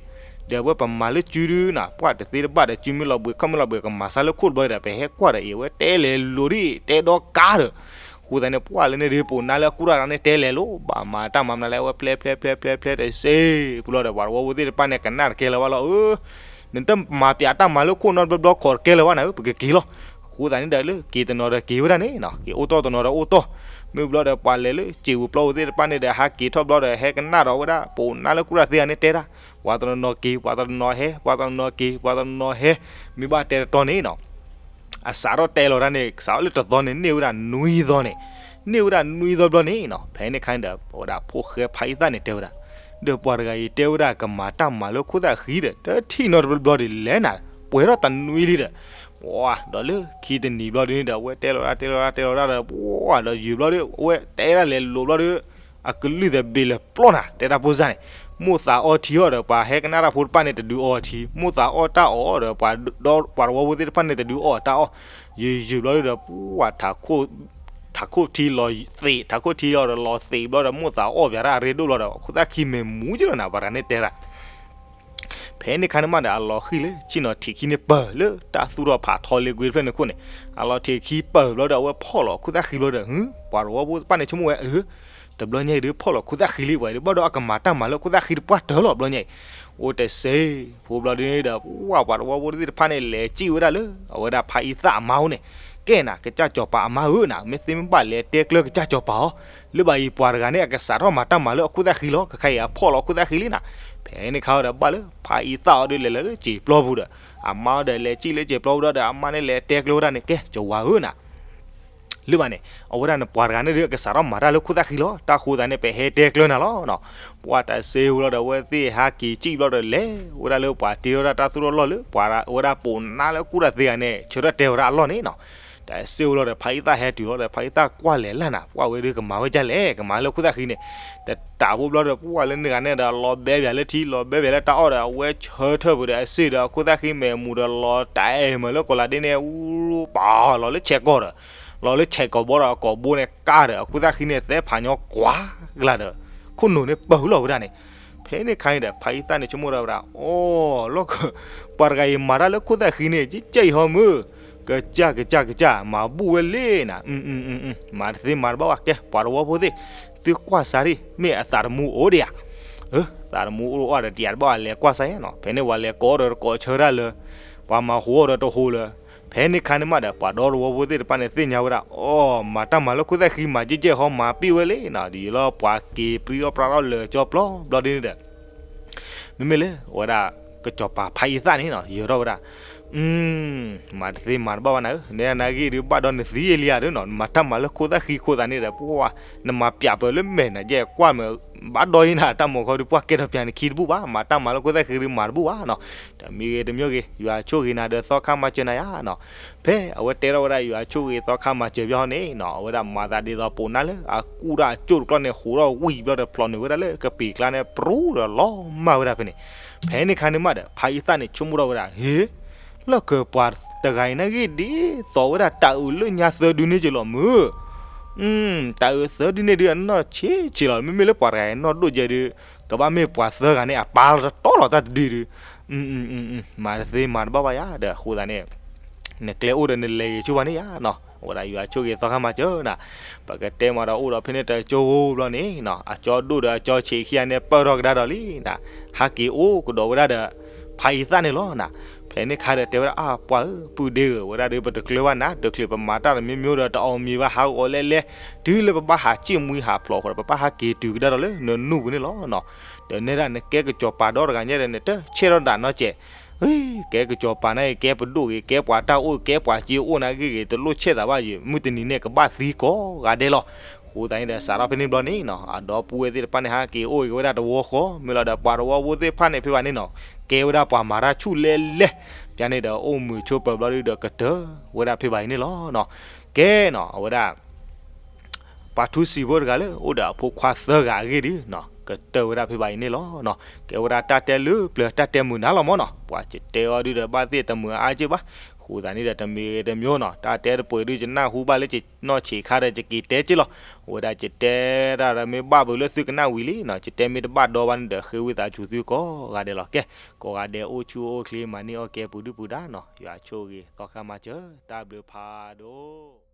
ဒီးအဝဲပမၤလၢစုဒုနၤ ပှၢ်တသ့တဘၣ်ဒီး စုမ့ၢ်လီၤဘှံးခီၣ်မ့ၢ်လီၤဘှံး ကမၤစၢ်လၢခိၣ်တဘျီဒီး ပဟဲကွၢ်ဒီးအံၤ အဝဲတဲလဲၤလိၤဒံး တဲဒီကါဒီး, အဃိသတးန့ၣ် ပှၢ်လၢန့ၣ်ဒီး ပိာ်နါလၢအကူၣ်တၢ်တဂၤန့ၣ် တဲလဲၤလိၤ ဘၣ်မၤတၢ်မၤမနုၤလဲၣ် အဝဲဖျဲဖျဲဖျဲဖျဲတစ့ၢ်ပူၤလီၤဒီး ပှၤတဝီဖိသ့ၣ်တဖၣ်န့ၣ် ကနၣ်တကဲလၢၤဘၣ်လီၤဧၢ နတမၤပၠးတၢ်မၤလၢခိၣ်နီတဘျီဘျီ ခိးတကဲလၢၤဘၣ်နၤဧၢ ပကက့ၤလီၤ, အဃိသတးန့ၣ်ဒီးလၢက့ၤတနီၤဒီးက့ၤဝဲဒၣ်န့ၣ်နီၤ, က့ၤအိၣ်တီၢ်တနီၤဒီးအိၣ်တီၢ်, မ့ၢ်ဘျီဒီးပှၤလဲၤလၢစံာ်ပူၤပျီပူၤသ့ၣ်တဖၣ်န့ၣ်ဒီး ဟးက့ၤထီၣ်ဘျီဒီး ဟဲကနၣ်ဒီးဝဲဒၣ် ပအိၣ်နါလၢကူၣ်တၢ်သ့ဂၤန့ၣ်တဲတၢ်, ပှၤတနီၤနီၤက့ၤ ပှၤတနီၤနီၤဟဲ ပှၤတနီၤနီၤက့ၤ ပှၤတနီၤနီၤဟဲ, မ့ၢ်ဘၣ်တဲတတီၤန့ၣ်နီၤ အစးထီၣ်တဲလီၤတၢ်န့ၣ် စးထီၣ်လၢတသီန့ၣ် န့ၢ်ဝဲဒၣ်နွံသီန့ၣ်, န့ၢ်ဝဲဒၣ်နွံသီဘျီန့ၣ်နီၤ, ဖဲန့ၣ်ခါန့ၣ်ဒီး ဝဲဒၣ်ဖိၣ်ဃဲဖါအံသၣ်န့ၣ်တဲဝဲဒၣ်, ဒီးပှၤတဂၤအံၤတဲဝဲဒၣ်ကမၤတၢ်မၤလၢခိၣ်သၣ်ဃံဒီး တထံၣ်နီတဘျီဘျီဒ်လဲၣ်နၤ, ပှဲၤထီၣ်တနွံလံဒီး, ပှၤဒီးလၢခံတနံၤဘျီဒ်န့ၣ်ဒီး အဝဲတဲလီၤတၢ်တဲလီၤတၢ်တဲလီၤတၢ်ဒီး ပှၤဒီးယုၢ်ဘျီဒီး အဝဲတဲဒၣ်လဲၤလိၤဘျီဒီး အကလုၢ်သဘ့ၣ်လဲၤပျီနၤ တဲတၢ်ဖိစၢ်န့ၣ်, မိၢ်သးအီထံအီၤဒီး ပှၤဟဲကနၣ်တၢ်ဖိတဖၣ်န့ၣ် တဒုးအီထံ, မိၢ်သးအီတၢ်အီၣ်ဒီး ပှၤသဝီဖိသ့ၣ်တဖၣ်န့ၣ် တဒုးအီတၢ်အီၣ်, ယုၢ်ယုၢ်ဘျီဒီး ပှၤ ထးခိၣ်ထံလီၤသ့း, ထးခိၣ်ထံအီၤဒီးလီၤသ့းဘျီဒီး မိၢ်သးအီၣ်ပၠးတၢ်အရ့ဒိၣ်ဘျီဒီး ခိၣ်သၣ်ဃံမဲာ်မူကလီၤနၤ ပှၤတဂၤန့ၣ်တဲဒၣ် ဖဲန့ၣ်ခါန့ၣ်မးဒီး အလီၤဃံၤလၢ ဆ့ၣ်နီၤထံးခံန့ၣ်ပၢၢ်လၢတၢ်သူၣ်ထီၣ်ဖးထီလ့ကွံာ်တဖျၢၣ်န့ၣ်ခိၣ်န့ၣ်, အလီၤထံးခံပၢၢ်ဘျီဒီး အဝဲဖီၣ်လီၤခိၣ်သၣ်ဃံဘျီဒီး ပှၤသဝီဖိတဖၣ်န့ၣ် ဆိကမိၣ်ဝဲ အၢ တဘျီညါအံၤဒုးဖီၣ်လီၤခိၣ်သၣ်ဃံလံပှၤဒုး ဘၣ်ဒီးအကမၤတၢ်မၤလၢခိၣ်သၣ်ဃံတပှၢ်တၢၢ်လီၤ ဘျီညါအံၤ, အိၣ်တစ့ဖိဘျီဒ်န့ၣ်ဒီး ပှၤသဝီဖိသ့ၣ်တဖၣ်န့ၣ် လဲၤစံၣ်ဝဲဒၣ်လၢ အဝဲဒၣ်ဖါအံသၣ်အမါအိၣ်န့ၣ်, ကဲနၤ ကစၢ်စီၤပၤအမါဧၢနၤ မ့ၢ်သ့မ့ၢ်ဘၣ်လဲၤတဲကျၢၤကစၢ်စီၤပၤအီၤ, လၢဘၣ်အံၤပှၤတဂၤန့ၣ် အကစးထီၣ်မၤတၢ်မၤလၢအခိၣ်သၣ်ဃံလီၤ ခဲခါအံၤအဖီၣ်လီၤခိၣ်သၣ်ဃံလံနၤ, ဖဲန့ၣ်ခါဒီးဘၣ်လၢဖါအံသၣ်အီၤဒုးလဲၤလၢစံာ်ပျီပူၤဒီး အမါအီၤဒီးလဲၤစံၣ်လၢစံာ်ပျီပူၤဒီး အမါန့ၣ်လဲၤတဲကျၢၤဝဲဒၣ်န့ၣ် ကဲ စီၤဝါဧၢနၤ လၢဘၣ်န့ၣ် အဝဲဒၣ်န့ၣ်ပှၤတဂၤန့ၣ်ဒုး အကစးထီၣ်မၤတၢ်လၢခိၣ်သၣ်ဃံလီၤ တၢ်ဃိသးန့ၣ် ပဟဲတဲကျၢၤနၤလီၤနီၤ, ပှၤတစ့ဝဲလီၤဒီး အဝဲသ့ၣ်ဟးက့ၤစံၣ်ဘျီဒီးလဲၤဝဲဒၣ်လၢပှၤတ့ထီၣ်ဝဲဒၣ်တၢ်သူၣ်ထီၣ်လီၢ်လၢ ပှၤဝဲဒၣ်ပအိၣ်နါလၢကူၣ်တၢ်သ့ဂၤန့ၣ် ဆၢထၢၣ်တဲဝဲဒၣ်အလီၢ်န့ၣ်နီၤ, တစ့ဝဲလီၤဒီး ဖါအံသၣ်ဟဲတုၤလီၤဒီး ဖါအံသၣ်ကွၢ်လဲၤလၢ်နၤ ပှၤဝဲဒုးကမၤဝဲဒ်လဲၣ် ကမၤလၢခိၣ်သၣ်ဃံန့ၣ်, တတးဖိဘျီဒီး ပှၤလၢန့ၣ်ဂၤန့ၣ်ဒီး လီၤဘဲပၠးလၢထံ လီၤဘဲပၠးလၢတၢ်အီၣ်ဒီး အဝဲဆၢထၢၣ်ပူၤဒီး အစ့ၣ်ဒီး အခိၣ်သၣ်ဃံမဲာ်မူၤဒီး လီၤတၢ်အဲၣ်မးလၢကီးလးဒ့န့ၣ် အူပာ်လီၤလၢဆဲးကီးဒီး လီၤလၢဆဲးကီးဘီဒီး အကိာ်ဘိန့ၣ်ကါဒီး အခိၣ်သၣ်ဃံန့ၣ် သဲဖးညီကွၢ်ကလာ်ဒီး ခိၣ်နူာ်န့ၣ်ပၢၢ်လီၤဝဲဒၣ်န့ၣ်, ဖဲန့ၣ်ခါန့ၣ်ဒီး ဖါအံသၣ်န့ၣ်ဆိကမိၣ်ဒီးဝဲဒၣ် အိ လီၢ်ခၢၣ် ပှၤတဂၤအံၤမၤတၢ်လၢခိၣ်သၣ်ဃံန့ၣ် ကကဲအံၤဟီမုၢ်, ကစၢ်ကစၢ်ကစၢ် မၤဘူၣ်ဝဲလံနၤ, မၤတသ့မၤတဘၣ်ဘၣ် ကဲ ပှၤသဝီဖိသ့ၣ် သုကွၢ်စးဒံး မ့ၢ်အသးတမူအိၣ်ဒံးဧါ, သးတမူအိၣ်ဒီးတယၤတဘၣ် လဲၤကွၢ်စးယဲနီၤ, ဖဲန့ၣ်ပှၤလဲၤကိးဒီးတကိးဆၢတၢ်လၢ ပှၤမၤဟူအီၤဒီးတဟူလၢ ဖဲန့ၣ်ခါန့ၣ်မးဒီး ပှၤဒီသဝီဖိသ့ၣ်တဖၣ်န့ၣ် သ့ၣ်ညါဝဲဒၣ် အိ မၤတၢ်မၤလၢခိၣ်သၣ်ဃံ မၤကဲကဲဟီ မၤပံၣ်ဝဲလံနၤ, ဒ်ယလီၤပှၤက့ၤပြံထီၣ်ပြါထီၣ်လၢာ်ကၠီပျီဘျီဒ်န့ၣ်ဒီး မ့မ့ၢ်လၢအဝဲဒၣ် ကစီၤပၤဖါအံသၣ်န့ၣ်နီၤ ယၢၤထီၣ်ဝဲဒၣ် မၤတသ့မၤတဘၣ်ဘၣ်နၤဧၢ, နဲဒၣ်နဂ့ၢ်ဒုးဘၣ်ဒီးနသံလံဧါဒုးနီၤ, နမၤတၢ်မၤလၢခိၣ်သၣ်ဃံခိၣ်သးန့ၣ်ဒီး ပှၤ နမၤပၠးပၢၢ်လၢမဲာ်နၤ ယဲကွၢ်မး ဘၣ်ဒီးအံၤနၤ တၢ်မၤခီဒုး ပှၤကဲထီၣ်ပၠးနခံတဘူၣ်ဘၣ်, မၤတၢ်မၤလၢခိၣ်သၣ်ဃံဒုးမၤတဘူၣ်ဘၣ်နီၤ, တမံၤဂ့ၤတမံၤဂ့ၤ ယွၤဆိၣ်ဂ့ၤနၤဒီးသီခါမၤစၢၤနၤယါနီၤ, ဖဲအဝဲတဲထီၣ်ဝဲဒၣ် ယွၤဆိၣ်ဂ့ၤသီခါမၤစၢၤဘၣ်ဟီန့ၣ်နီၤ, အဝဲဒၣ်မၤသးဒ်သိးပအိၣ်နါလၢအကူၣ်တၢ်အကၠိၣ်တကျီၢ်န့ၣ် ဟူးထီၣ်ဝံၤဘျီဒီးဖျိးနုာ်ဝဲဒၣ်လၢကပံာ်ကျါန့ၣ် ပြူဒီးလီၤမၢ်ဝဲဒၣ်ဖဲန့ၣ်, ဖဲန့ၣ်ခါန့ၣ်မးဒီး ဖါအံသၣ်န့ၣ်ဆိကမိၣ်ထီၣ်ဝဲဒၣ် ဟ့ လီၢ်ခၢၣ်ပှၤတဂၤအံၤနၢ်ဂ့ၢ်ဒ်သိးဝဲဒၣ်တၢ်အုးလၢညါသၢဒုန့ၣ်က့ၤလီၤမုၢ်, တၢ်အုးသၢဒုန့ၣ်ဒုးအနီၢ်ဆံးဆံးလီၤ, မ့မ့ၢ်လၢပှၤတဂၤအံၤနီၢ်ဒိၣ်ကဲဒုး ကဘၣ်မ့ၢ်ပှၤသၢဂၤန့ၣ် အပာ်လီၤတတီလီၤတၢ်တဒုဒုး, မၤတသ့မၤတဘၣ်ဘၣ်ယါဒီးအဃိသတးန့ၣ် နကျဲအိၣ်ဒီးနလဲၤဂ့ၤဆိဘၣ်န့ၣ်ယါနီၤ, အဝဲဒၣ်ယွၤဆိၣ်ဂ့ၤသီခါမၤစၢၤနၤ, ပကတဲမၤဒီးအိၣ်ဒီးဖဲန့ၣ်တကၠိဘျီန့ၣ်နီၤ, အကၠီဒိၣ်ဒီးအကၠီဆံးခံဂၤန့ၣ် ပၢၢ်ထီၣ်ကဒါဒီးလံနၤ, ဟးက့ၤအိၣ်ကဒီးဝဲဒၣ်ဒီး ဖါအံသၣ်န့ၣ်လီၤနၤ, ဖဲန့ၣ်ခါဒီးတဲဝဲဒၣ် အါ ပှၤဧၢ ပုၢ်ဒ့ဧၢ ဝဲဒၣ်ဒီးပတကျၢၤဘၣ်နၤ တချုးပမၤတၢ်တမံၤမံၤဒီးတအီၣ်မံၤဘၣ် ဟးဂီၤလဲလဲ တုၤလၢပဘၣ်ဟးစံၣ်မှံဟးဖျိးဃီဒီး ပဘၣ်ဟးက့ၤတုၤကဒါဒီးလၢနနူၢ်ပူၤန့ၣ်လီၤနီၤ, ဒီးနဲဒၣ်နကဲကစီၤပၤဒီတဂၤညါဒီး နတဆဲၣ်ထီၣ်တၢ်နီတစဲး ကဲကစီၤပၤန့ၣ် ကဲပဒိၣ်ဂ့ၤ ကဲပှၤတၢ်အိၣ်ကဲပှၤစ့အိၣ်နၢ်ဂ့ၢ်ဂ့ၤ တလိၣ်ဆဲၣ်သးဘၣ်ယံၤ မုၢ်တနံၤန့ၣ် ကဘၣ်သံကိးဂၤဒဲးလီၤ. အဃိသတးန့ၣ်ဒီး စးထီၣ်ဖဲန့ၣ်ဘျီန့ၣ်နီၤ အဒီပုၢ်ဝဲၢ်သ့ၣ်တဖၣ်န့ၣ် ဟးက့ၤအိၣ်က့ၤဝဲဒၣ်တဝီဃီ မ့ၢ်လီၤဒီးပှၤသဝီဖိသ့ၣ်တဖၣ်န့ၣ် ဖဲဘၣ်န့ၣ်နီၤ ကဲဝဲဒၣ်ပှၤမၤတၢ်ဆူၣ်လဲလဲ ပျၢ်န့ၣ်ဒီး အိၣ်မုာ်ဆိးပၢၤဘျီဒုဒီးကတၢၢ်ဝဲဒၣ်ဖဲဘၣ်အံၤန့ၣ်လီၤနီၤ. ကဲနီၤ အဝဲဒၣ် ပှၤထူစံာ်ဖိတဂၤလၢအိၣ်ဒီးအဖိခွါသၢဂၤအဂ့ၢ်ဒုနီၤ ကတၢၢ်ဝဲဒၣ်ဖဲဘၣ်အံၤန့ၣ်လီၤနီၤ. ကဲဝဲဒၣ်တၢ်တဲလၢပျၢၤ တၢ်တဲမုာ်နၤလီၤမၢ်နီၤ. ပှၤကတဲအီၤဒုဒီး ဘၣ်သ့ၣ်တမုာ်အါက့ၢ်ဘၣ်. အဃိသတးန့ၣ်ဒီး တမံၤဂ့ၤတမံၤနီၤ တၢ်တဲတပှဲၤဒု ယနၢ်ဟူဘၣ်လၢယနီၢ်ဆံးခါဒီး ယက့ၤတဲက့ၢ်လီၤ. အဝဲဒၣ်ယတဲတၢ်ဒီး မ့ၢ်ဘၣ်ဘၣ်လၢသုကနၣ်ဝံၤလံနီၤ ယတဲမ့ၢ်တဘၣ်ဒီဘၣ်န့ၣ်ဒီး ဃ့ဝံသးစူၤသုကိးဂၤဒဲးလီၤ. ကဲ ကိးဂၤဒဲးအိၣ်ဆူၣ်အိၣ်ချ့ မၤန့ၢ်အီၣ်ကဲပူၤဒုပူၤဒါနီၤ. ယွၤဆိၣ်ဂ့ၤ သီခါမၤစၢၤ တၢ်ဘျုးဖးဒိၣ်